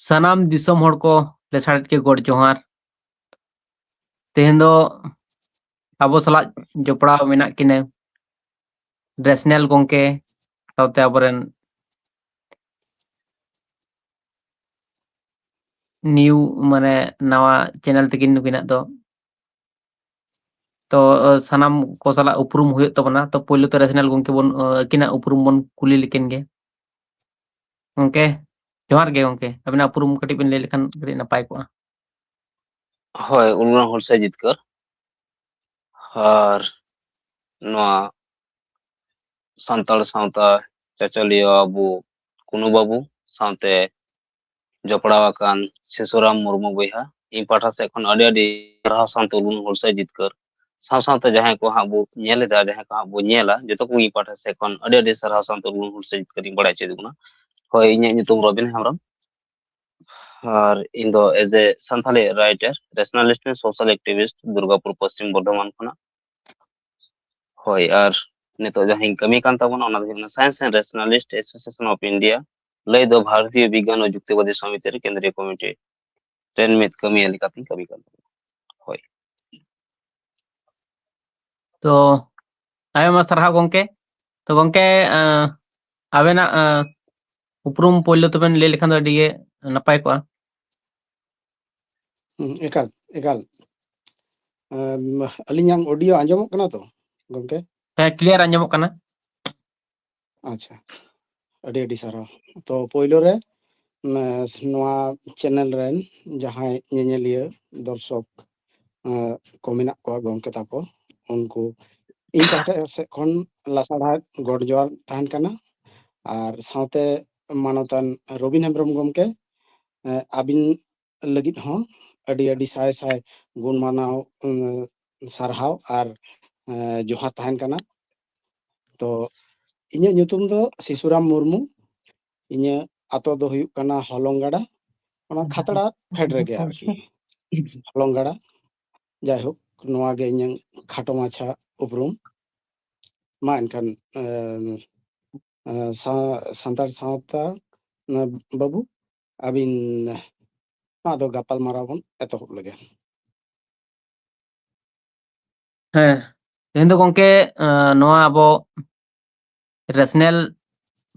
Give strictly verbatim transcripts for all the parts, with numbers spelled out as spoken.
ᱥᱟᱱᱟᱢ ᱫᱤᱥᱚᱢ ᱦᱚᱲ ᱠᱚ ᱞᱮᱥᱟᱲᱮᱫ ᱜᱮ ᱜᱚᱰ ᱡᱚᱦᱟᱨ᱾ ᱛᱮᱦᱮᱧ ᱫᱚ ᱟᱵᱚ ᱥᱟᱞᱟᱜ ᱡᱚᱯᱲᱟᱣ ᱢᱮᱱᱟᱜ ᱠᱤᱱᱟᱹ ᱨᱮᱥᱱᱮᱞ ᱜᱚᱝᱠᱮ, ᱥᱟᱶᱛᱮ ᱟᱵᱚᱨᱮᱱ ᱱᱤᱭᱩ, ᱢᱟᱱᱮ, ᱱᱟᱣᱟ ᱪᱮᱱᱮᱞ ᱛᱟᱹᱠᱤᱱ ᱱᱩᱠᱤᱱᱟᱜ ᱫᱚ᱾ ᱛᱚ, ᱥᱟᱱᱟᱢ ᱠᱚ ᱥᱟᱞᱟᱜ ᱩᱯᱨᱩᱢ ᱦᱩᱭᱩᱜ ᱛᱟᱵᱚᱱᱟ᱾ ᱛᱚ, ᱯᱳᱭᱞᱳ ᱛᱮ ᱨᱮᱥᱱᱮᱞ ᱜᱚᱝᱠᱮ ᱵᱚᱱ, ᱟᱹᱠᱤᱱᱟᱜ ᱩᱯᱨᱩᱢ ᱵᱚᱱ ᱠᱩᱞᱤ ᱞᱮᱠᱤᱱ ᱜᱮ᱾ ᱜᱚᱝᱠᱮ, ᱡᱚᱦᱟᱨ ᱜᱮ ᱜᱚᱝᱠᱮ, ᱟᱵᱤᱱᱟᱜ ᱩᱯᱨᱩᱢ ᱠᱟᱹᱴᱤᱡ ᱵᱤᱱ ᱞᱟᱹᱭ ᱞᱮᱠᱷᱟᱱ ᱠᱟᱹᱴᱤᱡ ᱱᱟᱯᱟᱭ ᱠᱚᱜᱼᱟ᱾ ᱦᱳᱭ, ᱩᱞᱜᱩᱲᱟᱢ ᱦᱩᱞᱥᱟᱹᱭ ᱡᱤᱛᱠᱟᱹᱨ ᱟᱨ ᱱᱚᱣᱟ ᱥᱟᱱᱛᱟᱲ ᱥᱟᱶᱛᱟ ᱪᱟᱪᱞᱟᱣᱤᱭᱟᱹ ᱟᱵᱚ ᱠᱩᱱᱩ ᱵᱟᱹᱵᱩ ᱥᱟᱶᱛᱮ ᱡᱚᱯᱲᱟᱣ ᱟᱠᱟᱱ ᱥᱤᱥᱩᱨᱟᱢ ᱢᱩᱨᱢᱩ ᱵᱚᱭᱦᱟ, ᱤᱧ ᱯᱟᱦᱴᱟ ᱥᱮᱫ ᱠᱷᱚᱱ ᱟᱹᱰᱤ ᱟᱹᱰᱤ ᱥᱟᱨᱦᱟᱣ ᱥᱟᱶᱛᱮ ᱩᱞᱜᱩᱲᱟᱢ ᱦᱩᱞᱥᱟᱹᱭ ᱡᱤᱛᱠᱟᱹᱨ᱾ ᱥᱟᱶ ᱥᱟᱶᱛᱮ ᱡᱟᱦᱟᱸᱭ ᱠᱚ ᱦᱟᱸᱜ ᱵᱚ ᱧᱮᱞ ᱮᱫᱟ, ᱡᱟᱦᱟᱸᱭ ᱠᱚ ᱦᱟᱸᱜ ᱵᱚ ᱧᱮᱞᱟ, ᱡᱚᱛᱚ ᱠᱚ ᱤᱧ ᱯᱟᱦᱴᱟ ᱥᱮᱫ ᱠᱷᱚᱱ ᱟᱹᱰᱤ ᱟᱹᱰᱤ ᱥᱟᱨᱦᱟᱣ ᱥᱟᱶᱛᱮ ᱩᱞᱜᱩᱲᱟᱢ ᱦᱩᱞᱥᱟᱹᱭ ᱡᱤᱛᱠᱟᱹᱨ ᱤᱧ ᱵᱟᱲᱟᱭ ᱦᱚᱪᱚᱭᱮᱫ ᱵᱚᱱᱟ᱾ ᱦᱳᱭ, ᱤᱧᱟᱹᱜ ᱧᱩᱛᱩᱢ ᱨᱚᱵᱤᱱ ᱦᱮᱢᱵᱨᱚᱢ᱾ ᱟᱨ ᱤᱧ ᱫᱚ as a Santali writer, rationalist and social activist, Durgapur, Paschim Bardhaman ᱠᱷᱚᱱᱟᱜ᱾ ᱦᱳᱭ, ᱟᱨ ᱱᱤᱛᱚᱜ ᱡᱟᱦᱟᱸᱧ ᱠᱟᱹᱢᱤ ᱠᱟᱱ ᱛᱟᱵᱚᱱᱟ, ᱚᱱᱟ ᱫᱚ ᱦᱩᱭᱩᱜ ᱠᱟᱱᱟ Science and Rationalist Association of India, ᱞᱟᱹᱭ ᱫᱚ ᱵᱷᱟᱨᱚᱛᱤᱭᱚ ᱵᱤᱜᱽᱜᱟᱱ ᱚ ᱡᱩᱠᱛᱤᱵᱟᱫᱤ ᱥᱚᱢᱤᱛᱤ ᱨᱮ ᱠᱮᱱᱫᱨᱤᱭᱚ ᱠᱚᱢᱤᱴᱤ ᱨᱮᱱ ᱢᱤᱫ ᱠᱟᱹᱢᱤᱭᱟᱹ ᱞᱮᱠᱟᱛᱤᱧ ᱠᱟᱹᱢᱤ ᱠᱟᱱ ᱛᱟᱵᱚᱱᱟ᱾ ᱦᱳᱭ᱾ ᱛᱚ, ᱟᱭᱢᱟ ᱥᱟᱨᱦᱟᱣ ᱜᱚᱝᱠᱮ᱾ ᱛᱚ ᱜᱚᱝᱠᱮ, ᱟᱸ, ᱟᱵᱮᱱᱟᱜ, ᱟᱸ, ᱩᱯᱨᱩᱢ ᱯᱳᱭᱞᱳ ᱛᱮᱵᱮᱱ ᱞᱟᱹᱭ ᱞᱮᱠᱷᱟᱱ ᱫᱚ ᱟᱹᱰᱤ ᱜᱮ ᱱᱟᱯᱟᱭ ᱠᱚᱜᱼᱟ᱾ ᱦᱩᱸ, ᱮᱠᱟᱞ, ᱮᱠᱟᱞ᱾ ᱟᱢ, ᱟᱹᱞᱤᱧᱟᱜ ᱚᱰᱤᱭᱳ ᱟᱸᱡᱚᱢᱚᱜ ᱠᱟᱱᱟ ᱛᱚ, ᱜᱚᱝᱠᱮ? ᱦᱮᱸ, ᱠᱞᱤᱭᱟᱨ ᱟᱸᱡᱚᱢᱚᱜ ᱠᱟᱱᱟ᱾ ᱟᱪᱪᱷᱟ, ᱟᱹᱰᱤ ᱟᱹᱰᱤ ᱥᱟᱨᱦᱟᱣ᱾ ᱛᱚ, ᱯᱳᱭᱞᱳ ᱨᱮ, ᱩᱢ, ᱱᱚᱣᱟ ᱪᱮᱱᱮᱞ ᱨᱮᱱ ᱡᱟᱦᱟᱸᱭ ᱧᱮᱧᱮᱞᱤᱭᱟᱹ, ᱫᱚᱨᱥᱚᱠ, ᱮᱸ, ᱠᱚ ᱢᱮᱱᱟᱜ ᱠᱚᱣᱟ, ᱜᱚᱢᱠᱮ ᱛᱟᱠᱚ, ᱩᱱᱠᱩ ᱤᱧ ᱯᱟᱦᱴᱟ ᱥᱮᱫ ᱠᱷᱚᱱ ᱞᱟᱥᱟᱲᱦᱟᱴ ᱜᱚᱰ ᱡᱚᱦᱟᱨ ᱛᱟᱦᱮᱱ ᱠᱟᱱᱟ᱾ ᱟᱨ ᱥᱟᱶᱛᱮ ᱢᱟᱱᱚᱛᱟᱱ ᱨᱚᱵᱤᱱ ᱦᱮᱢᱵᱨᱚᱢ ᱜᱚᱢᱠᱮ, ᱮᱸ, ᱟᱹᱵᱤᱱ ᱞᱟᱹᱜᱤᱫ ᱦᱚᱸ ᱟᱹᱰᱤ ᱟᱹᱰᱤ ᱥᱟᱭ ᱥᱟᱭ ᱜᱩᱱ ᱢᱟᱱᱟᱣ, ᱩᱸ, ᱥᱟᱨᱦᱟᱣ ᱟᱨ, ᱮᱸ, ᱡᱚᱦᱟᱨ ᱛᱟᱦᱮᱱ ᱠᱟᱱᱟ᱾ ᱛᱚ, ᱤᱧᱟᱹᱜ ᱧᱩᱛᱩᱢ ᱫᱚ ᱥᱤᱥᱩᱨᱟᱢ ᱢᱩᱨᱢᱩ᱾ ᱤᱧᱟᱹᱜ ᱟᱛᱳ ᱫᱚ ᱦᱩᱭᱩᱜ ᱠᱟᱱᱟ ᱦᱚᱞᱚᱝᱜᱟᱲᱟ, ᱚᱱᱟ ᱠᱷᱟᱛᱲᱟ ᱯᱷᱮᱰ ᱨᱮᱜᱮ ᱟᱨᱠᱤ, ᱦᱚᱞᱚᱝᱜᱟᱲᱟ᱾ ᱡᱟᱭᱦᱳᱠ, ᱱᱚᱣᱟ ᱜᱮ ᱤᱧᱟᱹᱝ ᱠᱷᱟᱴᱚ ᱢᱟᱪᱷᱟ ᱩᱯᱨᱩᱢ᱾ ᱢᱟ ᱮᱱᱠᱷᱟᱱ, ᱮᱸ, ᱮᱸ, ᱥᱟ-, ᱥᱟᱱᱛᱟᱲ ᱥᱟᱶᱛᱟ, ᱮᱸ, ᱵᱟᱹᱵᱩ, ᱟᱹᱵᱤᱱ ᱱᱚᱣᱟ ᱫᱚ ᱜᱟᱯᱟᱞ ᱢᱟᱨᱟᱣ ᱵᱚᱱ ᱮᱛᱚᱦᱚᱵ ᱞᱮᱜᱮ᱾ ᱦᱮᱸ, ᱛᱮᱦᱮᱧ ᱫᱚ ᱜᱚᱝᱠᱮ, ᱟᱸ, ᱱᱚᱣᱟ ᱟᱵᱚ rational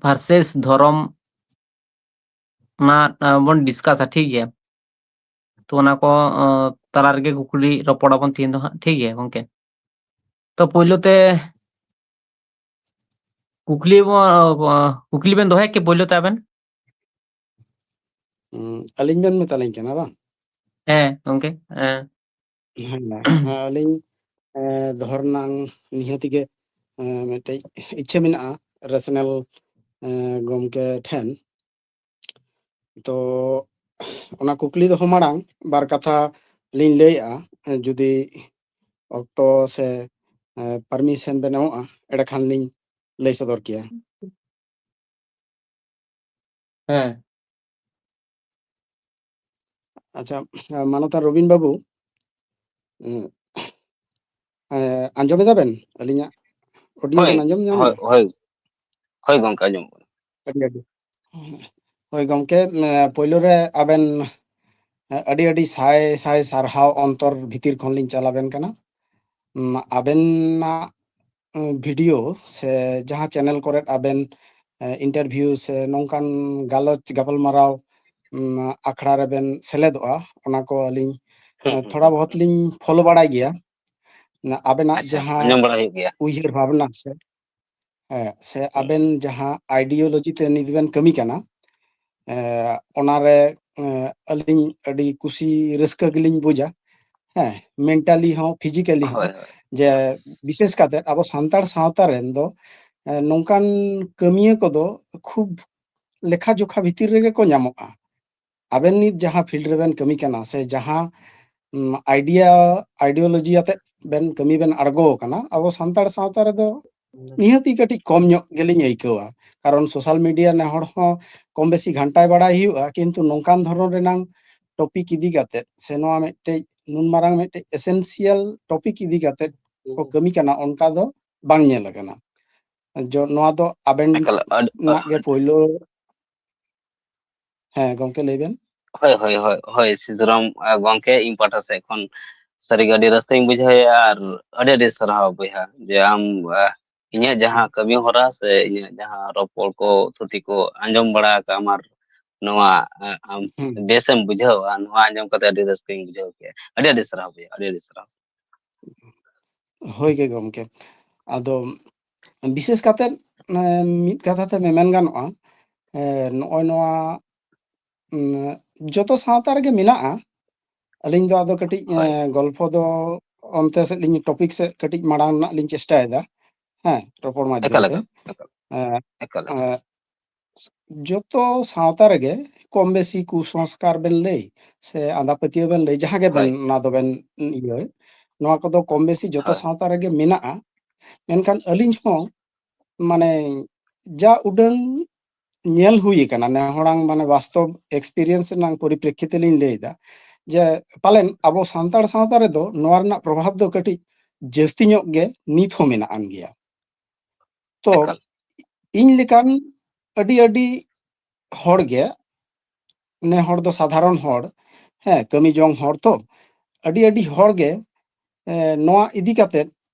versus ᱫᱷᱚᱨᱚᱢ ᱚᱱᱟ, ᱟᱸ, ᱵᱚᱱ ᱰᱤᱥᱠᱟᱥᱟ, ᱴᱷᱤᱠ ᱜᱮᱭᱟ? ᱛᱚ ᱚᱱᱟ ᱠᱚ, ᱟᱸ, ᱛᱟᱞᱟ ᱨᱮᱜᱮ ᱠᱩᱠᱞᱤ ᱨᱚᱯᱚᱲ ᱟᱵᱚᱱ ᱛᱮᱦᱮᱧ ᱫᱚ ᱦᱟᱸᱜ, ᱴᱷᱤᱠ ᱜᱮᱭᱟ ᱜᱚᱝᱠᱮ? ᱛᱚ ᱯᱳᱭᱞᱳ ᱛᱮ ᱠᱩᱠᱞᱤ ᱵᱚ-, ᱠᱩᱠᱞᱤ ᱵᱮᱱ ᱫᱚᱦᱚᱭᱟ ᱠᱤ ᱯᱳᱭᱞᱳ ᱛᱮ ᱟᱵᱮᱱ? ᱩᱸ, ᱟᱹᱞᱤᱧ ᱵᱮᱱ ᱢᱮᱛᱟᱞᱤᱧ ᱠᱟᱱᱟ ᱵᱟᱝ? ᱦᱮᱸ ᱜᱚᱝᱠᱮ, ᱦᱮᱸ᱾ ᱦᱮᱸ, ᱦᱮᱸ, ᱟᱹᱞᱤᱧ, ᱮᱸ, ᱫᱚᱦᱚ ᱨᱮᱱᱟᱝ ᱱᱤᱦᱟᱹᱛᱤ ᱜᱮ, ᱮᱸ, ᱢᱤᱫᱴᱮᱡ ᱤᱪᱪᱷᱟᱹ ᱢᱮᱱᱟᱜᱼᱟ rational, ᱮᱸ, ᱜᱚᱢᱠᱮ ᱴᱷᱮᱱ᱾ ᱛᱚ ᱚᱱᱟ ᱠᱩᱠᱞᱤ ᱫᱚᱦᱚ ᱢᱟᱲᱟᱝ ᱵᱟᱨ ᱠᱟᱛᱷᱟ ᱞᱤᱧ ᱞᱟᱹᱭᱮᱜᱼᱟ, ᱡᱩᱫᱤ ᱚᱠᱛᱚ ᱥᱮ, ᱮᱸ, permission ᱵᱮᱱ ᱮᱢᱚᱜᱼᱟ, ᱮᱸᱰᱮᱠᱷᱟᱱ ᱞᱤᱧ ᱞᱟᱹᱭ ᱥᱚᱫᱚᱨ ᱠᱮᱭᱟ᱾ ᱦᱮᱸ᱾ ᱟᱪᱪᱷᱟ, ᱢᱟᱱᱚᱛᱟᱱ ᱨᱚᱵᱤᱱ ᱵᱟᱹᱵᱩ, ᱩᱸ, ᱮᱸ, ᱟᱸᱡᱚᱢ ᱮᱫᱟ ᱵᱮᱱ? ᱟᱹᱞᱤᱧᱟᱜ audio ᱦᱳᱭ, ᱵᱮᱱ ᱟᱸᱡᱚᱢ ᱧᱟᱢ ᱦᱳᱭ, ᱮᱫᱟ? ᱦᱳᱭ, ᱦᱳᱭ ᱜᱚᱝᱠᱮ, ᱟᱸᱡᱚᱢᱚᱜ ᱠᱟᱱᱟ᱾ ᱟᱹᱰᱤ ᱟᱹᱰᱤ᱾ ᱦᱳᱭ ᱜᱚᱝᱠᱮ, ᱮᱸ, ᱯᱳᱭᱞᱳ ᱨᱮ ᱟᱵᱮᱱ, ᱮᱸ, ᱟᱹᱰᱤ ᱟᱹᱰᱤ ᱥᱟᱭ ᱥᱟᱭ ᱥᱟᱨᱦᱟᱣ ᱚᱱᱛᱚᱨ ᱵᱷᱤᱛᱤᱨ ᱠᱷᱚᱱ ᱞᱤᱧ ᱪᱟᱞ ᱟᱵᱮᱱ ᱠᱟᱱᱟ᱾ ᱩᱸ, ᱟᱵᱮᱱᱟᱜ, ᱩᱸ, video ᱥᱮ ᱡᱟᱦᱟᱸ channel ᱠᱚᱨᱮ ᱟᱵᱮᱱ, ᱮᱸ, interview ᱥᱮ ᱱᱚᱝᱠᱟᱱ ᱜᱟᱞᱚᱪ ᱜᱟᱯᱟᱞᱢᱟᱨᱟᱣ, ᱩᱸ, ᱟᱠᱷᱲᱟ ᱨᱮᱵᱮᱱ ᱥᱮᱞᱮᱫᱚᱜᱼᱟ, ᱚᱱᱟ ᱠᱚ ᱟᱹᱞᱤᱧ, ᱦᱩᱸ, ᱮᱸ, ᱦᱩᱸ, ᱛᱷᱚᱲᱟ ᱦᱩᱸ, ᱵᱚᱦᱚᱛ ᱦᱩᱸ᱾ ᱞᱤᱧ follow ᱵᱟᱲᱟᱭ ᱜᱮᱭᱟ᱾ ᱱᱟ-, ᱟᱵᱮᱱᱟᱜ ᱟᱪᱪᱷᱟ, ᱡᱟᱦᱟᱸ ᱟᱸᱡᱚᱢ ᱵᱟᱲᱟ ᱦᱩᱭᱩᱜ ᱜᱮᱭᱟ᱾ ᱩᱭᱦᱟᱹᱨ ᱵᱷᱟᱵᱽᱱᱟ ᱥᱮ, ᱦᱮᱸ, ᱥᱮ ᱦᱩᱸ᱾ ᱟᱵᱮᱱ ᱡᱟᱦᱟᱸ ideology ᱛᱮ ᱱᱤᱛ ᱵᱮᱱ ᱠᱟᱹᱢᱤ ᱠᱟᱱᱟ, ᱮᱸ, ᱚᱱᱟᱨᱮ, ᱮᱸ, ᱟᱹᱞᱤᱧ ᱟᱹᱰᱤ ᱠᱩᱥᱤ ᱨᱟᱹᱥᱠᱟᱹ ᱜᱮᱞᱤᱧ ᱵᱩᱡᱟ᱾ ᱦᱮᱸ, mentally ᱦᱚᱸ, physically ᱦᱚᱸ, ᱦᱳᱭ, ᱦᱳᱭ᱾ ᱡᱮ ᱵᱤᱥᱮᱥ ᱠᱟᱛᱮ ᱟᱵᱚ ᱥᱟᱱᱛᱟᱲ ᱥᱟᱶᱛᱟ ᱨᱮᱱ ᱫᱚ, ᱮᱸ, ᱱᱚᱝᱠᱟᱱ ᱠᱟᱹᱢᱤᱭᱟᱹ ᱠᱚᱫᱚ ᱠᱷᱩᱵ ᱞᱮᱠᱷᱟ ᱡᱚᱠᱷᱟ ᱵᱷᱤᱛᱤᱨ ᱨᱮᱜᱮ ᱠᱚ ᱧᱟᱢᱚᱜᱼᱟ᱾ ᱟᱵᱮᱱ ᱱᱤᱛ ᱡᱟᱦᱟᱸ field ᱨᱮᱵᱮᱱ ᱠᱟᱹᱢᱤ ᱠᱟᱱᱟ ᱥᱮ ᱡᱟᱦᱟᱸ, ᱩᱢ, idea, ideology ᱟᱛᱮ ᱵᱮᱱ ᱠᱟᱹᱢᱤ ᱵᱮᱱ ᱟᱬᱜᱚ ᱟᱠᱟᱱᱟ, ᱟᱵᱚ ᱥᱟᱱᱛᱟᱲ ᱥᱟᱶᱛᱟ ᱨᱮᱫᱚ ᱱᱤᱦᱟᱹᱛᱤ ᱠᱟᱹᱴᱤᱡ ᱠᱚᱢ ᱧᱚᱜ ᱜᱮᱞᱤᱧ ᱟᱹᱭᱠᱟᱹᱣᱟ᱾ ᱠᱟᱨᱚᱱ social media ᱱᱮ ᱦᱚᱲ ᱦᱚᱸ ᱠᱚᱢ ᱵᱮᱥᱤ ᱜᱷᱟᱱᱴᱟᱭ ᱵᱟᱲᱟᱭ ᱦᱩᱭᱩᱜᱼᱟ, ᱠᱤᱱᱛᱩ ᱱᱚᱝᱠᱟᱱ ᱫᱷᱚᱨᱚᱱ ᱨᱮᱱᱟᱝ topic ᱤᱫᱤ ᱠᱟᱛᱮ ᱥᱮ ᱱᱚᱣᱟ ᱢᱤᱫᱴᱮᱡ ᱱᱩᱱ ᱢᱟᱨᱟᱝ ᱢᱤᱫᱴᱮᱡ essential topic ᱤᱫᱤ ᱠᱟᱛᱮ ᱠᱚ ᱠᱟᱹᱢᱤ ᱠᱟᱱᱟ, ᱚᱱᱠᱟ ᱫᱚ ᱵᱟᱝ ᱧᱮᱞ ᱟᱠᱟᱱᱟ᱾ ᱡᱚ-, ᱱᱚᱣᱟ ᱫᱚ ᱟᱵᱮᱱ ᱮᱠᱟᱞ, ᱟᱹᱰ-, ᱱᱟᱜ ᱜᱮ ᱟᱹᱰ-, ᱯᱳᱭᱞᱳ, ᱦᱮᱸ, ᱜᱚᱢᱠᱮ, ᱞᱟᱹᱭ ᱵᱮᱱ᱾ ᱦᱳᱭ, ᱦᱳᱭ, ᱦᱳᱭ, ᱦᱳᱭ, ᱥᱤᱥᱩᱨᱟᱢ, ᱟ, ᱜᱚᱢᱠᱮ, ᱤᱧ ᱯᱟᱦᱴᱟ ᱥᱮᱫ ᱠᱷᱚᱱ ᱥᱟᱹᱨᱤᱜᱮ ᱟᱹᱰᱤ ᱨᱟᱹᱥᱠᱟᱹᱧ ᱵᱩᱡᱷᱟᱹᱣᱮᱫᱼᱟ ᱟᱨ ᱟᱹᱰᱤ ᱟᱹᱰᱤ ᱥᱟᱨᱦᱟᱣ ᱵᱚᱭᱦᱟ, ᱡᱮ ᱟᱢ, ᱟ, ᱤᱧᱟᱹᱜ ᱡᱟᱦᱟᱸ ᱠᱟᱹᱢᱤ ᱦᱚᱨᱟ ᱥᱮ ᱤᱧᱟᱹᱜ ᱡᱟᱦᱟᱸ ᱨᱚᱯᱚᱲ ᱠᱚ, ᱛᱷᱩᱛᱤ ᱠᱚ ᱟᱸᱡᱚᱢ ᱵᱟᱲᱟ ᱟᱠᱟᱫ ᱟᱢ ᱟᱨ ᱱᱚᱣᱟ, ᱟ, ᱟᱢ ᱦᱩᱸ᱾ ᱵᱮᱥᱮᱢ ᱵᱩᱡᱷᱟᱹᱣᱟ, ᱱᱚᱣᱟ ᱟᱸᱡᱚᱢ ᱠᱟᱛᱮ ᱟᱹᱰᱤ ᱨᱟᱹᱥᱠᱟᱹᱧ ᱵᱩᱡᱷᱟᱹᱣ ᱠᱮᱫᱼᱟ᱾ ᱟᱹᱰᱤ ᱟᱹᱰᱤ ᱥᱟᱨᱦᱟᱣ ᱵᱚᱭᱦᱟ, ᱟᱹᱰᱤ ᱟᱹᱰᱤ ᱥᱟᱨᱦᱟᱣ᱾ ᱦᱳᱭ ᱜᱮ ᱜᱚᱢᱠᱮ, ᱟᱫᱚ ᱵᱤᱥᱮᱥ ᱠᱟᱛᱮ, ᱮ, ᱢᱤᱫ ᱠᱟᱛᱷᱟ ᱛᱮ ᱢᱮᱢᱮᱱ ᱜᱟᱱᱚᱜᱼᱟ, ᱮ, ᱱᱚᱜᱼᱚᱭ ᱱᱚᱣᱟ, ᱩᱢ, ᱡᱚᱛᱚ ᱥᱟᱶᱛᱟ ᱨᱮᱜᱮ ᱢᱮᱱᱟᱜᱼᱟ᱾ ᱟᱹᱞᱤᱧ ᱫᱚ ᱟᱫᱚ ᱠᱟᱹᱴᱤᱡ, ᱮ, ᱦᱳᱭ᱾ ᱜᱚᱞᱯᱷᱚ ᱫᱚ ᱚᱱᱛᱮ ᱥᱮᱫ ᱞᱤᱧ, ᱴᱚᱯᱤᱠ ᱥᱮᱫ ᱠᱟᱹᱴᱤᱡ ᱢᱟᱲᱟᱝ ᱨᱮᱱᱟᱜ ᱞᱤᱧ ᱪᱮᱥᱴᱟᱭᱮᱫᱟ, ᱦᱮᱸ, ᱨᱚᱯᱚᱲ ᱢᱟᱫᱽᱫᱷᱚᱢ ᱮᱠᱟᱞ, ᱛᱮ᱾ ᱮᱠᱟᱞ, ᱮᱠᱟᱞ, ᱮ, ᱮᱠᱟᱞ, ᱮ, ᱮᱠᱟᱞ᱾ ᱡᱚᱛᱚ ᱥᱟᱶᱛᱟ ᱨᱮᱜᱮ ᱠᱚᱢ ᱵᱮᱥᱤ ᱠᱩᱥᱚᱝᱥᱠᱟᱨ ᱵᱮᱱ ᱞᱟᱹᱭ ᱥᱮ ᱟᱸᱫᱷᱟ ᱯᱟᱹᱛᱭᱟᱹᱣ ᱵᱮᱱ ᱞᱟᱹᱭ, ᱡᱟᱦᱟᱸ ᱜᱮᱵᱮᱱ ᱦᱳᱭ᱾ ᱚᱱᱟ ᱫᱚᱵᱮᱱ ᱤᱭᱟᱹ, ᱱᱚᱣᱟ ᱠᱚᱫᱚ ᱠᱚᱢ ᱵᱮᱥᱤ ᱡᱚᱛᱚ ᱦᱳᱭ᱾ ᱥᱟᱶᱛᱟ ᱨᱮᱜᱮ ᱢᱮᱱᱟᱜᱼᱟ᱾ ᱢᱮᱱᱠᱷᱟᱱ ᱟᱹᱞᱤᱧ ᱦᱚᱸ, ᱢᱟᱱᱮ, ᱡᱟ ᱩᱰᱟᱹᱝ ᱧᱮᱞ ᱦᱩᱭ ᱟᱠᱟᱱᱟ, ᱱᱮ ᱦᱚᱲᱟᱝ, ᱢᱟᱱᱮ, ᱵᱟᱥᱛᱚᱵ ᱮᱠᱥᱯᱤᱨᱤᱭᱮᱱᱥ ᱨᱮᱱᱟᱜ ᱯᱚᱨᱤᱯᱨᱮᱠᱠᱷᱤᱛ ᱛᱮᱞᱤᱧ ᱞᱟᱹᱭ ᱮᱫᱟ ᱡᱮ ᱯᱟᱞᱮᱱ ᱟᱵᱚ ᱥᱟᱱᱛᱟᱲ ᱥᱟᱶᱛᱟ ᱨᱮᱫᱚ ᱱᱚᱣᱟ ᱨᱮᱱᱟᱜ ᱯᱨᱚᱵᱷᱟᱵᱽ ᱫᱚ ᱠᱟᱹᱴᱤᱡ ᱡᱟᱹᱥᱛᱤ ᱧᱚᱜ ᱜᱮ ᱱᱤᱛ ᱦᱚᱸ ᱢᱮᱱᱟᱜ ᱟᱱ ᱜᱮᱭᱟ᱾ ᱛᱚ, ᱮᱠᱟᱞ᱾ ᱤᱧ ᱞᱮᱠᱟᱱ ᱟᱹᱰᱤ ᱟᱹᱰᱤ ᱦᱚᱲ ᱜᱮ, ᱱᱮ ᱦᱚᱲ ᱫᱚ ᱥᱟᱫᱷᱟᱨᱚᱱ ᱦᱚᱲ, ᱦᱮᱸ, ᱠᱟᱹᱢᱤ ᱡᱚᱝ ᱦᱚᱲ ᱛᱚ, ᱟᱹᱰᱤ ᱟᱹᱰᱤ ᱦᱚᱲ ᱜᱮ, ᱮ, ᱱᱚᱣᱟ ᱤᱫᱤ ᱠᱟᱛᱮᱫ,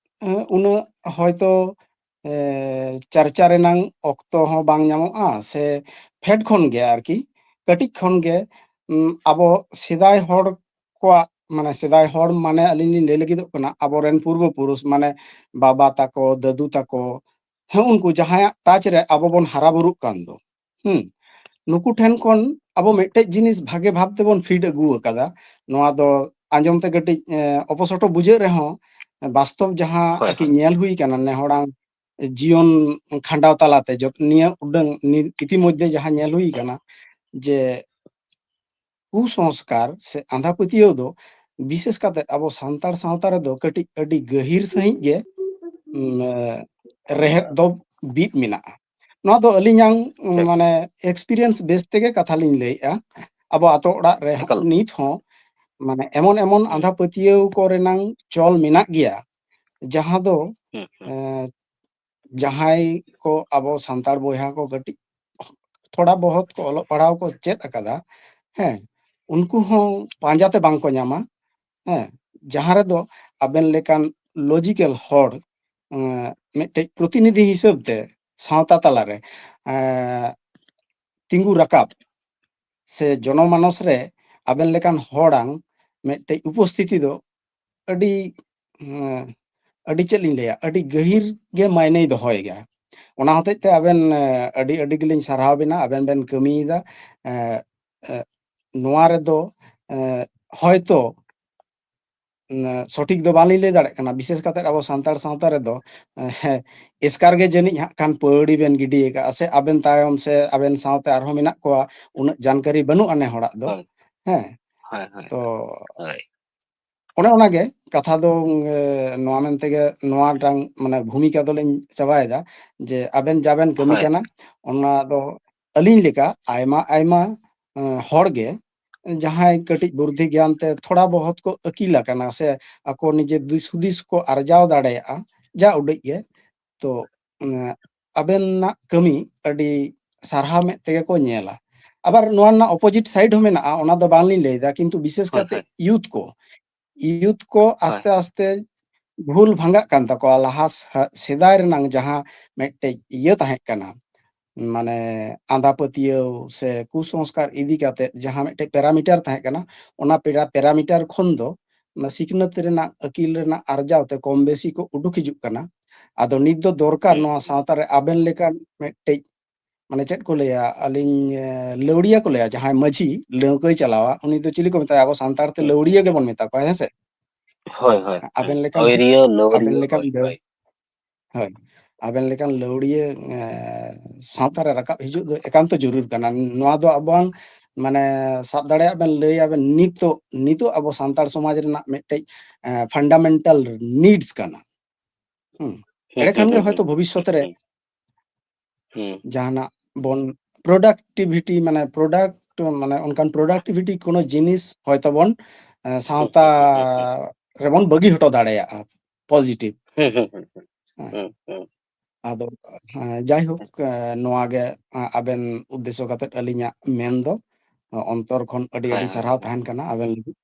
ᱮ, ᱩᱱᱟᱹᱜ ᱦᱚᱭᱛᱚ, ᱮ, ᱪᱟᱨᱪᱟ ᱨᱮᱱᱟᱝ ᱚᱠᱛᱚ ᱦᱚᱸ ᱵᱟᱝ ᱧᱟᱢᱚᱜᱼᱟ, ᱥᱮ ᱯᱷᱮᱰ ᱠᱷᱚᱱ ᱜᱮ ᱟᱨᱠᱤ, ᱠᱟᱹᱴᱤᱡ ᱠᱷᱚᱱ ᱜᱮ, ᱩᱢ, ᱟᱵᱚ ᱥᱮᱫᱟᱭ ᱦᱚᱲ ᱠᱚᱣᱟᱜ, ᱢᱟᱱᱮ, ᱥᱮᱫᱟᱭ ᱦᱚᱲ ᱢᱟᱱᱮ ᱟᱹᱞᱤᱧ ᱞᱤᱧ ᱞᱟᱹᱭ ᱞᱟᱹᱜᱤᱫᱚᱜ ᱠᱟᱱᱟ, ᱟᱵᱚᱨᱮᱱ ᱯᱩᱨᱵᱚ ᱯᱩᱨᱩᱥ, ᱢᱟᱱᱮ ᱵᱟᱵᱟ ᱛᱟᱠᱚ, ᱫᱟᱹᱫᱩ ᱛᱟᱠᱚ, ᱦᱮᱸ, ᱩᱱᱠᱩ ᱡᱟᱦᱟᱸᱭᱟᱜ ᱴᱟᱪ ᱨᱮ ᱟᱵᱚ ᱵᱚᱱ ᱦᱟᱨᱟ ᱵᱩᱨᱩᱜ ᱠᱟᱱ ᱫᱚ, ᱦᱩᱸ, ᱱᱩᱠᱩ ᱴᱷᱮᱱ ᱠᱷᱚᱱ ᱟᱵᱚ ᱢᱤᱫᱴᱮᱡ ᱡᱤᱱᱤᱥ ᱵᱷᱟᱜᱮ ᱵᱷᱟᱵ ᱛᱮᱵᱚᱱ ᱯᱷᱤᱰ ᱟᱹᱜᱩ ᱟᱠᱟᱫᱟ᱾ ᱱᱚᱣᱟ ᱫᱚ ᱟᱸᱡᱚᱢ ᱛᱮ ᱠᱟᱹᱴᱤᱡ, ᱮ, ᱚᱯᱚᱥᱚᱴᱚ ᱵᱩᱡᱷᱟᱹᱜ ᱨᱮᱦᱚᱸ, ᱵᱟᱥᱛᱚᱵ ᱡᱟᱦᱟᱸ ᱦᱳᱭ, ᱟᱨᱠᱤ ᱦᱳᱭ᱾ ᱧᱮᱞ ᱦᱩᱭ ᱠᱟᱱᱟ, ᱱᱮ ᱦᱚᱲᱟᱝ ᱡᱤᱭᱚᱱ ᱠᱷᱟᱸᱰᱟᱣ ᱛᱟᱞᱟᱛᱮ ᱡᱚᱛ-, ᱱᱤᱭᱟᱹ ᱩᱰᱟᱹᱝ ᱱᱤ-, ᱤᱛᱤᱢᱚᱫᱽᱫᱷᱮ ᱡᱟᱦᱟᱸ ᱧᱮᱞ ᱦᱩᱭ ᱠᱟᱱᱟ ᱡᱮ ᱠᱩᱥᱚᱝᱥᱠᱟᱨ ᱥᱮ ᱟᱸᱫᱷᱟ ᱯᱟᱹᱛᱭᱟᱹᱣ ᱫᱚ ᱵᱤᱥᱮᱥ ᱠᱟᱛᱮ ᱟᱵᱚ ᱥᱟᱱᱛᱟᱲ ᱥᱟᱶᱛᱟ ᱨᱮᱫᱚ ᱠᱟᱹᱴᱤᱡ ᱟᱹᱰᱤ ᱜᱟᱹᱦᱤᱨ ᱥᱟᱺᱦᱤᱡ ᱜᱮ, ᱩᱢ, ᱮ, ᱨᱮᱦᱮᱫ ᱫᱚ ᱵᱤᱫ ᱢᱮᱱᱟᱜᱼᱟ᱾ ᱱᱚᱣᱟ ᱫᱚ ᱟᱹᱞᱤᱧᱟᱝ, ᱩᱢ, ᱴᱷᱤᱠ᱾ ᱢᱟᱱᱮ, ᱮᱠᱥᱯᱤᱨᱤᱭᱮᱱᱥ ᱵᱮᱥ ᱛᱮᱜᱮ ᱠᱟᱛᱷᱟ ᱞᱤᱧ ᱞᱟᱹᱭᱮᱜᱼᱟ᱾ ᱟᱵᱚ ᱟᱛᱳ ᱚᱲᱟᱜ ᱨᱮ ᱮᱠᱟᱞ᱾ ᱱᱤᱛ ᱦᱚᱸ, ᱢᱟᱱᱮ, ᱮᱢᱚᱱ ᱮᱢᱚᱱ ᱦᱩᱸ᱾ ᱟᱸᱫᱷᱟ ᱯᱟᱹᱛᱭᱟᱹᱣ ᱠᱚᱨᱮᱱᱟᱝ ᱪᱚᱞ ᱢᱮᱱᱟᱜ ᱜᱮᱭᱟ, ᱡᱟᱦᱟᱸ ᱫᱚ, ᱦᱩᱸ, ᱦᱩᱸ᱾ ᱮ, ᱡᱟᱦᱟᱸᱭ ᱠᱚ ᱟᱵᱚ ᱥᱟᱱᱛᱟᱲ ᱵᱚᱭᱦᱟ ᱠᱚ ᱠᱟᱹᱴᱤᱡ ᱛᱷᱚᱲᱟ ᱵᱚᱦᱚᱛ ᱠᱚ ᱚᱞᱚᱜ ᱯᱟᱲᱦᱟᱣ ᱠᱚ ᱪᱮᱫ ᱟᱠᱟᱫᱟ, ᱦᱮᱸ, ᱩᱱᱠᱩ ᱦᱚᱸ ᱯᱟᱸᱡᱟ ᱛᱮ ᱵᱟᱝ ᱠᱚ ᱧᱟᱢᱟ, ᱦᱮᱸ, ᱡᱟᱦᱟᱸ ᱨᱮᱫᱚ ᱟᱵᱮᱱ ᱞᱮᱠᱟᱱ ᱞᱚᱡᱤᱠᱮᱞ ᱦᱚᱲ, ᱮᱸ, ᱢᱤᱫᱴᱮᱡ ᱯᱨᱚᱛᱤᱱᱤᱫᱷᱤ ᱦᱤᱥᱟᱹᱵ ᱛᱮ ᱥᱟᱶᱛᱟ ᱛᱟᱞᱟᱨᱮ, ᱮᱸ, ᱛᱤᱸᱜᱩ ᱨᱟᱠᱟᱵ ᱥᱮ ᱡᱚᱱᱚᱢᱟᱱᱚᱥ ᱨᱮ ᱟᱵᱮᱱ ᱞᱮᱠᱟᱱ ᱦᱚᱲᱟᱝ ᱢᱤᱫᱴᱮᱡ ᱩᱯᱚᱥᱛᱷᱤᱛᱤ ᱫᱚ ᱟᱹᱰᱤ, ᱮᱸ, ᱟᱹᱰᱤ ᱪᱮᱫ ᱞᱤᱧ ᱞᱟᱹᱭᱟ, ᱟᱹᱰᱤ ᱜᱟᱹᱦᱤᱨ ᱜᱮ ᱢᱟᱭᱱᱮᱭ ᱫᱚᱦᱚᱭ ᱜᱮᱭᱟ᱾ ᱚᱱᱟ ᱦᱚᱛᱮᱡ ᱛᱮ ᱟᱵᱮᱱ, ᱮᱸ, ᱟᱹᱰᱤ, ᱟᱹᱰᱤ ᱜᱮᱞᱤᱧ ᱥᱟᱨᱦᱟᱣ ᱵᱮᱱᱟ, ᱟᱵᱮᱱ ᱵᱮᱱ ᱠᱟᱹᱢᱤᱭᱮᱫᱟ᱾ ᱮᱸ, ᱮᱸ, ᱱᱚᱣᱟ ᱨᱮᱫᱚ, ᱮᱸ, ᱦᱚᱭᱛᱚ, ᱮᱸ, ᱥᱚᱴᱷᱤᱠ ᱫᱚ ᱵᱟᱝᱞᱤᱧ ᱞᱟᱹᱭ ᱫᱟᱲᱮᱭᱟᱜ ᱠᱟᱱᱟ, ᱵᱤᱥᱮᱥ ᱠᱟᱛᱮ ᱟᱵᱚ ᱥᱟᱱᱛᱟᱲ ᱥᱟᱶᱛᱟ ᱨᱮᱫᱚ, ᱮᱸ, ᱦᱮᱸ, ᱮᱥᱠᱟᱨ ᱜᱮ ᱡᱟᱹᱱᱤᱡ ᱦᱟᱸᱜ ᱠᱷᱟᱱ ᱯᱟᱹᱣᱲᱤ ᱵᱮᱱ ᱜᱤᱰᱤ ᱟᱠᱟᱫᱼᱟ, ᱥᱮ ᱟᱵᱮᱱ ᱛᱟᱭᱚᱢ ᱥᱮ ᱟᱵᱮᱱ ᱥᱟᱶᱛᱮ ᱟᱨᱦᱚᱸ ᱢᱮᱱᱟᱜ ᱠᱚᱣᱟ, ᱩᱱᱟᱹᱜ ᱡᱟᱱᱠᱟᱨᱤ ᱵᱟᱹᱱᱩᱜᱼᱟ ᱱᱮ ᱦᱚᱲᱟᱜ ᱫᱚ᱾ ᱦᱳᱭ᱾ ᱦᱮᱸ, ᱦᱳᱭ, ᱦᱳᱭ, ᱛᱚ ᱦᱳᱭ᱾ ᱚᱱᱮ ᱚᱱᱟᱜᱮ ᱠᱟᱛᱷᱟ ᱫᱚ, ᱮ, ᱱᱚᱣᱟ ᱢᱮᱱᱛᱮᱜᱮ ᱱᱚᱣᱟᱴᱟᱝ ᱢᱟᱱᱮ ᱵᱷᱩᱢᱤᱠᱟ ᱫᱚᱞᱤᱧ ᱪᱟᱵᱟᱭᱮᱫᱟ, ᱡᱮ ᱟᱵᱮᱱ ᱡᱟᱵᱮᱱ ᱠᱟᱹᱢᱤ ᱦᱳᱭ᱾ ᱠᱟᱱᱟ, ᱚᱱᱟ ᱫᱚ ᱟᱹᱞᱤᱧ ᱞᱮᱠᱟ ᱟᱭᱢᱟ ᱟᱭᱢᱟ, ᱮ, ᱦᱚᱲ ᱜᱮ ᱡᱟᱦᱟᱸᱭ ᱠᱟᱹᱴᱤᱡ ᱵᱩᱨᱫᱷᱤ ᱜᱮᱭᱟᱱ ᱛᱮ ᱛᱷᱚᱲᱟ ᱵᱚᱦᱚᱛ ᱠᱚ ᱟᱹᱠᱤᱞ ᱟᱠᱟᱱᱟ ᱥᱮ ᱟᱠᱚ ᱱᱤᱡᱮ ᱫᱤᱥ ᱦᱩᱫᱤᱥ ᱠᱚ ᱟᱨᱡᱟᱣ ᱫᱟᱲᱮᱭᱟᱜᱼᱟ ᱡᱟ ᱩᱰᱤᱡ ᱜᱮ, ᱛᱚ, ᱮ, ᱟᱵᱮᱱᱟᱜ ᱠᱟᱹᱢᱤ ᱟᱹᱰᱤ ᱥᱟᱨᱦᱟᱣ ᱢᱮᱫ ᱛᱮᱜᱮ ᱠᱚ ᱧᱮᱞᱟ᱾ ᱟᱵᱟᱨ ᱱᱚᱣᱟ ᱨᱮᱱᱟᱜ ᱚᱯᱳᱡᱤᱴ ᱥᱟᱭᱤᱰ ᱦᱚᱸ ᱢᱮᱱᱟᱜᱼᱟ, ᱚᱱᱟ ᱫᱚ ᱵᱟᱝᱞᱤᱧ ᱞᱟᱹᱭᱫᱟ, ᱠᱤᱱᱛᱩ ᱵᱤᱥᱮᱥ ᱦᱳᱭ, ᱠᱟᱛᱮ ᱦᱳᱭ᱾ ᱭᱩᱛᱷ ᱠᱚ, ᱭᱩᱛᱷ ᱠᱚ ᱦᱳᱭ᱾ ᱟᱥᱛᱮ ᱟᱥᱛᱮ ᱵᱷᱩᱞ ᱵᱷᱟᱸᱜᱟᱜ ᱠᱟᱱ ᱛᱟᱠᱚᱣᱟ᱾ ᱞᱟᱦᱟ ᱥᱟ-, ᱥᱮᱫᱟᱭ ᱨᱮᱱᱟᱝ ᱡᱟᱦᱟᱸ ᱢᱤᱫᱴᱮᱡ ᱤᱭᱟᱹ ᱛᱟᱦᱮᱸ ᱠᱟᱱᱟ, ᱢᱟᱱᱮ ᱟᱸᱫᱷᱟ ᱯᱟᱹᱛᱭᱟᱹᱣ ᱥᱮ ᱠᱩᱥᱚᱝᱥᱠᱟᱨ ᱤᱫᱤ ᱠᱟᱛᱮ ᱡᱟᱦᱟᱸ ᱢᱤᱫᱴᱮᱡ ᱯᱮᱨᱟᱢᱤᱴᱟᱨ ᱛᱟᱦᱮᱸ ᱠᱟᱱᱟ, ᱚᱱᱟ ᱯᱮᱨᱟ-, ᱯᱮᱨᱟᱢᱤᱴᱟᱨ ᱠᱷᱚᱱ ᱫᱚ ᱚᱱᱟ ᱥᱤᱠᱷᱱᱟᱹᱛ ᱨᱮᱱᱟᱜ, ᱟᱹᱠᱤᱞ ᱨᱮᱱᱟᱜ ᱟᱨᱡᱟᱣ ᱛᱮ ᱠᱚᱢ ᱵᱮᱥᱤ ᱠᱚ ᱩᱰᱩᱠ ᱦᱤᱡᱩᱜ ᱠᱟᱱᱟ᱾ ᱟᱫᱚ ᱱᱤᱛ ᱫᱚ ᱫᱚᱨᱠᱟᱨ ᱦᱩᱸ, ᱱᱚᱣᱟ ᱦᱩᱸ᱾ ᱥᱟᱶᱛᱟ ᱨᱮ ᱟᱵᱮᱱ ᱞᱮᱠᱟᱱ ᱢᱤᱫᱴᱮᱡ, ᱢᱟᱱᱮ ᱪᱮᱫ ᱠᱚ ᱞᱟᱹᱭᱟ, ᱟᱹᱞᱤᱧ, ᱮ, ᱞᱟᱹᱣᱲᱤᱭᱟᱹ ᱠᱚ ᱞᱟᱹᱭᱟ, ᱡᱟᱦᱟᱸᱭ ᱢᱟᱹᱡᱷᱤ ᱞᱟᱹᱣᱠᱟᱹᱭ ᱪᱟᱞᱟᱣᱟ, ᱩᱱᱤ ᱫᱚ ᱪᱤᱞᱤ ᱠᱚ ᱢᱮᱛᱟᱭᱟ? ᱟᱵᱚ ᱥᱟᱱᱛᱟᱲ ᱛᱮ ᱦᱩᱸ, ᱦᱩᱸ᱾ ᱞᱟᱹᱣᱲᱤᱭᱟᱹ ᱜᱮᱵᱚᱱ ᱢᱮᱛᱟ ᱠᱚᱣᱟ, ᱦᱮᱸ ᱥᱮ? ᱦᱳᱭ, ᱦᱳᱭ, ᱦᱳᱭ᱾ ᱟᱵᱮᱱ ᱞᱮᱠᱟᱱ ᱦᱚᱲ, ᱟᱹᱣᱨᱤᱭᱟᱹ, ᱟᱵᱮᱱ ᱞᱟᱹᱣᱲᱤᱭᱟᱹ, ᱞᱮᱠᱟᱱ ᱦᱳᱭ, ᱞᱟᱹᱣ-, ᱦᱳᱭ᱾ ᱦᱳᱭ, ᱟᱵᱮᱱ ᱞᱮᱠᱟᱱ ᱞᱟᱹᱣᱲᱤᱭᱟᱹ, ᱮ, ᱥᱟᱶᱛᱟ ᱨᱮ ᱨᱟᱠᱟᱵ ᱦᱤᱡᱩᱜ ᱫᱚ ᱮᱠᱟᱱᱛᱚ ᱡᱚᱨᱩᱨ ᱠᱟᱱᱟ᱾ ᱱᱚᱣᱟ ᱫᱚ ᱟᱵᱚᱣᱟᱝ, ᱢᱟᱱᱮ, ᱥᱟᱵ ᱫᱟᱲᱮᱭᱟᱜ ᱵᱮᱱ, ᱞᱟᱹᱭ ᱟᱵᱮᱱ, ᱱᱤᱛᱚᱜ, ᱱᱤᱛᱚᱜ ᱟᱵᱚ ᱥᱟᱱᱛᱟᱲ ᱥᱚᱢᱟᱡᱽ ᱨᱮᱱᱟᱜ ᱢᱤᱫᱴᱮᱡ, ᱮ, ᱯᱷᱟᱱᱰᱟᱢᱮᱱᱴᱟᱞ ᱱᱤᱰᱥ ᱠᱟᱱᱟ᱾ ᱦᱩᱸ᱾ ᱦᱩᱸ, ᱮᱸᱰᱮ ᱦᱩᱸ, ᱠᱷᱟᱱ ᱜᱮ ᱦᱩᱸ, ᱦᱚᱭᱛᱚ ᱦᱩᱸ, ᱵᱷᱚᱵᱤᱥᱥᱚᱛ ᱦᱩᱸ, ᱨᱮ ᱦᱩᱸ᱾ ᱦᱩᱸ᱾ ᱡᱟᱦᱟᱱᱟᱜ ᱵᱚᱱ ᱯᱨᱚᱰᱟᱠᱴᱤᱵᱷᱤᱴᱤ, ᱢᱟᱱᱮ ᱯᱨᱚᱰᱟᱠᱴ, ᱢᱟᱱᱮ ᱚᱱᱠᱟᱱ ᱯᱨᱚᱰᱟᱠᱴᱤᱵᱷᱤᱴᱤ ᱠᱳᱱᱳ ᱡᱤᱱᱤᱥ ᱦᱚᱭᱛᱚ ᱵᱚᱱ, ᱮ, ᱦᱩᱸ, ᱥᱟᱶᱛᱟ ᱦᱩᱸ, ᱦᱩᱸ, ᱦᱩᱸ, ᱦᱩᱸ᱾ ᱨᱮᱵᱚᱱ ᱵᱟᱹᱜᱤ ᱦᱚᱴᱚ ᱫᱟᱲᱮᱭᱟᱜᱼᱟ, ᱯᱚᱡᱤᱴᱤᱵᱷ᱾ ᱦᱩᱸ, ᱦᱩᱸ, ᱦᱩᱸ, ᱦᱩᱸ᱾ ᱦᱮᱸ᱾ ᱦᱩᱸ, ᱦᱩᱸ᱾ ᱟᱫᱚ, ᱦᱮᱸ, ᱡᱟᱭᱦᱳᱠ, ᱮ, ᱱᱚᱣᱟ ᱜᱮ, ᱟ, ᱟᱵᱮᱱ ᱩᱫᱽᱫᱮᱥᱥᱚ ᱠᱟᱛᱮ ᱟᱹᱞᱤᱧᱟᱜ ᱢᱮᱱ ᱫᱚ, ᱚ, ᱚᱱᱛᱚᱨ ᱠᱷᱚᱱ ᱟᱹᱰᱤ ᱦᱳᱭ, ᱟᱹᱰᱤ ᱦᱳᱭ, ᱥᱟᱨᱦᱟᱣ ᱦᱳᱭ᱾ ᱛᱟᱦᱮᱱ ᱠᱟᱱᱟ ᱟᱵᱮᱱ ᱞᱟᱹᱜᱤᱫ᱾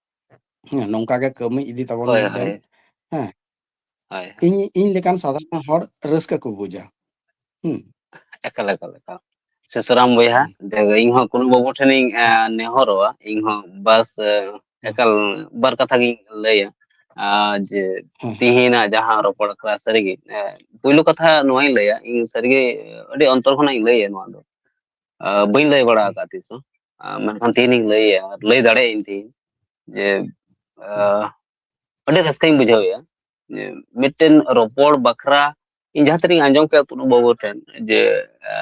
ᱦᱮᱸ, ᱱᱚᱝᱠᱟ ᱜᱮ ᱠᱟᱹᱢᱤ ᱤᱫᱤ ᱛᱟᱵᱚᱱ ᱦᱳᱭ, ᱵᱮᱱ᱾ ᱦᱳᱭ, ᱦᱮᱸ, ᱦᱳᱭ, ᱦᱳᱭ᱾ ᱤᱧ, ᱤᱧ ᱞᱮᱠᱟᱱ ᱥᱟᱫᱷᱟᱨᱚᱱ ᱦᱚᱲ ᱨᱟᱹᱥᱠᱟᱹ ᱠᱚ ᱵᱩᱡᱟ᱾ ᱦᱩᱸ, ᱮᱠᱟᱞ, ᱮᱠᱟᱞ, ᱮᱠᱟᱞ᱾ ᱥᱩᱥᱩᱨᱟᱢ ᱵᱚᱭᱦᱟ, ᱦᱩᱸ, ᱡᱟᱜᱮ ᱤᱧ ᱦᱚᱸ ᱠᱩᱱᱩ ᱵᱟᱹᱵᱩ ᱴᱷᱮᱱᱤᱧ, ᱮ, ᱦᱩᱸ, ᱱᱮᱦᱚᱨᱚᱜᱼᱟ, ᱤᱧ ᱦᱚᱸ ᱵᱟᱥ, ᱮ, ᱦᱩᱸ, ᱮᱠᱟᱞ ᱵᱟᱨ ᱠᱟᱛᱷᱟ ᱜᱤᱧ ᱞᱟᱹᱭᱟ᱾ ᱟ, ᱡᱮ ᱦᱮᱸ, ᱦᱮᱸ, ᱛᱤᱦᱤᱧᱟᱜ ᱡᱟᱦᱟᱸ ᱨᱚᱯᱚᱲ ᱟᱠᱷᱲᱟ ᱥᱟᱹᱨᱤᱜᱮ, ᱮ, ᱯᱩᱭᱞᱩ ᱠᱟᱛᱷᱟ ᱱᱚᱣᱟᱧ ᱞᱟᱹᱭᱟ, ᱤᱧ ᱥᱟᱹᱨᱤᱜᱮ ᱟᱹᱰᱤ ᱚᱱᱛᱚᱨ ᱠᱷᱚᱱᱟᱜ ᱤᱧ ᱞᱟᱹᱭᱟ ᱱᱚᱣᱟ ᱫᱚ᱾ ᱟ, ᱵᱟᱹᱧ ᱞᱟᱹᱭ ᱵᱟᱲᱟ ᱦᱩᱸ, ᱟᱠᱟᱫ ᱛᱤᱥ ᱦᱚᱸ᱾ ᱟ, ᱢᱮᱱᱠᱷᱟᱱ ᱛᱤᱦᱤᱧᱤᱧ ᱞᱟᱹᱭᱟ, ᱞᱟᱹᱭ ᱫᱟᱲᱮᱭᱟᱜ ᱟᱹᱧ ᱛᱤᱦᱤᱧ᱾ ᱡᱮ, ᱟ, ᱦᱩᱸ, ᱟᱹᱰᱤ ᱨᱟᱹᱥᱠᱟᱹᱧ ᱵᱩᱡᱷᱟᱹᱣᱮᱫᱼᱟ᱾ ᱡᱮ ᱢᱤᱫᱴᱮᱱ ᱨᱚᱯᱚᱲ ᱵᱟᱠᱷᱨᱟ ᱤᱧ ᱡᱟᱦᱟᱸ ᱛᱤᱱᱟᱹᱜ ᱤᱧ ᱟᱸᱡᱚᱢ ᱠᱮᱫ ᱠᱩᱱᱩ ᱵᱟᱹᱵᱩ ᱴᱷᱮᱱ ᱡᱮ, ᱟ,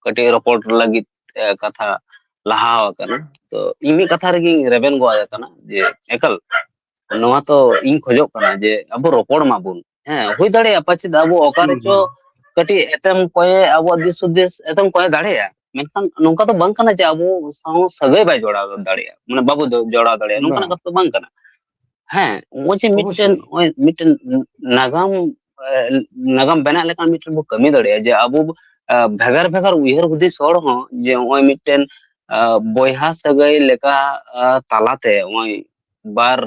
ᱠᱟᱹᱴᱤᱡ ᱨᱚᱯᱚᱲ ᱞᱟᱹᱜᱤᱫ, ᱟ, ᱠᱟᱛᱷᱟ ᱞᱟᱦᱟ ᱟᱠᱟᱱᱟ᱾ ᱛᱚ, ᱤᱧ ᱢᱤᱫ ᱠᱟᱛᱷᱟ ᱨᱮᱜᱮᱧ ᱨᱮᱵᱮᱱ ᱜᱚᱫ ᱟᱭ ᱠᱟᱱᱟ ᱡᱮ, ᱮᱠᱟᱞ, ᱱᱚᱣᱟ ᱛᱚ ᱤᱧ ᱠᱷᱚᱡᱚᱜ ᱠᱟᱱᱟ ᱡᱮ ᱟᱵᱚ ᱨᱚᱯᱚᱲ ᱢᱟᱵᱚᱱ᱾ ᱦᱮᱸ, ᱦᱩᱭ ᱫᱟᱲᱮᱭᱟᱜᱼᱟ ᱯᱟᱪᱮᱫ ᱟᱵᱚ ᱚᱠᱟ ᱦᱩᱸ, ᱨᱮᱪᱚ ᱦᱩᱸ, ᱠᱟᱹᱴᱤᱡ ᱮᱛᱮᱢ ᱠᱚᱭᱮ, ᱟᱵᱚᱣᱟᱜ ᱫᱤᱥ ᱦᱩᱫᱤᱥ ᱮᱛᱮᱢ ᱠᱚᱭᱮ ᱫᱟᱲᱮᱭᱟᱜᱼᱟ, ᱢᱮᱱᱠᱷᱟᱱ ᱱᱚᱝᱠᱟ ᱫᱚ ᱵᱟᱝ ᱠᱟᱱᱟ ᱡᱮ ᱟᱵᱚ ᱥᱟᱶ ᱥᱟᱹᱜᱟᱹᱭ ᱵᱟᱭ ᱡᱚᱲᱟᱣ ᱫᱟᱲᱮᱭᱟᱜᱼᱟ, ᱢᱟᱱᱮ ᱵᱟᱵᱚ ᱡᱚ-, ᱡᱚᱲᱟᱣ ᱫᱟᱲᱮᱭᱟᱜᱼᱟ, ᱱᱚᱝᱠᱟᱱᱟᱜ ᱵᱟᱝ, ᱠᱟᱛᱷᱟ ᱫᱚ ᱵᱟᱝ ᱠᱟᱱᱟ᱾ ᱦᱮᱸ, ᱱᱚᱜᱼᱚᱭ ᱡᱮ ᱢᱤᱫᱴᱮᱱ, ᱚᱵᱚᱥᱥᱳᱭ᱾ ᱱᱚᱜᱼᱚᱭ ᱢᱤᱫᱴᱮᱱ ᱱᱟᱜᱟᱢ, ᱮ, ᱱᱟᱜᱟᱢ ᱵᱮᱱᱟᱜ ᱞᱮᱠᱟᱱ ᱢᱤᱫᱴᱮᱱ ᱵᱚ ᱠᱟᱹᱢᱤ ᱫᱟᱲᱮᱭᱟᱜᱼᱟ, ᱡᱮ ᱟᱵᱚ, ᱮ, ᱵᱷᱮᱜᱟᱨ ᱵᱷᱮᱜᱟᱨ ᱩᱭᱦᱟᱹᱨ ᱦᱩᱫᱤᱥ ᱦᱚᱲ ᱦᱚᱸ ᱡᱮ ᱱᱚᱜᱼᱚᱭ ᱢᱤᱫᱴᱮᱱ, ᱮ, ᱵᱚᱭᱦᱟ ᱥᱟᱹᱜᱟᱹᱭ ᱞᱮᱠᱟ, ᱮ, ᱛᱟᱞᱟᱛᱮ ᱱᱚᱜᱼᱚᱭ ᱵᱟᱨ,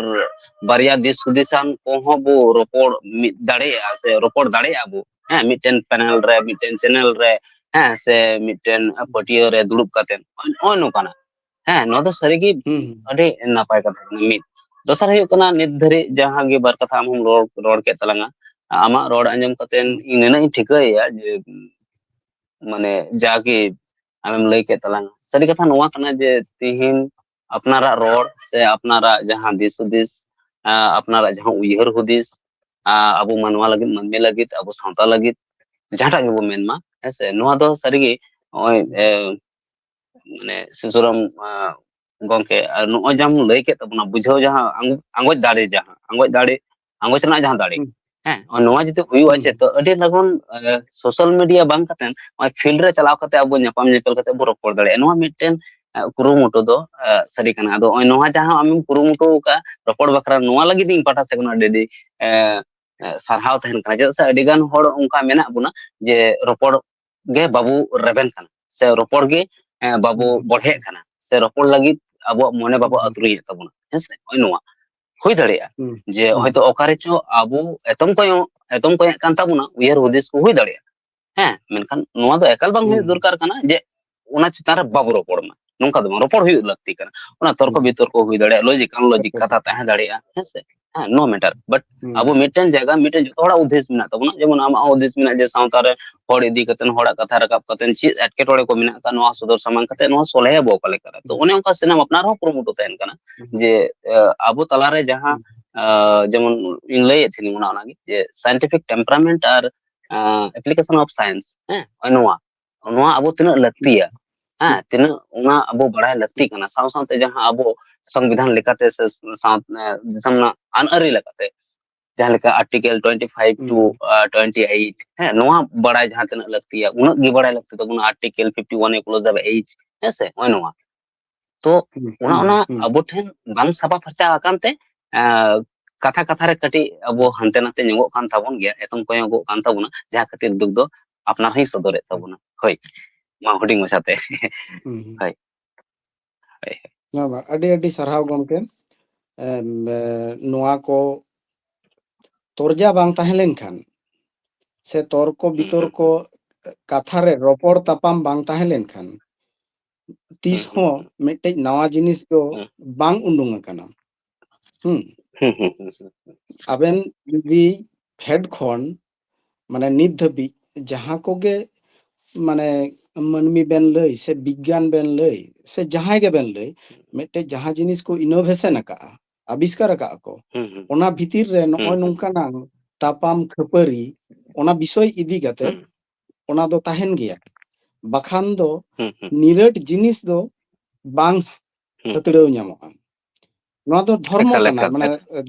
ᱵᱟᱨᱭᱟ ᱫᱤᱥ ᱦᱩᱫᱤᱥᱟᱱ ᱠᱚᱦᱚᱸ ᱵᱚ ᱨᱚᱯᱚᱲ ᱢᱤᱫ ᱫᱟᱲᱮᱭᱟᱜᱼᱟ ᱥᱮ ᱨᱚᱯᱚᱲ ᱫᱟᱲᱮᱭᱟᱜᱼᱟ ᱵᱚ, ᱦᱮᱸ, ᱢᱤᱫᱴᱮᱱ ᱯᱮᱱᱮᱞ ᱨᱮ, ᱢᱤᱫᱴᱮᱱ ᱪᱮᱱᱮᱞ ᱨᱮ, ᱦᱮᱸ, ᱥᱮ ᱢᱤᱫᱴᱮᱱ ᱯᱟᱹᱴᱭᱟᱹ ᱨᱮ ᱫᱩᱲᱩᱵ ᱠᱟᱛᱮ, ᱱᱚᱜᱼᱚᱭ ᱱᱚᱝᱠᱟᱱᱟᱜ᱾ ᱦᱮᱸ, ᱱᱚᱣᱟ ᱫᱚ ᱥᱟᱹᱨᱤᱜᱮ ᱦᱩᱸ, ᱦᱩᱸ, ᱟᱹᱰᱤ ᱱᱟᱯᱟᱭ ᱠᱟᱛᱷᱟ ᱠᱟᱱᱟ ᱢᱤᱫ᱾ ᱫᱚᱥᱟᱨ ᱦᱩᱭᱩᱜ ᱠᱟᱱᱟ, ᱱᱤᱛ ᱫᱷᱟᱹᱨᱤᱡ ᱡᱟᱦᱟᱸ ᱜᱮ ᱵᱟᱨ ᱠᱟᱛᱷᱟ ᱟᱢ ᱦᱚᱢ ᱨᱚᱲ, ᱨᱚᱲ ᱠᱮᱫ ᱛᱟᱞᱟᱝᱟ, ᱟᱢᱟᱜ ᱨᱚᱲ ᱟᱸᱡᱚᱢ ᱠᱟᱛᱮ ᱦᱩᱸ, ᱤᱧ ᱱᱤᱱᱟᱹᱜ ᱤᱧ ᱴᱷᱤᱠᱟᱹᱭᱮᱭᱟ ᱡᱮ, ᱢᱟᱱᱮ, ᱡᱟᱜᱮ ᱟᱢᱮᱢ ᱞᱟᱹᱭ ᱠᱮᱫ ᱛᱟᱞᱟᱝᱟ, ᱥᱟᱹᱨᱤ ᱠᱟᱛᱷᱟ ᱱᱚᱣᱟ ᱠᱟᱱᱟ ᱡᱮ ᱛᱤᱦᱤᱧ ᱟᱯᱱᱟᱨᱟᱜ ᱨᱚᱲ ᱥᱮ ᱟᱯᱱᱟᱨᱟᱜ ᱡᱟᱦᱟᱸ ᱫᱤᱥ ᱦᱩᱫᱤᱥ, ᱟᱸ, ᱟᱯᱱᱟᱨᱟᱜ ᱡᱟᱦᱟᱸ ᱩᱭᱦᱟᱹᱨ ᱦᱩᱫᱤᱥ, ᱟᱸ, ᱟᱵᱚ ᱢᱟᱱᱣᱟ ᱞᱟᱹᱜᱤᱫ, ᱢᱟᱹᱱᱢᱤ ᱞᱟᱹᱜᱤᱫ, ᱟᱵᱚ ᱥᱟᱶᱛᱟ ᱞᱟᱹᱜᱤᱫ, ᱡᱟᱦᱟᱸᱴᱟᱜ ᱜᱮᱵᱚ ᱢᱮᱱ ᱢᱟ, ᱦᱮᱸ ᱥᱮ, ᱱᱚᱣᱟ ᱫᱚ ᱥᱟᱹᱨᱤᱜᱮ ᱱᱚᱜᱼᱚᱭ, ᱮ, ᱢᱟᱱᱮ, ᱥᱤᱥᱩᱨᱟᱢ, ᱟ, ᱜᱚᱝᱠᱮ, ᱟᱨ ᱱᱚᱜᱼᱚᱭ ᱡᱟᱦᱟᱸᱢ ᱞᱟᱹᱭ ᱠᱮᱫ ᱛᱟᱵᱚᱱᱟ, ᱵᱩᱡᱷᱟᱹᱣ ᱡᱟᱦᱟᱸ, ᱟᱸᱜᱚ-, ᱟᱸᱜᱚᱪ ᱫᱟᱲᱮ ᱡᱟᱦᱟᱸ, ᱟᱸᱜᱚᱪ ᱫᱟᱲᱮ, ᱟᱸᱜᱚᱪ ᱨᱮᱱᱟᱜ ᱡᱟᱦᱟᱸ ᱫᱟᱲᱮ, ᱦᱩᱸ, ᱦᱮᱸ, ᱱᱚᱣᱟ ᱡᱩᱫᱤ ᱦᱩᱭᱩᱜᱼᱟ ᱦᱩᱸ, ᱪᱮᱫ, ᱛᱚ ᱟᱹᱰᱤ ᱞᱚᱜᱚᱱ, ᱮ, ᱥᱳᱥᱟᱞ ᱢᱤᱰᱤᱭᱟ ᱵᱟᱝ ᱠᱟᱛᱮ ᱱᱚᱜᱼᱚᱭ ᱯᱷᱤᱞᱰ ᱨᱮ ᱪᱟᱞᱟᱣ ᱠᱟᱛᱮ ᱟᱵᱚ ᱧᱟᱯᱟᱢ ᱧᱮᱯᱮᱞ ᱠᱟᱛᱮ ᱵᱚ ᱨᱚᱯᱚᱲ ᱫᱟᱲᱮᱭᱟᱜᱼᱟ᱾ ᱱᱚᱣᱟ ᱢᱤᱫᱴᱮᱱ, ᱮ, ᱠᱩᱨᱩᱢᱩᱴᱩ ᱫᱚ, ᱮ, ᱥᱟᱹᱨᱤ ᱠᱟᱱᱟ᱾ ᱟᱫᱚ ᱱᱚᱜᱼᱚᱭ ᱱᱚᱣᱟ ᱡᱟᱦᱟᱸ ᱟᱢᱮᱢ ᱠᱩᱨᱩᱢᱩᱴᱩ ᱟᱠᱟᱫᱼᱟ ᱨᱚᱯᱚᱲ ᱵᱟᱠᱷᱨᱟ, ᱱᱚᱣᱟ ᱞᱟᱹᱜᱤᱫ ᱤᱧ ᱯᱟᱦᱴᱟ ᱥᱮᱫ ᱠᱷᱚᱱ ᱟᱹᱰᱤ ᱟᱹᱰᱤ, ᱮ, ᱮ, ᱥᱟᱨᱦᱟᱣ ᱛᱟᱦᱮᱱ ᱠᱟᱱᱟ᱾ ᱪᱮᱫᱟᱜ ᱥᱮ ᱟᱹᱰᱤ ᱜᱟᱱ ᱦᱚᱲ ᱚᱱᱠᱟ ᱢᱮᱱᱟᱜ ᱵᱚᱱᱟ ᱡᱮ ᱨᱚᱯᱚᱲ ᱜᱮ ᱵᱟᱵᱚ ᱨᱮᱵᱮᱱ ᱠᱟᱱᱟ, ᱥᱮ ᱨᱚᱯᱚᱲ ᱜᱮ, ᱮ, ᱵᱟᱵᱚ ᱵᱚᱲᱦᱮᱜ ᱠᱟᱱᱟ, ᱥᱮ ᱨᱚᱯᱚᱲ ᱞᱟᱹᱜᱤᱫ ᱟᱵᱚᱣᱟᱜ ᱢᱚᱱᱮ ᱵᱟᱵᱚ ᱟᱹᱛᱨᱩᱧᱮᱫ ᱛᱟᱵᱚᱱᱟ, ᱦᱮᱸ ᱥᱮ? ᱱᱚᱜᱼᱚᱭ ᱱᱚᱣᱟ ᱦᱩᱭ ᱫᱟᱲᱮᱭᱟᱜᱼᱟ ᱡᱮ ᱦᱚᱭᱛᱳ ᱚᱠᱟ ᱨᱮᱪᱚ ᱟᱵᱚ ᱮᱛᱚᱢ ᱠᱚᱭᱚᱜ, ᱮᱛᱚᱢ ᱠᱚᱭᱚᱜ ᱠᱟᱱ ᱛᱟᱵᱚᱱᱟ, ᱩᱭᱦᱟᱹᱨ ᱦᱩᱫᱤᱥ ᱠᱚ ᱦᱩᱭ ᱫᱟᱲᱮᱭᱟᱜᱼᱟ᱾ ᱦᱮᱸ, ᱢᱮᱱᱠᱷᱟᱱ ᱱᱚᱣᱟ ᱫᱚ ᱮᱠᱟᱞ ᱵᱟᱝ ᱦᱩᱭᱩᱜ ᱫᱚᱨᱠᱟᱨ ᱠᱟᱱᱟ ᱡᱮ ᱚᱱᱟ ᱪᱮᱛᱟᱱ ᱨᱮ ᱵᱟᱵᱚ ᱨᱚᱯᱚᱲ ᱢᱟ, ᱱᱚᱝᱠᱟ ᱫᱚ ᱵᱟᱝ, ᱨᱚᱯᱚᱲ ᱦᱩᱭᱩᱜ ᱞᱟᱹᱠᱛᱤ ᱠᱟᱱᱟ᱾ ᱚᱱᱟ ᱛᱚᱨᱠᱚ ᱵᱤᱛᱚᱨᱠᱚ ᱦᱩᱭ ᱫᱟᱲᱮᱭᱟᱜᱼᱟ, ᱞᱚᱡᱤᱠ ᱟᱱᱞᱚᱡᱤᱠ ᱠᱟᱛᱷᱟ ᱛᱟᱦᱮᱸ ᱫᱟᱲᱮᱭᱟᱜᱼᱟ, ᱦᱮᱸ ᱥᱮ? ᱦᱮᱸ, no matter, but ᱟᱵᱚ ᱢᱤᱫᱴᱮᱱ ᱡᱟᱭᱜᱟ, ᱢᱤᱫᱴᱮᱱ ᱡᱚᱛᱚ ᱦᱚᱲᱟᱜ ᱩᱫᱽᱫᱮᱥ ᱢᱮᱱᱟᱜ ᱛᱟᱵᱚᱱᱟ, ᱡᱮᱢᱚᱱ ᱟᱢᱟᱜ ᱦᱚᱸ ᱩᱫᱽᱫᱮᱥ ᱢᱮᱱᱟᱜᱼᱟ ᱡᱮ ᱥᱟᱶᱛᱟ ᱨᱮ ᱦᱚᱲ ᱤᱫᱤ ᱠᱟᱛᱮ, ᱦᱚᱲᱟᱜ ᱠᱟᱛᱷᱟ ᱨᱟᱠᱟᱵ ᱠᱟᱛᱮ ᱪᱮᱫ ᱮᱴᱠᱮᱴᱚᱬᱮ ᱠᱚ ᱢᱮᱱᱟᱜ ᱟᱠᱟᱫ, ᱱᱚᱣᱟ ᱥᱚᱫᱚᱨ ᱥᱟᱢᱟᱝ ᱠᱟᱛᱮ ᱱᱚᱣᱟ ᱥᱚᱞᱦᱮ ᱟᱵᱚ ᱚᱠᱟ ᱞᱮᱠᱟᱨᱮ᱾ ᱛᱚ ᱚᱱᱮ ᱚᱱᱠᱟ ᱥᱟᱱᱟᱢ ᱟᱯᱱᱟᱨ ᱦᱚᱸ ᱠᱩᱨᱩᱢᱩᱴᱩ ᱛᱟᱦᱮᱱ ᱠᱟᱱᱟ ᱡᱮ, ᱮ, ᱟᱵᱚ ᱛᱟᱞᱟᱨᱮ ᱡᱟᱦᱟᱸ, ᱟ, ᱡᱮᱢᱚᱱ ᱤᱧ ᱞᱟᱹᱭᱮᱫ ᱛᱟᱦᱮᱱᱤᱧ ᱚᱱᱟ, ᱚᱱᱟᱜᱮ ᱡᱮ scientific temperament ᱟᱨ, ᱟ, application of science, ᱦᱮᱸ, ᱱᱚᱜᱼᱚᱭ ᱱᱚᱣᱟ, ᱱᱚᱣᱟ ᱟᱵᱚ ᱛᱤᱱᱟᱹᱜ ᱞᱟᱹᱠᱛᱤᱭᱟ, ᱦᱮᱸ, ᱛᱤᱱᱟᱹᱜ ᱚᱱᱟ ᱟᱵᱚ ᱵᱟᱲᱟᱭ ᱞᱟᱹᱠᱛᱤ ᱠᱟᱱᱟ, ᱥᱟᱶ ᱥᱟᱶᱛᱮ ᱡᱟᱦᱟᱸ ᱟᱵᱚ ᱥᱚᱝᱵᱤᱫᱷᱟᱱ ᱞᱮᱠᱟᱛᱮ ᱥᱮ ᱥᱟᱶ, ᱮ, ᱫᱤᱥᱚᱢ ᱨᱮᱱᱟᱜ ᱟᱹᱱ ᱟᱹᱨᱤ ᱞᱮᱠᱟᱛᱮ, ᱡᱟᱦᱟᱸ ᱞᱮᱠᱟ article twenty five to, ᱟ, twenty eight, ᱦᱮᱸ, ᱱᱚᱣᱟ ᱵᱟᱲᱟᱭ ᱡᱟᱦᱟᱸ ᱛᱤᱱᱟᱹᱜ ᱞᱟᱹᱠᱛᱤᱭᱟ, ᱩᱱᱟᱹᱜ ᱜᱮ ᱵᱟᱲᱟᱭ ᱞᱟᱹᱠᱛᱤ ᱛᱟᱵᱚᱱᱟ article fifty one A clause double H, ᱦᱮᱸ ᱥᱮ, ᱱᱚᱜᱼᱚᱭ ᱱᱚᱣᱟ᱾ ᱛᱚ ᱚᱱᱟ ᱟᱵᱚ ᱴᱷᱮᱱ ᱵᱟᱝ ᱥᱟᱯᱷᱟ ᱯᱷᱟᱨᱪᱟ ᱟᱠᱟᱱ ᱛᱮ, ᱟ, ᱠᱟᱛᱷᱟ ᱠᱟᱛᱷᱟ ᱨᱮ ᱠᱟᱹᱴᱤᱡ ᱟᱵᱚ ᱦᱟᱱᱛᱮ ᱱᱟᱛᱮ ᱧᱚᱜᱚᱜ ᱠᱟᱱ ᱛᱟᱵᱚᱱ ᱜᱮᱭᱟ, ᱮᱛᱚᱢ ᱠᱚᱭᱚᱜᱚᱜ ᱠᱟᱱ ᱛᱟᱵᱚᱱᱟ, ᱡᱟᱦᱟᱸ ᱠᱷᱟᱹᱛᱤᱨ ᱫᱩᱠ ᱫᱚ ᱟᱯᱱᱟᱨ ᱦᱚᱸᱭ ᱥᱚᱫᱚᱨᱮᱫ ᱛᱟᱵᱚᱱᱟ᱾ ᱦᱳᱭ, ᱢᱟ ᱦᱩᱰᱤᱧ ᱢᱟᱪᱷᱟᱛᱮ᱾ ᱦᱩᱸ, ᱦᱩᱸ᱾ ᱦᱳᱭ᱾ ᱦᱳᱭ, ᱦᱳᱭ᱾ ᱵᱟᱝ, ᱵᱟᱝ, ᱟᱹᱰᱤ ᱟᱹᱰᱤ ᱥᱟᱨᱦᱟᱣ ᱜᱚᱢᱠᱮ᱾ ᱮᱢ, ᱮ, ᱱᱚᱣᱟ ᱠᱚ ᱛᱚᱨᱡᱟ ᱵᱟᱝ ᱛᱟᱦᱮᱸ ᱞᱮᱱᱠᱷᱟᱱ, ᱥᱮ ᱛᱚᱨᱠᱚ ᱦᱩᱸ, ᱦᱩᱸ, ᱵᱤᱛᱚᱨᱠᱚ, ᱦᱩᱸ᱾ ᱠᱟᱛᱷᱟ ᱨᱮ ᱨᱚᱯᱚᱲ ᱛᱟᱯᱟᱢ ᱵᱟᱝ ᱛᱟᱦᱮᱸ ᱞᱮᱱᱠᱷᱟᱱ, ᱛᱤᱥ ᱦᱩᱸ, ᱦᱩᱸ, ᱦᱚᱸ ᱦᱩᱸ᱾ ᱢᱤᱫᱴᱮᱡ ᱱᱟᱣᱟ ᱡᱤᱱᱤᱥ ᱫᱚ ᱦᱩᱸ᱾ ᱵᱟᱝ ᱩᱰᱩᱝ ᱟᱠᱟᱱᱟ᱾ ᱦᱩᱸ᱾ ᱦᱩᱸ, ᱦᱩᱸ, ᱦᱩᱸ, ᱦᱩᱸ, ᱦᱩᱸ᱾ ᱟᱵᱮᱱ ᱡᱩᱫᱤ ᱯᱷᱮᱰ ᱠᱷᱚᱱ, ᱢᱟᱱᱮ, ᱱᱤᱛ ᱫᱷᱟᱹᱵᱤᱡ ᱡᱟᱦᱟᱸ ᱠᱚᱜᱮ, ᱢᱟᱱᱮ, ᱢᱟᱹᱱᱢᱤ ᱵᱮᱱ ᱞᱟᱹᱭ ᱥᱮ ᱵᱤᱜᱽᱜᱟᱱ ᱵᱮᱱ ᱞᱟᱹᱭ ᱥᱮ ᱡᱟᱦᱟᱸᱭ ᱜᱮᱵᱮᱱ ᱞᱟᱹᱭ, ᱦᱩᱸ᱾ ᱢᱤᱫᱴᱮᱡ ᱡᱟᱦᱟᱸ ᱡᱤᱱᱤᱥ ᱠᱚ innovation ᱟᱠᱟᱜᱼᱟ, ᱟᱵᱤᱥᱠᱟᱨ ᱟᱠᱟᱜᱼᱟ ᱠᱚ, ᱦᱩᱸ, ᱦᱩᱸ᱾ ᱚᱱᱟ ᱵᱷᱤᱛᱤᱨ ᱨᱮ ᱱᱚᱜᱼᱚᱭ ᱦᱩᱸ, ᱦᱩᱸ᱾ ᱱᱚᱝᱠᱟᱱᱟᱝ ᱛᱟᱯᱟᱢ ᱠᱷᱟᱹᱯᱟᱹᱨᱤ, ᱚᱱᱟ ᱵᱤᱥᱚᱭ ᱤᱫᱤ ᱠᱟᱛᱮ ᱦᱩᱸ᱾ ᱚᱱᱟ ᱫᱚ ᱛᱟᱦᱮᱱ ᱜᱮᱭᱟ᱾ ᱵᱟᱠᱷᱟᱱ ᱫᱚ ᱦᱩᱸ, ᱦᱩᱸ᱾ ᱱᱤᱨᱟᱹᱴ ᱡᱤᱱᱤᱥ ᱫᱚ ᱵᱟᱝ ᱦᱩᱸ᱾ ᱦᱟᱹᱛᱲᱟᱹᱣ ᱧᱟᱢᱚᱜᱼᱟ᱾ ᱱᱚᱣᱟ ᱫᱚ ᱫᱷᱚᱨᱢᱚ ᱮᱠᱟᱞ, ᱠᱟᱱᱟ, ᱮᱠᱟᱞ, ᱢᱟᱱᱮ, ᱮᱠᱟᱞ᱾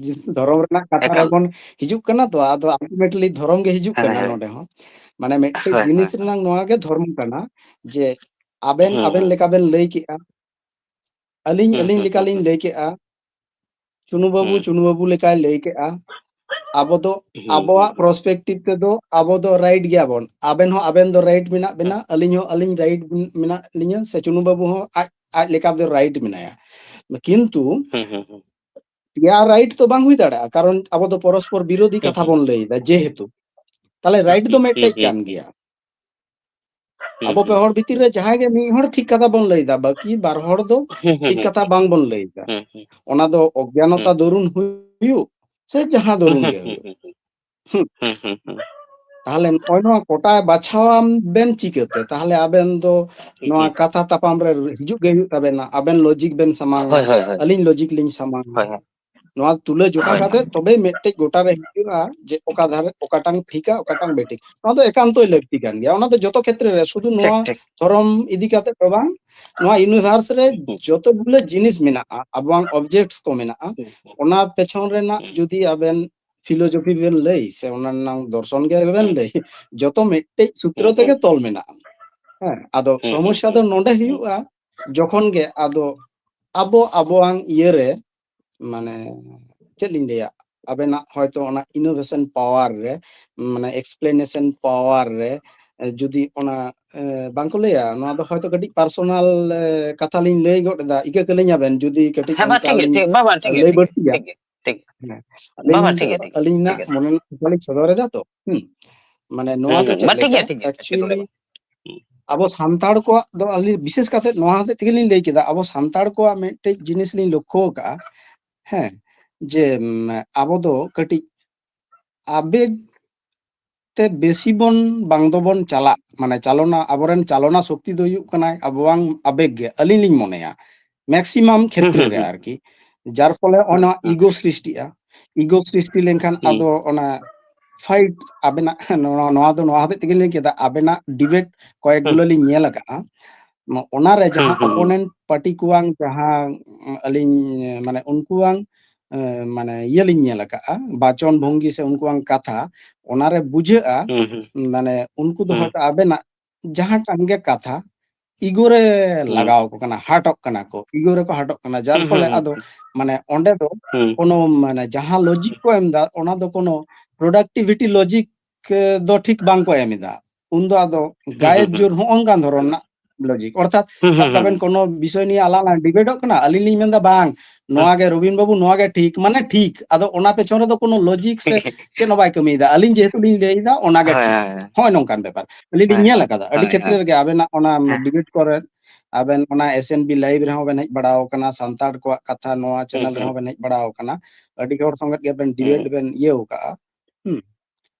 ᱫᱷᱚᱨᱚᱢ ᱨᱮᱱᱟᱜ ᱠᱟᱛᱷᱟ ᱮᱠᱟᱞ᱾ ᱨᱮᱵᱚᱱ ᱦᱤᱡᱩᱜ ᱠᱟᱱᱟ ᱛᱚ, ᱟᱫᱚ ultimately ᱫᱷᱚᱨᱚᱢ ᱜᱮ ᱦᱤᱡᱩᱜ ᱦᱮᱸ, ᱠᱟᱱᱟ ᱦᱮᱸ᱾ ᱱᱚᱰᱮ ᱦᱚᱸ᱾ ᱢᱟᱱᱮ, ᱢᱤᱫᱴᱮᱡ ᱦᱳᱭ, ᱡᱤᱱᱤᱥ ᱦᱳᱭ, ᱦᱳᱭ᱾ ᱨᱮᱱᱟᱜ ᱱᱚᱣᱟ ᱜᱮ ᱫᱷᱚᱨᱢᱚ ᱠᱟᱱᱟ ᱡᱮ ᱟᱵᱮᱱ, ᱦᱩᱸ, ᱟᱵᱮᱱ ᱦᱩᱸ᱾ ᱞᱮᱠᱟ ᱵᱮᱱ ᱞᱟᱹᱭ ᱠᱮᱜᱼᱟ, ᱟᱹᱞᱤᱧ, ᱦᱩᱸ, ᱟᱹᱞᱤᱧ ᱦᱩᱸ, ᱞᱮᱠᱟ ᱦᱩᱸ, ᱞᱤᱧ ᱦᱩᱸ᱾ ᱞᱟᱹᱭ ᱠᱮᱜᱼᱟ, ᱪᱩᱱᱩ ᱵᱟᱹᱵᱩ, ᱦᱩᱸ᱾ ᱪᱩᱱᱩ ᱵᱟᱹᱵᱩ ᱞᱮᱠᱟᱭ ᱞᱟᱹᱭ ᱠᱮᱜᱼᱟ, ᱟᱵᱚ ᱫᱚ, ᱟᱵᱚᱣᱟᱜ ᱯᱟᱨᱥᱯᱮᱠᱴᱤᱵᱷ ᱛᱮᱫᱚ ᱟᱵᱚ ᱫᱚ ᱨᱟᱭᱤᱴ ᱜᱮᱭᱟᱵᱚᱱ᱾ ᱟᱵᱮᱱ ᱦᱚᱸ ᱟᱵᱮᱱ ᱫᱚ ᱨᱟᱭᱤᱴ ᱢᱮᱱᱟᱜ ᱵᱮᱱᱟ, ᱟᱹᱞᱤᱧ ᱦᱚᱸ ᱟᱹᱞᱤᱧ ᱨᱟᱭᱤᱴ ᱢᱮᱱᱟᱜ ᱞᱤᱧᱟᱹ, ᱥᱮ ᱪᱩᱱᱩ ᱵᱟᱹᱵᱩ ᱦᱚᱸ ᱟᱡ ᱟᱡ ᱞᱮᱠᱟ ᱫᱚ ᱨᱟᱭᱤᱴ ᱢᱮᱱᱟᱭᱟ᱾ ᱠᱤᱱᱛᱩ ᱯᱮᱭᱟ ᱨᱟᱭᱤᱴ ᱫᱚ ᱵᱟᱝ ᱦᱩᱭ ᱫᱟᱲᱮᱭᱟᱜᱼᱟ, ᱠᱟᱨᱚᱱ ᱟᱵᱚ ᱫᱚ ᱯᱚᱨᱚᱥᱯᱚᱨ ᱵᱤᱨᱳᱫᱷᱤ ᱠᱟᱛᱷᱟ ᱵᱚᱱ ᱞᱟᱹᱭ ᱮᱫᱟ᱾ ᱡᱮᱦᱮᱛᱩ ᱛᱟᱦᱞᱮ ᱨᱟᱭᱤᱴ ᱫᱚ ᱢᱤᱫᱴᱮᱡ ᱠᱟᱱ ᱜᱮᱭᱟ᱾ ᱟᱵᱚ ᱯᱮ ᱦᱚᱲ ᱵᱷᱤᱛᱤᱨ ᱨᱮ ᱡᱟᱦᱟᱸᱭ ᱜᱮ ᱢᱤᱫ ᱦᱚᱲ ᱴᱷᱤᱠ ᱠᱟᱛᱷᱟ ᱵᱚᱱ ᱞᱟᱹᱭ ᱮᱫᱟ, ᱵᱟᱹᱠᱤ ᱵᱟᱨ ᱦᱚᱲ ᱫᱚ ᱴᱷᱤᱠ ᱠᱟᱛᱷᱟ ᱵᱟᱝ ᱵᱚᱱ ᱞᱟᱹᱭ ᱮᱫᱟ᱾ ᱚᱱᱟ ᱫᱚ ᱚᱜᱽᱜᱟᱱᱚᱛᱟ ᱫᱚᱨᱩᱱ ᱦᱩᱭᱩᱜ ᱥᱮ ᱡᱟᱦᱟᱸ ᱫᱚᱨᱩᱱ ᱜᱮ ᱦᱩᱭᱩᱜ᱾ ᱦᱩᱸ᱾ ᱛᱟᱦᱞᱮ ᱱᱚᱜᱼᱚᱭ ᱱᱚᱣᱟ ᱠᱚᱴᱟ ᱵᱟᱪᱷᱟᱣᱟᱢ ᱵᱮᱱ ᱪᱤᱠᱟᱹᱛᱮ? ᱛᱟᱦᱞᱮ ᱟᱵᱮᱱ ᱫᱚ ᱱᱚᱣᱟ ᱠᱟᱛᱷᱟ ᱛᱟᱯᱟᱢ ᱨᱮ ᱦᱤᱡᱩᱜ ᱜᱮ ᱦᱩᱭᱩᱜ ᱛᱟᱵᱮᱱᱟ᱾ ᱟᱵᱮᱱ ᱞᱚᱡᱤᱠ ᱵᱮᱱ ᱥᱟᱢᱟᱝᱟ, ᱦᱳᱭ, ᱦᱳᱭ, ᱦᱳᱭ᱾ ᱟᱹᱞᱤᱧ ᱞᱚᱡᱤᱠ ᱞᱤᱧ ᱥᱟᱢᱟᱝᱟ᱾ ᱦᱳᱭ, ᱦᱳᱭ᱾ ᱱᱚᱣᱟ ᱛᱩᱞᱟᱹ ᱡᱚᱠᱷᱟ ᱦᱳᱭ, ᱠᱟᱛᱮ ᱦᱳᱭ᱾ ᱛᱚᱵᱮ ᱢᱤᱫᱴᱮᱡ ᱜᱚᱴᱟ ᱨᱮ ᱦᱤᱡᱩᱜᱼᱟ ᱡᱮ ᱚᱠᱟ ᱫᱷᱟᱨᱮ ᱚᱠᱟᱴᱟᱝ ᱴᱷᱤᱠᱟ, ᱚᱠᱟᱴᱟᱝ ᱵᱮᱴᱷᱤᱠ᱾ ᱱᱚᱣᱟ ᱫᱚ ᱮᱠᱟᱱᱛᱚᱭ ᱞᱟᱹᱠᱛᱤ ᱠᱟᱱ ᱜᱮᱭᱟ᱾ ᱚᱱᱟ ᱫᱚ ᱡᱚᱛᱚ ᱠᱷᱮᱛᱨᱮ ᱨᱮ, ᱥᱩᱫᱷᱩ ᱴᱷᱤᱠ, ᱱᱚᱣᱟ ᱴᱷᱤᱠ᱾ ᱫᱷᱚᱨᱚᱢ ᱤᱫᱤ ᱠᱟᱛᱮ ᱫᱚ ᱵᱟᱝ, ᱱᱚᱣᱟ ᱤᱭᱩᱱᱤᱵᱷᱟᱨᱥ ᱨᱮ ᱦᱩᱸ, ᱦᱩᱸ᱾ ᱡᱚᱛᱚ ᱜᱩᱞᱟᱹ ᱡᱤᱱᱤᱥ ᱢᱮᱱᱟᱜᱼᱟ, ᱟᱵᱚᱣᱟᱜ ᱚᱵᱡᱮᱠᱴᱥ ᱠᱚ ᱢᱮᱱᱟᱜᱼᱟ, ᱦᱩᱸ, ᱦᱩᱸ᱾ ᱚᱱᱟ ᱯᱮᱪᱷᱚᱱ ᱨᱮᱱᱟᱜ ᱦᱩᱸ᱾ ᱡᱩᱫᱤ ᱟᱵᱮᱱ ᱯᱷᱤᱞᱳᱡᱚᱯᱷᱤ ᱵᱮᱱ ᱞᱟᱹᱭ ᱥᱮ ᱚᱱᱟ ᱨᱮᱱᱟᱜ ᱫᱚᱨᱥᱚᱱ ᱜᱮ ᱵᱮᱱ ᱦᱩᱸ᱾ ᱞᱟᱹᱭ, ᱡᱚᱛᱚ ᱢᱤᱫᱴᱮᱡ ᱥᱩᱛᱨᱚ ᱦᱩᱸ, ᱛᱮᱜᱮ ᱦᱩᱸ᱾ ᱛᱚᱞ ᱢᱮᱱᱟᱜᱼᱟ᱾ ᱦᱮᱸ, ᱟᱫᱚ ᱦᱩᱸ, ᱦᱩᱸ, ᱥᱚᱢᱚᱥᱥᱟ ᱫᱚ ᱦᱩᱸ᱾ ᱱᱚᱰᱮ ᱦᱩᱸ᱾ ᱦᱩᱭᱩᱜᱼᱟ, ᱡᱚᱠᱷᱚᱱ ᱜᱮ ᱟᱫᱚ ᱟᱵᱚ ᱟᱵᱚᱣᱟᱝ ᱤᱭᱟᱹ ᱨᱮ, ᱢᱟᱱᱮ, ᱪᱮᱫ ᱞᱤᱧ ᱞᱟᱹᱭᱟ, ᱟᱵᱮᱱᱟᱜ ᱦᱚᱭᱛᱳ ᱚᱱᱟ ᱤᱱᱳᱵᱷᱮᱥᱚᱱ ᱯᱟᱣᱟᱨ ᱨᱮ, ᱢᱟᱱᱮ, ᱮᱠᱥᱯᱞᱮᱱᱮᱥᱚᱱ ᱯᱟᱣᱟᱨ ᱨᱮ, ᱡᱩᱫᱤ ᱚᱱᱟ, ᱮ, ᱵᱟᱝᱠᱚ ᱞᱟᱹᱭᱟ, ᱱᱚᱣᱟ ᱫᱚ ᱦᱚᱭᱛᱳ ᱠᱟᱹᱴᱤᱡ ᱯᱟᱨᱥᱚᱱᱟᱞ, ᱮ, ᱠᱟᱛᱷᱟ ᱞᱤᱧ ᱞᱟᱹᱭ ᱜᱚᱫ ᱮᱫᱟ, ᱤᱠᱟᱹ ᱠᱟᱹᱞᱤᱧ ᱟᱵᱮᱱ ᱡᱩᱫᱤ ᱠᱟᱹᱴᱤᱡ ᱦᱮᱸ, ᱵᱟᱝ, ᱚᱱᱠᱟ ᱴᱷᱤᱠ ᱜᱮᱭᱟ, ᱞᱤᱧ ᱴᱷᱤᱠ, ᱵᱟᱝ, ᱵᱟᱝ, ᱴᱷᱤᱠ ᱜᱮᱭᱟ, ᱞᱟᱹᱭ ᱴᱷᱤᱠ ᱜᱮᱭᱟ, ᱵᱟᱹᱲᱛᱤᱭᱟ᱾ ᱴᱷᱤᱠ ᱜᱮᱭᱟ, ᱴᱷᱤᱠ ᱜᱮᱭᱟ᱾ ᱦᱮᱸ, ᱵᱟᱝ, ᱟᱹᱞᱤᱧ ᱵᱟᱝ, ᱫᱚ ᱴᱷᱤᱠ ᱜᱮᱭᱟ, ᱴᱷᱤᱠ ᱜᱮᱭᱟ, ᱟᱹᱞᱤᱧᱟᱜ ᱴᱷᱤᱠ ᱜᱮᱭᱟ᱾ ᱢᱚᱱᱮ ᱨᱮᱱᱟᱜ ᱠᱟᱛᱷᱟ ᱞᱤᱧ ᱥᱚᱫᱚᱨ ᱮᱫᱟ ᱛᱚ᱾ ᱦᱩᱸ᱾ ᱢᱟᱱᱮ, ᱱᱚᱣᱟ ᱦᱩᱸ, ᱫᱚ ᱦᱩᱸ, ᱪᱮᱫ ᱵᱟᱝ, ᱴᱷᱤᱠ ᱞᱮᱠᱟ? ᱜᱮᱭᱟ, ᱴᱷᱤᱠ ᱜᱮᱭᱟ, ᱮᱠᱪᱩᱭᱮᱞᱤ ᱮᱴᱠᱮᱴᱚᱬᱮ ᱵᱟᱝ᱾ ᱦᱩᱸ᱾ ᱟᱵᱚ ᱥᱟᱱᱛᱟᱲ ᱠᱚᱣᱟᱜ ᱫᱚ ᱟᱹᱞᱤᱧ ᱵᱤᱥᱮᱥ ᱠᱟᱛᱮ ᱱᱚᱣᱟ ᱦᱚᱛᱮᱡ ᱛᱮᱜᱮ ᱞᱤᱧ ᱞᱟᱹᱭ ᱠᱮᱫᱟ, ᱟᱵᱚ ᱥᱟᱱᱛᱟᱲ ᱠᱚᱣᱟᱜ ᱢᱤᱫᱴᱮᱡ ᱡᱤᱱᱤᱥ ᱞᱤᱧ ᱞᱚᱠᱠᱷᱚ ᱟᱠᱟᱜᱼᱟ, ᱦᱮᱸ, ᱡᱮ, ᱩᱢ, ᱟᱵᱚ ᱫᱚ ᱠᱟᱹᱴᱤᱡ ᱟᱵᱮᱜᱽ ᱛᱮ ᱵᱮᱥᱤ ᱵᱚᱱ ᱵᱟᱝ ᱫᱚᱵᱚᱱ ᱪᱟᱞᱟᱜ, ᱢᱟᱱᱮ ᱪᱟᱞᱚᱱᱟ, ᱟᱵᱚᱨᱮᱱ ᱪᱟᱞᱚᱱᱟ ᱥᱚᱠᱛᱤ ᱫᱚ ᱦᱩᱭᱩᱜ ᱠᱟᱱᱟᱭ ᱟᱵᱚᱣᱟᱝ ᱟᱵᱮᱜᱽ ᱜᱮ, ᱟᱹᱞᱤᱧ ᱞᱤᱧ ᱢᱚᱱᱮᱭᱟ᱾ ᱢᱮᱠᱥᱤᱢᱟᱢ ᱦᱩᱸ, ᱠᱷᱮᱛᱨᱮ ᱦᱩᱸ, ᱨᱮ ᱦᱩᱸ᱾ ᱟᱨᱠᱤ, ᱡᱟᱨ ᱯᱷᱚᱞᱮ ᱱᱚᱜᱼᱚᱭ ᱦᱩᱸ, ᱱᱚᱣᱟ ᱦᱩᱸ, ᱤᱜᱳ ᱦᱩᱸ᱾ ᱥᱨᱤᱥᱴᱤᱜᱼᱟ᱾ ᱤᱜᱳ ᱥᱨᱤᱥᱴᱤ ᱞᱮᱱᱠᱷᱟᱱ ᱦᱩᱸ᱾ ᱟᱫᱚ ᱚᱱᱟ ᱯᱷᱟᱭᱤᱴ ᱟᱵᱮᱱᱟᱜ ᱱᱚᱣᱟ, ᱱᱚᱣᱟ ᱫᱚ ᱱᱚᱣᱟ ᱦᱚᱛᱮᱡ ᱛᱮᱜᱮ ᱞᱤᱧ ᱞᱟᱹᱭ ᱠᱮᱫᱟ, ᱟᱵᱮᱱᱟᱜ ᱰᱤᱵᱮᱴ ᱠᱚᱭᱮᱠ ᱦᱩᱸ᱾ ᱜᱩᱞᱟᱹ ᱞᱤᱧ ᱧᱮᱞ ᱟᱠᱟᱜᱼᱟ᱾ ᱢᱟ-, ᱚᱱᱟᱨᱮ ᱦᱩᱸ, ᱡᱟᱦᱟᱸ ᱦᱩᱸ, ᱦᱩᱸ᱾ ᱚᱯᱳᱱᱮᱱᱴ ᱯᱟᱨᱴᱤ ᱠᱚᱣᱟᱝ ᱡᱟᱦᱟᱸ, ᱩᱸ, ᱟᱹᱞᱤᱧ, ᱢᱟᱱᱮ ᱩᱱᱠᱩᱣᱟᱝ, ᱮᱸ, ᱢᱟᱱᱮ ᱤᱭᱟᱹ ᱞᱤᱧ ᱧᱮᱞ ᱟᱠᱟᱜᱼᱟ, ᱵᱟᱪᱚᱱ ᱵᱷᱚᱝᱜᱤ ᱥᱮ ᱩᱱᱠᱩᱣᱟᱝ ᱠᱟᱛᱷᱟ, ᱚᱱᱟᱨᱮ ᱵᱩᱡᱷᱟᱹᱜᱼᱟ, ᱦᱩᱸ, ᱦᱩᱸ᱾ ᱢᱟᱱᱮ ᱩᱱᱠᱩ ᱫᱚ ᱦᱩᱸ᱾ ᱦᱚᱭᱛᱳ ᱟᱵᱮᱱᱟᱜ ᱡᱟᱦᱟᱸᱴᱟᱝ ᱜᱮ ᱠᱟᱛᱷᱟ, ego ᱨᱮ ᱦᱩᱸ᱾ ᱞᱟᱜᱟᱣ ᱟᱠᱚ ᱠᱟᱱᱟ, ᱦᱟᱴᱚᱜ ᱠᱟᱱᱟ ᱠᱚ, ego ᱨᱮᱠᱚ ᱦᱟᱴᱚᱜ ᱠᱟᱱᱟ, ᱡᱟᱨ ᱦᱩᱸ, ᱯᱷᱚᱞᱮ ᱦᱩᱸ, ᱟᱫᱚ ᱦᱩᱸ᱾ ᱢᱟᱱᱮ ᱚᱸᱰᱮ ᱫᱚ ᱦᱩᱸ᱾ ᱠᱳᱱᱳ ᱢᱟᱱᱮ ᱡᱟᱦᱟᱸ logic ᱠᱚ ᱮᱢ ᱮᱫᱟ, ᱚᱱᱟ ᱫᱚ ᱠᱳᱱᱳ productivity logic ᱫᱚ ᱴᱷᱤᱠ ᱵᱟᱝ ᱠᱚ ᱮᱢ ᱮᱫᱟ᱾ ᱩᱱᱫᱚ ᱟᱫᱚ ᱦᱩᱸ, ᱦᱩᱸ, ᱜᱟᱭᱮᱵ ᱦᱩᱸ᱾ ᱡᱳᱨ ᱦᱚᱸᱜᱼᱚ ᱱᱚᱝᱠᱟᱱ ᱫᱷᱚᱨᱚᱱ ᱨᱮᱱᱟᱜ logic᱾ ᱚᱨᱛᱷᱟᱛ ᱦᱩᱸ, ᱥᱟᱵ ᱦᱩᱸ, ᱠᱟᱜ ᱵᱮᱱ ᱦᱩᱸ᱾ ᱠᱳᱱᱳ ᱵᱤᱥᱚᱭ ᱱᱤᱭᱮ ᱟᱞᱟᱝ ᱞᱟᱝ debateᱚᱜ ᱠᱟᱱᱟ, ᱟᱹᱞᱤᱧ ᱞᱤᱧ ᱢᱮᱱᱫᱟ, "ᱵᱟᱝ, ᱦᱩᱸ᱾ ᱱᱚᱣᱟ ᱜᱮ ᱨᱚᱵᱤᱱ ᱵᱟᱹᱵᱩ, ᱱᱚᱣᱟ ᱜᱮ ᱴᱷᱤᱠ", ᱢᱟᱱᱮ ᱴᱷᱤᱠ᱾ ᱟᱫᱚ ᱚᱱᱟ ᱯᱮᱪᱷᱚᱱ ᱨᱮᱫᱚ ᱠᱳᱱᱳ logic ᱥᱮ ᱪᱮᱫ ᱦᱚᱸ ᱵᱟᱭ ᱠᱟᱹᱢᱤᱭᱮᱫᱟ᱾ ᱟᱹᱞᱤᱧ ᱡᱮᱦᱮᱛᱩ ᱞᱤᱧ ᱞᱟᱹᱭᱫᱟ, ᱚᱱᱟ ᱜᱮ ᱦᱳᱭ, ᱴᱷᱤᱠ᱾ ᱦᱳᱭ, ᱦᱳᱭ᱾ ᱦᱚᱸᱜᱼᱚᱭ ᱱᱚᱝᱠᱟᱱ ᱵᱮᱯᱟᱨ᱾ ᱟᱹᱞᱤᱧ ᱞᱤᱧ ᱦᱳᱭ, ᱧᱮᱞ ᱦᱳᱭ, ᱟᱠᱟᱫᱟ, ᱟᱹᱰᱤ ᱦᱳᱭ, ᱠᱷᱮᱛᱨᱮ ᱦᱳᱭ᱾ ᱨᱮᱜᱮ ᱟᱵᱮᱱᱟᱜ ᱚᱱᱟ ᱦᱮᱸ᱾ debate ᱠᱚᱨᱮ, ᱟᱵᱮᱱ ᱚᱱᱟ S N B live ᱨᱮᱦᱚᱸ ᱵᱮᱱ ᱦᱮᱡ ᱵᱟᱲᱟ ᱟᱠᱟᱱᱟ, ᱥᱟᱱᱛᱟᱲ ᱠᱚᱣᱟᱜ ᱠᱟᱛᱷᱟ ᱱᱚᱣᱟ ᱦᱩᱸ, channel ᱦᱩᱸ᱾ ᱨᱮᱦᱚᱸ ᱵᱮᱱ ᱦᱮᱡ ᱵᱟᱲᱟ ᱟᱠᱟᱱᱟ᱾ ᱟᱹᱰᱤ ᱦᱚᱲ ᱥᱚᱸᱜᱮ ᱜᱮ ᱵᱮᱱ debate ᱦᱩᱸ᱾ ᱵᱮᱱ ᱤᱭᱟᱹ ᱟᱠᱟᱜᱼᱟ᱾ ᱦᱩᱸ᱾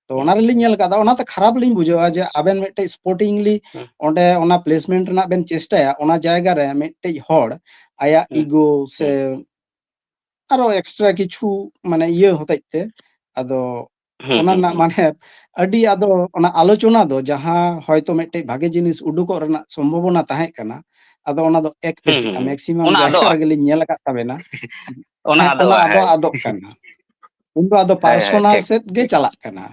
ᱛᱚ ᱦᱩᱸ, ᱚᱱᱟ ᱦᱩᱸ᱾ ᱨᱮᱞᱤᱧ ᱧᱮᱞ ᱟᱠᱟᱫᱟ, ᱚᱱᱟᱛᱮ ᱠᱷᱟᱨᱟᱯ ᱞᱤᱧ ᱵᱩᱡᱷᱟᱹᱣᱟ ᱡᱮ ᱟᱵᱮᱱ ᱢᱤᱫᱴᱮᱡ sportingly ᱦᱩᱸ᱾ ᱚᱸᱰᱮ ᱚᱱᱟ placement ᱨᱮᱱᱟᱜ ᱵᱮᱱ ᱪᱮᱥᱴᱟᱭᱟ, ᱚᱱᱟ ᱡᱟᱭᱜᱟ ᱨᱮ ᱢᱤᱫᱴᱮᱡ ᱦᱚᱲ ᱟᱭᱟᱜ ᱦᱩᱸ, ego ᱥᱮ ᱦᱩᱸ᱾ ᱟᱨᱚ extra ᱠᱤᱪᱷᱩ ᱢᱟᱱᱮ ᱤᱭᱟᱹ ᱦᱚᱛᱮᱡ ᱛᱮ, ᱟᱫᱚ ᱦᱩᱸ, ᱚᱱᱟ ᱦᱩᱸ, ᱨᱮᱱᱟᱜ ᱦᱩᱸ᱾ ᱢᱟᱱᱮ ᱟᱹᱰᱤ ᱟᱫᱚ ᱚᱱᱟ ᱟᱞᱳᱪᱚᱱᱟ ᱫᱚ ᱡᱟᱦᱟᱸ ᱦᱚᱭᱛᱳ ᱢᱤᱫᱴᱮᱡ ᱵᱷᱟᱜᱮ ᱡᱤᱱᱤᱥ ᱩᱰᱩᱠᱚᱜ ᱨᱮᱱᱟᱜ ᱥᱚᱢᱵᱷᱚᱵᱚᱱᱟ ᱛᱟᱦᱮᱸ ᱠᱟᱱᱟ, ᱟᱫᱚ ᱚᱱᱟ ᱫᱚ ᱮᱠ ᱦᱩᱸ, ᱯᱮᱥ-, ᱦᱩᱸ, ᱦᱩᱸ᱾ maximum ᱚᱱᱟ ᱡᱟᱭᱜᱟ ᱟᱫᱚᱜᱼᱟ᱾ ᱨᱮᱜᱮ ᱞᱤᱧ ᱧᱮᱞ ᱟᱠᱟᱫ ᱛᱟᱵᱮᱱᱟ᱾ ᱚᱱᱟ ᱦᱮᱸ, ᱚᱱᱟ ᱟᱫᱚᱜᱼᱟ, ᱟᱫᱚ ᱦᱮᱸ᱾ ᱟᱫᱚᱜ ᱠᱟᱱᱟ᱾ ᱩᱱᱫᱚ ᱟᱫᱚ ᱦᱳᱭ, ᱦᱳᱭ, personal ᱴᱷᱤᱠ, ᱥᱮᱫ ᱜᱮ ᱴᱷᱤᱠ᱾ ᱪᱟᱞᱟᱜ ᱠᱟᱱᱟ᱾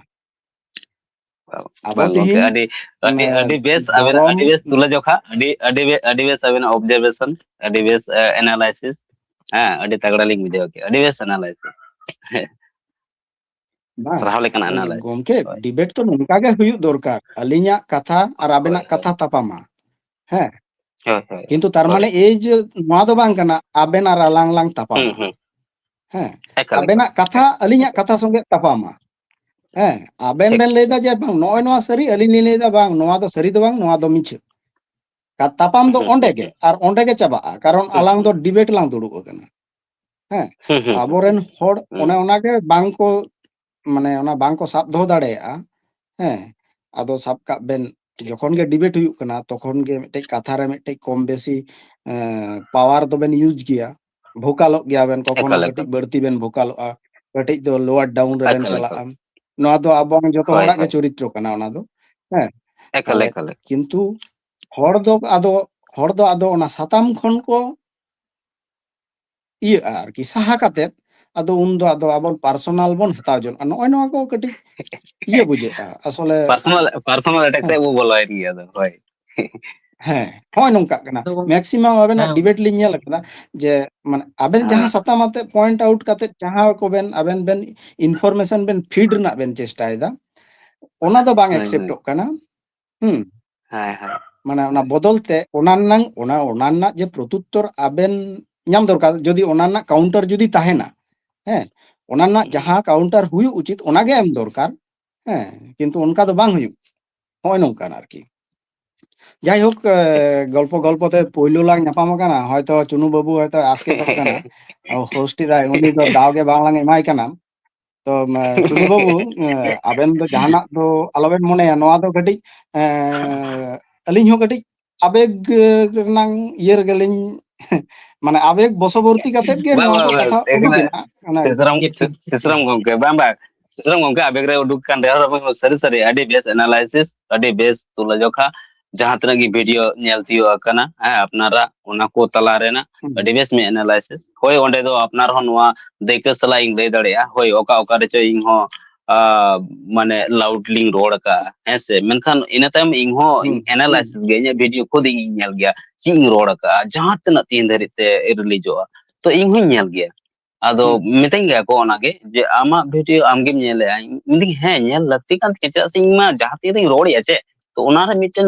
ᱟᱵᱚ ᱵᱟᱝ ᱜᱚᱝᱠᱮ, ᱛᱤᱦᱤᱧ, ᱟᱹᱰᱤ, ᱟᱹᱰᱤ, ᱮ, ᱟᱹᱰᱤ ᱵᱮᱥ ᱟᱵᱮᱱᱟᱜ, ᱫᱷᱚᱨᱚᱢ ᱟᱹᱰᱤ ᱵᱮᱥ ᱛᱩᱞᱟᱹᱡᱚᱠᱷᱟ, ᱟᱹᱰᱤ, ᱟᱹᱰᱤ ᱵᱮ-, ᱟᱹᱰᱤ ᱵᱮᱥ ᱟᱵᱮᱱᱟᱜ observation, ᱟᱹᱰᱤ ᱵᱮᱥ, ᱮ, analysis᱾ ᱦᱮᱸ, ᱟᱹᱰᱤ ᱛᱟᱜᱲᱟ ᱞᱤᱧ ᱵᱩᱡᱷᱟᱹᱣ ᱠᱮᱫᱟ, ᱟᱹᱰᱤ ᱵᱮᱥ analysis᱾ ᱦᱮᱸ᱾ ᱵᱟᱝ, ᱥᱟᱨᱦᱟᱣ ᱞᱮᱠᱟᱱᱟᱜ analysis᱾ ᱜᱚᱢᱠᱮ, ᱦᱳᱭ᱾ Debate ᱛᱚ ᱱᱚᱝᱠᱟ ᱜᱮ ᱦᱩᱭᱩᱜ ᱫᱚᱨᱠᱟᱨ, ᱟᱹᱞᱤᱧᱟᱜ ᱠᱟᱛᱷᱟ ᱟᱨ ᱦᱳᱭ, ᱟᱵᱮᱱᱟᱜ ᱦᱳᱭ᱾ ᱠᱟᱛᱷᱟ ᱛᱟᱯᱟᱢᱟ᱾ ᱦᱮᱸ, ᱦᱳᱭ, ᱦᱳᱭ, ᱠᱤᱱᱛᱩ ᱦᱳᱭ᱾ ᱛᱟᱨ ᱦᱳᱭ᱾ ᱢᱟᱱᱮ ᱮᱭ ᱡᱮ ᱱᱚᱣᱟ ᱫᱚ ᱵᱟᱝ ᱠᱟᱱᱟ ᱟᱵᱮᱱ ᱟᱨ ᱟᱞᱟᱝ ᱞᱟᱝ ᱦᱩᱸ, ᱛᱟᱯᱟᱢᱟ᱾ ᱦᱩᱸ᱾ ᱦᱮᱸ, ᱮᱠᱟᱞ, ᱮᱠᱟᱞ, ᱟᱵᱮᱱᱟᱜ ᱠᱟᱛᱷᱟ ᱮᱠᱟᱞ᱾ ᱟᱹᱞᱤᱧᱟᱜ ᱠᱟᱛᱷᱟ ᱥᱚᱸᱜᱮ ᱛᱟᱯᱟᱢᱟ᱾ ᱦᱮᱸ, ᱟᱵᱮᱱ ᱴᱷᱤᱠ, ᱵᱮᱱ ᱞᱟᱹᱭᱫᱟ ᱴᱷᱤᱠ᱾ ᱡᱮ ᱵᱟᱝ, ᱱᱚᱜᱼᱚᱭ ᱱᱚᱣᱟ ᱥᱟᱹᱨᱤ, ᱟᱹᱞᱤᱧ ᱞᱤᱧ ᱞᱟᱹᱭᱫᱟ ᱵᱟᱝ, ᱱᱚᱣᱟ ᱫᱚ ᱥᱟᱹᱨᱤ ᱫᱚ ᱵᱟᱝ, ᱱᱚᱣᱟ ᱫᱚ ᱢᱤᱪᱷᱟᱹ᱾ ᱠᱟ-, ᱛᱟᱯᱟᱢ ᱫᱚ ᱦᱩᱸ, ᱚᱸᱰᱮ ᱦᱩᱸ, ᱜᱮ, ᱦᱩᱸ᱾ ᱟᱨ ᱚᱸᱰᱮ ᱜᱮ ᱪᱟᱵᱟᱜᱼᱟ, ᱠᱟᱨᱚᱱ ᱦᱩᱸ, ᱟᱞᱟᱝ ᱦᱩᱸ, ᱫᱚ ᱦᱩᱸ᱾ Debate ᱞᱟᱝ ᱫᱩᱲᱩᱵ ᱟᱠᱟᱱᱟ᱾ ᱦᱮᱸ, ᱦᱩᱸ, ᱦᱩᱸ, ᱦᱩᱸ, ᱦᱩᱸ᱾ ᱟᱵᱚᱨᱮᱱ ᱦᱚᱲ ᱦᱩᱸ᱾ ᱚᱱᱮ ᱚᱱᱟ ᱜᱮ ᱵᱟᱝ ᱠᱚ, ᱢᱟᱱᱮ ᱚᱱᱟ ᱵᱟᱝ ᱠᱚ ᱥᱟᱵ ᱫᱚᱦᱚ ᱫᱟᱲᱮᱭᱟᱜᱼᱟ᱾ ᱦᱮᱸ, ᱟᱫᱚ ᱥᱟᱵ ᱠᱟᱜ ᱵᱮᱱ, ᱴᱷᱤᱠ, ᱡᱚᱠᱷᱚᱱ ᱜᱮ ᱴᱷᱤᱠ᱾ Debate ᱦᱩᱭᱩᱜ ᱠᱟᱱᱟ, ᱛᱚᱠᱷᱚᱱ ᱜᱮ ᱢᱤᱫᱴᱮᱡ ᱠᱟᱛᱷᱟ ᱨᱮ ᱢᱤᱫᱴᱮᱡ ᱠᱚᱢ ᱵᱮᱥᱤ, ᱮᱸ, power ᱫᱚᱵᱮᱱ use ᱜᱮᱭᱟ, vocalᱚᱜ ᱜᱮᱭᱟᱵᱮᱱ, ᱠᱚᱠᱷᱚᱱᱳ ᱮᱠᱟᱞ, ᱠᱟᱹᱴᱤᱡ ᱮᱠᱟᱞ᱾ ᱵᱟᱹᱲᱛᱤ ᱵᱮᱱ vocalᱚᱜᱼᱟ, ᱠᱟᱹᱴᱤᱡ ᱫᱚ lower down ᱨᱮᱵᱮᱱ ᱮᱠᱟᱞ, ᱮᱠᱟᱞ᱾ ᱪᱟᱞᱟᱜᱼᱟ᱾ ᱱᱚᱣᱟ ᱫᱚ ᱟᱵᱚ ᱡᱚᱛᱚ ᱦᱳᱭ, ᱦᱚᱲᱟᱜ ᱜᱮ ᱦᱳᱭ᱾ ᱪᱚᱨᱤᱛᱨᱚ ᱠᱟᱱᱟ ᱚᱱᱟ ᱫᱚ᱾ ᱦᱮᱸ, ᱮᱠᱟᱞ, ᱛᱟᱦᱞᱮ ᱮᱠᱟᱞ, ᱮᱠᱟᱞ᱾ ᱠᱤᱱᱛᱩ ᱦᱚᱲ ᱫᱚ ᱟᱫᱚ, ᱦᱚᱲ ᱫᱚ ᱟᱫᱚ ᱚᱱᱟ ᱥᱟᱛᱟᱢ ᱠᱷᱚᱱ ᱠᱚ ᱤᱭᱟᱹᱜᱼᱟ ᱟᱨᱠᱤ, ᱥᱟᱦᱟ ᱠᱟᱛᱮᱫ ᱟᱫᱚ ᱩᱱᱫᱚ ᱟᱫᱚ ᱟᱵᱚ personal ᱵᱚᱱ ᱦᱟᱛᱟᱣ ᱡᱚᱱᱚᱜᱼᱟ᱾ ᱱᱚᱜᱼᱚᱭ ᱱᱚᱣᱟ ᱠᱚ ᱠᱟᱹᱴᱤᱡ ᱤᱭᱟᱹ ᱵᱩᱡᱷᱟᱹᱜᱼᱟ ᱟᱥᱚᱞᱮ᱾ Personal, personal attack ᱦᱮᱸ᱾ ᱥᱮᱫ ᱵᱚ ᱵᱚᱞᱚᱭᱮᱱ ᱜᱮᱭᱟ ᱟᱫᱚ, ᱦᱳᱭ᱾ ᱦᱮᱸ, ᱦᱚᱸᱜᱼᱚᱭ ᱱᱚᱝᱠᱟᱜ ᱠᱟᱱᱟ᱾ ᱟᱫᱚ ᱜᱚᱝ- ᱢᱮᱠᱥᱤᱢᱟᱢ ᱟᱵᱮᱱᱟᱜ ᱦᱮᱸ᱾ ᱰᱤᱵᱮᱴ ᱞᱤᱧ ᱧᱮᱞ ᱟᱠᱟᱫᱟ ᱡᱮ, ᱢᱟᱱᱮ, ᱟᱵᱮᱱ ᱡᱟᱦᱟᱸ ᱦᱮᱸ᱾ ᱥᱟᱛᱟᱢ ᱟᱛᱮ ᱯᱚᱭᱮᱱᱴ ᱟᱣᱩᱴ ᱠᱟᱛᱮ ᱡᱟᱦᱟᱸ ᱠᱚᱵᱮᱱ, ᱟᱵᱮᱱ ᱵᱮᱱ ᱤᱱᱯᱷᱚᱨᱢᱮᱥᱚᱱ ᱵᱮᱱ ᱯᱷᱤᱰ ᱨᱮᱱᱟᱜ ᱵᱮᱱ ᱪᱮᱥᱴᱟᱭᱮᱫᱟ, ᱚᱱᱟ ᱫᱚ ᱵᱟᱝ ᱦᱳᱭ, ᱦᱳᱭ᱾ ᱮᱠᱥᱮᱯᱴᱚᱜ ᱠᱟᱱᱟ᱾ ᱦᱩᱸ᱾ ᱦᱮᱸ, ᱦᱮᱸ᱾ ᱢᱟᱱᱮ, ᱚᱱᱟ ᱵᱚᱫᱚᱞ ᱛᱮ ᱚᱱᱟ ᱨᱮᱱᱟᱝ, ᱚᱱᱟ, ᱚᱱᱟ ᱨᱮᱱᱟᱜ ᱡᱮ ᱯᱨᱚᱛᱩᱛᱛᱚᱨ ᱟᱵᱮᱱ ᱧᱟᱢ ᱫᱚᱨᱠᱟᱨ, ᱡᱩᱫᱤ ᱚᱱᱟ ᱨᱮᱱᱟᱜ ᱠᱟᱣᱩᱱᱴᱟᱨ ᱡᱩᱫᱤ ᱛᱟᱦᱮᱱᱟ, ᱦᱮᱸ, ᱚᱱᱟ ᱨᱮᱱᱟᱜ ᱡᱟᱦᱟᱸ ᱠᱟᱣᱩᱱᱴᱟᱨ ᱦᱩᱭᱩᱜ ᱩᱪᱤᱛ, ᱚᱱᱟ ᱜᱮ ᱮᱢ ᱫᱚᱨᱠᱟᱨ᱾ ᱦᱮᱸ, ᱠᱤᱱᱛᱩ ᱚᱱᱠᱟ ᱫᱚ ᱵᱟᱝ ᱦᱩᱭᱩᱜ, ᱱᱚᱜᱼᱚᱭ ᱱᱚᱝᱠᱟᱱ ᱟᱨᱠᱤ᱾ ᱡᱟᱭᱦᱳᱠ, ᱮ, ᱜᱚᱞᱯᱚ ᱜᱚᱞᱯᱚ ᱛᱮ ᱯᱳᱭᱞᱳ ᱞᱟᱝ ᱧᱟᱯᱟᱢ ᱟᱠᱟᱱᱟ, ᱦᱚᱭᱛᱚ ᱪᱩᱱᱩ ᱵᱟᱹᱵᱩ ᱦᱚᱭᱛᱚ ᱟᱥᱠᱮᱛᱚᱜ ᱠᱟᱱᱟ, ᱦᱳᱥᱴ ᱮᱫᱟᱭ, ᱩᱱᱤ ᱫᱚ ᱫᱟᱣ ᱜᱮ ᱵᱟᱝ ᱞᱟᱝ ᱮᱢᱟᱭ ᱠᱟᱱᱟ᱾ ᱛᱚ, ᱢ, ᱪᱩᱱᱩ ᱵᱟᱹᱵᱩ, ᱮ, ᱟᱵᱮᱱ ᱫᱚ ᱡᱟᱦᱟᱱᱟᱜ ᱫᱚ ᱟᱞᱚᱵᱮᱱ ᱢᱚᱱᱮᱭᱟ, ᱱᱚᱣᱟ ᱫᱚ ᱠᱟᱹᱴᱤᱡ, ᱮ, ᱟᱹᱞᱤᱧ ᱦᱚᱸ ᱠᱟᱹᱴᱤᱡ ᱟᱵᱮᱜᱽ, ᱮ, ᱨᱮᱱᱟᱝ ᱤᱭᱟᱹ ᱨᱮᱜᱮᱞᱤᱧ, ᱢᱟᱱᱮ, ᱟᱵᱮᱜᱽ ᱵᱚᱥᱚᱵᱚᱨᱛᱤ ᱠᱟᱛᱮᱫ ᱜᱮ ᱵᱟᱝ, ᱱᱚᱣᱟ ᱵᱟᱝ, ᱫᱚ ᱵᱟᱝ, ᱠᱟᱛᱷᱟ ᱩᱰᱩᱠ ᱮᱠᱟᱞ ᱮᱱᱟ᱾ ᱚᱱᱟ ᱥᱤᱥᱨᱟᱢ, ᱴᱷᱤᱠ, ᱴᱷᱤᱠ, ᱴᱷᱤᱠ᱾ ᱥᱤᱥᱨᱟᱢ ᱜᱚᱝᱠᱮ, ᱵᱟᱝ, ᱵᱟᱝ, ᱥᱤᱥᱨᱟᱢ ᱜᱚᱝᱠᱮ, ᱟᱵᱮᱜᱽ ᱨᱮ ᱩᱰᱩᱠ ᱠᱟᱱ ᱨᱮᱦᱚᱸ ᱨᱮᱦᱚᱸ ᱥᱟᱹᱨᱤ ᱥᱟᱹᱨᱤ ᱟᱹᱰᱤ ᱵᱮᱥ ᱮᱱᱟᱞᱟᱭᱥᱤᱥ, ᱟᱹᱰᱤ ᱵᱮᱥ ᱛᱩᱞᱟᱹᱡᱚᱠᱷᱟ, ᱡᱟᱦᱟᱸ ᱛᱤᱱᱟᱹᱜ ᱜᱮ ᱵᱷᱤᱰᱤᱭᱳ ᱧᱮᱞ ᱛᱤᱭᱳᱜ ᱟᱠᱟᱱᱟ, ᱦᱮᱸ, ᱟᱯᱱᱟᱨᱟᱜ ᱚᱱᱟ ᱠᱚ ᱛᱟᱞᱟ ᱨᱮᱱᱟᱜ ᱦᱩᱸ᱾ ᱟᱹᱰᱤ ᱵᱮᱥ ᱢᱮ ᱮᱱᱟᱞᱟᱭᱥᱤᱥ᱾ ᱦᱳᱭ, ᱚᱸᱰᱮ ᱫᱚ ᱟᱯᱱᱟᱨ ᱦᱚᱸ ᱱᱚᱣᱟ ᱫᱟᱹᱭᱠᱟᱹ ᱥᱟᱞᱟᱜ ᱤᱧ ᱞᱟᱹᱭ ᱫᱟᱲᱮᱭᱟᱜᱼᱟ᱾ ᱦᱳᱭ, ᱚᱠᱟ ᱚᱠᱟ ᱨᱮᱪᱚ ᱤᱧ ᱦᱚᱸ, ᱟ, ᱢᱟᱱᱮ, ᱞᱟᱣᱩᱰᱞᱤᱧ ᱨᱚᱲ ᱟᱠᱟᱜᱼᱟ, ᱦᱮᱸ ᱥᱮ? ᱢᱮᱱᱠᱷᱟᱱ ᱤᱱᱟᱹ ᱛᱟᱭᱚᱢ ᱤᱧ ᱦᱚᱸ ᱦᱩᱸ, ᱮᱱᱟᱞᱟᱭᱥᱤᱥ ᱜᱮ, ᱤᱧᱟᱹᱜ ᱵᱷᱤᱰᱤᱭᱳ ᱠᱷᱩᱫ ᱤᱧ ᱧᱮᱞ ᱜᱮᱭᱟ, ᱪᱮᱫ ᱤᱧ ᱨᱚᱲ ᱟᱠᱟᱜᱼᱟ, ᱡᱟᱦᱟᱸ ᱛᱤᱱᱟᱹᱜ ᱛᱤᱱ ᱫᱷᱟᱹᱨᱤᱡ ᱛᱮ ᱨᱤᱞᱤᱡᱚᱜᱼᱟ, ᱛᱚ ᱤᱧ ᱦᱚᱸᱧ ᱧᱮᱞ ᱜᱮᱭᱟ᱾ ᱟᱫᱚ ᱦᱩᱸ᱾ ᱢᱤᱛᱟᱹᱧ ᱜᱮᱭᱟ ᱠᱚ ᱚᱱᱟᱜᱮ ᱡᱮ, "ᱟᱢᱟᱜ ᱵᱷᱤᱰᱤᱭᱳ ᱟᱢᱜᱮᱢ ᱧᱮᱞᱮᱜᱼᱟ?" ᱤᱧ ᱢᱮᱱᱫᱟᱹᱧ, "ᱦᱮᱸ, ᱧᱮᱞ ᱞᱟᱹᱠᱛᱤ ᱠᱟᱱ ᱛᱤᱧᱟ, ᱪᱮᱫᱟᱜ ᱥᱮ ᱤᱧ ᱢᱟ ᱡᱟᱦᱟᱸ ᱛᱤᱱ ᱨᱤᱧ ᱨᱚᱲᱮᱜᱼᱟ ᱪᱮ, ᱛᱚ ᱚᱱᱟᱨᱮ ᱢᱤᱫᱴᱮᱱ,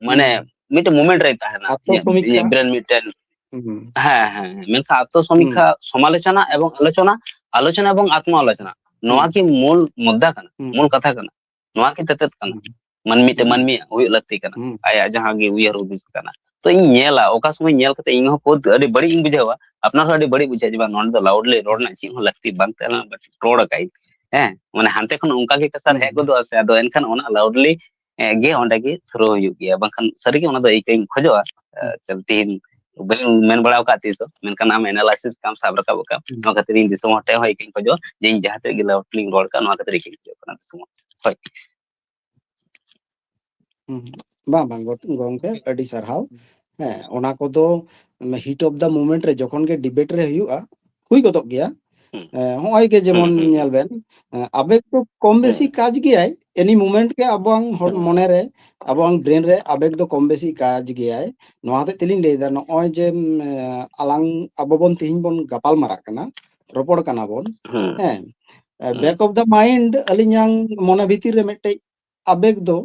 ᱢᱟᱱᱮ, ᱦᱩᱸ᱾ ᱢᱤᱫᱴᱮᱱ ᱢᱚᱢᱮᱱᱴ ᱨᱮ ᱛᱟᱦᱮᱱᱟ, ᱤᱧᱟᱹᱜ, ᱟᱛᱢᱚᱥᱚᱢᱤᱠᱠᱷᱟ᱾ ᱤᱧᱟᱹᱜ ᱵᱨᱮᱱ ᱢᱤᱫᱴᱮᱱ", ᱦᱩᱸ᱾ ᱦᱮᱸ, ᱦᱮᱸ, ᱦᱮᱸ᱾ ᱢᱮᱱᱠᱷᱟᱱ ᱟᱛᱢᱚᱥᱚᱢᱤᱠᱠᱷᱟ, ᱦᱩᱸ᱾ ᱥᱚᱢᱟᱞᱳᱪᱚᱱᱟ ᱮᱵᱚᱝ ᱟᱞᱳᱪᱚᱱᱟ, ᱟᱞᱳᱪᱚᱱᱟ ᱮᱵᱚᱝ ᱟᱛᱢᱚ ᱟᱞᱳᱪᱚᱱᱟ, ᱱᱚᱣᱟ ᱦᱩᱸ᱾ ᱠᱤ ᱢᱩᱞ ᱢᱩᱫᱽᱫᱟ ᱠᱟᱱᱟ, ᱦᱩᱸ᱾ ᱢᱩᱞ ᱠᱟᱛᱷᱟ ᱠᱟᱱᱟ? ᱱᱚᱣᱟ ᱠᱤ ᱛᱮᱛᱮᱫ ᱠᱟᱱᱟ? ᱦᱩᱸ᱾ ᱢᱟᱹᱱᱢᱤ ᱛᱮ ᱦᱩᱸ᱾ ᱢᱟᱹᱱᱢᱤᱭᱟᱜ ᱦᱩᱭᱩᱜ ᱞᱟᱹᱠᱛᱤ ᱠᱟᱱᱟ, ᱦᱩᱸ᱾ ᱟᱭᱟᱜ ᱡᱟᱦᱟᱸ ᱜᱮ ᱩᱭᱦᱟᱹᱨ ᱦᱩᱫᱤᱥ ᱠᱟᱱᱟ᱾ ᱛᱚ ᱤᱧ ᱧᱮᱞᱟ, ᱚᱠᱟ ᱥᱚᱢᱚᱭ ᱧᱮᱞ ᱠᱟᱛᱮ ᱤᱧ ᱦᱚᱸ ᱠᱷᱩᱫ ᱟᱹᱰᱤ ᱵᱟᱹᱲᱤᱡ ᱤᱧ ᱵᱩᱡᱷᱟᱹᱣᱟ, ᱟᱯᱱᱟᱨ ᱦᱚᱸ ᱟᱹᱰᱤ ᱵᱟᱹᱲᱤᱡ ᱵᱩᱡᱷᱟᱹᱜᱼᱟ ᱡᱮ, "ᱵᱟᱝ, ᱱᱚᱰᱮ ᱫᱚ ᱞᱟᱣᱩᱰᱞᱤ ᱨᱚᱲ ᱨᱮᱱᱟᱜ ᱪᱮᱫ ᱦᱚᱸ ᱞᱟᱹᱠᱛᱤ ᱵᱟᱝ ᱛᱟᱦᱮᱸ ᱞᱮᱱᱟ, but ᱨᱚᱲ ᱟᱠᱟᱫ ᱟᱹᱧ", ᱦᱮᱸ? ᱢᱟᱱᱮ ᱦᱟᱱᱛᱮ ᱠᱷᱚᱱ ᱚᱱᱠᱟ ᱜᱮ ᱠᱟᱛᱷᱟ ᱦᱩᱸ᱾ ᱦᱮᱡ ᱜᱚᱫᱚᱜᱼᱟ ᱥᱮ, ᱟᱫᱚ ᱮᱱᱠᱷᱟᱱ ᱚᱱᱟ ᱞᱟᱣᱩᱰᱞᱤ, ᱮ, ᱜᱮ ᱚᱸᱰᱮ ᱜᱮ ᱛᱷᱨᱳ ᱦᱩᱭᱩᱜ ᱜᱮᱭᱟ, ᱵᱟᱝᱠᱷᱟᱱ ᱥᱟᱹᱨᱤᱜᱮ ᱚᱱᱟ ᱫᱚ ᱟᱹᱭᱠᱟᱹᱧ ᱠᱷᱚᱡᱚᱜᱼᱟ᱾ ᱮ, ᱦᱩᱸ᱾ ᱪᱚᱞ, ᱛᱤᱦᱤᱧ ᱵᱟᱹᱧ ᱢᱮᱱ ᱵᱟᱲᱟ ᱟᱠᱟᱫ ᱛᱤᱥ ᱦᱚᱸ, ᱢᱮᱱᱠᱷᱟᱱ ᱟᱢ ᱮᱱᱟᱞᱟᱭᱥᱤᱥ ᱠᱟᱢ ᱥᱟᱵ ᱨᱟᱠᱟᱵ ᱟᱠᱟᱫ, ᱦᱩᱸ᱾ ᱱᱚᱣᱟ ᱠᱷᱟᱹᱛᱤᱨ ᱤᱧ ᱫᱤᱥᱚᱢ ᱦᱚᱲ ᱴᱷᱮᱱ ᱦᱚᱸ ᱤᱠᱟᱹᱧ ᱠᱷᱚᱡᱚᱜᱼᱟ ᱡᱮ ᱤᱧ ᱡᱟᱦᱟᱸ ᱛᱤᱱᱟᱹᱜ ᱜᱮ ᱞᱟᱣᱩᱰᱞᱤᱧ ᱨᱚᱲ ᱠᱟᱜ, ᱱᱚᱣᱟ ᱠᱷᱟᱹᱛᱤᱨ ᱤᱠᱟᱹᱧ ᱠᱷᱚᱡᱚᱜ ᱠᱟᱱᱟ ᱫᱤᱥᱚᱢ ᱦᱚᱲ᱾ ᱦᱳᱭ᱾ ᱦᱩᱸ᱾ ᱵᱟᱝ, ᱵᱟᱝ, ᱜᱚ-, ᱜᱚᱝᱠᱮ, ᱟᱹᱰᱤ ᱥᱟᱨᱦᱟᱣ᱾ ᱦᱮᱸ, ᱚᱱᱟ ᱠᱚᱫᱚ heat of the moment ᱨᱮ ᱡᱚᱠᱷᱚᱱ ᱜᱮ debate ᱨᱮ ᱦᱩᱭᱩᱜᱼᱟ, ᱦᱩᱭ ᱜᱚᱫᱚᱜ ᱜᱮᱭᱟ᱾ ᱦᱩᱸ᱾ ᱮ, ᱦᱚᱸᱜᱼᱚᱭ ᱜᱮ ᱡᱮᱢᱚᱱ ᱦᱩᱸ, ᱦᱩᱸ, ᱧᱮᱞ ᱵᱮᱱ, ᱮ, ᱟᱵᱮᱜᱽ ᱫᱚ ᱠᱚᱢ ᱵᱮᱥᱤ ᱦᱩᱸ᱾ ᱠᱟᱡᱽ ᱜᱮᱭᱟᱭ, any moment ᱜᱮ ᱟᱵᱚᱣᱟᱝ ᱦᱚᱲ ᱦᱩᱸ᱾ ᱢᱚᱱᱮ ᱨᱮ, ᱟᱵᱚᱣᱟᱝ brain ᱨᱮ ᱟᱵᱮᱜᱽ ᱫᱚ ᱠᱚᱢ ᱵᱮᱥᱤ ᱠᱟᱡᱽ ᱜᱮᱭᱟᱭ᱾ ᱱᱚᱣᱟ ᱦᱚᱛᱮᱡ ᱛᱮᱞᱤᱧ ᱞᱟᱹᱭᱫᱟ, ᱱᱚᱜᱼᱚᱭ ᱡᱮ, ᱮ, ᱟᱞᱟᱝ, ᱟᱵᱚ ᱵᱚᱱ ᱛᱤᱦᱤᱧ ᱵᱚᱱ ᱜᱟᱯᱟᱞ ᱢᱟᱨᱟᱜ ᱠᱟᱱᱟ, ᱨᱚᱯᱚᱲ ᱠᱟᱱᱟ ᱵᱚᱱ, ᱦᱩᱸ᱾ ᱦᱮᱸ, ᱮ, ᱦᱩᱸ᱾ Back of the mind ᱟᱹᱞᱤᱧᱟᱝ ᱢᱚᱱᱮ ᱵᱷᱤᱛᱤᱨ ᱨᱮ ᱢᱤᱫᱴᱮᱡ ᱟᱵᱮᱜᱽ ᱫᱚ,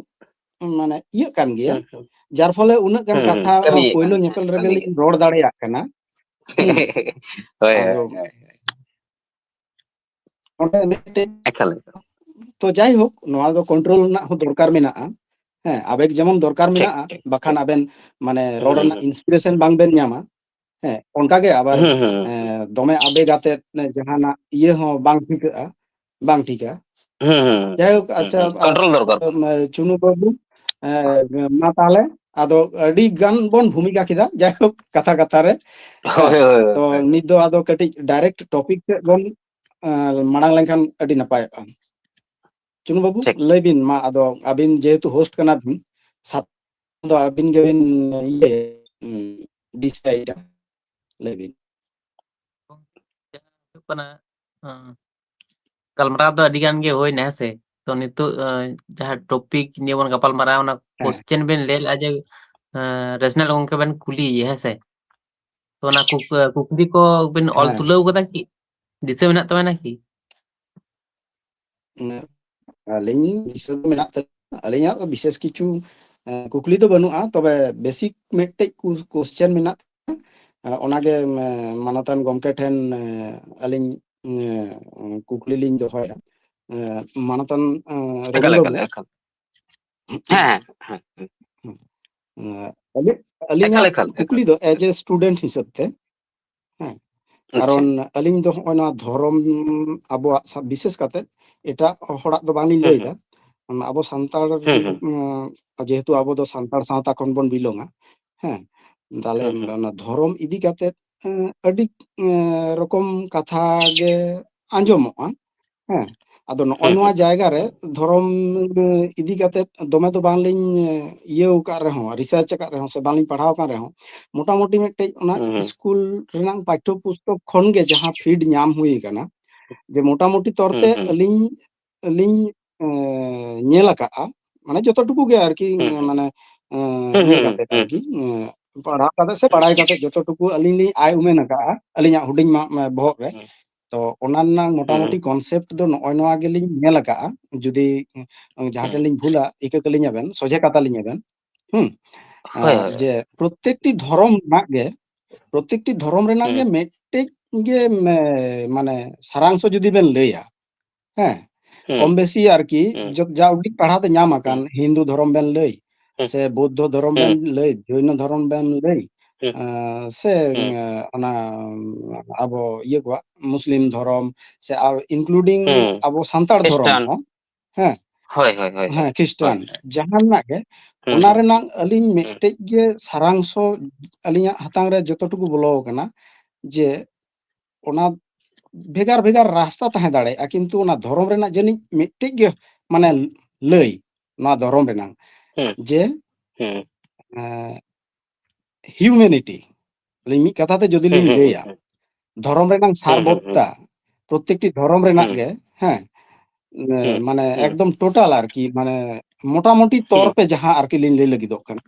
ᱢᱟᱱᱮ, ᱤᱭᱟᱹᱜ ᱠᱟᱱ ᱜᱮᱭᱟ, ᱦᱩᱸ, ᱦᱩᱸ᱾ ᱡᱟᱨ ᱯᱷᱚᱞᱮ ᱩᱱᱟᱹᱜ ᱜᱟᱱ ᱦᱩᱸ, ᱦᱩᱸ, ᱠᱟᱛᱷᱟ ᱠᱟᱹᱢᱤᱭᱮᱫ ᱯᱳᱭᱞᱳ ᱠᱟᱱ ᱜᱮᱭᱟ, ᱧᱮᱯᱮᱞ ᱨᱮᱜᱮ ᱠᱟᱹᱢᱤᱭᱮᱫ ᱞᱤᱧ ᱠᱟᱱ ᱨᱚᱲ ᱜᱮᱭᱟ᱾ ᱫᱟᱲᱮᱭᱟᱜ ᱠᱟᱱᱟ᱾ ᱦᱩᱸ᱾ ᱦᱳᱭ, ᱦᱳᱭ, ᱟᱫᱚ ᱦᱳᱭ, ᱦᱳᱭ᱾ ᱚᱸᱰᱮ ᱢᱤᱫᱴᱮᱡ ᱮᱠᱟᱞ, ᱮᱠᱟᱞ᱾ ᱛᱚ, ᱡᱟᱭᱦᱳᱠ, ᱱᱚᱣᱟ ᱫᱚ control ᱨᱮᱱᱟᱜ ᱦᱚᱸ ᱫᱚᱨᱠᱟᱨ ᱢᱮᱱᱟᱜᱼᱟ᱾ ᱦᱮᱸ, ᱟᱵᱮᱜᱽ ᱡᱮᱢᱚᱱ ᱫᱚᱨᱠᱟᱨ ᱴᱷᱤᱠ, ᱢᱮᱱᱟᱜᱼᱟ, ᱴᱷᱤᱠ, ᱵᱟᱠᱷᱟᱱ ᱴᱷᱤᱠ᱾ ᱟᱵᱮᱱ, ᱢᱟᱱᱮ, ᱨᱚᱲ ᱦᱩᱸ, ᱨᱮᱱᱟᱜ ᱦᱩᱸ᱾ Inspiration ᱵᱟᱝ ᱵᱮᱱ ᱧᱟᱢᱟ᱾ ᱦᱮᱸ, ᱚᱱᱠᱟ ᱜᱮ ᱟᱵᱟᱨ, ᱦᱩᱸ, ᱦᱩᱸ, ᱦᱩᱸ᱾ ᱮᱸ, ᱫᱚᱢᱮ ᱟᱵᱮᱜᱽ ᱟᱛᱮᱫ ᱡᱟᱦᱟᱱᱟᱜ ᱤᱭᱟᱹ ᱦᱚᱸ ᱵᱟᱝ ᱴᱷᱤᱠᱟᱹᱜᱼᱟ, ᱵᱟᱝ ᱴᱷᱤᱠᱟ᱾ ᱦᱩᱸ, ᱦᱩᱸ, ᱡᱟᱭᱦᱳᱠ, ᱦᱩᱸ, ᱟᱪᱪᱷᱟ, ᱦᱩᱸ᱾ ᱟ, control ᱫᱚᱨᱠᱟᱨ ᱠᱟᱱᱟ᱾ ᱢᱟ, ᱪᱩᱱᱩ ᱵᱟᱹᱵᱩ, ᱮᱸ, ᱢᱟ ᱛᱟᱦᱞᱮ, ᱟᱫᱚ ᱟᱹᱰᱤ ᱜᱟᱱ ᱵᱚᱱ ᱵᱷᱩᱢᱤᱠᱟ ᱠᱮᱫᱟ, ᱡᱟᱭᱦᱳᱠ, ᱠᱟᱛᱷᱟ ᱠᱟᱛᱷᱟ ᱨᱮ᱾ ᱦᱮᱸ, ᱦᱳᱭ, ᱦᱳᱭ, ᱦᱳᱭ, ᱛᱚ ᱦᱳᱭ, ᱦᱳᱭ᱾ ᱱᱤᱛ ᱫᱚ ᱟᱫᱚ ᱠᱟᱹᱴᱤᱡ direct topic ᱥᱮᱫ ᱵᱚᱱ, ᱮᱸ, ᱢᱟᱲᱟᱝ ᱞᱮᱱᱠᱷᱟᱱ ᱟᱹᱰᱤ ᱱᱟᱯᱟᱭᱚᱜᱼᱟ᱾ ᱪᱩᱱᱩ ᱵᱟᱹᱵᱩ, ᱴᱷᱤᱠ᱾ ᱞᱟᱹᱭ ᱵᱤᱱ ᱢᱟ, ᱟᱫᱚ ᱟᱹᱵᱤᱱ ᱡᱮᱦᱮᱛᱩ host ᱠᱟᱱᱟ ᱵᱤᱱ, ᱥᱟᱛ ᱫᱚ ᱟᱹᱵᱤᱱ ᱜᱮᱵᱤᱱ ᱤᱭᱟᱹ, ᱩᱸ, decide-ᱟ᱾ ᱞᱟᱹᱭ ᱵᱤᱱ᱾ ᱦᱩᱭᱩᱜ ᱠᱟᱱᱟ, ᱟᱸ, ᱜᱟᱞᱢᱟᱨᱟᱣ ᱫᱚ ᱟᱹᱰᱤ ᱜᱟᱱ ᱜᱮ ᱦᱩᱭᱱᱟ, ᱦᱮᱸ ᱥᱮ? ᱛᱚ ᱱᱤᱛᱚᱜ, ᱟᱸ, ᱡᱟᱦᱟᱸ topic ᱱᱤᱭᱮ ᱵᱚᱱ ᱜᱟᱯᱟᱞ ᱢᱟᱨᱟᱣ, ᱚᱱᱟ ᱦᱮᱸ᱾ Question ᱵᱮᱱ ᱞᱟᱹᱭ ᱞᱮᱜᱼᱟ ᱡᱮ, ᱟᱸ, rational ᱜᱚᱝᱠᱮ ᱵᱮᱱ ᱠᱩᱞᱤᱭᱮᱭᱟ, ᱦᱮᱸ ᱥᱮ? ᱛᱚ ᱚᱱᱟ ᱠᱩᱠ-, ᱠᱩᱠᱞᱤ ᱠᱚ ᱵᱮᱱ ᱚᱞ ᱦᱮᱸ᱾ ᱛᱩᱞᱟᱹᱣ ᱠᱟᱫᱟ ᱠᱤ? ᱫᱤᱥᱟᱹ ᱢᱮᱱᱟᱜ ᱛᱟᱵᱮᱱᱟ ᱠᱤ? ᱩᱸ, ᱟᱹᱞᱤᱧ ᱫᱤᱥᱟᱹ ᱫᱚ ᱢᱮᱱᱟᱜ ᱛᱟᱹᱞᱤᱧᱟ, ᱟᱹᱞᱤᱧᱟᱜ ᱫᱚ ᱵᱤᱥᱮᱥ ᱠᱤᱪᱷᱩ, ᱮᱸ, ᱠᱩᱠᱞᱤ ᱫᱚ ᱵᱟᱹᱱᱩᱜᱼᱟ, ᱛᱚᱵᱮ basic ᱢᱤᱫᱴᱮᱡ ᱠᱩ-, question ᱢᱮᱱᱟᱜ ᱛᱟᱹᱞᱤᱧᱟ᱾ ᱮᱸ, ᱚᱱᱟᱜᱮ, ᱮᱸ, ᱢᱟᱱᱚᱛᱟᱱ ᱜᱚᱢᱠᱮ ᱴᱷᱮᱱ, ᱮᱸ, ᱟᱹᱞᱤᱧ, ᱮᱸ, ᱠᱩᱠᱞᱤ ᱞᱤᱧ ᱫᱚᱦᱚᱭᱟ᱾ ᱮᱸ, ᱢᱟᱱᱚᱛᱟᱱ, ᱮᱸ, ᱨᱚᱵᱤᱱ ᱮᱠᱟᱞ, ᱮᱠᱟᱞ, ᱵᱟᱹᱵᱩ, ᱮᱠᱟᱞ᱾ ᱦᱮᱸ, ᱦᱮᱸ, ᱦᱮᱸ, ᱦᱮᱸ᱾ ᱦᱮᱸ, ᱮᱸ, ᱟᱹᱞᱤᱧ, ᱮᱠᱟᱞ, ᱟᱹᱞᱤᱧᱟᱜ ᱮᱠᱟᱞ, ᱮᱠᱟᱞ᱾ ᱠᱩᱠᱞᱤ ᱫᱚ as a student ᱦᱤᱥᱟᱹᱵ ᱛᱮ, ᱦᱮᱸ, ᱟᱪᱪᱷᱟ᱾ ᱠᱟᱨᱚᱱ ᱟᱹᱞᱤᱧ ᱫᱚ ᱦᱚᱸᱜᱼᱚᱭ ᱱᱚᱣᱟ ᱫᱷᱚᱨᱚᱢ ᱟᱵᱚᱣᱟᱜ ᱥᱟ-, ᱵᱤᱥᱮᱥ ᱠᱟᱛᱮ ᱮᱴᱟᱜ ᱦᱚᱲᱟᱜ ᱫᱚ ᱵᱟᱝᱞᱤᱧ ᱦᱩᱸ, ᱞᱟᱹᱭᱫᱟ᱾ ᱦᱩᱸ᱾ ᱟᱵᱚ ᱥᱟᱱᱛᱟᱲ, ᱦᱩᱸ, ᱦᱩᱸ᱾ ᱩᱸ, ᱡᱮᱦᱮᱛᱩ ᱟᱵᱚ ᱫᱚ ᱥᱟᱱᱛᱟᱲ ᱥᱟᱶᱛᱟ ᱠᱷᱚᱱ ᱵᱚᱱ belong-ᱟ, ᱦᱮᱸ, ᱛᱟᱦᱞᱮ ᱦᱩᱸ, ᱦᱩᱸ᱾ ᱚᱱᱟ ᱫᱷᱚᱨᱚᱢ ᱤᱫᱤ ᱠᱟᱛᱮ, ᱩᱸ, ᱟᱹᱰᱤ, ᱩᱸ, ᱨᱚᱠᱚᱢ ᱠᱟᱛᱷᱟ ᱜᱮ ᱟᱸᱡᱚᱢᱚᱜᱼᱟ, ᱦᱮᱸ᱾ ᱟᱫᱚ ᱱᱚᱜᱼᱚᱭ ᱱᱚᱣᱟ ᱡᱟᱭᱜᱟ ᱨᱮ ᱫᱷᱚᱨᱚᱢ ᱤᱫᱤ ᱠᱟᱛᱮ ᱫᱚᱢᱮ ᱫᱚ ᱵᱟᱝᱞᱤᱧ ᱤᱭᱟᱹ ᱟᱠᱟᱫ ᱨᱮᱦᱚᱸ, ᱨᱤᱥᱟᱨᱪ ᱟᱠᱟᱫ ᱨᱮᱦᱚᱸ ᱥᱮ ᱵᱟᱝᱞᱤᱧ ᱯᱟᱲᱦᱟᱣ ᱟᱠᱟᱱ ᱨᱮᱦᱚᱸ, ᱢᱚᱴᱟᱢᱩᱴᱤ ᱢᱤᱫᱴᱮᱡ ᱚᱱᱟ ᱥᱠᱩᱞ ᱨᱮᱱᱟᱜ ᱯᱟᱴᱷᱚ ᱯᱩᱥᱛᱚᱠ ᱠᱷᱚᱱ ᱜᱮ ᱡᱟᱦᱟᱸ ᱯᱷᱤᱰ ᱧᱟᱢ ᱦᱩᱭ ᱟᱠᱟᱱᱟ, ᱡᱮ ᱢᱚᱴᱟᱢᱩᱴᱤ ᱛᱚᱨ ᱛᱮ ᱟᱹᱞᱤᱧ ᱞᱤᱧ ᱧᱮᱞ ᱟᱠᱟᱫᱼᱟ, ᱢᱟᱱᱮ ᱡᱚᱛᱚ ᱴᱩᱠᱩ ᱜᱮ ᱟᱨᱠᱤ, ᱢᱟᱱᱮ ᱤᱭᱟᱹ ᱠᱟᱛᱮ ᱟᱨᱠᱤ, ᱯᱟᱲᱦᱟᱣ ᱠᱟᱛᱮ ᱥᱮ ᱵᱟᱲᱟᱭ ᱠᱟᱛᱮ ᱡᱚᱛᱚ ᱴᱩᱠᱩ ᱟᱹᱞᱤᱧ ᱞᱤᱧ ᱟᱭ ᱩᱢᱮᱱ ᱟᱠᱟᱫᱼᱟ ᱟᱹᱞᱤᱧᱟᱜ ᱦᱩᱰᱤᱧ ᱢᱟ ᱵᱚᱦᱚᱜ ᱨᱮ᱾ ᱛᱚ ᱚᱱᱟ ᱨᱮᱱᱟᱜ ᱢᱚᱴᱟᱢᱩᱴᱤ ᱠᱚᱱᱥᱮᱯᱴ ᱫᱚ ᱱᱚᱜᱼᱚᱭ ᱱᱚᱣᱟ ᱜᱮᱞᱤᱧ ᱧᱮᱞ ᱟᱠᱟᱫᱼᱟ᱾ ᱡᱩᱫᱤ ᱡᱟᱦᱟᱸ ᱴᱷᱮᱱ ᱞᱤᱧ ᱵᱷᱩᱞᱟ, ᱤᱠᱟᱹ ᱠᱟᱹᱞᱤᱧᱟ ᱵᱮᱱ, ᱥᱚᱡᱷᱮ ᱠᱟᱛᱷᱟ ᱞᱤᱧᱟ ᱵᱮᱱ᱾ ᱦᱩᱸ᱾ ᱡᱮ ᱯᱨᱚᱛᱮᱠᱴᱤ ᱫᱷᱚᱨᱚᱢ ᱨᱮᱱᱟᱜ ᱜᱮ, ᱯᱨᱚᱛᱮᱠᱴᱤ ᱫᱷᱚᱨᱚᱢ ᱨᱮᱱᱟᱜ ᱜᱮ ᱢᱤᱫᱴᱮᱡ ᱜᱮ ᱢᱮ-, ᱢᱟᱱᱮ ᱥᱟᱨᱟᱝᱥᱚ ᱡᱩᱫᱤ ᱵᱮᱱ ᱞᱟᱹᱭᱟ, ᱦᱮᱸ, ᱠᱚᱢ ᱵᱮᱥᱤ ᱟᱨᱠᱤ, ᱡᱚᱛ-, ᱡᱟ ᱩᱰᱤᱡ ᱯᱟᱲᱦᱟᱣ ᱛᱮ ᱧᱟᱢ ᱟᱠᱟᱱ, ᱦᱤᱱᱫᱩ ᱫᱷᱚᱨᱚᱢ ᱵᱮᱱ ᱞᱟᱹᱭ, ᱥᱮ ᱵᱳᱫᱽᱫᱷᱚ ᱫᱷᱚᱨᱚᱢ ᱵᱮᱱ ᱞᱟᱹᱭ, ᱡᱳᱭᱱᱚ ᱫᱷᱚᱨᱚᱢ ᱵᱮᱱ ᱞᱟᱹᱭ, ᱟᱸ, ᱥᱮ, ᱟᱸ, ᱚᱱᱟ ᱟᱵᱚ ᱤᱭᱟᱹ ᱠᱚᱣᱟᱜ ᱢᱩᱥᱞᱤᱢ ᱫᱷᱚᱨᱚᱢ, ᱥᱮ ᱟᱨ including ᱟᱵᱚ ᱥᱟᱱᱛᱟᱲ ᱫᱷᱚᱨᱚᱢ ᱦᱚᱸ, ᱦᱮᱸ, ᱦᱮᱸ, ᱠᱷᱨᱤᱥᱴᱟᱱ, ᱡᱟᱦᱟᱸ ᱨᱮᱱᱟᱜ ᱜᱮ, ᱚᱱᱟ ᱨᱮᱱᱟᱜ ᱟᱹᱞᱤᱧ ᱢᱤᱫᱴᱮᱡ ᱜᱮ ᱥᱟᱨᱟᱝᱥᱚ ᱟᱹᱞᱤᱧᱟᱜ ᱦᱟᱛᱟᱝ ᱨᱮ ᱡᱚᱛᱚ ᱴᱩᱠᱩ ᱵᱚᱞᱚ ᱟᱠᱟᱱᱟ, ᱡᱮ ᱚᱱᱟ ᱵᱷᱮᱜᱟᱨ ᱵᱷᱮᱜᱟᱨ ᱨᱟᱥᱛᱟ ᱛᱟᱦᱮᱸ ᱫᱟᱲᱮᱭᱟᱜᱼᱟ, ᱠᱤᱱᱛᱩ ᱚᱱᱟ ᱫᱷᱚᱨᱚᱢ ᱨᱮᱱᱟᱜ ᱡᱟᱹᱱᱤᱡ ᱢᱤᱫᱴᱮᱡ ᱜᱮ, ᱢᱟᱱᱮ, ᱞᱟᱹᱭ, ᱱᱚᱣᱟ ᱫᱷᱚᱨᱚᱢ ᱨᱮᱱᱟᱜ, ᱡᱮ, ᱮᱸ, humanity᱾ ᱟᱹᱞᱤᱧ ᱢᱤᱫ ᱠᱟᱛᱷᱟ ᱛᱮ ᱡᱩᱫᱤ ᱞᱤᱧ ᱞᱟᱹᱭᱟ, ᱫᱷᱚᱨᱚᱢ ᱨᱮᱱᱟᱜ ᱥᱟᱨᱵᱚᱛᱛᱟ, ᱯᱨᱚᱛᱮᱠᱴᱤ ᱫᱷᱚᱨᱚᱢ ᱨᱮᱱᱟᱜ ᱜᱮ, ᱦᱮᱸ, ᱮᱸ, ᱢᱟᱱᱮ, ᱮᱠᱫᱚᱢ ᱴᱳᱴᱟᱞ ᱟᱨᱠᱤ, ᱢᱟᱱᱮ, ᱢᱚᱴᱟᱢᱩᱴᱤ ᱛᱚᱨ ᱯᱮ ᱡᱟᱦᱟᱸ ᱟᱨᱠᱤ ᱞᱤᱧ ᱞᱟᱹᱭ ᱞᱟᱹᱜᱤᱫᱚᱜ ᱠᱟᱱᱟ,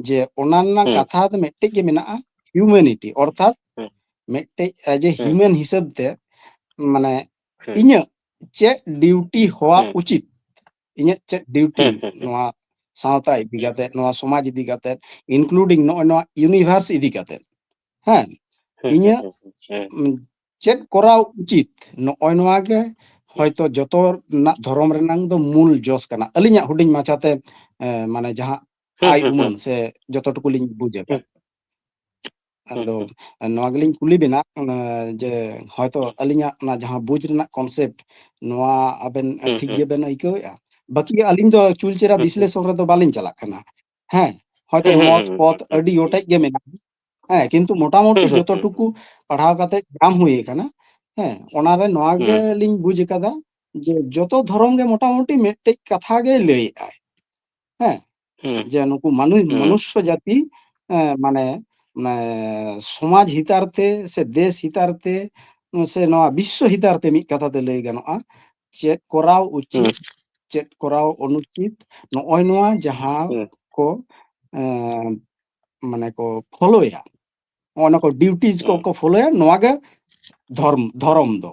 ᱡᱮ ᱚᱱᱟ ᱨᱮᱱᱟᱜ ᱠᱟᱛᱷᱟ ᱫᱚ ᱢᱤᱫᱴᱮᱡ ᱜᱮ ᱢᱮᱱᱟᱜᱼᱟ, humanity, ᱚᱨᱛᱷᱟᱛ ᱢᱤᱫᱴᱮᱡ as a human ᱦᱤᱥᱟᱹᱵ ᱛᱮ, ᱢᱟᱱᱮ, ᱤᱧᱟᱹᱜ ᱪᱮᱫ ᱰᱤᱭᱩᱴᱤ ᱦᱚᱣᱟ ᱩᱪᱤᱛ, ᱤᱧᱟᱹᱜ ᱪᱮᱫ ᱰᱤᱭᱩᱴᱤ ᱱᱚᱣᱟ ᱥᱟᱶᱛᱟ ᱤᱫᱤ ᱠᱟᱛᱮ, ᱱᱚᱣᱟ ᱥᱚᱢᱟᱡᱽ ᱤᱫᱤ ᱠᱟᱛᱮ, including ᱱᱚᱜᱼᱚᱭ ᱱᱚᱣᱟ universe ᱤᱫᱤ ᱠᱟᱛᱮ, ᱦᱮᱸ, ᱤᱧᱟᱹᱜ, ᱩᱢ, ᱪᱮᱫ ᱠᱚᱨᱟᱣ ᱩᱪᱤᱛ, ᱱᱚᱜᱼᱚᱭ ᱱᱚᱣᱟ ᱜᱮ ᱦᱚᱭᱛᱚ ᱡᱚᱛᱚ ᱨᱮᱱᱟᱜ ᱫᱷᱚᱨᱚᱢ ᱨᱮᱱᱟᱜ ᱫᱚ ᱢᱩᱞ ᱡᱚᱥ ᱠᱟᱱᱟ, ᱟᱹᱞᱤᱧᱟᱜ ᱦᱩᱰᱤᱧ ᱢᱟᱪᱷᱟᱛᱮ, ᱮ, ᱢᱟᱱᱮ, ᱡᱟᱦᱟᱸ ᱟᱭ ᱩᱢᱟᱹᱱ ᱥᱮ ᱡᱚᱛᱚ ᱴᱩᱠᱩ ᱞᱤᱧ ᱵᱩᱡᱽ ᱟᱠᱟᱫ᱾ ᱟᱫᱚ ᱱᱚᱣᱟ ᱜᱮᱞᱤᱧ ᱠᱩᱞᱤ ᱵᱮᱱᱟ, ᱚᱱᱟ ᱡᱮ ᱦᱚᱭᱛᱚ ᱟᱹᱞᱤᱧᱟᱜ ᱚᱱᱟ ᱡᱟᱦᱟᱸ ᱵᱩᱡᱽ ᱨᱮᱱᱟᱜ ᱠᱚᱱᱥᱮᱯᱴ, ᱱᱚᱣᱟ ᱟᱵᱮᱱ ᱴᱷᱤᱠ ᱜᱮᱵᱮᱱ ᱟᱹᱭᱠᱟᱹᱣᱮᱫᱼᱟ? ᱵᱟᱹᱠᱤ ᱟᱹᱞᱤᱧ ᱫᱚ ᱪᱩᱞᱪᱮᱨᱟ ᱵᱤᱥᱞᱮᱥᱚᱱ ᱨᱮᱫᱚ ᱵᱟᱹᱞᱤᱧ ᱪᱟᱞᱟᱜ ᱠᱟᱱᱟ᱾ ᱦᱮᱸ, ᱦᱚᱭᱛᱚ ᱢᱚᱛ ᱯᱚᱛ ᱟᱹᱰᱤ ᱜᱚᱴᱮᱡ ᱜᱮ ᱢᱮᱱᱟᱜᱼᱟ᱾ ᱦᱮᱸ, ᱠᱤᱱᱛᱩ ᱢᱚᱴᱟᱢᱩᱴᱤ ᱡᱚᱛᱚ ᱴᱩᱠᱩ ᱯᱟᱲᱦᱟᱣ ᱠᱟᱛᱮ ᱧᱟᱢ ᱦᱩᱭ ᱟᱠᱟᱱᱟ, ᱦᱮᱸ, ᱚᱱᱟᱨᱮ ᱱᱚᱣᱟ ᱜᱮᱞᱤᱧ ᱵᱩᱡᱽ ᱟᱠᱟᱫᱟ ᱡᱮ ᱡᱚᱛᱚ ᱫᱷᱚᱨᱚᱢ ᱜᱮ ᱢᱚᱴᱟᱢᱩᱴᱤ ᱢᱤᱫᱴᱮᱡ ᱠᱟᱛᱷᱟ ᱜᱮ ᱞᱟᱹᱭᱮᱫᱼᱟᱭ᱾ ᱦᱮᱸ, ᱦᱩᱸ᱾ ᱡᱮ ᱱᱩᱠᱩ ᱢᱟᱱᱩ-, ᱦᱩᱸ᱾ ᱢᱟᱱᱩᱥᱥᱚ ᱡᱟᱹᱛᱤ, ᱮ, ᱢᱟᱱᱮ, ᱢᱟᱱᱮ, ᱥᱚᱢᱟᱡᱽ ᱦᱤᱛᱟᱨ ᱛᱮ ᱥᱮ ᱫᱮᱥ ᱦᱤᱛᱟᱨ ᱛᱮ ᱥᱮ ᱱᱚᱣᱟ ᱵᱤᱥᱥᱚ ᱦᱤᱛᱟᱨ ᱛᱮ ᱢᱤᱫ ᱠᱟᱛᱷᱟ ᱛᱮ ᱞᱟᱹᱭ ᱜᱟᱱᱚᱜᱼᱟ, ᱪᱮᱫ ᱠᱚᱨᱟᱣ ᱩᱪᱤᱛ, ᱦᱩᱸ᱾ ᱪᱮᱫ ᱠᱚᱨᱟᱣ ᱚᱱᱩᱪᱤᱛ, ᱱᱚᱜᱼᱚᱭ ᱱᱚᱣᱟ ᱡᱟᱦᱟᱸ ᱦᱩᱸ᱾ ᱠᱚ, ᱮ, ᱢᱟᱱᱮ ᱠᱚ ᱯᱷᱚᱞᱳᱭᱟ, ᱱᱚᱜᱼᱚ ᱱᱚᱣᱟ ᱠᱚ ᱰᱤᱭᱩᱴᱤᱡᱽ ᱠᱚ ᱦᱩᱸ᱾ ᱠᱚ ᱯᱷᱚᱞᱳᱭᱟ, ᱱᱚᱣᱟ ᱜᱮ ᱫᱷᱚᱨᱢ, ᱫᱷᱚᱨᱚᱢ ᱫᱚ᱾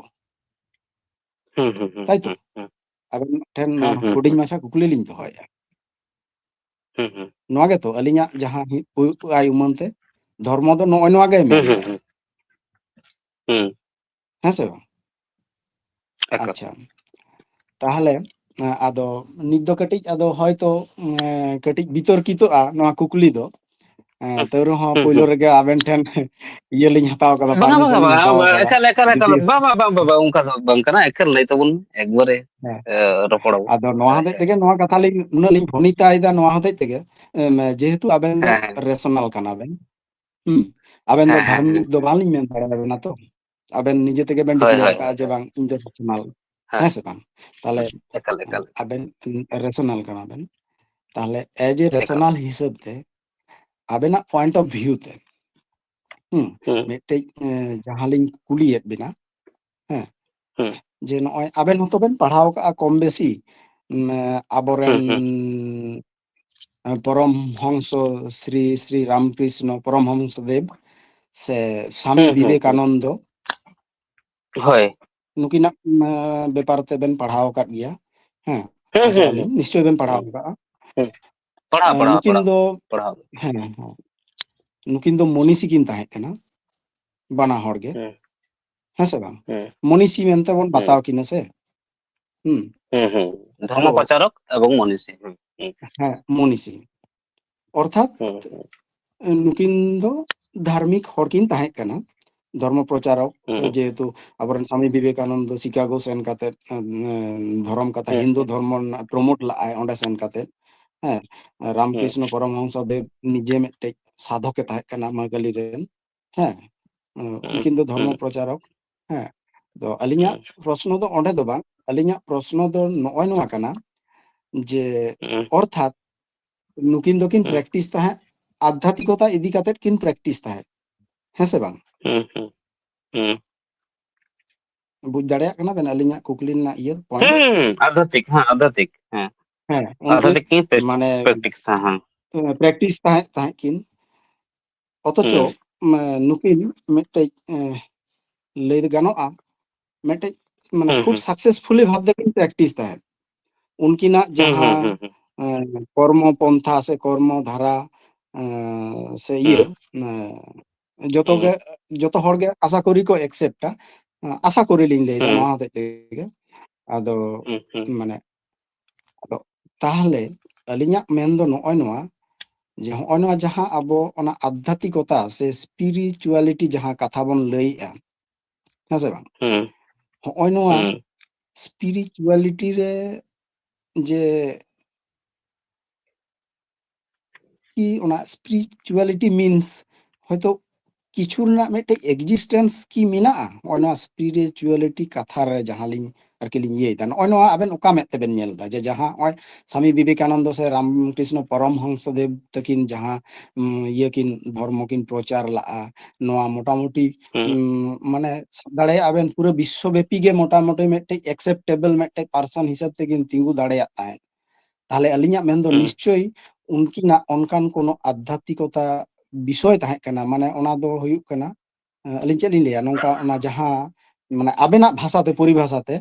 ᱦᱩᱸ, ᱦᱩᱸ, ᱦᱩᱸ, ᱛᱟᱭ ᱛᱚ? ᱦᱩᱸ, ᱦᱩᱸ᱾ ᱟᱵᱮᱱ ᱴᱷᱮᱱ ᱦᱩᱸ, ᱱᱚᱣᱟ ᱦᱩᱸ, ᱦᱩᱰᱤᱧ ᱦᱩᱸ᱾ ᱢᱟᱪᱷᱟ ᱠᱩᱠᱞᱤ ᱞᱤᱧ ᱫᱚᱦᱚᱭᱮᱫᱼᱟ᱾ ᱦᱩᱸ, ᱦᱩᱸ᱾ ᱱᱚᱣᱟ ᱜᱮᱛᱚ ᱟᱹᱞᱤᱧᱟᱜ ᱡᱟᱦᱟᱸ ᱦᱩᱭᱩᱜ, ᱟᱭ ᱩᱢᱟᱹᱱ ᱛᱮ ᱫᱷᱚᱨᱢᱚ ᱫᱚ ᱱᱚᱜᱼᱚᱭ ᱱᱚᱣᱟ ᱜᱮ ᱦᱩᱸ, ᱦᱩᱸ, ᱢᱮᱱᱫᱟᱭ᱾ ᱦᱩᱸ᱾ ᱦᱩᱸ᱾ ᱦᱮᱸ ᱥᱮ ᱵᱟᱝ? ᱮᱠᱟᱞ᱾ ᱟᱪᱪᱷᱟ, ᱛᱟᱦᱚᱞᱮ, ᱮᱸ, ᱟᱫᱚ ᱱᱤᱛ ᱫᱚ ᱠᱟᱹᱴᱤᱡ, ᱟᱫᱚ ᱦᱚᱭᱛᱚ, ᱮᱸ, ᱠᱟᱹᱴᱤᱡ ᱵᱤᱛᱚᱨᱠᱤᱛᱚᱜᱼᱟ ᱱᱚᱣᱟ ᱠᱩᱠᱞᱤ ᱫᱚ᱾ ᱮᱸ, ᱦᱩᱸ, ᱛᱟᱹᱣ ᱨᱮᱦᱚᱸ ᱦᱩᱸ, ᱯᱳᱭᱞᱳ ᱦᱩᱸ᱾ ᱨᱮᱜᱮ ᱟᱵᱮᱱ ᱴᱷᱮᱱ ᱤᱭᱟᱹ ᱞᱤᱧ ᱦᱟᱛᱟᱣ ᱠᱟᱫᱟ, ᱵᱟᱝᱟ, ᱵᱟᱝᱟ, permission ᱞᱤᱧ ᱵᱟᱝᱟ, ᱦᱟᱛᱟᱣ ᱵᱟᱝᱟ, ᱠᱟᱫᱟ᱾ ᱮᱠᱟᱞ, ᱮᱠᱟᱞ, ᱮᱠᱟᱞ, ᱡᱩᱫᱤ ᱵᱟᱝ, ᱵᱟᱝ, ᱵᱟᱝ, ᱵᱟᱝ, ᱵᱟᱝ, ᱚᱱᱠᱟ ᱫᱚ ᱵᱟᱝ ᱠᱟᱱᱟ, ᱮᱠᱟᱞ ᱞᱟᱹᱭ ᱛᱟᱵᱚᱱ ᱮᱠᱵᱟᱨᱮ, ᱦᱮᱸ᱾ ᱮ, ᱨᱚᱯᱚᱲ ᱟᱵᱚᱱ᱾ ᱟᱫᱚ ᱱᱚᱣᱟ ᱦᱳᱭ, ᱦᱚᱛᱮᱡ ᱦᱳᱭ᱾ ᱛᱮᱜᱮ ᱱᱚᱣᱟ ᱠᱟᱛᱷᱟ ᱞᱤᱧ, ᱩᱱᱟᱹᱜ ᱞᱤᱧ ᱵᱷᱚᱱᱤᱛᱟᱭᱮᱫᱟ, ᱱᱚᱣᱟ ᱦᱚᱛᱮᱡ ᱛᱮᱜᱮ, ᱮᱢ, ᱡᱮᱦᱮᱛᱩ ᱟᱵᱮᱱ ᱫᱚ ᱦᱮᱸ, ᱦᱮᱸ᱾ rational ᱠᱟᱱᱟ ᱵᱮᱱ᱾ ᱦᱩᱸ᱾ ᱟᱵᱮᱱ ᱫᱚ ᱦᱮᱸ, ᱦᱮᱸ, ᱫᱷᱟᱨᱢᱤᱠ ᱦᱮᱸ᱾ ᱫᱚ ᱵᱟᱝ ᱞᱤᱧ ᱢᱮᱱ ᱫᱟᱲᱮᱭᱟᱵᱮᱱᱟ ᱛᱚ᱾ ᱟᱵᱮᱱ ᱱᱤᱡᱮ ᱛᱮᱜᱮ ᱵᱮᱱ ᱦᱳᱭ, declare ᱦᱳᱭ, ᱠᱟᱜᱼᱟ ᱦᱳᱭ, ᱡᱮ ᱦᱳᱭ᱾ ᱵᱟᱝ, ᱤᱧ ᱫᱚ rational᱾ ᱦᱮᱸ᱾ ᱦᱮᱸ ᱥᱮ ᱵᱟᱝ? ᱛᱟᱦᱞᱮ ᱮᱠᱟᱞ, ᱮᱠᱟᱞ᱾ ᱟᱵᱮᱱ rational ᱠᱟᱱᱟ ᱵᱮᱱ᱾ ᱛᱟᱦᱞᱮ as a ᱮᱠᱟᱞ᱾ rational ᱦᱤᱥᱟᱹᱵ ᱛᱮ ᱟᱵᱮᱱᱟᱜ point of view ᱛᱮ, ᱦᱩᱸ, ᱦᱩᱸ᱾ ᱢᱤᱫᱴᱮᱡ, ᱮ, ᱡᱟᱦᱟᱸ ᱞᱤᱧ ᱠᱩᱞᱤᱭᱮᱫ ᱵᱮᱱᱟ, ᱦᱮᱸ, ᱦᱩᱸ᱾ ᱡᱮ ᱱᱚᱜᱼᱚᱭ ᱟᱵᱮᱱ ᱦᱚᱸᱛᱚ ᱵᱮᱱ ᱯᱟᱲᱦᱟᱣ ᱠᱟᱜᱼᱟ ᱠᱚᱢ ᱵᱮᱥᱤ, ᱩᱢ, ᱟᱵᱚᱨᱮᱱ, ᱦᱩᱸ, ᱦᱩᱸ᱾ ᱮ, ᱯᱚᱨᱚᱢ ᱦᱚᱝᱥᱚ ᱥᱨᱤ ᱥᱨᱤ ᱨᱟᱢᱠᱨᱤᱥᱱᱚ ᱯᱚᱨᱚᱢ ᱦᱚᱝᱥᱚ ᱫᱮᱵ ᱥᱮ ᱥᱟᱢᱤ ᱦᱩᱸ, ᱦᱩᱸ, ᱦᱩᱸ᱾ ᱵᱤᱵᱮᱠᱟᱱᱚᱱᱫᱚ, ᱦᱳᱭ᱾ ᱱᱩᱠᱤᱱᱟᱜ, ᱩᱢ, ᱵᱮᱯᱟᱨ ᱛᱮᱵᱮᱱ ᱯᱟᱲᱦᱟᱣ ᱟᱠᱟᱫ ᱜᱮᱭᱟ᱾ ᱦᱮᱸ, ᱦᱩᱸ, ᱟᱥᱚᱜ ᱦᱩᱸ, ᱟᱹᱞᱤᱧ ᱦᱩᱸ᱾ ᱱᱤᱥᱪᱚᱭ ᱵᱮᱱ ᱯᱟᱲᱦᱟᱣ ᱦᱩᱸ᱾ ᱟᱠᱟᱫᱼᱟ᱾ ᱦᱩᱸ᱾ ᱯᱟᱲᱦᱟᱣ, ᱮ, ᱯᱟᱲᱦᱟᱣ, ᱱᱩᱠᱤᱱ ᱯᱟᱲᱦᱟᱣ, ᱫᱚ, ᱯᱟᱲᱦᱟᱣ᱾ ᱦᱮᱸ, ᱦᱮᱸ᱾ ᱱᱩᱠᱤᱱ ᱫᱚ ᱢᱚᱱᱤᱥᱤ ᱠᱤᱱ ᱛᱟᱦᱮᱸ ᱠᱟᱱᱟ, ᱵᱟᱱᱟ ᱦᱚᱲ ᱜᱮ᱾ ᱦᱩᱸ᱾ ᱦᱮᱸ ᱥᱮ ᱵᱟᱝ? ᱦᱩᱸ᱾ ᱢᱚᱱᱤᱥᱤ ᱢᱮᱱᱛᱮ ᱵᱚᱱ ᱦᱩᱸ᱾ ᱵᱟᱛᱟᱣ ᱠᱤᱱᱟ ᱥᱮ? ᱦᱩᱸ᱾ ᱦᱩᱸ, ᱦᱩᱸ᱾ ᱫᱷᱚᱨᱢᱚ ᱛᱚ, ᱯᱨᱚᱪᱟᱨᱚᱠ ᱮᱵᱚᱝ ᱢᱚᱱᱤᱥᱤ᱾ ᱦᱩᱸ, ᱦᱩᱸ᱾ ᱦᱮᱸ, ᱢᱚᱱᱤᱥᱤ᱾ ᱚᱨᱛᱷᱟᱛ, ᱦᱩᱸ, ᱦᱩᱸ᱾ ᱱᱩᱠᱤᱱ ᱫᱚ ᱫᱷᱟᱨᱢᱤᱠ ᱦᱚᱲ ᱠᱤᱱ ᱛᱟᱦᱮᱸ ᱠᱟᱱᱟ, ᱫᱷᱚᱨᱢᱚ ᱯᱨᱚᱪᱟᱨᱚᱠ, ᱦᱩᱸ, ᱦᱩᱸ᱾ ᱡᱮᱦᱮᱛᱩ ᱟᱵᱚᱨᱮᱱ ᱥᱟᱢᱤ ᱵᱤᱵᱮᱠᱟᱱᱚᱱᱫᱚ ᱥᱤᱠᱟᱜᱳ ᱥᱮᱱ ᱠᱟᱛᱮᱫ, ᱮᱸ, ᱫᱷᱚᱨᱚᱢ ᱠᱟᱛᱷᱟ, ᱦᱩᱸ, ᱦᱤᱱᱫᱩ ᱦᱩᱸ᱾ ᱫᱷᱚᱨᱢᱚ ᱨᱮᱱᱟᱜ promote ᱞᱟᱜᱼᱟᱭ ᱚᱸᱰᱮ ᱥᱮᱱ ᱠᱟᱛᱮᱫ, ᱦᱮᱸ, ᱦᱩᱸ᱾ ᱨᱟᱢᱠᱨᱤᱥᱱᱚ ᱯᱚᱨᱚᱢᱦᱚᱝᱥᱚ ᱫᱮᱵ ᱱᱤᱡᱮ ᱢᱤᱫᱴᱮᱡ ᱥᱟᱫᱷᱚᱠᱮ ᱛᱟᱦᱮᱸ ᱠᱟᱱᱟ ᱢᱟᱜᱟᱞᱤ ᱨᱮᱱ, ᱦᱮᱸ, ᱦᱩᱸ, ᱩᱱᱠᱤᱱ ᱫᱚ ᱫᱷᱚᱨᱢᱚ ᱦᱩᱸ᱾ ᱯᱨᱚᱪᱟᱨᱚᱠ, ᱦᱮᱸ, ᱛᱚ ᱟᱹᱞᱤᱧᱟᱜ ᱦᱩᱸ᱾ ᱯᱨᱚᱥᱱᱚ ᱫᱚ ᱚᱸᱰᱮ ᱫᱚ ᱵᱟᱝ, ᱟᱹᱞᱤᱧᱟᱜ ᱯᱨᱚᱥᱱᱚ ᱫᱚ ᱱᱚᱜᱼᱚᱭ ᱱᱚᱣᱟ ᱠᱟᱱᱟ ᱡᱮ ᱦᱩᱸ, ᱚᱨᱛᱷᱟᱛ ᱱᱩᱠᱤᱱ ᱫᱚᱠᱤᱱ ᱦᱩᱸ, ᱯᱨᱮᱠᱴᱤᱥ ᱛᱟᱦᱮᱸᱫ, ᱟᱫᱷᱟᱛᱢᱤᱠᱚᱛᱟ ᱤᱫᱤ ᱠᱟᱛᱮᱫ ᱠᱤᱱ ᱯᱨᱮᱠᱴᱤᱥ ᱛᱟᱦᱮᱸᱫ, ᱦᱮᱸ ᱥᱮ ᱵᱟᱝ? ᱦᱩᱸ, ᱦᱩᱸ, ᱦᱩᱸ, ᱵᱩᱡᱽ ᱫᱟᱲᱮᱭᱟᱜ ᱠᱟᱱᱟ ᱵᱮᱱ ᱟᱹᱞᱤᱧᱟᱜ ᱠᱩᱠᱞᱤ ᱨᱮᱱᱟᱜ ᱤᱭᱟᱹ ᱯᱚᱭᱮᱱᱴ? ᱦᱩᱸ, ᱟᱫᱷᱟᱛᱢᱤᱠ, ᱦᱮᱸ, ᱟᱫᱷᱟᱛᱢᱤᱠ, ᱦᱮᱸ᱾ ᱦᱮᱸ, ᱩᱱᱠᱤᱱ ᱟᱫᱷᱟᱛᱢᱤᱠ ᱠᱤᱱ ᱯᱨᱮᱠ-, ᱢᱟᱱᱮ ᱯᱨᱮᱠᱴᱤᱥ, ᱦᱮᱸ, ᱦᱮᱸ᱾ ᱯᱨᱮᱠᱴᱤᱥ ᱛᱟᱦᱮᱸᱫ, ᱛᱟᱦᱮᱸᱫ ᱠᱤᱱ, ᱚᱛᱷᱚᱪᱚ ᱦᱩᱸ, ᱢᱟ-, ᱱᱩᱠᱤᱱ ᱢᱤᱫᱴᱮᱡ, ᱮ, ᱞᱟᱹᱭ ᱜᱟᱱᱚᱜᱼᱟ, ᱢᱤᱫᱴᱮᱡ ᱢᱟᱱᱮ ᱦᱩᱸ, ᱠᱷᱩᱵ ᱦᱩᱸ, ᱥᱟᱠᱥᱮᱥᱯᱷᱩᱞᱤ ᱵᱷᱟᱵ ᱛᱮᱠᱤᱱ ᱯᱨᱮᱠᱴᱤᱥ ᱛᱟᱦᱮᱸᱫ᱾ ᱩᱱᱠᱤᱱᱟᱜ ᱦᱩᱸ, ᱦᱩᱸ, ᱡᱟᱦᱟᱸ, ᱦᱩᱸ, ᱦᱩᱸ, ᱮ, ᱠᱚᱨᱢᱚ ᱯᱚᱱᱛᱷᱟ ᱥᱮ ᱠᱚᱨᱢᱚ ᱫᱷᱟᱨᱟ, ᱮ, ᱥᱮ ᱤᱭᱟᱹ, ᱦᱩᱸ, ᱮ, ᱡᱚᱛᱚ ᱦᱩᱸ, ᱜᱮ, ᱡᱚᱛᱚ ᱦᱚᱲ ᱜᱮ ᱟᱥᱟ ᱠᱚᱨᱤ ᱠᱚ ᱮᱠᱥᱮᱯᱴᱟ, ᱟᱥᱟ ᱠᱚᱨᱤ ᱞᱤᱧ ᱞᱟᱹᱭᱫᱟ ᱦᱩᱸ, ᱱᱚᱣᱟ ᱦᱚᱛᱮᱡ ᱛᱮᱜᱮ᱾ ᱟᱫᱚ ᱦᱩᱸ, ᱦᱩᱸ, ᱢᱟᱱᱮ, ᱟᱫᱚ ᱛᱟᱦᱞᱮ ᱟᱹᱞᱤᱧᱟᱜ ᱢᱮᱱ ᱫᱚ ᱱᱚᱜᱼᱚᱭ ᱱᱚᱣᱟ, ᱡᱮ ᱦᱚᱸᱜᱼᱚᱭ ᱱᱚᱣᱟ ᱡᱟᱦᱟᱸ ᱟᱵᱚ ᱚᱱᱟ ᱟᱫᱷᱟᱛᱢᱤᱠᱚᱛᱟ ᱥᱮ ᱥᱯᱤᱨᱤᱪᱩᱣᱟᱞᱤᱴᱤ ᱡᱟᱦᱟᱸ ᱠᱟᱛᱷᱟ ᱵᱚᱱ ᱞᱟᱹᱭᱮᱜᱼᱟ, ᱦᱮᱸ ᱥᱮ ᱵᱟᱝ? ᱦᱩᱸ, ᱦᱚᱸᱜᱼᱚᱭ ᱱᱚᱣᱟ ᱦᱩᱸ, ᱥᱯᱤᱨᱤᱪᱩᱣᱟᱞᱤᱴᱤ ᱨᱮ ᱡᱮ ᱠᱤ ᱚᱱᱟ ᱥᱯᱤᱨᱤᱪᱩᱣᱟᱞᱤᱴᱤ ᱢᱤᱱᱥ ᱦᱚᱭᱛᱳ ᱠᱤᱪᱷᱩ ᱨᱮᱱᱟᱜ ᱢᱤᱫᱴᱮᱡ ᱮᱠᱡᱤᱥᱴᱮᱱᱥ ᱠᱤ ᱢᱮᱱᱟᱜᱼᱟ? ᱱᱚᱜᱼᱚᱭ ᱱᱚᱣᱟ ᱥᱯᱤᱨᱤᱪᱩᱣᱟᱞᱤᱴᱤ ᱠᱟᱛᱷᱟ ᱨᱮ ᱡᱟᱦᱟᱸ ᱞᱤᱧ ᱟᱨᱠᱤ ᱞᱤᱧ ᱤᱭᱟᱹᱭᱮᱫᱟ, ᱱᱚᱜᱼᱚᱭ ᱱᱚᱣᱟ ᱟᱵᱮᱱ ᱚᱠᱟ ᱢᱮᱫ ᱛᱮᱵᱮᱱ ᱧᱮᱞ ᱮᱫᱟ? ᱡᱮ ᱡᱟᱦᱟᱸ ᱱᱚᱜᱼᱚᱭ ᱥᱟᱢᱤ ᱵᱤᱵᱮᱠᱟᱱᱚᱱᱫᱚ ᱥᱮ ᱨᱟᱢᱠᱨᱤᱥᱱᱚ ᱯᱚᱨᱚᱢᱦᱚᱝᱥᱚ ᱫᱮᱵ ᱛᱟᱹᱠᱤᱱ ᱡᱟᱦᱟᱸ, ᱩᱢ, ᱤᱭᱟᱹ ᱠᱤᱱ, ᱫᱷᱚᱨᱢᱚ ᱠᱤᱱ ᱯᱨᱚᱪᱟᱨ ᱞᱟᱜᱼᱟ, ᱱᱚᱣᱟ ᱢᱚᱴᱟᱢᱩᱴᱤ, ᱦᱩᱸ, ᱩᱢ, ᱢᱟᱱᱮ ᱥᱟᱵ ᱫᱟᱲᱮᱭᱟᱜᱼᱟ ᱵᱮᱱ ᱯᱩᱨᱟᱹ ᱵᱤᱥᱥᱚᱵᱮᱯᱤ ᱜᱮ ᱢᱚᱴᱟᱢᱩᱴᱤ ᱢᱤᱫᱴᱮᱡ ᱮᱠᱥᱮᱯᱴᱮᱵᱚᱞ ᱢᱤᱫᱴᱮᱡ ᱯᱟᱨᱥᱚᱱ ᱦᱤᱥᱟᱹᱵ ᱛᱮᱠᱤᱱ ᱛᱤᱸᱜᱩ ᱫᱟᱲᱮᱭᱟᱜ ᱛᱟᱦᱮᱸᱫ᱾ ᱛᱟᱦᱞᱮ ᱟᱹᱞᱤᱧᱟᱜ ᱢᱮᱱ ᱫᱚ ᱦᱩᱸ, ᱱᱤᱥᱪᱳᱭ ᱩᱱᱠᱤᱱᱟᱜ ᱚᱱᱠᱟᱱ ᱠᱳᱱᱳ ᱟᱫᱷᱟᱛᱢᱤᱠᱚᱛᱟ ᱵᱤᱥᱚᱭ ᱛᱟᱦᱮᱸ ᱠᱟᱱᱟ, ᱢᱟᱱᱮ ᱚᱱᱟ ᱫᱚ ᱦᱩᱭᱩᱜ ᱠᱟᱱᱟ, ᱮ, ᱟᱹᱞᱤᱧ ᱪᱮᱫ ᱞᱤᱧ ᱞᱟᱹᱭᱟ, ᱱᱚᱝᱠᱟ ᱚᱱᱟ ᱡᱟᱦᱟᱸ ᱢᱟᱱᱮ ᱟᱵᱮᱱᱟᱜ ᱵᱷᱟᱥᱟᱛᱮ, ᱯᱚᱨᱤᱵᱷᱟᱥᱟᱛᱮ,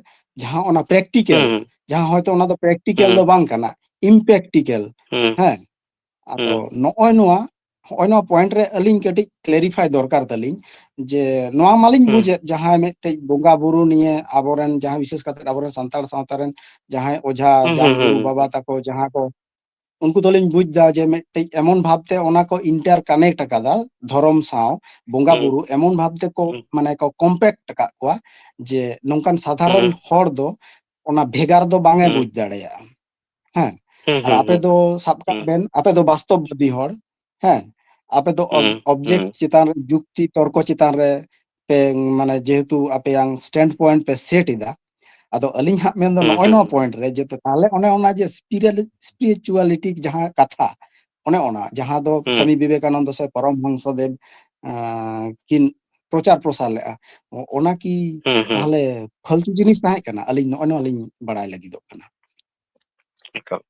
ᱡᱟᱦᱟᱸ ᱚᱱᱟ ᱯᱨᱮᱠᱴᱤᱠᱮᱞ, ᱦᱩᱸ, ᱡᱟᱦᱟᱸ ᱦᱚᱭᱛᱳ ᱚᱱᱟ ᱫᱚ ᱯᱨᱮᱠᱴᱤᱠᱮᱞ ᱦᱩᱸ, ᱫᱚ ᱵᱟᱝ ᱠᱟᱱᱟ, ᱤᱢᱯᱨᱮᱠᱴᱤᱠᱮᱞ, ᱦᱩᱸ, ᱦᱮᱸ᱾ ᱟᱫᱚ ᱦᱩᱸ, ᱱᱚᱜᱼᱚᱭ ᱱᱚᱣᱟ, ᱱᱚᱜᱼᱚᱭ ᱱᱚᱣᱟ ᱯᱚᱭᱮᱱᱴ ᱨᱮ ᱟᱹᱞᱤᱧ ᱠᱟᱹᱴᱤᱡ ᱠᱞᱮᱨᱤᱯᱷᱟᱭ ᱫᱚᱨᱠᱟᱨ ᱛᱟᱹᱞᱤᱧ, ᱡᱮ ᱱᱚᱣᱟ ᱢᱟᱞᱤᱧ ᱦᱩᱸ, ᱵᱩᱡᱮᱫ ᱡᱟᱦᱟᱸᱭ ᱢᱤᱫᱴᱮᱡ ᱵᱚᱸᱜᱟ ᱵᱩᱨᱩ ᱱᱤᱭᱮ ᱟᱵᱚᱨᱮᱱ ᱡᱟᱦᱟᱸ ᱵᱤᱥᱮᱥ ᱠᱟᱛᱮ ᱟᱵᱚᱨᱮᱱ ᱥᱟᱱᱛᱟᱲ ᱥᱟᱶᱛᱟ ᱨᱮᱱ ᱡᱟᱦᱟᱸᱭ ᱚᱡᱷᱟ ᱦᱩᱸ, ᱦᱩᱸ, ᱡᱟᱱᱜᱩᱨᱩ ᱦᱩᱸ, ᱵᱟᱵᱟ ᱛᱟᱠᱚ ᱡᱟᱦᱟᱸ ᱠᱚ, ᱩᱱᱠᱩ ᱫᱚᱞᱤᱧ ᱵᱩᱡᱽ ᱫᱟ ᱡᱮ ᱢᱤᱫᱴᱮᱡ ᱮᱢᱚᱱ ᱵᱷᱟᱵᱛᱮ ᱚᱱᱟ ᱠᱚ ᱤᱱᱴᱟᱨ ᱠᱟᱱᱮᱠᱴ ᱟᱠᱟᱫᱟ ᱫᱷᱚᱨᱚᱢ ᱥᱟᱶ, ᱵᱚᱸᱜᱟ ᱦᱩᱸ, ᱵᱩᱨᱩ ᱮᱢᱚᱱ ᱵᱷᱟᱵ ᱛᱮᱠᱚ ᱦᱩᱸ, ᱢᱟᱱᱮ ᱠᱚ ᱠᱚᱢᱯᱮᱠᱴ ᱟᱠᱟᱫ ᱠᱚᱣᱟ ᱡᱮ ᱱᱚᱝᱠᱟᱱ ᱥᱟᱫᱷᱟᱨᱚᱱ ᱦᱩᱸ, ᱦᱚᱲ ᱫᱚ ᱚᱱᱟ ᱵᱷᱮᱜᱟᱨ ᱫᱚ ᱵᱟᱝ ᱮ ᱦᱩᱸ, ᱵᱩᱡᱽ ᱫᱟᱲᱮᱭᱟᱜᱼᱟ᱾ ᱦᱮᱸ, ᱦᱩᱸ, ᱟᱨ ᱦᱩᱸ, ᱟᱯᱮ ᱦᱩᱸ, ᱫᱚ ᱥᱟᱵ ᱠᱟᱜ ᱦᱩᱸ, ᱵᱮᱱ, ᱟᱯᱮ ᱫᱚ ᱵᱟᱥᱛᱚᱵᱵᱟᱫᱤ ᱦᱚᱲ, ᱦᱮᱸ, ᱟᱯᱮ ᱫᱚ ᱦᱩᱸ, ᱚᱵᱡᱮᱠᱴ ᱦᱩᱸ, ᱪᱮᱛᱟᱱ ᱨᱮ, ᱡᱩᱠᱛᱤ ᱛᱚᱨᱠᱚ ᱪᱮᱛᱟᱱ ᱨᱮ ᱯᱮ, ᱢᱟᱱᱮ ᱡᱮᱦᱮᱛᱩ ᱟᱯᱮᱭᱟᱝ ᱥᱴᱮᱱᱰ ᱯᱚᱭᱮᱱᱴ ᱯᱮ ᱥᱮᱴ ᱮᱫᱟ, ᱟᱫᱚ ᱟᱹᱞᱤᱧ ᱦᱟᱸᱜ ᱢᱮᱱᱫᱚ ᱦᱩᱸ, ᱱᱚᱜᱼᱚᱭ ᱦᱩᱸ, ᱱᱚᱣᱟ ᱦᱩᱸ᱾ ᱯᱚᱭᱮᱱᱴ ᱨᱮ ᱡᱮ ᱛᱟᱦᱞᱮ ᱚᱱᱮ ᱚᱱᱟ ᱡᱮ ᱥᱯᱤᱨᱤᱪᱩᱣᱟᱞᱤᱴᱤ ᱡᱟᱦᱟᱸ ᱠᱟᱛᱷᱟ, ᱚᱱᱮ ᱚᱱᱟ ᱡᱟᱦᱟᱸ ᱫᱚ ᱦᱩᱸ᱾ ᱥᱟᱢᱤ ᱵᱤᱵᱮᱠᱟᱱᱚᱱᱫᱚ ᱥᱮ ᱯᱚᱨᱚᱢ ᱦᱚᱝᱥᱚ ᱫᱮᱵ, ᱟᱸ, ᱠᱤᱱ ᱯᱨᱚᱪᱟᱨ ᱯᱨᱚᱥᱟᱨ ᱞᱮᱫᱼᱟ, ᱚ-, ᱚᱱᱟ ᱠᱤ ᱦᱩᱸ, ᱦᱩᱸ᱾ ᱛᱟᱦᱞᱮ ᱯᱷᱟᱹᱞᱛᱩ ᱡᱤᱱᱤᱥ ᱛᱟᱦᱮᱸ ᱠᱟᱱᱟ? ᱟᱹᱞᱤᱧ ᱱᱚᱜᱼᱚᱭ ᱱᱚᱣᱟ ᱞᱤᱧ ᱵᱟᱲᱟᱭ ᱞᱟᱹᱜᱤᱫᱚᱜ ᱠᱟᱱᱟ᱾ ᱮᱠᱟᱞ᱾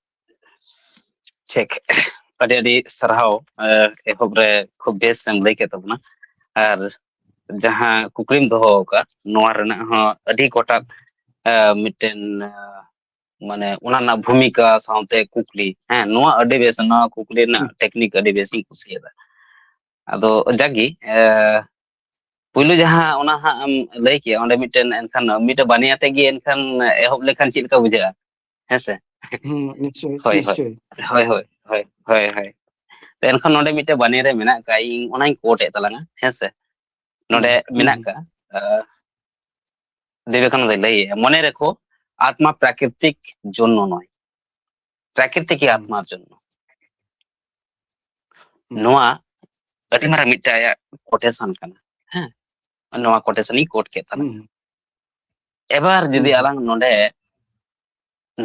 ᱴᱷᱤᱠ᱾ ᱟᱹᱰᱤ ᱟᱹᱰᱤ ᱥᱟᱨᱦᱟᱣ, ᱮ, ᱮᱦᱚᱵ ᱨᱮ ᱠᱷᱩᱵ ᱵᱮᱥ ᱮᱢ ᱞᱟᱹᱭ ᱠᱮᱫ ᱛᱟᱵᱚᱱᱟ᱾ ᱟᱨ ᱡᱟᱦᱟᱸ ᱠᱩᱠᱞᱤᱢ ᱫᱚᱦᱚ ᱟᱠᱟᱫ, ᱱᱚᱣᱟ ᱨᱮᱱᱟᱜ ᱦᱚᱸ ᱟᱹᱰᱤ ᱜᱚᱴᱟᱝ, ᱮ, ᱢᱤᱫᱴᱮᱱ, ᱮ, ᱢᱟᱱᱮ ᱚᱱᱟ ᱨᱮᱱᱟᱜ ᱵᱷᱩᱢᱤᱠᱟ ᱥᱟᱶᱛᱮ ᱠᱩᱠᱞᱤ, ᱦᱮᱸ, ᱱᱚᱣᱟ ᱟᱹᱰᱤ ᱵᱮᱥ, ᱱᱚᱣᱟ ᱠᱩᱠᱞᱤ ᱨᱮᱱᱟᱜ ᱦᱩᱸ᱾ ᱴᱮᱠᱱᱤᱠ ᱟᱹᱰᱤ ᱵᱮᱥ ᱤᱧ ᱠᱩᱥᱤᱭᱟᱫᱟ᱾ ᱟᱫᱚ ᱡᱟᱜᱮ, ᱮ, ᱯᱩᱭᱞᱩ ᱡᱟᱦᱟᱸ ᱚᱱᱟ ᱦᱟᱸᱜ ᱮᱢ ᱞᱟᱹᱭ ᱠᱮᱜᱼᱟ, ᱚᱸᱰᱮ ᱢᱤᱫᱴᱮᱱ ᱮᱱᱠᱷᱟᱱ ᱢᱤᱫᱴᱮᱱ ᱵᱟᱱᱤ ᱟᱛᱮ ᱜᱮ ᱮᱱᱠᱷᱟᱱ ᱮᱦᱚᱵ ᱞᱮᱠᱷᱟᱱ ᱪᱮᱫ ᱞᱮᱠᱟ ᱵᱩᱡᱷᱟᱹᱜᱼᱟ? ᱦᱮᱸ ᱥᱮ? ᱦᱩᱸ, ᱱᱤᱥᱪᱳᱭ, ᱦᱳᱭ, ᱦᱳᱭ᱾ ᱱᱤᱥᱪᱳᱭ᱾ ᱦᱳᱭ, ᱦᱳᱭ, ᱦᱳᱭ, ᱦᱳᱭ, ᱦᱳᱭ᱾ ᱛᱚ ᱮᱱᱠᱷᱟᱱ ᱱᱚᱰᱮ ᱢᱤᱫᱴᱮᱱ ᱵᱟᱱᱤ ᱨᱮ ᱢᱮᱱᱟᱜ ᱟᱠᱟᱫ, ᱤᱧ ᱚᱱᱟᱧ ᱠᱳᱴ ᱮᱫ ᱛᱟᱞᱟᱝᱟ, ᱦᱮᱸ ᱥᱮ? ᱱᱚᱰᱮ ᱦᱩᱸ, ᱦᱩᱸ, ᱢᱮᱱᱟᱜ ᱦᱩᱸ᱾ ᱟᱠᱟᱫ, ᱟᱸ, ᱵᱤᱵᱮᱠᱟᱱᱚᱱᱫᱚᱭ ᱞᱟᱹᱭᱮᱜᱼᱟ, "ᱢᱚᱱᱮ ᱨᱮᱠᱷᱚ, ᱟᱛᱢᱟ ᱯᱨᱟᱠᱨᱤᱛᱤᱠ ᱡᱚᱱᱱᱚ ᱱᱚᱭ, ᱯᱨᱟᱠᱨᱤᱛᱤᱠ ᱦᱩᱸ᱾ ᱟᱛᱢᱟᱨ ᱡᱚᱱᱱᱚ।" ᱦᱩᱸ᱾ ᱱᱚᱣᱟ ᱟᱹᱰᱤ ᱢᱟᱨᱟᱝ ᱢᱤᱫᱴᱮᱱ ᱟᱭᱟᱜ ᱠᱳᱴᱮᱥᱚᱱ ᱠᱟᱱᱟ᱾ ᱦᱮᱸ, ᱱᱚᱣᱟ ᱠᱳᱴᱮᱥᱚᱱ ᱤᱧ ᱠᱳᱴ ᱠᱮᱫ ᱛᱟᱞᱟᱝᱟ᱾ ᱦᱩᱸ᱾ ᱮᱵᱟᱨ ᱦᱩᱸ, ᱡᱩᱫᱤ ᱦᱩᱸ᱾ ᱟᱞᱟᱝ ᱱᱚᱰᱮ,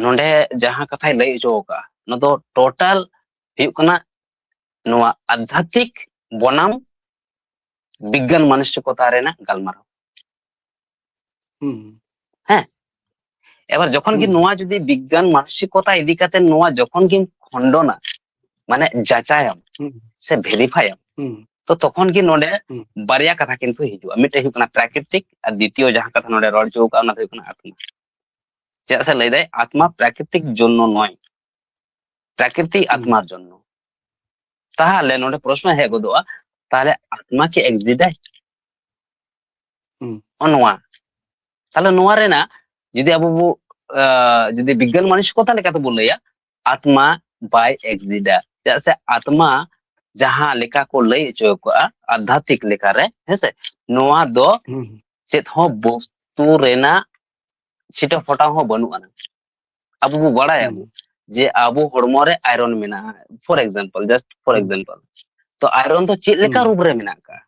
ᱱᱚᱰᱮ ᱡᱟᱦᱟᱸ ᱠᱟᱛᱷᱟᱭ ᱞᱟᱹᱭ ᱦᱚᱪᱚ ᱟᱠᱟᱫᱼᱟ, ᱱᱚᱣᱟ ᱫᱚ ᱴᱳᱴᱟᱞ ᱦᱩᱭᱩᱜ ᱠᱟᱱᱟ ᱱᱚᱣᱟ ᱟᱫᱷᱟᱛᱢᱤᱠ ᱵᱚᱱᱟᱢ ᱵᱤᱜᱽᱜᱟᱱ ᱢᱟᱱᱚᱥᱤᱠᱚᱛᱟ ᱨᱮᱱᱟᱜ ᱜᱟᱞᱢᱟᱨᱟᱣ᱾ ᱦᱩᱸ᱾ ᱦᱮᱸ? ᱮᱵᱟᱨ ᱡᱚᱠᱷᱚᱱ ᱜᱮ ᱦᱩᱸ᱾ ᱱᱚᱣᱟ ᱡᱩᱫᱤ ᱵᱤᱜᱽᱜᱟᱱ ᱢᱟᱱᱚᱥᱤᱠᱚᱛᱟ ᱤᱫᱤ ᱠᱟᱛᱮ ᱱᱚᱣᱟ ᱡᱚᱠᱷᱚᱱ ᱜᱮᱢ ᱠᱷᱚᱱᱰᱚᱱᱟ, ᱢᱟᱱᱮ ᱡᱟᱪᱟᱭᱟᱢ ᱦᱩᱸ᱾ ᱥᱮ ᱵᱷᱮᱨᱤᱯᱷᱟᱭᱟᱢ, ᱦᱩᱸ᱾ ᱛᱚ ᱛᱚᱠᱷᱚᱱ ᱜᱮ ᱱᱚᱰᱮ ᱦᱩᱸ᱾ ᱵᱟᱨᱭᱟ ᱠᱟᱛᱷᱟ ᱠᱤᱱᱛᱩ ᱦᱤᱡᱩᱜᱼᱟ᱾ ᱢᱤᱫᱴᱮᱱ ᱦᱩᱭᱩᱜ ᱠᱟᱱᱟ ᱯᱨᱟᱠᱨᱤᱛᱤᱠ, ᱟᱨ ᱫᱤᱛᱤᱭᱚ ᱡᱟᱦᱟᱸ ᱠᱟᱛᱷᱟ ᱱᱚᱰᱮ ᱨᱚᱲ ᱦᱚᱪᱚ ᱟᱠᱟᱫᱼᱟ, ᱚᱱᱟ ᱫᱚ ᱦᱩᱭᱩᱜ ᱠᱟᱱᱟ ᱟᱛᱢᱟ᱾ ᱪᱮᱫᱟᱜ ᱥᱮ ᱞᱟᱹᱭ ᱫᱟᱭ, "ᱟᱛᱢᱟ ᱯᱨᱟᱠᱨᱤᱛᱤᱠ ᱡᱚᱱᱱᱚ ᱱᱚᱭ, ᱯᱨᱟᱠᱨᱤᱛᱤᱠ ᱦᱩᱸ᱾ ᱟᱛᱢᱟᱨ ᱡᱚᱱᱱᱚ।" ᱛᱟᱦᱚᱞᱮ ᱱᱚᱰᱮ ᱯᱨᱚᱥᱱᱚ ᱦᱮᱡ ᱜᱚᱫᱚᱜᱼᱟ, ᱛᱟᱦᱚᱞᱮ ᱟᱛᱢᱟ ᱠᱤ ᱮᱠᱡᱤᱴ ᱟᱭ? ᱦᱩᱸ᱾ ᱱᱚᱜᱼᱚ ᱱᱚᱣᱟ᱾ ᱛᱟᱦᱚᱞᱮ ᱱᱚᱣᱟ ᱨᱮᱱᱟᱜ ᱡᱩᱫᱤ ᱟᱵᱚ ᱵᱚ, ᱟᱸ, ᱡᱩᱫᱤ ᱵᱤᱜᱽᱜᱟᱱ ᱢᱟᱱᱚᱥᱤᱠᱚᱛᱟ ᱞᱮᱠᱟᱛᱮ ᱵᱚ ᱞᱟᱹᱭᱟ, ᱟᱛᱢᱟ ᱵᱟᱭ ᱮᱠᱡᱤᱴᱟ᱾ ᱪᱮᱫᱟᱜ ᱥᱮ ᱟᱛᱢᱟ ᱡᱟᱦᱟᱸ ᱞᱮᱠᱟ ᱠᱚ ᱞᱟᱹᱭ ᱦᱚᱪᱚ ᱠᱟᱜᱼᱟ ᱟᱫᱷᱟᱛᱢᱤᱠ ᱞᱮᱠᱟᱨᱮ, ᱦᱮᱸᱥᱮ, ᱱᱚᱣᱟ ᱫᱚ ᱦᱩᱸ, ᱦᱩᱸ᱾ ᱪᱮᱫ ᱦᱚᱸ ᱵᱚᱥᱛᱩ ᱨᱮᱱᱟᱜ ᱪᱷᱤᱴᱟᱹ ᱯᱷᱚᱴᱟᱣ ᱦᱚᱸ ᱵᱟᱹᱱᱩᱜ ᱟᱱᱟ᱾ ᱟᱵᱚ ᱵᱚ ᱵᱟᱲᱟᱭᱟᱵᱚ ᱦᱩᱸ᱾ ᱡᱮ ᱟᱵᱚ ᱦᱚᱲᱢᱚ ᱨᱮ ᱟᱭᱨᱚᱱ ᱢᱮᱱᱟᱜᱼᱟ, for example, just for ᱦᱩᱸ᱾ Example, ᱛᱚ ᱟᱭᱨᱚᱱ ᱫᱚ ᱪᱮᱫ ᱞᱮᱠᱟ ᱦᱩᱸ᱾ ᱨᱩᱯ ᱨᱮ ᱢᱮᱱᱟᱜ ᱟᱠᱟᱫᱼᱟ?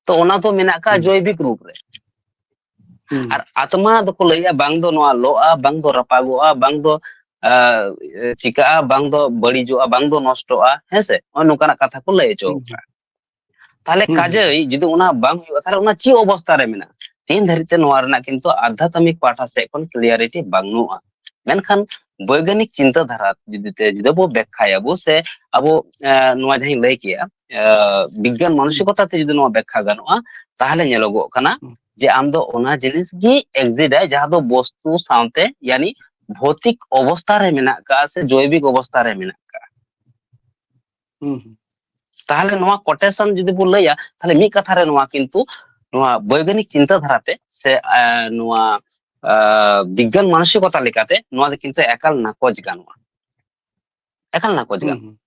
ᱛᱚ ᱚᱱᱟ ᱫᱚ ᱢᱮᱱᱟᱜ ᱟᱠᱟᱫᱼᱟ ᱦᱩᱸ᱾ ᱡᱳᱭᱵᱤᱠ ᱨᱩᱯ ᱨᱮ᱾ ᱦᱩᱸ᱾ ᱟᱨ ᱟᱛᱢᱟ ᱫᱚᱠᱚ ᱞᱟᱹᱭᱟ ᱵᱟᱝ ᱫᱚ ᱱᱚᱣᱟ ᱞᱚᱜᱼᱟ, ᱵᱟᱝ ᱫᱚ ᱨᱟᱯᱟᱜᱚᱜᱼᱟ, ᱵᱟᱝ ᱫᱚ, ᱟ, ᱪᱤᱠᱟᱹᱜᱼᱟ, ᱵᱟᱝ ᱫᱚ ᱵᱟᱹᱲᱤᱡᱚᱜᱼᱟ, ᱵᱟᱝ ᱫᱚ ᱱᱚᱥᱴᱚᱜᱼᱟ, ᱦᱮᱸ ᱥᱮ? ᱱᱚᱜᱼᱚ ᱱᱚᱝᱠᱟᱱᱟᱜ ᱠᱟᱛᱷᱟ ᱠᱚ ᱞᱟᱹᱭ ᱦᱚᱪᱚ ᱦᱩᱸ᱾ ᱟᱠᱟᱫᱼᱟ᱾ ᱛᱟᱦᱞᱮ ᱦᱩᱸ, ᱦᱩᱸ᱾ ᱠᱟᱡᱮᱭ ᱡᱩᱫᱤ ᱚᱱᱟ ᱵᱟᱝ ᱦᱩᱭᱩᱜᱼᱟ, ᱛᱟᱦᱞᱮ ᱚᱱᱟ ᱪᱮᱫ ᱚᱵᱚᱥᱛᱟ ᱨᱮ ᱢᱮᱱᱟᱜᱼᱟ? ᱛᱮᱦᱮᱧ ᱫᱷᱟᱹᱨᱤᱡ ᱛᱮ ᱱᱚᱣᱟ ᱨᱮᱱᱟᱜ ᱠᱤᱱᱛᱩ ᱟᱫᱷᱟᱛᱢᱤᱠ ᱯᱟᱦᱴᱟ ᱥᱮᱫ ᱠᱷᱚᱱ clarity ᱵᱟᱹᱱᱩᱜᱼᱟ᱾ ᱢᱮᱱᱠᱷᱟᱱ ᱵᱳᱭᱜᱟᱱᱤᱠ ᱪᱤᱱᱛᱟᱹ ᱫᱷᱟᱨᱟ ᱡᱩᱫᱤ ᱛᱮ, ᱡᱩᱫᱤ ᱵᱚ ᱵᱮᱠᱠᱷᱟᱭᱟᱵᱚ ᱥᱮ ᱟᱵᱚ, ᱮ, ᱱᱚᱣᱟ ᱡᱟᱦᱟᱸᱧ ᱞᱟᱹᱭ ᱠᱮᱜᱼᱟ, ᱮ, ᱵᱤᱜᱽᱜᱟᱱ ᱦᱩᱸ᱾ ᱢᱟᱱᱚᱥᱤᱠᱚᱛᱟ ᱛᱮ ᱡᱩᱫᱤ ᱱᱚᱣᱟ ᱵᱮᱠᱠᱷᱟ ᱜᱟᱱᱚᱜᱼᱟ, ᱛᱟᱦᱞᱮ ᱧᱮᱞᱚᱜᱚᱜ ᱠᱟᱱᱟ ᱦᱩᱸ᱾ ᱡᱮ ᱟᱢ ᱫᱚ ᱚᱱᱟ ᱡᱤᱱᱤᱥ ᱜᱮ exist ᱟᱭ ᱡᱟᱦᱟᱸ ᱫᱚ ᱵᱚᱥᱛᱩ ᱥᱟᱶᱛᱮ, ᱭᱟᱱᱤ ᱵᱷᱳᱛᱤᱠ ᱚᱵᱚᱥᱛᱟ ᱨᱮ ᱢᱮᱱᱟᱜ ᱠᱟᱜᱼᱟ ᱥᱮ ᱡᱳᱭᱵᱤᱠ ᱚᱵᱚᱥᱛᱟ ᱨᱮ ᱢᱮᱱᱟᱜ ᱠᱟᱜᱼᱟ᱾ ᱦᱩᱸ, ᱦᱩᱸ᱾ ᱛᱟᱦᱞᱮ ᱱᱚᱣᱟ quotation ᱡᱩᱫᱤ ᱵᱚ ᱞᱟᱹᱭᱟ, ᱛᱟᱦᱞᱮ ᱢᱤᱫ ᱠᱟᱛᱷᱟ ᱨᱮ ᱱᱚᱣᱟ ᱠᱤᱱᱛᱩ ᱱᱚᱣᱟ ᱵᱳᱭᱜᱟᱱᱤᱠ ᱪᱤᱱᱛᱟᱹ ᱫᱷᱟᱨᱟᱛᱮ ᱥᱮ, ᱮ, ᱱᱚᱣᱟ, ᱮ, ᱵᱤᱜᱽᱜᱟᱱ ᱢᱟᱱᱚᱥᱤᱠᱚᱛᱟ ᱞᱮᱠᱟᱛᱮ ᱱᱚᱣᱟ ᱫᱚ ᱠᱤᱱᱛᱩ ᱮᱠᱟᱞ ᱱᱟᱠᱚᱪ ᱜᱟᱱᱚᱜᱼᱟ, ᱮᱠᱟᱞ ᱱᱟᱠᱚᱪ ᱦᱩᱸ, ᱜᱟᱱᱚᱜᱼᱟ᱾ ᱦᱩᱸ᱾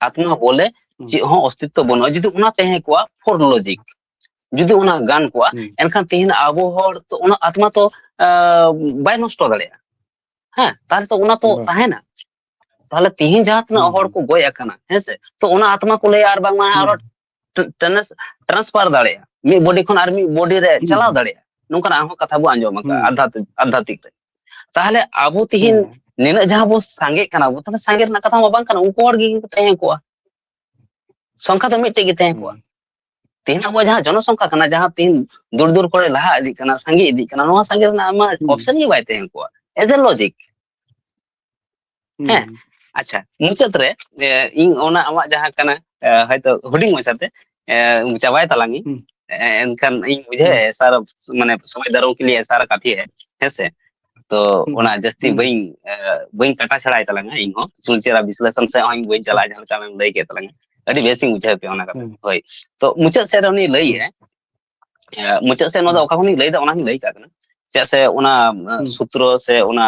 ᱟᱛᱢᱟ ᱵᱚᱞᱮ ᱦᱩᱸ᱾ ᱪᱮᱫ ᱦᱚᱸ ᱚᱥᱛᱤᱛᱛᱚ ᱵᱟᱹᱱᱩᱜᱼᱟ᱾ ᱡᱩᱫᱤ ᱚᱱᱟ ᱛᱟᱦᱮᱸ ᱠᱚᱜᱼᱟ, for logic, ᱡᱩᱫᱤ ᱚᱱᱟ ᱜᱟᱱ ᱠᱚᱜᱼᱟ, ᱦᱩᱸ᱾ ᱮᱱᱠᱷᱟᱱ ᱛᱮᱦᱮᱧ ᱟᱵᱚ ᱦᱚᱲ ᱛᱚ ᱚᱱᱟ ᱟᱛᱢᱟ ᱛᱚ, ᱮ, ᱵᱟᱭ ᱱᱚᱥᱴᱚ ᱫᱟᱲᱮᱭᱟᱜᱼᱟ᱾ ᱦᱮᱸ, ᱛᱟᱦᱞᱮ ᱛᱚ ᱚᱱᱟ ᱛᱚ ᱵᱟᱝ᱾ ᱛᱟᱦᱮᱱᱟ᱾ ᱛᱟᱦᱞᱮ ᱛᱮᱦᱮᱧ ᱡᱟᱦᱟᱸ ᱛᱤᱱᱟᱹᱜ ᱦᱩᱸ, ᱦᱚᱲ ᱦᱩᱸ᱾ ᱠᱚ ᱜᱚᱡ ᱟᱠᱟᱱᱟ, ᱦᱮᱸ ᱥᱮ, ᱛᱚ ᱚᱱᱟ ᱟᱛᱢᱟ ᱠᱚ ᱞᱟᱹᱭᱟ ᱟᱨ ᱵᱟᱝᱢᱟ ᱦᱩᱸ, ᱟᱨᱚ ᱦᱩᱸ᱾ ᱴᱨᱟᱱᱥᱯᱷᱟᱨ ᱫᱟᱲᱮᱭᱟᱜᱼᱟ, ᱢᱤᱫ ᱵᱚᱰᱤ ᱠᱷᱚᱱ ᱟᱨ ᱢᱤᱫ ᱵᱚᱰᱤ ᱨᱮ ᱦᱩᱸ, ᱪᱟᱞᱟᱣ ᱦᱩᱸ᱾ ᱫᱟᱲᱮᱭᱟᱜᱼᱟ, ᱱᱚᱝᱠᱟᱱᱟᱜ ᱦᱚᱸ ᱠᱟᱛᱷᱟ ᱵᱚ ᱟᱸᱡᱚᱢ ᱟᱠᱟᱫᱼᱟ ᱦᱩᱸ᱾ ᱟᱫᱷᱟᱛ-, ᱟᱫᱷᱟᱛᱤᱠ ᱨᱮ᱾ ᱛᱟᱦᱞᱮ ᱟᱵᱚ ᱛᱤᱦᱤᱧ ᱦᱩᱸ᱾ ᱱᱤᱱᱟᱹᱜ ᱡᱟᱦᱟᱸ ᱵᱚ ᱥᱟᱸᱜᱮᱜ ᱠᱟᱱᱟ ᱵᱚ, ᱛᱟᱦᱞᱮ ᱥᱟᱸᱜᱮ ᱨᱮᱱᱟᱜ ᱠᱟᱛᱷᱟ ᱢᱟ ᱵᱟᱝ ᱠᱟᱱᱟ, ᱩᱱᱠᱩ ᱦᱚᱲ ᱜᱮ ᱠᱚ ᱛᱟᱦᱮᱸ ᱠᱚᱜᱼᱟ, ᱥᱚᱝᱠᱷᱟ ᱫᱚ ᱢᱤᱫᱴᱮᱡ ᱜᱮ ᱛᱟᱦᱮᱸ ᱠᱚᱜᱼᱟ᱾ ᱦᱩᱸ᱾ ᱛᱤᱦᱤᱧ ᱟᱵᱚᱣᱟᱜ ᱡᱟᱦᱟᱸ ᱡᱚᱱᱚᱥᱚᱝᱠᱷᱟ ᱠᱟᱱᱟ, ᱡᱟᱦᱟᱸ ᱛᱤᱦᱤᱧ ᱫᱩᱨ ᱫᱩᱨ ᱠᱚᱨᱮ ᱞᱟᱦᱟ ᱤᱫᱤᱜ ᱠᱟᱱᱟ, ᱥᱟᱸᱜᱮ ᱤᱫᱤᱜ ᱠᱟᱱᱟ, ᱱᱚᱣᱟ ᱥᱟᱸᱜᱮ ᱨᱮᱱᱟᱜ ᱟᱢᱟᱜ ᱦᱩᱸ᱾ option ᱜᱮ ᱵᱟᱭ ᱛᱟᱦᱮᱸ ᱠᱚᱜᱼᱟ, as a logic᱾ ᱦᱩᱸ, ᱦᱮᱸ, ᱦᱩᱸ᱾ ᱟᱪᱪᱷᱟ, ᱢᱩᱪᱟᱹᱫ ᱨᱮ, ᱮ, ᱤᱧ ᱚᱱᱟ ᱟᱢᱟᱜ ᱡᱟᱦᱟᱸ ᱠᱟᱱᱟ, ᱮ, ᱦᱚᱭᱛᱚ ᱦᱩᱰᱤᱧ ᱢᱟᱪᱷᱟᱛᱮ, ᱮ, ᱪᱟᱵᱟᱭ ᱛᱟᱞᱟᱝ ᱤᱧ᱾ ᱦᱩᱸ᱾ ᱮ, ᱮᱱᱠᱷᱟᱱ ᱤᱧ ᱵᱩᱡᱷᱟᱹᱣ ᱦᱩᱸ᱾ ᱮᱥᱟᱨ, ᱢᱟᱱᱮ ᱥᱚᱢᱚᱭ ᱫᱟᱨᱚᱝ ᱠᱮ ᱞᱤᱭᱮ ᱮᱥᱟᱨ ᱠᱟᱯᱷᱤ ᱦᱮ, ᱦᱮᱸ ᱥᱮ? ᱛᱚ ᱦᱩᱸ, ᱚᱱᱟ ᱦᱩᱸ᱾ ᱡᱟᱹᱥᱛᱤ ᱦᱩᱸ, ᱦᱩᱸ᱾ ᱵᱟᱹᱧ, ᱮ, ᱵᱟᱹᱧ ᱠᱟᱴᱟ ᱪᱷᱟᱲᱟᱭ ᱛᱟᱞᱟᱝᱟ, ᱤᱧ ᱦᱚᱸ ᱪᱩᱞᱪᱮᱨᱟ ᱵᱤᱥᱞᱮᱥᱚᱱ ᱥᱮᱫ ᱦᱚᱸ ᱵᱟᱹᱧ ᱪᱟᱞᱟᱜᱼᱟ, ᱡᱟᱦᱟᱸ ᱞᱮᱠᱟ ᱟᱢᱮᱢ ᱞᱟᱹᱭ ᱠᱮᱫ ᱛᱟᱞᱟᱝᱟ᱾ ᱟᱹᱰᱤ ᱵᱮᱥᱤᱧ ᱵᱩᱡᱷᱟᱹᱣ ᱠᱮᱫᱟ ᱚᱱᱟ ᱠᱟᱛᱷᱟ᱾ ᱦᱩᱸ᱾ ᱦᱳᱭ᱾ ᱛᱚ ᱢᱩᱪᱟᱹᱫ ᱥᱮᱫ ᱨᱮ ᱩᱱᱤ ᱞᱟᱹᱭ ᱦᱩᱸ᱾ ᱮ, ᱮ, ᱢᱩᱪᱟᱹᱫ ᱥᱮᱫ ᱱᱚᱣᱟ ᱫᱚ ᱦᱩᱸ᱾ ᱚᱠᱟ ᱠᱷᱚᱱᱤᱧ ᱞᱟᱹᱭ ᱮᱫᱟ ᱚᱱᱟ ᱦᱚᱸᱧ ᱞᱟᱹᱭ ᱠᱟᱜ ᱠᱟᱱᱟ᱾ ᱪᱮᱫᱟᱜ ᱥᱮ ᱚᱱᱟ, ᱮ, ᱦᱩᱸ᱾ ᱥᱩᱛᱨᱚ ᱥᱮ ᱚᱱᱟ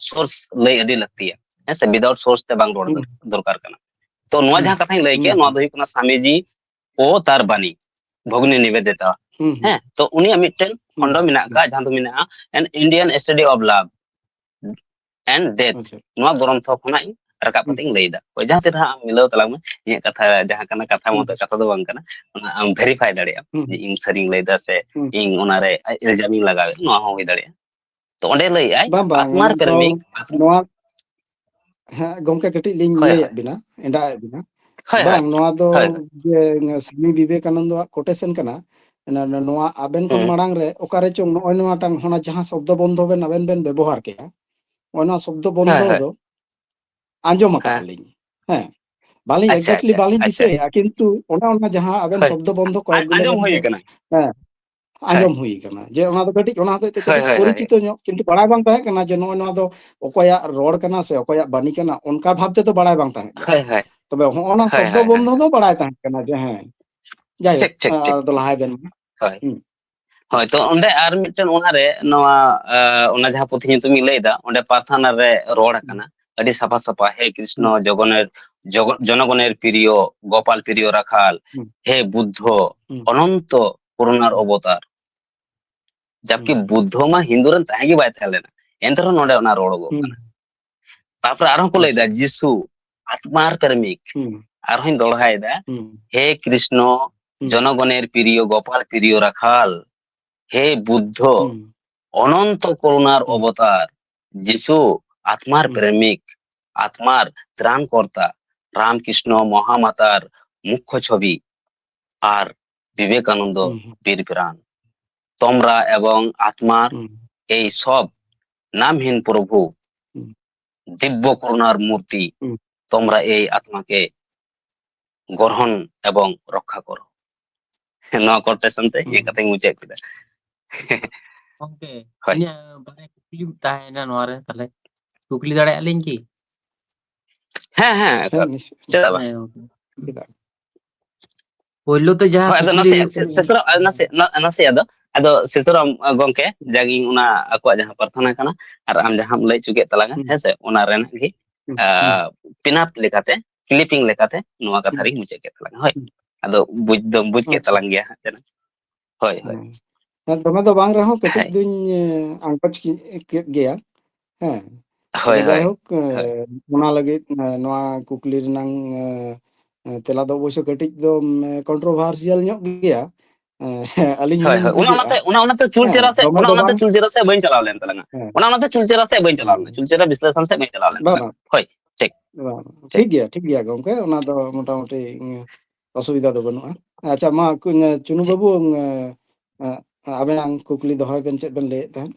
source ᱞᱟᱹᱭ ᱟᱹᱰᱤ ᱞᱟᱹᱠᱛᱤᱭᱟ᱾ ᱦᱮᱸ ᱥᱮ? Without source ᱛᱮ ᱵᱟᱝ ᱨᱚᱲ ᱦᱩᱸ᱾ ᱫᱚᱨ-, ᱫᱚᱨᱠᱟᱨ ᱠᱟᱱᱟ᱾ ᱛᱚ ᱱᱚᱣᱟ ᱦᱩᱸ᱾ ᱡᱟᱦᱟᱸ ᱠᱟᱛᱷᱟᱧ ᱞᱟᱹᱭ ᱦᱩᱸ, ᱠᱮᱫ, ᱱᱚᱣᱟ ᱦᱩᱸ᱾ ᱫᱚ ᱦᱩᱭᱩᱜ ᱠᱟᱱᱟ ᱥᱟᱢᱤᱡᱤ ᱳ ᱛᱟᱨ ᱵᱟᱱᱤ, ᱵᱷᱚᱜᱽᱱᱤ ᱱᱤᱵᱮᱫᱤᱛᱟ᱾ ᱦᱩᱸ, ᱦᱩᱸ᱾ ᱦᱮᱸ, ᱛᱚ ᱩᱱᱤᱭᱟᱜ ᱢᱤᱫᱴᱮᱱ ᱦᱩᱸ, ᱠᱷᱚᱱᱰᱚ ᱢᱮᱱᱟᱜ ᱦᱩᱸ᱾ ᱟᱠᱟᱫ, ᱡᱟᱦᱟᱸ ᱫᱚ ᱢᱮᱱᱟᱜᱼᱟ An Indian Study of Love and Death᱾ ᱟᱪᱪᱷᱟ᱾ ᱱᱚᱣᱟ ᱜᱨᱚᱱᱛᱷᱚ ᱠᱷᱚᱱᱟᱜ ᱤᱧ ᱨᱟᱠᱟᱵ ᱦᱩᱸ᱾ ᱠᱟᱛᱮ ᱤᱧ ᱞᱟᱹᱭ ᱮᱫᱟ᱾ ᱦᱳᱭ, ᱡᱟᱦᱟᱸ ᱛᱤ ᱨᱮᱦᱟᱸᱜ ᱟᱢ ᱢᱤᱞᱟᱹᱣ ᱛᱟᱞᱟᱝ ᱢᱮ, ᱤᱧᱟᱹᱜ ᱠᱟᱛᱷᱟ ᱡᱟᱦᱟᱸ ᱠᱟᱱᱟ, ᱠᱟᱛᱷᱟ ᱦᱩᱸ᱾ ᱢᱚᱛᱚ ᱠᱟᱛᱷᱟ ᱫᱚ ᱵᱟᱝ ᱠᱟᱱᱟ, ᱚᱱᱟ ᱟᱢ ᱵᱷᱮᱨᱤᱯᱷᱟᱭ ᱫᱟᱲᱮᱭᱟᱜᱼᱟ ᱦᱩᱸ᱾ ᱡᱮ ᱤᱧ ᱥᱟᱹᱨᱤᱧ ᱞᱟᱹᱭ ᱮᱫᱟ ᱥᱮ ᱦᱩᱸ᱾ ᱤᱧ ᱚᱱᱟᱨᱮ ᱤᱞᱡᱟᱢᱤᱧ ᱞᱟᱜᱟᱣ ᱮᱫᱟ, ᱱᱚᱣᱟ ᱦᱚᱸ ᱦᱩᱭ ᱫᱟᱲᱮᱭᱟᱜᱼᱟ᱾ ᱛᱚ ᱚᱸᱰᱮ ᱞᱟᱹᱭᱮᱫᱼᱟᱭ, ᱵᱟᱝ, ᱵᱟᱝ, ᱟᱛᱢᱟᱨ ᱚᱱᱟ ᱫᱚ, ᱯᱨᱮᱢᱤᱠ, ᱟᱛᱢᱟ ᱱᱚᱣᱟ, ᱦᱮᱸ, ᱜᱚᱢᱠᱮ, ᱠᱟᱹᱴᱤᱡ ᱞᱤᱧ ᱦᱳᱭ, ᱞᱟᱹᱭᱟᱫ ᱦᱳᱭ᱾ ᱵᱤᱱᱟ, ᱮᱸᱰᱟᱜ ᱮᱫ ᱵᱤᱱᱟ᱾ ᱦᱳᱭ, ᱦᱳᱭ᱾ ᱵᱟᱝ, ᱱᱚᱣᱟ ᱫᱚ ᱦᱳᱭ, ᱦᱳᱭ᱾ ᱡᱮ ᱥᱟᱢᱤ ᱵᱤᱵᱮᱠᱟᱱᱚᱱᱫᱚᱣᱟᱜ quotation ᱠᱟᱱᱟ᱾ ᱱᱚᱣᱟ ᱟᱵᱮᱱ ᱠᱷᱚᱱ ᱦᱩᱸ᱾ ᱢᱟᱲᱟᱝ ᱨᱮ ᱚᱠᱟᱨᱮ ᱪᱚᱝ ᱱᱚᱜᱼᱚᱭ ᱱᱚᱣᱟᱴᱟᱝ, ᱚᱱᱟ ᱡᱟᱦᱟᱸ ᱥᱚᱵᱫᱚ ᱵᱚᱱᱫᱷᱚ ᱵᱮᱱ ᱟᱵᱮᱱ ᱵᱮᱱ ᱵᱮᱵᱚᱦᱟᱨ ᱠᱮᱜᱼᱟ, ᱱᱚᱜᱼᱚᱭ ᱱᱚᱣᱟ ᱥᱚᱵᱫᱚ ᱦᱳᱭ, ᱵᱚᱱᱫᱷᱚ ᱦᱳᱭ᱾ ᱫᱚ ᱟᱸᱡᱚᱢ ᱟᱠᱟᱫᱼᱟ ᱦᱮᱸ᱾ ᱞᱤᱧ᱾ ᱦᱮᱸ, ᱵᱟᱹᱞᱤᱧ ᱟᱪᱪᱷᱟ, exactly ᱟᱪᱪᱷᱟ, ᱵᱟᱹᱞᱤᱧ ᱟᱪᱪᱷᱟ᱾ ᱫᱤᱥᱟᱹᱭᱮᱫᱼᱟ, ᱠᱤᱱᱛᱩ ᱚᱱᱮ ᱚᱱᱟ ᱡᱟᱦᱟᱸ ᱟᱵᱮᱱ ᱦᱳᱭ᱾ ᱥᱚᱵᱫᱚ ᱵᱚᱱᱫᱷᱚ ᱠᱚᱭᱮᱠ ᱫᱤᱱ ᱟᱸᱡᱚᱢ ᱟᱵᱮᱱ ᱦᱩᱭ ᱵᱮᱱ, ᱠᱟᱱᱟ᱾ ᱦᱮᱸ, ᱦᱳᱭ᱾ ᱟᱸᱡᱚᱢ ᱦᱩᱭ ᱠᱟᱱᱟ ᱡᱮ ᱚᱱᱟ ᱫᱚ ᱠᱟᱹᱴᱤᱡ, ᱚᱱᱟ ᱦᱚᱛᱮᱡ ᱛᱮ ᱦᱳᱭ, ᱠᱟᱹᱴᱤᱡ ᱦᱳᱭ, ᱦᱳᱭ᱾ ᱯᱚᱨᱤᱪᱤᱛᱚ ᱧᱚᱜ, ᱠᱤᱱᱛᱩ ᱵᱟᱲᱟᱭ ᱵᱟᱝ ᱛᱟᱦᱮᱸ ᱠᱟᱱᱟ ᱡᱮ ᱱᱚᱜᱼᱚᱭ ᱱᱚᱣᱟ ᱫᱚ ᱚᱠᱚᱭᱟᱜ ᱨᱚᱲ ᱠᱟᱱᱟ ᱥᱮ ᱚᱠᱚᱭᱟᱜ ᱵᱟᱹᱱᱤ ᱠᱟᱱᱟ, ᱚᱱᱠᱟ ᱵᱷᱟᱵ ᱛᱮᱫᱚ ᱵᱟᱲᱟᱭ ᱵᱟᱝ ᱛᱟᱦᱮᱸ ᱠᱟᱱᱟ᱾ ᱦᱳᱭ, ᱦᱳᱭ᱾ ᱛᱚᱵᱮ ᱦᱚᱸᱜᱼᱚ ᱱᱟ ᱦᱳᱭ, ᱥᱚᱵᱫᱚ ᱦᱳᱭ, ᱦᱳᱭ, ᱵᱚᱱᱫᱷᱚ ᱦᱳᱭ᱾ ᱫᱚ ᱵᱟᱲᱟᱭ ᱛᱟᱦᱮᱸ ᱠᱟᱱᱟ ᱡᱮ, ᱦᱮᱸ, ᱡᱟᱭᱦᱳᱠ, ᱴᱷᱤᱠ, ᱴᱷᱤᱠ, ᱴᱷᱤᱠ᱾ ᱟᱫᱚ ᱞᱟᱦᱟᱭ ᱵᱮᱱ᱾ ᱦᱳᱭ᱾ ᱦᱩᱸ᱾ ᱦᱳᱭ, ᱛᱚ ᱚᱸᱰᱮ ᱟᱨ ᱢᱤᱫᱴᱮᱱ ᱚᱱᱟᱨᱮ ᱱᱚᱣᱟ, ᱟ, ᱚᱱᱟ ᱡᱟᱦᱟᱸ ᱯᱩᱛᱷᱤ ᱧᱩᱛᱩᱢ ᱤᱧ ᱞᱟᱹᱭᱫᱟ, ᱚᱸᱰᱮ ᱯᱟᱨᱛᱷᱟᱱᱟ ᱨᱮ ᱨᱚᱲ ᱦᱩᱸ᱾ ᱟᱠᱟᱱᱟ᱾ ᱟᱹᱰᱤ ᱥᱟᱯᱷᱟ ᱥᱟᱯᱷᱟ, "ᱦᱮ ᱠᱨᱤᱥᱱᱚ, ᱦᱩᱸ᱾ ᱡᱚᱜᱚᱱᱮᱨ, ᱡᱚᱜ-, ᱡᱚᱱᱚᱜᱚᱱᱮᱨ ᱯᱨᱤᱭᱚ, ᱜᱳᱯᱟᱞ ᱯᱨᱤᱭᱚ ᱨᱟᱠᱷᱟᱞ, ᱦᱩᱸ᱾ ᱦᱮ ᱵᱩᱫᱽᱫᱷᱚ, ᱦᱩᱸ᱾ ᱚᱱᱚᱱᱛᱚ ᱠᱚᱨᱩণᱟᱨ ᱦᱩᱸ᱾ ᱚᱵᱚᱛᱟᱨ᱾" ᱡᱟᱵᱠᱤ ᱦᱩᱸ᱾ ᱵᱩᱫᱽᱫᱷᱚ ᱢᱟ ᱦᱤᱱᱫᱩ ᱨᱮᱱ ᱛᱟᱦᱮᱸ ᱜᱮ ᱵᱟᱭ ᱛᱟᱦᱮᱸ ᱞᱮᱱᱟ, ᱮᱱᱛᱮ ᱨᱮᱦᱚᱸ ᱱᱚᱰᱮ ᱚᱱᱟ ᱨᱚᱲᱚᱜᱚᱜ ᱦᱩᱸ᱾ ᱠᱟᱱᱟ᱾ ᱛᱟᱨᱯᱚᱨᱮ ᱟᱨᱦᱚᱸ ᱠᱚ ᱞᱟᱹᱭᱫᱟ, ᱟᱪᱪᱷᱟ᱾ "ᱡᱤᱥᱩ, ᱟᱛᱢᱟᱨ ᱯᱨᱮᱢᱤᱠ᱾" ᱦᱩᱸ᱾ ᱟᱨᱦᱚᱸᱧ ᱫᱚᱦᱲᱟᱭᱮᱫᱟ, ᱦᱩᱸ᱾ "ᱦᱮ ᱠᱨᱤᱥᱱᱚ, ᱦᱩᱸ᱾ ᱡᱚᱱᱚᱜᱚᱱᱮᱨ ᱯᱨᱤᱭᱚ, ᱜᱳᱯᱟᱞ ᱯᱨᱤᱭᱚ ᱨᱟᱠᱷᱟᱞ, ᱦᱮ ᱵᱩᱫᱽᱫᱷᱚ, ᱦᱩᱸ᱾ ᱚᱱᱚᱱᱛᱚ ᱠᱚᱨᱩণᱟᱨ ᱦᱩᱸ᱾ ᱚᱵᱚᱛᱟᱨ, ᱡᱤᱥᱩ, ᱟᱛᱢᱟᱨ ᱦᱩᱸ᱾ ᱯᱨᱮᱢᱤᱠ, ᱟᱛᱢᱟᱨ ᱛᱨᱟᱱ ᱠᱚᱨᱛᱟ, ᱨᱟᱢ ᱠᱨᱤᱥᱱᱚ ᱢᱚᱦᱟᱢᱟᱛᱟᱨ ᱢᱩᱠᱷᱭᱚ ᱪᱷᱚᱵᱤ, ᱟᱨ ᱵᱤᱵᱮᱠᱟᱱᱚᱱᱫᱚ ᱦᱩᱸ, ᱦᱩᱸ᱾ ᱵᱤᱨ ᱯᱨᱟᱱ᱾ ᱛᱚᱢᱨᱟ ᱮᱵᱚᱝ ᱟᱛᱢᱟᱨ ᱦᱩᱸ᱾ ᱮᱭ ᱥᱚᱵ ᱱᱟᱢᱦᱤᱱ ᱯᱨᱚᱵᱷᱩ, ᱦᱩᱸ᱾ ᱫᱤᱵᱽᱵᱚ ᱠᱚᱨᱩণᱟᱨ ᱢᱩᱨᱛᱤ, ᱦᱩᱸ᱾ ᱛᱚᱢᱨᱟ ᱮᱭ ᱟᱛᱢᱟ ᱠᱮ ᱜᱚᱨᱦᱚᱱ ᱮᱵᱚᱝ ᱨᱚᱠᱠᱷᱟ ᱠᱚᱨᱚ᱾" ᱱᱚᱣᱟ quotation ᱛᱮ ᱤᱧᱟᱹᱜ ᱦᱩᱸ᱾ ᱠᱟᱛᱷᱟᱧ ᱢᱩᱪᱟᱹᱫ ᱠᱮᱫᱟ᱾ ᱜᱚᱝᱠᱮ, ᱦᱳᱭ᱾ ᱤᱧᱟᱹᱜ ᱵᱟᱨᱭᱟ ᱠᱩᱠᱞᱤ ᱛᱟᱦᱮᱸᱭᱮᱱᱟ ᱱᱚᱣᱟ ᱨᱮ, ᱛᱟᱦᱞᱮ ᱠᱩᱠᱞᱤ ᱫᱟᱲᱮᱭᱟᱜᱼᱟ ᱞᱤᱧ ᱠᱤ? ᱦᱮᱸ, ᱦᱮᱸ, ᱦᱮᱸ, ᱮᱠᱟᱞ᱾ ᱱᱤᱥᱪᱚᱭ᱾ ᱪᱮᱫᱟᱜ ᱵᱟᱝ? ᱦᱮᱸ, ᱜᱚᱝᱠᱮ᱾ ᱪᱮᱫᱟᱜ? ᱯᱳᱭᱞᱳ ᱛᱮ ᱡᱟᱦᱟᱸ ᱦᱳᱭ, ᱟᱫᱚ ᱠᱩᱠᱞᱤ ᱱᱟᱥᱮᱭᱟᱜ ᱦᱩᱭᱩᱜ ᱥᱮ-, ᱠᱟᱱᱟ, ᱥᱮᱥᱨᱚ-, ᱟ, ᱱᱟᱥᱮ-, ᱱᱟ-, ᱱᱟᱥᱮᱭᱟᱜ ᱫᱚ, ᱟᱫᱚ ᱥᱮᱥᱨᱚᱢ, ᱟ, ᱜᱚᱝᱠᱮ, ᱡᱟᱜᱮ ᱚᱱᱟ ᱟᱠᱚᱣᱟᱜ ᱡᱟᱦᱟᱸ ᱯᱨᱟᱨᱛᱷᱚᱱᱟ ᱠᱟᱱᱟ, ᱟᱨ ᱟᱢ ᱡᱟᱦᱟᱸᱢ ᱞᱟᱹᱭ ᱦᱚᱪᱚ ᱠᱮᱫ ᱛᱟᱞᱟᱝᱟ, ᱦᱩᱸ᱾ ᱦᱮᱸ ᱥᱮ, ᱚᱱᱟ ᱨᱮᱱᱟᱜ ᱜᱮ, ᱦᱩᱸ, ᱟ, ᱦᱩᱸ᱾ ᱯᱤᱱᱟᱯ ᱞᱮᱠᱟᱛᱮ, ᱠᱞᱤᱯᱤᱝ ᱞᱮᱠᱟᱛᱮ ᱱᱚᱣᱟ ᱠᱟᱛᱷᱟ ᱦᱩᱸ᱾ ᱨᱤᱧ ᱢᱩᱪᱟᱹᱫ ᱠᱮᱫ ᱛᱟᱞᱟᱝᱟ᱾ ᱦᱳᱭ, ᱦᱩᱸ᱾ ᱟᱫᱚ ᱵᱩᱡᱽ ᱫᱚᱢ ᱵᱩᱡᱽ ᱠᱮᱫ ᱟᱪᱪᱷᱟ᱾ ᱛᱟᱞᱟᱝ ᱜᱮᱭᱟ ᱦᱟᱸᱜ ᱡᱟᱹᱱᱤᱡ᱾ ᱦᱳᱭ, ᱦᱳᱭ᱾ ᱦᱮᱸ᱾ ᱦᱮᱸ, ᱫᱚᱢᱮ ᱫᱚ ᱵᱟᱝ ᱨᱮᱦᱚᱸ ᱠᱟᱹᱴᱤᱡ ᱦᱳᱭ᱾ ᱫᱩᱧ, ᱮ, ᱟᱸᱜᱚᱪ ᱠᱮ-, ᱠᱮᱫ ᱜᱮᱭᱟ᱾ ᱦᱮᱸ᱾ ᱦᱳᱭ, ᱛᱚᱵᱮ ᱦᱳᱭ, ᱡᱟᱭᱦᱳᱠ, ᱦᱳᱭ᱾ ᱮ, ᱚᱱᱟ ᱞᱟᱹᱜᱤᱫ, ᱮ, ᱱᱚᱣᱟ ᱠᱩᱠᱞᱤ ᱨᱮᱱᱟᱝ, ᱮ, ᱮ, ᱛᱮᱞᱟ ᱫᱚ ᱚᱵᱚᱥᱥᱳᱭ ᱠᱟᱹᱴᱤᱡ ᱫᱚ, ᱮ, controversial ᱧᱚᱜ ᱜᱮᱭᱟ᱾ ᱮ, ᱟᱹᱞᱤᱧ ᱦᱳᱭ, ᱦᱚᱸᱞᱤᱧ ᱦᱳᱭ, ᱚᱱᱟ ᱵᱩᱡᱷᱟᱹᱜᱼᱟ᱾ ᱚᱱᱟᱛᱮ, ᱚᱱᱟ ᱚᱱᱟᱛᱮ ᱦᱮᱸ, ᱪᱩᱞᱪᱮᱨᱟ ᱥᱮᱫ, ᱫᱚᱢᱮ ᱚᱱᱟ ᱫᱚ ᱚᱱᱟᱛᱮ ᱵᱟᱝ᱾ ᱪᱩᱞᱪᱮᱨᱟ ᱥᱮᱫ ᱵᱟᱹᱧ ᱪᱟᱞᱟᱣ ᱞᱮᱱ ᱛᱟᱞᱟᱝᱟ᱾ ᱦᱮᱸ᱾ ᱚᱱᱟ ᱚᱱᱟᱛᱮ ᱪᱩᱞᱪᱮᱨᱟ ᱥᱮᱫ ᱵᱟᱹᱧ ᱪᱟᱞᱟᱣ ᱞᱮᱱᱟ, ᱦᱮᱸ᱾ ᱪᱩᱞᱪᱮᱨᱟ ᱵᱤᱥᱞᱮᱥᱚᱱ ᱥᱮᱫ ᱵᱟᱹᱧ ᱪᱟᱞᱟᱣ ᱞᱮᱱ ᱵᱟᱝ, ᱛᱟᱞᱟᱝᱟ᱾ ᱵᱟᱝ᱾ ᱦᱳᱭ, ᱴᱷᱤᱠ᱾ ᱵᱟᱝ, ᱵᱟᱝ᱾ ᱴᱷᱤᱠ᱾ ᱴᱷᱤᱠ ᱜᱮᱭᱟ, ᱴᱷᱤᱠ ᱜᱮᱭᱟ ᱜᱚᱝᱠᱮ, ᱚᱱᱟ ᱫᱚ ᱢᱚᱴᱟᱢᱩᱴᱤ, ᱩᱸ, ᱚᱥᱩᱵᱤᱫᱷᱟ ᱫᱚ ᱵᱟᱹᱱᱩᱜᱼᱟ᱾ ᱟᱪᱪᱷᱟ, ᱢᱟ, ᱠᱩ-, ᱪᱩᱱᱩ ᱴᱷᱤᱠ᱾ ᱵᱟᱹᱵᱩ, ᱩᱸ, ᱮ, ᱮ, ᱟᱵᱮᱱᱟᱝ ᱠᱩᱠᱞᱤ ᱫᱚᱦᱚᱭ ᱵᱮᱱ, ᱪᱮᱫ ᱵᱮᱱ ᱞᱟᱹᱭᱮᱫ ᱛᱟᱦᱮᱸᱫ?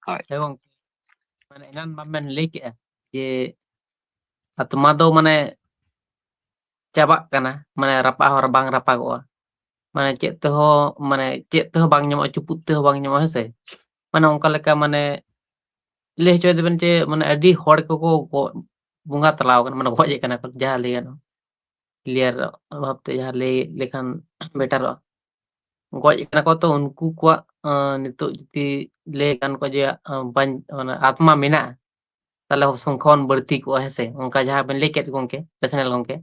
ᱦᱳᱭ᱾ ᱦᱮᱸ ᱜᱚᱝᱠᱮ, ᱢᱟᱱᱮ ᱮᱱᱟᱱ ᱢᱟᱵᱮᱱ ᱞᱟᱹᱭ ᱠᱮᱜᱼᱟ ᱡᱮ ᱟᱛᱢᱟ ᱫᱚ ᱢᱟᱱᱮ ᱪᱟᱵᱟᱜ ᱠᱟᱱᱟ, ᱢᱟᱱᱮ ᱨᱟᱯᱟᱜ ᱦᱚᱸ ᱵᱟᱝ ᱨᱟᱯᱟᱜᱚᱜᱼᱟ, ᱢᱟᱱᱮ ᱪᱮᱫ ᱛᱮᱦᱚᱸ, ᱢᱟᱱᱮ ᱪᱮᱫ ᱛᱮᱦᱚᱸ ᱵᱟᱝ ᱧᱟᱢᱚᱜᱼᱟ, ᱪᱩᱯᱩᱫ ᱛᱮᱦᱚᱸ ᱵᱟᱝ ᱧᱟᱢᱚᱜᱼᱟ, ᱦᱮᱸ ᱥᱮ? ᱢᱟᱱᱮ ᱚᱱᱠᱟ ᱞᱮᱠᱟ, ᱢᱟᱱᱮ ᱞᱟᱹᱭ ᱦᱚᱪᱚᱭ ᱫᱟᱵᱮᱱ ᱡᱮ ᱢᱟᱱᱮ ᱟᱹᱰᱤ ᱦᱚᱲ ᱠᱚᱠᱚ ᱜᱚ-, ᱵᱚᱸᱜᱟ ᱛᱟᱞᱟᱣ ᱠᱟᱱᱟ, ᱢᱟᱱᱮ ᱜᱚᱡ ᱟᱠᱟᱱᱟ ᱠᱚ, ᱡᱟᱦᱟᱸ ᱞᱟᱹᱭ ᱜᱟᱱᱚᱜᱼᱟ, clear ᱵᱷᱟᱵᱛᱮ ᱡᱟᱦᱟᱸ ᱞᱟᱹᱭ ᱞᱮᱠᱷᱟᱱ ᱵᱮᱴᱟᱨᱚᱜᱼᱟ᱾ ᱜᱚᱡ ᱟᱠᱟᱱᱟ ᱠᱚ, ᱛᱚ ᱩᱱᱠᱩ ᱠᱚᱣᱟᱜ, ᱟᱸ, ᱱᱤᱛᱚᱜ ᱡᱩᱫᱤ ᱞᱟᱹᱭ ᱜᱟᱱ ᱠᱚᱣᱟ ᱡᱮ, ᱟᱸ, ᱵᱟᱧ-, ᱢᱟᱱᱮ ᱟᱛᱢᱟ ᱢᱮᱱᱟᱜᱼᱟ, ᱛᱟᱦᱞᱮ ᱥᱚᱝᱠᱷᱟ ᱵᱚᱱ ᱵᱟᱹᱲᱛᱤ ᱠᱚᱜᱼᱟ, ᱦᱮᱸ ᱥᱮ? ᱚᱱᱠᱟ ᱡᱟᱦᱟᱸ ᱵᱮᱱ ᱞᱟᱹᱭ ᱠᱮᱫ ᱜᱚᱝᱠᱮ, personal ᱜᱚᱝᱠᱮ᱾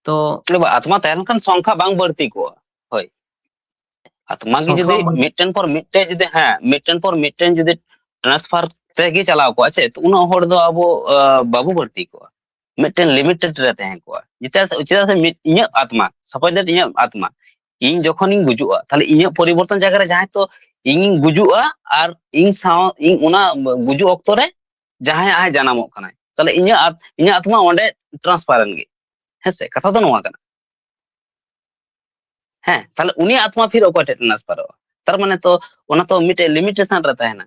ᱛᱚ ᱪᱮᱫ ᱵᱟ, ᱟᱛᱢᱟ ᱛᱟᱦᱮᱸ ᱞᱮᱱᱠᱷᱟᱱ ᱥᱚᱝᱠᱷᱟ ᱵᱟᱝ ᱵᱟᱹᱲᱛᱤ ᱠᱚᱜᱼᱟ᱾ ᱦᱳᱭ᱾ ᱟᱛᱢᱟ ᱜᱮ ᱥᱚᱝᱠᱷᱟ ᱡᱩᱫᱤ ᱵᱟᱝ ᱵᱟᱹᱲᱛᱤ ᱢᱤᱫᱴᱮᱱ ᱯᱚᱨ ᱢᱤᱫᱴᱮᱱ ᱡᱩᱫᱤ, ᱦᱮᱸ, ᱢᱤᱫᱴᱮᱱ ᱯᱚᱨ ᱢᱤᱫᱴᱮᱱ ᱡᱩᱫᱤ transfer ᱛᱮᱜᱮ ᱪᱟᱞᱟᱣ ᱠᱚᱜᱼᱟ ᱥᱮ, ᱛᱚ ᱩᱱᱟᱹᱜ ᱦᱚᱲ ᱫᱚ ᱟᱵᱚ, ᱟ, ᱵᱟᱵᱚ ᱵᱟᱹᱲᱛᱤ ᱠᱚᱜᱼᱟ᱾ ᱢᱤᱫᱴᱮᱱ limited ᱨᱮ ᱛᱟᱦᱮᱸ ᱠᱚᱜᱼᱟ᱾ ᱪᱮᱫᱟᱜ ᱥᱮ, ᱪᱮᱫᱟᱜ ᱥᱮ ᱢᱤᱫ, ᱤᱧᱟᱹᱜ ᱟᱛᱢᱟ, suppose that ᱤᱧᱟᱹᱜ ᱟᱛᱢᱟ, ᱤᱧ ᱡᱚᱠᱷᱚᱱᱤᱧ ᱜᱩᱡᱩᱜᱼᱟ, ᱛᱟᱦᱞᱮ ᱤᱧᱟᱹᱜ ᱯᱚᱨᱤᱵᱚᱨᱛᱚᱱ ᱡᱟᱭᱜᱟ ᱨᱮ ᱡᱟᱦᱟᱸᱭ ᱛᱚ ᱤᱧᱤᱧ ᱜᱩᱡᱩᱜᱼᱟ, ᱟᱨ ᱤᱧ ᱥᱟᱶ, ᱤᱧ ᱚᱱᱟ ᱜᱩᱡᱩᱜ ᱚᱠᱛᱚ ᱨᱮ ᱡᱟᱦᱟᱸᱭ ᱟᱡ ᱡᱟᱱᱟᱢᱚᱜ ᱠᱟᱱᱟᱭ, ᱛᱟᱦᱞᱮ ᱤᱧᱟᱹᱜ ᱟᱛ-, ᱤᱧᱟᱹᱜ ᱟᱛᱢᱟ ᱚᱸᱰᱮ transfer ᱮᱱ ᱜᱮ᱾ ᱦᱮᱸ ᱥᱮ? ᱠᱟᱛᱷᱟ ᱫᱚ ᱱᱚᱣᱟ ᱠᱟᱱᱟ᱾ ᱦᱮᱸ, ᱛᱟᱦᱞᱮ ᱩᱱᱤᱭᱟᱜ ᱟᱛᱢᱟ ᱯᱷᱤᱨ ᱚᱠᱚᱭ ᱴᱷᱮᱱ transferᱚᱜᱼᱟ? ᱛᱟᱨ ᱢᱟᱱᱮ ᱛᱚ ᱚᱱᱟ ᱛᱚ ᱢᱤᱫᱴᱮᱡ limitation ᱨᱮ ᱛᱟᱦᱮᱱᱟ᱾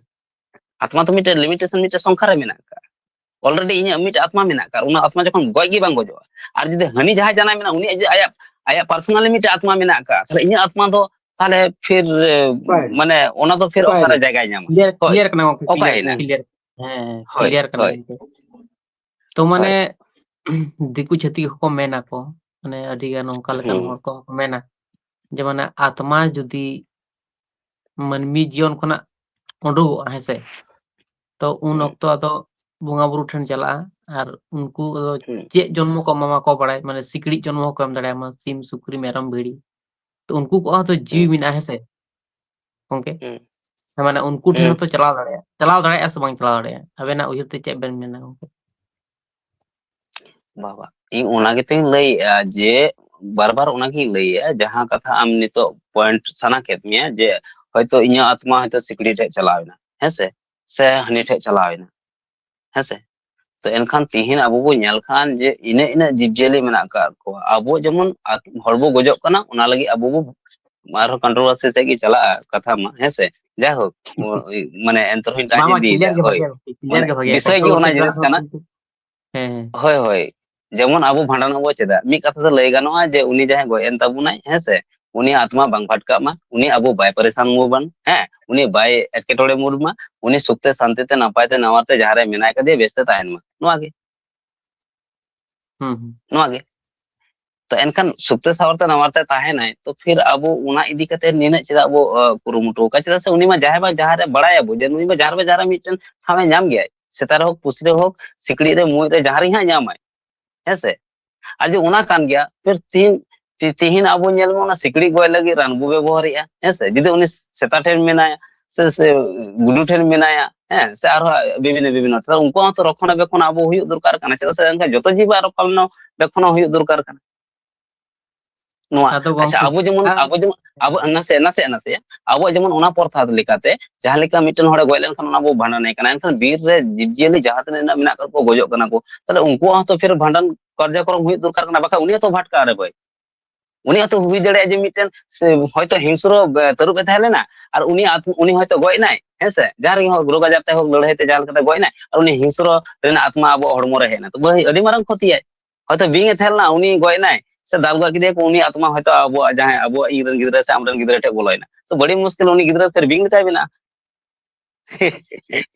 ᱟᱛᱢᱟ ᱛᱚ ᱢᱤᱫᱴᱮᱡ limitation, ᱢᱤᱫᱴᱮᱡ ᱥᱚᱝᱠᱷᱟ ᱨᱮ ᱢᱮᱱᱟᱜ ᱟᱠᱟᱫᱼᱟ᱾ Already ᱤᱧᱟᱹᱜ ᱢᱤᱫᱴᱮᱡ ᱟᱛᱢᱟ ᱢᱮᱱᱟᱜ ᱟᱠᱟᱫ, ᱚᱱᱟ ᱟᱛᱢᱟ ᱡᱚᱠᱷᱚᱱ ᱜᱚᱡ ᱜᱮ ᱵᱟᱝ ᱜᱚᱡᱚᱜᱼᱟ, ᱟᱨ ᱡᱩᱫᱤ ᱦᱟᱹᱱᱤ ᱡᱟᱦᱟᱸᱭ ᱡᱟᱱᱟᱢ ᱮᱱᱟ, ᱩᱱᱤᱭᱟᱜ ᱡᱩᱫᱤ ᱟᱭᱟᱜ, ᱟᱭᱟᱜ personally ᱢᱤᱫᱴᱮᱡ ᱟᱛᱢᱟ ᱢᱮᱱᱟᱜ ᱟᱠᱟᱫ, ᱛᱟᱦᱞᱮ ᱤᱧᱟᱹᱜ ᱟᱛᱢᱟ ᱫᱚ ᱛᱟᱦᱞᱮ ᱯᱷᱤᱨ, ᱚᱠᱟᱭᱮᱱᱟ? ᱢᱟᱱᱮ ᱚᱱᱟ ᱫᱚ ᱯᱷᱤᱨ ᱚᱠᱟᱨᱮ ᱚᱠᱟᱭᱮᱱᱟ? ᱡᱟᱭᱜᱟᱭ ᱧᱟᱢᱟ? Clear, ᱦᱳᱭ, clear ᱠᱟᱱᱟ ᱜᱚᱝᱠᱮ, clear, ᱚᱠᱟᱭᱮᱱᱟ? Clear᱾ ᱦᱮᱸ, ᱦᱳᱭ, clear ᱠᱟᱱᱟ ᱦᱳᱭ᱾ ᱜᱚᱝᱠᱮ᱾ ᱛᱚ ᱢᱟᱱᱮ ᱦᱳᱭ᱾ ᱫᱤᱠᱩ ᱪᱷᱟᱹᱛᱤᱠ ᱦᱚᱸᱠᱚ ᱢᱮᱱᱟ ᱠᱚ, ᱢᱟᱱᱮ ᱟᱹᱰᱤ ᱜᱟᱱ ᱚᱱᱠᱟ ᱞᱮᱠᱟᱱ ᱦᱩᱸ᱾ ᱦᱚᱲ ᱠᱚᱦᱚᱸ ᱠᱚ ᱢᱮᱱᱟ ᱡᱮ ᱢᱟᱱᱮ ᱟᱛᱢᱟ ᱡᱩᱫᱤ ᱢᱟᱹᱱᱢᱤ ᱡᱤᱭᱚᱱ ᱠᱷᱚᱱᱟᱜ ᱩᱰᱩᱠᱚᱜᱼᱟ, ᱦᱮᱸ ᱥᱮ? ᱛᱚ ᱩᱱ ᱦᱩᱸ᱾ ᱚᱠᱛᱚ ᱟᱫᱚ ᱵᱚᱸᱜᱟ ᱵᱩᱨᱩ ᱴᱷᱮᱱ ᱪᱟᱞᱟᱜᱼᱟ, ᱟᱨ ᱩᱱᱠᱩ ᱟᱫᱚ ᱦᱩᱸ᱾ ᱪᱮᱫ ᱡᱚᱱᱢᱚ ᱠᱚ ᱮᱢᱟᱢᱟ ᱠᱚ ᱵᱟᱲᱟᱭ, ᱢᱟᱱᱮ ᱥᱤᱠᱲᱤᱡ ᱡᱚᱱᱢᱚ ᱦᱚᱸᱠᱚ ᱮᱢ ᱫᱟᱲᱮᱭᱟᱢᱟ, ᱥᱤᱢ, ᱥᱩᱠᱨᱤ, ᱢᱮᱨᱚᱢ, ᱵᱷᱤᱲᱤ᱾ ᱛᱚ ᱩᱱᱠᱩ ᱠᱚᱣᱟᱜ ᱦᱚᱸ ᱛᱚ ᱡᱤᱣᱤ ᱦᱩᱸ᱾ ᱢᱮᱱᱟᱜᱼᱟ, ᱦᱮᱸ ᱥᱮ ᱜᱚᱝᱠᱮ? ᱦᱩᱸ᱾ ᱦᱮᱸ, ᱢᱟᱱᱮ ᱩᱱᱠᱩ ᱴᱷᱮᱱ ᱦᱩᱸ᱾ ᱦᱚᱸᱛᱚ ᱪᱟᱞᱟᱣ ᱫᱟᱲᱮᱭᱟᱜᱼᱟ, ᱪᱟᱞᱟᱣ ᱫᱟᱲᱮᱭᱟᱜᱼᱟ ᱥᱮ ᱵᱟᱝ ᱪᱟᱞᱟᱣ ᱫᱟᱲᱮᱭᱟᱜᱼᱟ? ᱟᱵᱮᱱᱟᱜ ᱩᱭᱦᱟᱹᱨ ᱛᱮ ᱪᱮᱫ ᱵᱮᱱ ᱢᱮᱱᱟ ᱜᱚᱝᱠᱮ? ᱵᱟᱵᱟ, ᱤᱧ ᱚᱱᱟ ᱜᱮᱛᱚᱧ ᱞᱟᱹᱭᱮᱜᱼᱟ ᱡᱮ ᱵᱟᱨ ᱵᱟᱨ ᱚᱱᱟᱜᱤᱧ ᱞᱟᱹᱭᱮᱜᱼᱟ, ᱡᱟᱦᱟᱸ ᱠᱟᱛᱷᱟ ᱟᱢ ᱱᱤᱛᱚᱜ point ᱥᱟᱱᱟ ᱠᱮᱫ ᱢᱮᱭᱟ ᱡᱮ ᱦᱚᱭᱛᱳ ᱤᱧᱟᱹᱜ ᱟᱛᱢᱟ ᱦᱚᱭᱛᱳ ᱥᱤᱠᱲᱤ ᱴᱷᱮᱡ ᱪᱟᱞᱟᱣ ᱮᱱᱟ, ᱦᱮᱸ ᱥᱮ, ᱥᱮ ᱦᱟᱹᱱᱤ ᱴᱷᱮᱡ ᱪᱟᱞᱟᱣ ᱮᱱᱟ, ᱦᱮᱸ ᱥᱮ᱾ ᱛᱚ ᱮᱱᱠᱷᱟᱱ ᱛᱤᱦᱤᱧ ᱟᱵᱚ ᱵᱚ ᱧᱮᱞ ᱠᱷᱟᱱ ᱡᱮ ᱤᱱᱟᱹᱜ ᱤᱱᱟᱹᱜ ᱡᱤᱵᱽᱼᱡᱤᱭᱟᱹᱞᱤ ᱢᱮᱱᱟᱜ ᱟᱠᱟᱫ ᱠᱚᱣᱟ, ᱟᱵᱚ ᱡᱮᱢᱚᱱ ᱟᱛ-, ᱦᱚᱲ ᱵᱚ ᱜᱚᱡᱚᱜ ᱠᱟᱱᱟ, ᱚᱱᱟ ᱞᱟᱹᱜᱤᱫ ᱟᱵᱚ ᱵᱚ ᱟᱨᱦᱚᱸ controversy ᱥᱮᱫ ᱜᱮ ᱪᱟᱞᱟᱜᱼᱟ ᱠᱟᱛᱷᱟ ᱢᱟ, ᱦᱮᱸ ᱥᱮ᱾ ᱡᱟᱭᱦᱳᱠ, ᱢᱟᱱᱮ ᱮᱱᱛᱮ ᱨᱮᱦᱚᱸᱧ ᱵᱟᱝ, ᱵᱟᱝ, ᱴᱟᱪ ᱤᱫᱤᱭᱮᱫᱟ, ᱠᱞᱤᱭᱟᱨ ᱜᱮ ᱦᱳᱭ᱾ ᱵᱷᱟᱜᱮᱭᱟ, ᱠᱞᱤᱭᱟᱨ ᱢᱟᱱᱮ ᱜᱮ ᱵᱷᱟᱜᱮᱭᱟ, ᱵᱤᱥᱚᱭ ᱜᱮ ᱚᱱᱟ ᱠᱚᱱᱴᱨᱳᱵᱷᱟᱨᱥᱤ ᱡᱤᱱᱤᱥ ᱡᱟᱦᱟᱸ ᱠᱟᱱᱟ᱾ ᱠᱤᱱᱛᱩ ᱦᱮᱸ, ᱦᱮᱸ᱾ ᱦᱳᱭ, ᱦᱳᱭ᱾ ᱡᱮᱢᱚᱱ ᱟᱵᱚ ᱵᱷᱟᱸᱰᱟᱱ ᱟᱵᱚ ᱪᱮᱫᱟᱜ? ᱢᱤᱫ ᱠᱟᱛᱷᱟ ᱛᱮ ᱞᱟᱹᱭ ᱜᱟᱱᱚᱜᱼᱟ ᱡᱮ ᱩᱱᱤ ᱡᱟᱦᱟᱸᱭ ᱜᱚᱡ ᱮᱱ ᱛᱟᱵᱚᱱᱟᱭ, ᱦᱮᱸ ᱥᱮ, ᱩᱱᱤᱭᱟᱜ ᱟᱛᱢᱟ ᱵᱟᱝ ᱯᱷᱟᱴᱠᱟᱜ ᱢᱟ, ᱩᱱᱤ ᱟᱵᱚ ᱵᱟᱭ ᱯᱟᱨᱤᱥᱟᱱ ᱢᱩᱨ ᱢᱟ, ᱦᱮᱸ, ᱩᱱᱤ ᱵᱟᱭ ᱮᱴᱠᱮᱴᱚᱬᱮ ᱢᱩᱨ ᱢᱟ, ᱩᱱᱤ ᱥᱩᱠᱛᱮ ᱥᱟᱱᱛᱤᱛᱮ ᱱᱟᱯᱟᱭᱛᱮ ᱱᱟᱣᱟᱛᱮ ᱡᱟᱦᱟᱸ ᱨᱮ ᱢᱮᱱᱟᱭ ᱠᱟᱫᱮᱭᱟ ᱵᱮᱥᱛᱮ ᱛᱟᱦᱮᱱ ᱢᱟ, ᱱᱚᱣᱟ ᱜᱮ᱾ ᱦᱩᱸ, ᱦᱩᱸ᱾ ᱱᱚᱣᱟ ᱜᱮ᱾ ᱛᱚ ᱮᱱᱠᱷᱟᱱ ᱥᱩᱠᱛᱮ ᱥᱟᱶᱟᱨᱛᱮ ᱱᱟᱣᱟᱛᱮ ᱛᱟᱦᱮᱱᱟᱭ, ᱛᱚ ᱯᱷᱤᱨ ᱟᱵᱚ ᱚᱱᱟ ᱤᱫᱤ ᱠᱟᱛᱮ ᱱᱤᱱᱟᱹᱜ ᱪᱮᱫᱟᱜ ᱵᱚ, ᱟ, ᱠᱩᱨᱩᱢᱩᱴᱩ ᱟᱠᱟᱫ? ᱪᱮᱫᱟᱜ ᱥᱮ ᱩᱱᱤ ᱢᱟ ᱡᱟᱦᱟᱸᱭ ᱵᱟ ᱡᱟᱦᱟᱸ ᱨᱮ ᱵᱟᱲᱟᱭᱟᱵᱚ ᱡᱮ ᱱᱩᱭ ᱢᱟ ᱡᱟᱦᱟᱸ ᱨᱮ ᱵᱟ ᱡᱟᱦᱟᱸ ᱨᱮ ᱢᱤᱫᱴᱮᱱ ᱴᱷᱟᱶ ᱮ ᱧᱟᱢ ᱜᱮᱭᱟᱭ, ᱥᱮᱛᱟ ᱨᱮ ᱦᱳᱠ, ᱯᱩᱥᱤ ᱨᱮ ᱦᱳᱠ, ᱥᱤᱠᱲᱤᱡ ᱨᱮ, ᱢᱩᱸᱡ ᱨᱮ, ᱡᱟᱦᱟᱸ ᱨᱮ ᱦᱟᱸᱜ ᱧᱟᱢᱟᱭ, ᱦᱮᱸ ᱥᱮ? ᱟᱨ ᱡᱮ ᱚᱱᱟ ᱠᱟᱱ ᱜᱮᱭᱟ, ᱯᱷᱤᱨ ᱛᱤᱦᱤᱧ, ᱛᱤ-, ᱛᱤᱦᱤᱧ ᱟᱵᱚ ᱧᱮᱞ ᱢᱮ ᱚᱱᱟ ᱥᱤᱠᱲᱤᱡ ᱜᱚᱡ ᱞᱟᱹᱜᱤᱫ ᱨᱟᱱ ᱵᱚ ᱵᱮᱵᱚᱦᱟᱨᱮᱜᱼᱟ, ᱦᱮᱸ ᱥᱮ? ᱡᱩᱫᱤ ᱩᱱᱤ ᱥᱮᱛᱟ ᱴᱷᱮᱱ ᱢᱮᱱᱟᱭᱟ, ᱥᱮ, ᱥᱮ ᱜᱩᱰᱩ ᱴᱷᱮᱱ ᱢᱮᱱᱟᱭᱟ, ᱦᱮᱸ, ᱥᱮ ᱟᱨᱦᱚᱸ ᱵᱤᱵᱷᱤᱱᱱᱚ, ᱵᱤᱵᱷᱤᱱᱱᱚ, ᱛᱟᱦᱞᱮ ᱩᱱᱠᱩᱣᱟᱜ ᱦᱚᱸᱛᱚ ᱨᱚᱠᱷᱚᱱᱟ ᱵᱮᱠᱷᱚᱱ ᱟᱵᱚ ᱦᱩᱭᱩᱜ ᱫᱚᱨᱠᱟᱨ ᱠᱟᱱᱟ, ᱪᱮᱫᱟᱜ ᱥᱮ ᱮᱱᱠᱷᱟᱱ ᱡᱚᱛᱚ ᱡᱤᱵᱟᱜ ᱨᱚᱠᱷᱚᱱᱟ ᱵᱮᱠᱷᱚᱱ ᱦᱚᱸ ᱦᱩᱭᱩᱜ ᱫᱚᱨᱠᱟᱨ ᱠᱟᱱᱟ᱾ ᱱᱚᱣᱟ, ᱟᱫᱚ ᱟᱪᱪᱷᱟ, ᱜᱚᱝᱠᱮ, ᱟᱵᱚ ᱡᱮᱢᱚᱱ, ᱟᱨ ᱟᱵᱚ ᱡᱮᱢᱚᱱ, ᱟᱵᱚ, ᱱᱟᱥᱮ, ᱱᱟᱥᱮ, ᱱᱟᱥᱮ, ᱟᱵᱚᱣᱟᱜ ᱡᱮᱢᱚᱱ ᱚᱱᱟ ᱯᱨᱚᱛᱷᱟ ᱞᱮᱠᱟᱛᱮ, ᱡᱟᱦᱟᱸ ᱞᱮᱠᱟ ᱢᱤᱫᱴᱮᱱ ᱦᱚᱲᱮ ᱜᱚᱡ ᱞᱮᱱᱠᱷᱟᱱ ᱚᱱᱟ ᱵᱚ ᱵᱷᱟᱸᱰᱟᱱᱮ ᱠᱟᱱᱟ, ᱮᱱᱠᱷᱟᱱ ᱵᱤᱨ ᱨᱮ ᱡᱤᱵᱽᱼᱡᱤᱭᱟᱹᱞᱤ ᱡᱟᱦᱟᱸ ᱛᱤᱱᱟᱹᱜ ᱢᱮᱱᱟᱜ ᱟᱠᱟᱫ ᱠᱚᱣᱟ ᱜᱚᱡᱚᱜ ᱠᱟᱱᱟ ᱠᱚ, ᱛᱟᱦᱞᱮ ᱩᱱᱠᱩᱣᱟᱜ ᱦᱚᱸᱛᱚ ᱯᱷᱤᱨ ᱵᱷᱟᱸᱰᱟᱱ ᱠᱟᱨᱡᱚᱠᱨᱚᱢ ᱦᱩᱭᱩᱜ ᱫᱚᱨᱠᱟᱨ ᱠᱟᱱᱟ, ᱵᱟᱠᱷᱟᱡ ᱩᱱᱤ ᱦᱚᱸᱛᱚ ᱵᱷᱟᱴᱠᱟᱜ ᱨᱮ ᱵᱷᱟᱹᱭ᱾ ᱩᱱᱤ ᱦᱚᱸᱛᱚ ᱦᱩᱭ ᱫᱟᱲᱮᱭᱟᱜᱼᱟ ᱡᱮ ᱢᱤᱫᱴᱮᱱ ᱥᱮ ᱦᱚᱭᱛᱚ ᱦᱤᱝᱥᱨᱚ, ᱮ, ᱛᱟᱹᱨᱩᱵ ᱮ ᱛᱟᱦᱮᱸ ᱞᱮᱱᱟ, ᱟᱨ ᱩᱱᱤ ᱟᱛ-, ᱩᱱᱤ ᱦᱚᱭᱛᱚ ᱜᱚᱡ ᱮᱱᱟᱭ, ᱦᱮᱸ ᱥᱮ? ᱡᱟᱦᱟᱸ ᱨᱮᱜᱮ ᱦᱳᱠ, ᱨᱳᱜᱽ ᱟᱡᱟᱨ ᱛᱮ ᱦᱳᱠ, ᱞᱟᱹᱲᱦᱟᱹᱭ ᱛᱮ ᱡᱟᱦᱟᱸ ᱞᱮᱠᱟᱛᱮ ᱜᱚᱡ ᱮᱱᱟᱭ, ᱟᱨ ᱩᱱᱤ ᱦᱤᱝᱥᱨᱚ ᱨᱮᱱᱟᱜ ᱟᱛᱢᱟ ᱟᱵᱚᱣᱟᱜ ᱦᱚᱲᱢᱚ ᱨᱮ ᱦᱮᱡ ᱮᱱᱟ, ᱛᱚ ᱵᱷᱟᱹᱭ, ᱟᱹᱰᱤ ᱢᱟᱨᱟᱝ ᱠᱷᱚᱛᱤᱭᱟᱭ᱾ ᱦᱚᱭᱛᱚ ᱵᱤᱧ ᱮ ᱛᱟᱦᱮᱸ ᱞᱮᱱᱟ, ᱩᱱᱤ ᱜᱚᱡ ᱮᱱᱟᱭ, ᱥᱮ ᱫᱟᱞ ᱜᱚᱡ ᱠᱮᱫᱮᱭᱟ ᱠᱚ, ᱩᱱᱤ ᱟᱛᱢᱟ ᱦᱚᱭᱛᱚ ᱟᱵᱚᱣᱟᱜ ᱡᱟᱦᱟᱸᱭ, ᱟᱵᱚᱣᱟᱜ ᱤᱧ ᱨᱮᱱ ᱜᱤᱫᱽᱨᱟᱹ ᱥᱮ ᱟᱢ ᱨᱮᱱ ᱜᱤᱫᱽᱨᱟᱹ ᱴᱷᱮᱡ ᱵᱚᱞᱚᱭᱮᱱᱟ, ᱛᱚ ᱵᱟᱹᱲᱤᱡ ᱢᱩᱥᱠᱤᱞ ᱩᱱᱤ ᱜᱤᱫᱽᱨᱟᱹ ᱯᱷᱤᱨ ᱵᱤᱧ ᱞᱮᱠᱟᱭ ᱵᱮᱱᱟᱜᱼᱟ᱾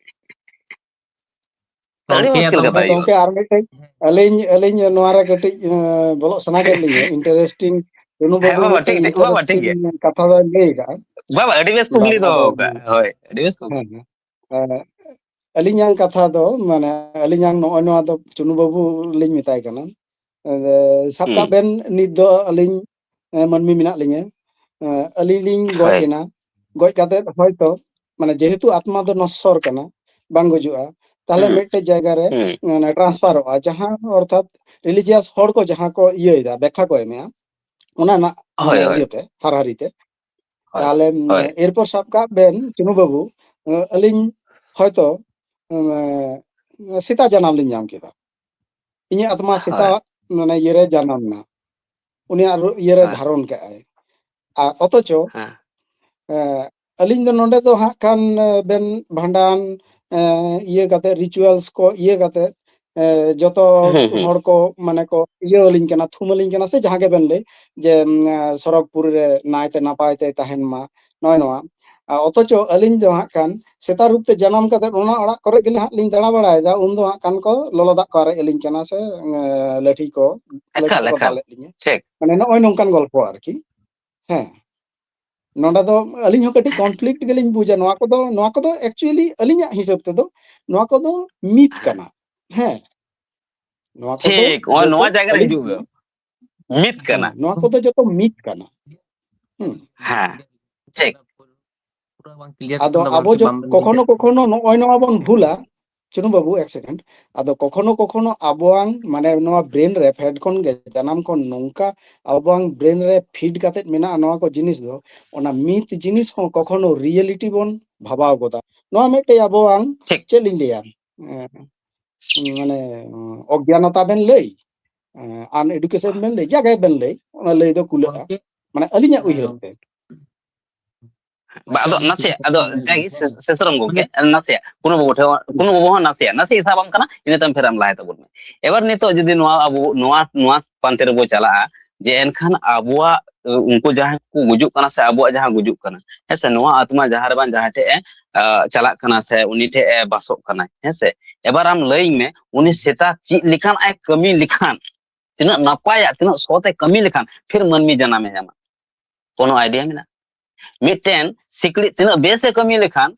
ᱛᱚ ᱟᱹᱰᱤ ᱜᱚᱝᱠᱮ, ᱢᱩᱥᱠᱤᱞ ᱟᱫᱚ ᱠᱟᱛᱷᱟ ᱦᱩᱭᱩᱜᱼᱟ᱾ ᱜᱚᱝᱠᱮ, ᱟᱨ ᱢᱤᱫᱴᱮᱡ ᱟᱹᱞᱤᱧ, ᱟᱹᱞᱤᱧ ᱱᱚᱣᱟ ᱨᱮ ᱠᱟᱹᱴᱤᱡ, ᱮᱸ, ᱵᱚᱞᱚᱜ ᱥᱟᱱᱟ ᱠᱮᱫ ᱞᱤᱧᱟᱹ, interesting, ᱪᱩᱱᱩ ᱦᱮᱸ ᱵᱟᱹᱵᱩ ᱵᱟᱵᱟ, ᱢᱤᱫᱴᱮᱡ ᱴᱷᱤᱠ, ᱴᱷᱤᱠ, ᱵᱟᱵᱟ, ᱴᱷᱤᱠ interesting ᱜᱮᱭᱟ᱾ ᱠᱟᱛᱷᱟ ᱵᱮᱱ ᱞᱟᱹᱭ ᱟᱠᱟᱫᱼᱟ᱾ ᱵᱟᱵᱟ, ᱟᱹᱰᱤ ᱵᱮᱥ ᱠᱩᱠᱞᱤ ᱵᱟᱝ, ᱫᱚᱦᱚ ᱟᱫᱚ, ᱟᱠᱟᱫᱼᱟ᱾ ᱦᱳᱭ, ᱟᱹᱰᱤ ᱵᱮᱥ ᱠᱩᱠᱞᱤ᱾ ᱦᱮᱸ, ᱦᱮᱸ᱾ ᱮᱸ, ᱟᱹᱞᱤᱧᱟᱜ ᱠᱟᱛᱷᱟ ᱫᱚ, ᱢᱟᱱᱮ, ᱟᱹᱞᱤᱧᱟᱜ ᱱᱚᱜᱼᱚᱭ ᱱᱚᱣᱟ ᱫᱚ ᱪᱩᱱᱩ ᱵᱟᱹᱵᱩ ᱞᱤᱧ ᱢᱮᱛᱟᱭ ᱠᱟᱱᱟ᱾ ᱮᱸ, ᱥᱟᱵ ᱦᱩᱸ᱾ ᱠᱟᱜ ᱵᱮᱱ, ᱱᱤᱛ ᱫᱚ ᱟᱹᱞᱤᱧ, ᱮᱸ, ᱢᱟᱹᱱᱢᱤ ᱢᱮᱱᱟᱜ ᱞᱤᱧᱟᱹ᱾ ᱮᱸ, ᱟᱹᱞᱤᱧ ᱞᱤᱧ ᱜᱚᱡ ᱦᱳᱭ᱾ ᱮᱱᱟ᱾ ᱜᱚᱡ ᱠᱟᱛᱮᱫ ᱦᱚᱭᱛᱚ, ᱢᱟᱱᱮ ᱡᱮᱦᱮᱛᱩ ᱟᱛᱢᱟ ᱫᱚ ᱱᱚᱥᱥᱚᱨ ᱠᱟᱱᱟ, ᱵᱟᱝ ᱜᱩᱡᱩᱜᱼᱟ, ᱛᱟᱦᱞᱮ ᱦᱩᱸ᱾ ᱢᱤᱫᱴᱮᱡ ᱡᱟᱭᱜᱟ ᱨᱮ ᱦᱩᱸ᱾ ᱢᱟᱱᱮ ᱴᱨᱟᱱᱥᱯᱷᱟᱨᱚᱜᱼᱟ, ᱡᱟᱦᱟᱸ ᱚᱨᱛᱷᱟᱛ ᱨᱤᱞᱤᱡᱤᱭᱟᱥ ᱦᱚᱲ ᱠᱚ ᱡᱟᱦᱟᱸ ᱠᱚ ᱤᱭᱟᱹᱭᱮᱫᱟ, ᱵᱮᱠᱠᱷᱟ ᱠᱚ ᱮᱢᱮᱜᱼᱟ, ᱚᱱᱟ ᱨᱮᱱᱟᱜ ᱦᱳᱭ, ᱢᱟᱱᱮ ᱦᱳᱭ᱾ ᱤᱭᱟᱹᱛᱮ, ᱦᱟᱨᱦᱟᱨᱤ ᱛᱮ᱾ ᱦᱳᱭ, ᱛᱟᱦᱞᱮ ᱦᱳᱭ᱾ ᱮᱨᱯᱚᱨ ᱥᱟᱵ ᱠᱟᱜ ᱵᱮᱱ ᱪᱩᱱᱩ ᱵᱟᱹᱵᱩ, ᱟᱹᱞᱤᱧ ᱦᱚᱭᱛᱚ ᱥᱮᱛᱟ ᱡᱟᱱᱟᱢ ᱞᱤᱧ ᱧᱟᱢ ᱠᱮᱫᱟ, ᱤᱧᱟᱹᱜ ᱟᱛᱢᱟ ᱥᱮᱛᱟ ᱦᱳᱭ᱾ ᱢᱟᱱᱮ ᱤᱭᱟᱹᱨᱮ ᱡᱟᱱᱟᱢ ᱮᱱᱟ, ᱩᱱᱤᱭᱟᱜ ᱨᱩ-, ᱤᱭᱟᱹᱨᱮ ᱦᱮᱸ᱾ ᱫᱷᱟᱨᱚᱱ ᱠᱟᱜᱼᱟᱭ᱾ ᱟᱨ ᱚᱛᱷᱚᱪᱚ, ᱦᱮᱸ᱾ ᱮ, ᱟᱹᱞᱤᱧ ᱫᱚ ᱱᱚᱰᱮ ᱫᱚ ᱦᱟᱸᱜ ᱠᱷᱟᱱ, ᱮ, ᱵᱮᱱ ᱵᱷᱟᱸᱰᱟᱱ, ᱮ, ᱤᱭᱟᱹ ᱠᱟᱛᱮ, ᱨᱤᱪᱩᱣᱟᱞᱥ ᱠᱚ ᱤᱭᱟᱹ ᱠᱟᱛᱮ, ᱮ, ᱡᱚᱛᱚ ᱦᱩᱸ, ᱦᱩᱸ᱾ ᱦᱚᱲ ᱠᱚ ᱢᱟᱱᱮ ᱠᱚ ᱤᱭᱟᱹ ᱟᱹᱞᱤᱧ ᱠᱟᱱᱟ, ᱛᱷᱩᱢ ᱟᱹᱞᱤᱧ ᱠᱟᱱᱟ, ᱥᱮ ᱡᱟᱦᱟᱸ ᱜᱮ ᱵᱮᱱ ᱞᱟᱹᱭ ᱡᱮ, ᱩᱢ, ᱮ, ᱥᱚᱨᱚᱜᱽᱯᱩᱨᱤ ᱨᱮ ᱱᱟᱭᱛᱮ ᱱᱟᱯᱟᱭ ᱛᱮ ᱛᱟᱦᱮᱱ ᱢᱟ, ᱱᱚᱜᱼᱚᱭ ᱱᱚᱣᱟ᱾ ᱟᱨ ᱚᱛᱷᱚᱪᱚ ᱟᱹᱞᱤᱧ ᱫᱚ ᱦᱟᱸᱜ ᱠᱷᱟᱱ ᱥᱮᱛᱟ ᱨᱩᱯ ᱛᱮ ᱡᱟᱱᱟᱢ ᱠᱟᱛᱮ ᱚᱱᱟ ᱚᱲᱟᱜ ᱠᱚᱨᱮ ᱜᱮ ᱦᱟᱸᱜ ᱞᱤᱧ ᱫᱟᱬᱟ ᱵᱟᱲᱟᱭᱮᱫᱟ, ᱩᱱ ᱫᱚ ᱦᱟᱸᱜ ᱠᱷᱟᱱ ᱠᱚ ᱞᱚᱞᱚ ᱫᱟᱜ ᱠᱚ ᱟᱨᱮᱡ ᱟᱹᱞᱤᱧ ᱠᱟᱱᱟ, ᱥᱮ, ᱮ, ᱞᱟᱹᱴᱷᱤ ᱠᱚ, ᱞᱟᱹᱴᱷᱤ ᱮᱠᱟᱞ, ᱠᱚᱠᱚ ᱮᱠᱟᱞ᱾ ᱫᱟᱞᱮᱫ ᱞᱤᱧᱟ᱾ ᱴᱷᱤᱠ᱾ ᱢᱟᱱᱮ ᱱᱚᱜᱼᱚᱭ ᱱᱚᱝᱠᱟᱱ ᱜᱚᱞᱯᱚ ᱟᱨᱠᱤ᱾ ᱦᱮᱸ, ᱱᱚᱰᱮ ᱫᱚ ᱟᱹᱞᱤᱧ ᱦᱚᱸ ᱠᱟᱹᱴᱤᱡ ᱠᱚᱱᱯᱷᱞᱤᱠᱴ ᱜᱮᱞᱤᱧ ᱵᱩᱡᱟ᱾ ᱱᱚᱣᱟ ᱠᱚᱫᱚ, ᱱᱚᱣᱟ ᱠᱚᱫᱚ ᱮᱠᱪᱩᱭᱮᱞᱤ ᱟᱹᱞᱤᱧᱟᱜ ᱦᱤᱥᱟᱹᱵ ᱛᱮᱫᱚ ᱱᱚᱣᱟ ᱠᱚᱫᱚ ᱢᱤᱛ ᱠᱟᱱᱟ᱾ ᱦᱮᱸ, ᱱᱚᱣᱟ ᱠᱚᱫᱚ ᱴᱷᱤᱠ, ᱱᱚᱜᱼᱚᱭ ᱡᱚᱛᱚ ᱱᱚᱣᱟ ᱡᱟᱭᱜᱟ ᱨᱮ ᱟᱹᱞᱤᱧ, ᱦᱤᱡᱩᱜ ᱢᱮ᱾ ᱢᱤᱛ ᱦᱮᱸ, ᱠᱟᱱᱟ᱾ ᱱᱚᱣᱟ ᱠᱚᱫᱚ ᱡᱚᱛᱚ ᱢᱤᱛ ᱠᱟᱱᱟ᱾ ᱦᱩᱸ᱾ ᱦᱮᱸ, ᱴᱷᱤᱠ᱾ ᱟᱫᱚ ᱟᱵᱚ ᱡᱚ-, ᱠᱚᱠᱷᱚᱱᱚ ᱠᱚᱠᱷᱚᱱᱚ ᱱᱚᱜᱼᱚᱭ ᱱᱚᱣᱟ ᱵᱚᱱ ᱵᱷᱩᱞᱟ, ᱪᱩᱱᱩ ᱵᱟᱹᱵᱩ, ᱮᱠ ᱥᱮᱠᱮᱱᱰ᱾ ᱟᱫᱚ ᱠᱚᱠᱷᱚᱱᱚ ᱠᱚᱠᱷᱚᱱᱚ ᱟᱵᱚᱣᱟᱝ, ᱢᱟᱱᱮ, ᱱᱚᱣᱟ ᱵᱨᱮᱱ ᱨᱮ ᱯᱷᱮᱰ ᱠᱷᱚᱱ ᱜᱮ, ᱡᱟᱱᱟᱢ ᱠᱷᱚᱱ ᱱᱚᱝᱠᱟ ᱟᱵᱚᱣᱟᱝ ᱵᱨᱮᱱ ᱨᱮ ᱯᱷᱤᱰ ᱠᱟᱛᱮᱫ ᱢᱮᱱᱟᱜᱼᱟ ᱱᱚᱣᱟ ᱠᱚ ᱡᱤᱱᱤᱥ ᱫᱚ, ᱚᱱᱟ ᱢᱤᱛ ᱡᱤᱱᱤᱥ ᱦᱚᱸ ᱠᱚᱠᱷᱚᱱᱚ ᱨᱤᱭᱮᱞᱤᱴᱤ ᱵᱚᱱ ᱵᱷᱟᱵᱟᱣ ᱜᱚᱫᱟ᱾ ᱱᱚᱣᱟ ᱢᱤᱫᱴᱮᱡ ᱟᱵᱚᱣᱟᱝ, ᱴᱷᱤᱠ᱾ ᱪᱮᱫ ᱞᱤᱧ ᱞᱟᱹᱭᱟ, ᱮᱸ, ᱢᱟᱱᱮ, ᱚᱜᱽᱜᱟᱱᱚᱛᱟ ᱵᱮᱱ ᱞᱟᱹᱭ, ᱮᱸ, ᱟᱱᱮᱰᱩᱠᱮᱥᱚᱱ ᱵᱮᱱ ᱞᱟᱹᱭ, ᱡᱟᱜᱮ ᱵᱮᱱ ᱞᱟᱹᱭ, ᱚᱱᱟ ᱞᱟᱹᱭ ᱫᱚ ᱠᱩᱞᱟᱹᱜᱼᱟ, ᱢᱟᱱᱮ, ᱟᱹᱞᱤᱧᱟᱜ ᱩᱭᱦᱟᱹᱨ ᱛᱮ᱾ ᱵᱟ, ᱟᱫᱚ ᱱᱟᱥᱮᱭᱟᱜ, ᱟᱫᱚ ᱡᱟᱜᱮ ᱥᱮ-, ᱥᱮᱥᱨᱚᱢ ᱜᱚᱢᱠᱮ, ᱱᱟᱥᱮᱭᱟᱜ, ᱠᱩᱱᱩ ᱵᱟᱹᱵᱩ ᱴᱷᱮᱱ, ᱠᱩᱱᱩ ᱵᱟᱹᱵᱩ ᱦᱚᱸ ᱱᱟᱥᱮᱭᱟᱜ, ᱱᱟᱥᱮ ᱥᱟᱵ ᱟᱢ ᱠᱟᱱᱟ, ᱤᱱᱟᱹ ᱛᱟᱭᱚᱢ ᱯᱷᱮᱨ ᱟᱢ ᱞᱟᱦᱟᱭ ᱛᱟᱵᱚᱱ ᱢᱮ᱾ ᱮᱵᱟᱨ ᱱᱤᱛᱚᱜ ᱡᱩᱫᱤ ᱱᱚᱣᱟ ᱟᱵᱚ, ᱱᱚᱣᱟ, ᱱᱚᱣᱟ ᱯᱟᱱᱛᱮ ᱨᱮᱵᱚ ᱪᱟᱞᱟᱜᱼᱟ, ᱡᱮ ᱮᱱᱠᱷᱟᱱ ᱟᱵᱚᱣᱟᱜ, ᱩᱱᱠᱩ ᱡᱟᱦᱟᱸᱭ ᱠᱚ ᱜᱩᱡᱩᱜ ᱠᱟᱱᱟ ᱥᱮ ᱟᱵᱚᱣᱟᱜ ᱡᱟᱦᱟᱸ ᱜᱩᱡᱩᱜ ᱠᱟᱱᱟ, ᱦᱮᱸ ᱥᱮ, ᱱᱚᱣᱟ ᱟᱛᱢᱟ ᱡᱟᱦᱟᱸ ᱨᱮ ᱵᱟᱝ ᱡᱟᱦᱟᱸ ᱴᱷᱮᱡ ᱮ, ᱟ, ᱪᱟᱞᱟᱜ ᱠᱟᱱᱟ ᱥᱮ ᱩᱱᱤ ᱴᱷᱮᱡ ᱮ ᱵᱟᱥᱚᱜ ᱠᱟᱱᱟ, ᱦᱮᱸ ᱥᱮ, ᱮᱵᱟᱨ ᱟᱢ ᱞᱟᱹᱭᱟᱹᱧ ᱢᱮ, ᱩᱱᱤ ᱥᱮᱛᱟ ᱪᱮᱫ ᱞᱮᱠᱟᱱᱟᱜ ᱮ ᱠᱟᱹᱢᱤ ᱞᱮᱠᱷᱟᱱ, ᱛᱤᱱᱟᱹᱜ ᱱᱟᱯᱟᱭᱟᱜ, ᱛᱤᱱᱟᱹᱜ ᱥᱚᱛ ᱮ ᱠᱟᱹᱢᱤ ᱞᱮᱠᱷᱟᱱ ᱯᱷᱤᱨ ᱢᱟᱹᱱᱢᱤ ᱡᱟᱱᱟᱢ ᱮ ᱧᱟᱢᱟ? ᱠᱳᱱᱳ ᱟᱭᱰᱤᱭᱟ ᱢᱮᱱᱟᱜᱼᱟ? ᱢᱤᱫᱴᱮᱱ ᱥᱤᱠᱲᱤᱡ ᱛᱤᱱᱟᱹᱜ ᱵᱮᱥ ᱮ ᱠᱟᱹᱢᱤ ᱞᱮᱠᱷᱟᱱ,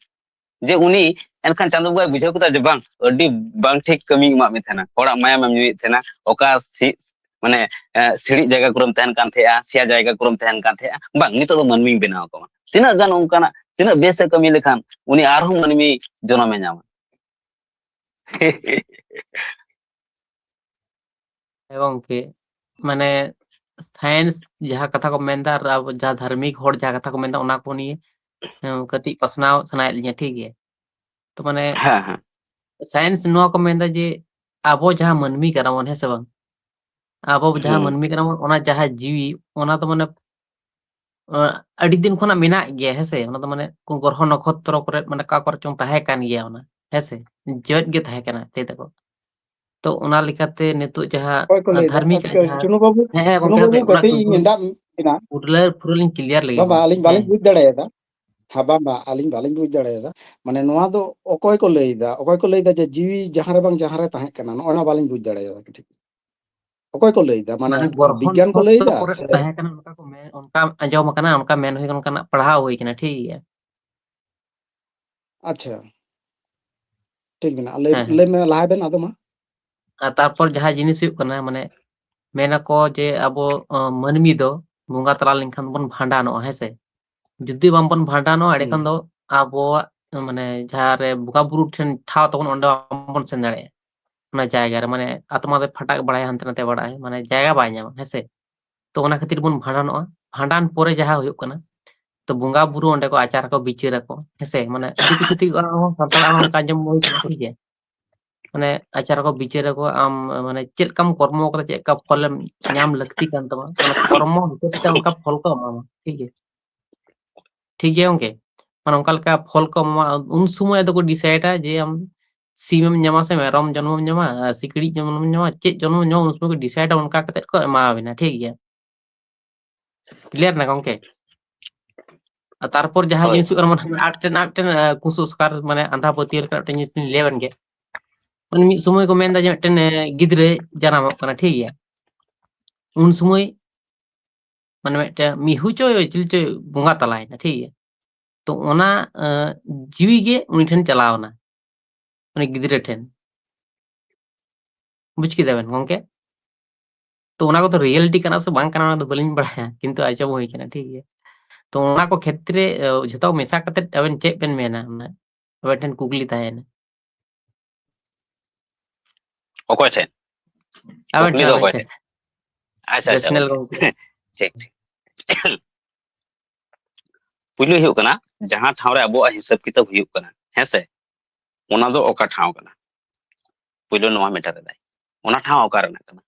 ᱡᱮ ᱩᱱᱤ ᱮᱱᱠᱷᱟᱱ ᱪᱟᱸᱫᱳ ᱵᱚᱸᱜᱟᱭ ᱵᱩᱡᱷᱟᱹᱣ ᱠᱮᱫᱟ ᱡᱮ ᱵᱟᱝ, ᱟᱹᱰᱤ ᱵᱟᱝ ᱴᱷᱤᱠ ᱠᱟᱹᱢᱤ ᱮᱢᱟᱜ ᱢᱮ ᱛᱟᱦᱮᱱᱟ, ᱦᱚᱲᱟᱜ ᱢᱟᱭᱟᱢ ᱮᱢ ᱧᱩᱭᱮᱫ ᱛᱟᱦᱮᱱᱟ, ᱚᱠᱟ ᱥᱤ-, ᱢᱟᱱᱮ, ᱮ, ᱥᱤᱲᱤᱡ ᱡᱟᱭᱜᱟ ᱠᱚᱨᱮᱢ ᱛᱟᱦᱮᱱ ᱠᱟᱱ ᱛᱟᱦᱮᱸᱜᱼᱟ, ᱥᱮᱭᱟ ᱡᱟᱭᱜᱟ ᱠᱚᱨᱮᱢ ᱛᱟᱦᱮᱱ ᱠᱟᱱ ᱛᱟᱦᱮᱸᱜᱼᱟ, ᱵᱟᱝ, ᱱᱤᱛᱚᱜ ᱫᱚ ᱢᱟᱹᱱᱢᱤᱧ ᱵᱮᱱᱟᱣ ᱠᱟᱢᱟ᱾ ᱛᱤᱱᱟᱹᱜ ᱜᱟᱱ ᱚᱱᱠᱟᱱᱟᱜ ᱛᱤᱱᱟᱹᱜ ᱵᱮᱥ ᱮ ᱠᱟᱹᱢᱤ ᱞᱮᱠᱷᱟᱱ ᱩᱱᱤ ᱟᱨᱦᱚᱸ ᱢᱟᱹᱱᱢᱤ ᱡᱚᱱᱚᱢᱮ ᱧᱟᱢᱟ᱾ ᱦᱮᱸ ᱜᱚᱝᱠᱮ, ᱢᱟᱱᱮ ᱥᱟᱭᱮᱱᱥ ᱡᱟᱦᱟᱸ ᱠᱟᱛᱷᱟ ᱠᱚ ᱢᱮᱱᱫᱟ ᱟᱨ ᱟᱵᱚ ᱡᱟᱦᱟᱸ ᱫᱷᱟᱨᱢᱤᱠ ᱦᱚᱲ ᱡᱟᱦᱟᱸ ᱠᱟᱛᱷᱟ ᱠᱚ ᱢᱮᱱᱫᱟ, ᱚᱱᱟ ᱠᱚ ᱱᱤᱭᱮ ᱦᱮᱸ, ᱠᱟᱹᱴᱤᱡ ᱯᱟᱥᱱᱟᱣ ᱥᱟᱱᱟᱭᱮᱫ ᱞᱤᱧᱟ, ᱴᱷᱤᱠ ᱜᱮᱭᱟ᱾ ᱛᱚ ᱢᱟᱱᱮ ᱦᱮᱸ ᱦᱮᱸ ᱥᱟᱭᱮᱱᱥ ᱱᱚᱣᱟ ᱠᱚ ᱢᱮᱱᱫᱟ ᱡᱮ ᱟᱵᱚ ᱡᱟᱦᱟᱸ ᱢᱟᱹᱱᱢᱤ ᱠᱟᱱᱟ ᱵᱚᱱ, ᱦᱮᱸ ᱥᱮ ᱵᱟᱝ? ᱟᱵᱚ ᱡᱟᱦᱟᱸ ᱦᱩᱸ ᱢᱟᱹᱱᱢᱤ ᱠᱟᱱᱟ ᱵᱚᱱ, ᱚᱱᱟ ᱡᱟᱦᱟᱸ ᱡᱤᱣᱤ, ᱚᱱᱟ ᱫᱚ ᱢᱟᱱᱮ ᱟᱹᱰᱤ ᱫᱤᱱ ᱠᱷᱚᱱᱟᱜ ᱢᱮᱱᱟᱜ ᱜᱮᱭᱟ, ᱦᱮᱸ ᱥᱮ? ᱚᱱᱟ ᱫᱚ ᱢᱟᱱᱮ ᱜᱨᱚᱦᱚ ᱱᱚᱠᱷᱚᱛᱨᱚ ᱠᱚᱨᱮ, ᱢᱟᱱᱮ ᱚᱠᱟ ᱠᱚᱨᱮ ᱪᱚᱝ ᱛᱟᱦᱮᱸ ᱠᱟᱱ ᱜᱮᱭᱟ, ᱚᱱᱟ, ᱦᱮᱸ ᱥᱮ? ᱡᱮᱣᱮᱫ ᱜᱮ ᱛᱟᱦᱮᱸ ᱠᱟᱱᱟ, ᱞᱟᱹᱭ ᱫᱟᱠᱚ᱾ ᱛᱚ ᱚᱱᱟ ᱞᱮᱠᱟᱛᱮ ᱱᱤᱛᱚᱜ ᱡᱟᱦᱟᱸ ᱚᱠᱚᱭ ᱠᱚ ᱞᱟᱹᱭᱫᱟ? ᱫᱷᱟᱨᱢᱤᱠ ᱟᱪᱪᱷᱟ, ᱡᱟᱦᱟᱸ, ᱪᱩᱱᱩ ᱵᱟᱹᱵᱩ, ᱦᱮᱸ ᱦᱮᱸ ᱪᱩᱱᱩ ᱜᱚᱝᱠᱮ, ᱵᱟᱹᱵᱩ, ᱜᱚᱝᱠᱮ, ᱚᱱᱟ ᱠᱟᱹᱴᱤᱡ ᱠᱩᱠᱞᱤ ᱤᱧ ᱫᱟᱜ ᱮᱱᱟ᱾ ᱯᱩᱨᱞᱟᱹ ᱯᱩᱨᱟᱹ ᱞᱤᱧ ᱠᱞᱤᱭᱟᱨ ᱞᱮᱜᱮ ᱵᱟᱵᱟ, ᱜᱚᱝᱠᱮ᱾ ᱟᱹᱞᱤᱧ ᱵᱟᱹᱞᱤᱧ ᱦᱮᱸ ᱵᱩᱡᱽ ᱫᱟᱲᱮᱭᱟᱫᱟ᱾ ᱦᱮᱸ, ᱵᱟᱝ, ᱵᱟᱝ, ᱟᱹᱞᱤᱧ ᱵᱟᱹᱞᱤᱧ ᱵᱩᱡᱽ ᱫᱟᱲᱮᱭᱟᱫᱟ᱾ ᱢᱟᱱᱮ, ᱱᱚᱣᱟ ᱫᱚ ᱚᱠᱚᱭ ᱠᱚ ᱞᱟᱹᱭᱫᱟ? ᱚᱠᱚᱭ ᱠᱚ ᱞᱟᱹᱭᱫᱟ ᱡᱮ ᱡᱤᱣᱤ ᱡᱟᱦᱟᱸ ᱨᱮ ᱵᱟᱝ ᱡᱟᱦᱟᱸ ᱨᱮ ᱛᱟᱦᱮᱸ ᱠᱟᱱᱟ? ᱱᱚᱜᱼᱚᱭ ᱱᱚᱣᱟ ᱵᱟᱹᱞᱤᱧ ᱵᱩᱡᱽ ᱫᱟᱲᱮᱭᱟᱫᱟ ᱠᱟᱹᱴᱤᱡ᱾ ᱚᱠᱚᱭ ᱠᱚ ᱞᱟᱹᱭᱫᱟ? ᱢᱟᱱᱮ, ᱢᱟᱱᱮ ᱜᱨᱚᱦᱚ ᱵᱤᱜᱽᱜᱟᱱ ᱠᱚ ᱱᱚᱠᱷᱚᱛᱨᱚ ᱞᱟᱹᱭᱫᱟ ᱠᱚᱨᱮ ᱥᱮ? ᱛᱟᱦᱮᱸ ᱠᱟᱱᱟ, ᱚᱱᱠᱟ ᱠᱚ ᱢᱮᱱ, ᱚᱱᱠᱟ ᱟᱸᱡᱚᱢ ᱟᱠᱟᱱᱟ, ᱚᱱᱠᱟᱱᱟᱜ ᱯᱟᱲᱦᱟᱣ ᱦᱩᱭ ᱠᱟᱱᱟ, ᱴᱷᱤᱠ ᱜᱮᱭᱟ᱾ ᱟᱪᱪᱷᱟ, ᱴᱷᱤᱠ ᱢᱮᱱᱟᱜᱼᱟ᱾ ᱞᱟᱹᱭ, ᱦᱮᱸ, ᱦᱮᱸ᱾ ᱞᱟᱹᱭ ᱢᱮ, ᱞᱟᱦᱟᱭ ᱵᱮᱱ ᱟᱫᱚ ᱢᱟ᱾ ᱟᱨ ᱛᱟᱨᱯᱚᱨ ᱡᱟᱦᱟᱸ ᱡᱤᱱᱤᱥ ᱦᱩᱭᱩᱜ ᱠᱟᱱᱟ, ᱢᱟᱱᱮ, ᱢᱮᱱᱟᱠᱚ ᱡᱮ ᱟᱵᱚ, ᱟᱸ, ᱢᱟᱹᱱᱢᱤ ᱫᱚ ᱵᱚᱸᱜᱟ ᱛᱟᱞᱟ ᱞᱮᱱᱠᱷᱟᱱ ᱵᱚᱱ ᱵᱷᱟᱸᱰᱟᱱᱚᱜᱼᱟ, ᱦᱮᱸ ᱥᱮ? ᱡᱩᱫᱤ ᱵᱟᱝᱵᱚᱱ ᱵᱷᱟᱸᱰᱟᱱᱚᱜᱼᱟ, ᱮᱸᱰᱮᱠᱷᱟᱱ ᱦᱩᱸ᱾ ᱫᱚ ᱟᱵᱚᱣᱟᱜ, ᱢᱟᱱᱮ, ᱡᱟᱦᱟᱸ ᱨᱮ ᱵᱚᱸᱜᱟ ᱵᱩᱨᱩ ᱴᱷᱮᱱ ᱴᱷᱟᱶ ᱛᱟᱵᱚᱱ, ᱚᱸᱰᱮ ᱵᱟᱝᱵᱚᱱ ᱥᱮᱱ ᱫᱟᱲᱮᱭᱟᱜᱼᱟ᱾ ᱚᱱᱟ ᱡᱟᱭᱜᱟ ᱨᱮ, ᱢᱟᱱᱮ, ᱟᱛᱢᱟ ᱫᱚᱭ ᱯᱷᱟᱴᱟᱜ ᱵᱟᱲᱟᱭᱟ, ᱦᱟᱱᱛᱮ ᱱᱟᱛᱮ ᱵᱟᱲᱟᱜᱼᱟᱭ, ᱢᱟᱱᱮ, ᱡᱟᱭᱜᱟ ᱵᱟᱭ ᱧᱟᱢᱟ, ᱦᱮᱸ ᱥᱮ? ᱛᱚ ᱚᱱᱟ ᱠᱷᱟᱹᱛᱤᱨ ᱵᱚᱱ ᱵᱷᱟᱸᱰᱟᱱᱚᱜᱼᱟ᱾ ᱵᱷᱟᱸᱰᱟᱱ ᱯᱚᱨᱮ ᱡᱟᱦᱟᱸ ᱦᱩᱭᱩᱜ ᱠᱟᱱᱟ, ᱛᱚ ᱵᱚᱸᱜᱟ ᱵᱩᱨᱩ ᱚᱸᱰᱮ ᱠᱚ ᱟᱪᱟᱨ ᱟᱠᱚ, ᱵᱤᱪᱟᱹᱨ ᱟᱠᱚ, ᱦᱮᱸ ᱥᱮ? ᱢᱟᱱᱮ ᱟᱹᱰᱤ ᱠᱤᱪᱷᱩ ᱛᱮᱜᱮ ᱟᱨᱦᱚᱸ ᱥᱟᱱᱛᱟᱲᱟᱜ ᱦᱚᱸ ᱚᱱᱠᱟ ᱟᱸᱡᱚᱢ ᱦᱩᱭ ᱠᱟᱱᱟ, ᱴᱷᱤᱠ ᱜᱮᱭᱟ? ᱢᱟᱱᱮ ᱟᱪᱟᱨ ᱟᱠᱚ, ᱵᱤᱪᱟᱹᱨ ᱟᱠᱚ, ᱟᱢ ᱢᱟᱱᱮ ᱪᱮᱫ ᱞᱮᱠᱟᱢ ᱠᱚᱨᱢᱚ ᱠᱟᱫᱟ, ᱪᱮᱫ ᱞᱮᱠᱟ ᱯᱷᱚᱞᱮᱢ ᱧᱟᱢ ᱞᱟᱹᱠᱛᱤ ᱠᱟᱱ ᱛᱟᱢᱟ, ᱚᱱᱟ ᱠᱚᱨᱢᱚ ᱦᱤᱥᱟᱹᱵ ᱛᱮ ᱚᱱᱠᱟ ᱯᱷᱚᱞ ᱠᱚ ᱮᱢᱟᱢᱟ, ᱴᱷᱤᱠ ᱜᱮᱭᱟ? ᱴᱷᱤᱠ ᱜᱮᱭᱟ ᱜᱚᱝᱠᱮ? ᱢᱟᱱᱮ ᱚᱱᱠᱟ ᱞᱮᱠᱟ ᱯᱷᱚᱞ ᱠᱚ ᱮᱢᱟᱢᱟ, ᱩᱱ ᱥᱚᱢᱚᱭ ᱟᱫᱚ ᱠᱚ ᱰᱤᱥᱟᱭᱤᱰᱟ ᱡᱮ ᱟᱢ ᱥᱤᱢᱮᱢ ᱧᱟᱢᱟ ᱥᱮ ᱢᱮᱨᱚᱢ ᱡᱚᱱᱢᱚᱢ ᱧᱟᱢᱟ, ᱟᱨ ᱥᱤᱠᱲᱤᱡ ᱡᱚᱱᱢᱚᱢ ᱧᱟᱢᱟ, ᱪᱮᱫ ᱡᱚᱱᱢᱚᱢ ᱧᱟᱢᱟ, ᱩᱱ ᱥᱚᱢᱚᱭ ᱠᱚ ᱰᱤᱥᱟᱭᱤᱰᱟ, ᱚᱱᱠᱟ ᱠᱟᱛᱮ ᱠᱚ ᱮᱢᱟᱣᱟᱵᱤᱱᱟ, ᱴᱷᱤᱠ ᱜᱮᱭᱟ? ᱠᱞᱤᱭᱟᱨ ᱱᱟ ᱜᱚᱝᱠᱮ? ᱟᱨ ᱛᱟᱨᱯᱚᱨ ᱡᱟᱦᱟᱸ ᱦᱳᱭ᱾ ᱡᱤᱱᱤᱥ ᱦᱩᱭᱩᱜ ᱠᱟᱱᱟ, ᱢᱟᱱᱮ ᱟᱨ ᱢᱤᱫᱴᱮᱱ, ᱟᱨ ᱢᱤᱫᱴᱮᱱ, ᱟᱸ, ᱠᱩᱥᱚᱝᱥᱠᱟᱨ, ᱢᱟᱱᱮ ᱟᱸᱫᱷᱟ ᱯᱟᱹᱛᱭᱟᱹᱣ ᱞᱮᱠᱟᱱᱟᱜ ᱢᱤᱫᱴᱮᱱ ᱡᱤᱱᱤᱥ ᱞᱤᱧ ᱞᱟᱹᱭ ᱟᱵᱮᱱ ᱜᱮ᱾ ᱢᱟᱱᱮ ᱢᱤᱫ ᱥᱚᱢᱚᱭ ᱠᱚ ᱢᱮᱱᱫᱟ ᱡᱮ ᱢᱤᱫᱴᱮᱱ, ᱮ, ᱜᱤᱫᱽᱨᱟᱹ ᱡᱟᱱᱟᱢᱚᱜ ᱠᱟᱱᱟ, ᱴᱷᱤᱠ ᱜᱮᱭᱟ? ᱩᱱ ᱥᱚᱢᱚᱭ ᱢᱟᱱᱮ ᱢᱤᱫᱴᱮᱱ ᱢᱤᱦᱩ ᱪᱚᱭ ᱪᱤᱞᱤ ᱪᱚᱭ ᱵᱚᱸᱜᱟ ᱛᱟᱞᱟᱭᱮᱱᱟ, ᱴᱷᱤᱠ ᱜᱮᱭᱟ? ᱛᱚ ᱚᱱᱟ, ᱮ, ᱡᱤᱣᱤ ᱜᱮ ᱩᱱᱤ ᱴᱷᱮᱱ ᱪᱟᱞᱟᱣ ᱮᱱᱟ, ᱩᱱᱤ ᱜᱤᱫᱽᱨᱟᱹ ᱴᱷᱮᱱ᱾ ᱵᱩᱡᱽ ᱠᱮᱫᱟ ᱵᱮᱱ ᱜᱚᱝᱠᱮ? ᱛᱚ ᱚᱱᱟ ᱠᱚᱫᱚ ᱨᱤᱭᱮᱞᱤᱴᱤ ᱠᱟᱱᱟ ᱥᱮ ᱵᱟᱝ ᱠᱟᱱᱟ, ᱚᱱᱟ ᱫᱚ ᱵᱟᱹᱞᱤᱧ ᱵᱟᱲᱟᱭᱟ, ᱠᱤᱱᱛᱩ ᱟᱸᱡᱚᱢ ᱦᱩᱭ ᱠᱟᱱᱟ, ᱴᱷᱤᱠ ᱜᱮᱭᱟ? ᱛᱚ ᱚᱱᱟ ᱠᱚ ᱠᱷᱮᱛᱨᱮ ᱡᱷᱚᱛᱚ ᱢᱮᱥᱟ ᱠᱟᱛᱮ ᱟᱵᱮᱱ ᱪᱮᱫ ᱵᱮᱱ ᱢᱮᱱᱟ? ᱟᱵᱮᱱ ᱴᱷᱮᱱ ᱠᱩᱠᱞᱤ ᱛᱟᱦᱮᱱᱟ᱾ ᱚᱠᱚᱭ ᱴᱷᱮᱱ? ᱟᱵᱮᱱ ᱠᱩᱠᱞᱤ ᱴᱷᱮᱱ, ᱫᱚ ᱟᱵᱮᱱ ᱚᱠᱚᱭ ᱴᱷᱮᱱ᱾ ᱴᱷᱮᱱ? ᱟᱪᱪᱷᱟ, ᱟᱪᱪᱷᱟ, Personal ᱟᱵᱮᱱ ᱜᱚᱢᱠᱮ᱾ ᱴᱷᱮᱱ᱾ ᱴᱷᱤᱠ, ᱴᱷᱤᱠ᱾ ᱯᱩᱭᱞᱩ ᱦᱩᱭᱩᱜ ᱠᱟᱱᱟ, ᱡᱟᱦᱟᱸ ᱴᱷᱟᱶ ᱨᱮ ᱟᱵᱚᱣᱟᱜ ᱦᱤᱥᱟᱹᱵ ᱠᱤᱛᱟᱹᱵ ᱦᱩᱭᱩᱜ ᱠᱟᱱᱟ, ᱦᱮᱸ ᱥᱮ, ᱚᱱᱟ ᱫᱚ ᱚᱠᱟ ᱴᱷᱟᱶ ᱠᱟᱱᱟ? ᱯᱩᱭᱞᱩ ᱱᱚᱣᱟ matter ᱮᱫᱟᱭ, ᱚᱱᱟ ᱴᱷᱟᱶ ᱚᱠᱟ ᱨᱮᱱᱟᱜ ᱠᱟᱱᱟ?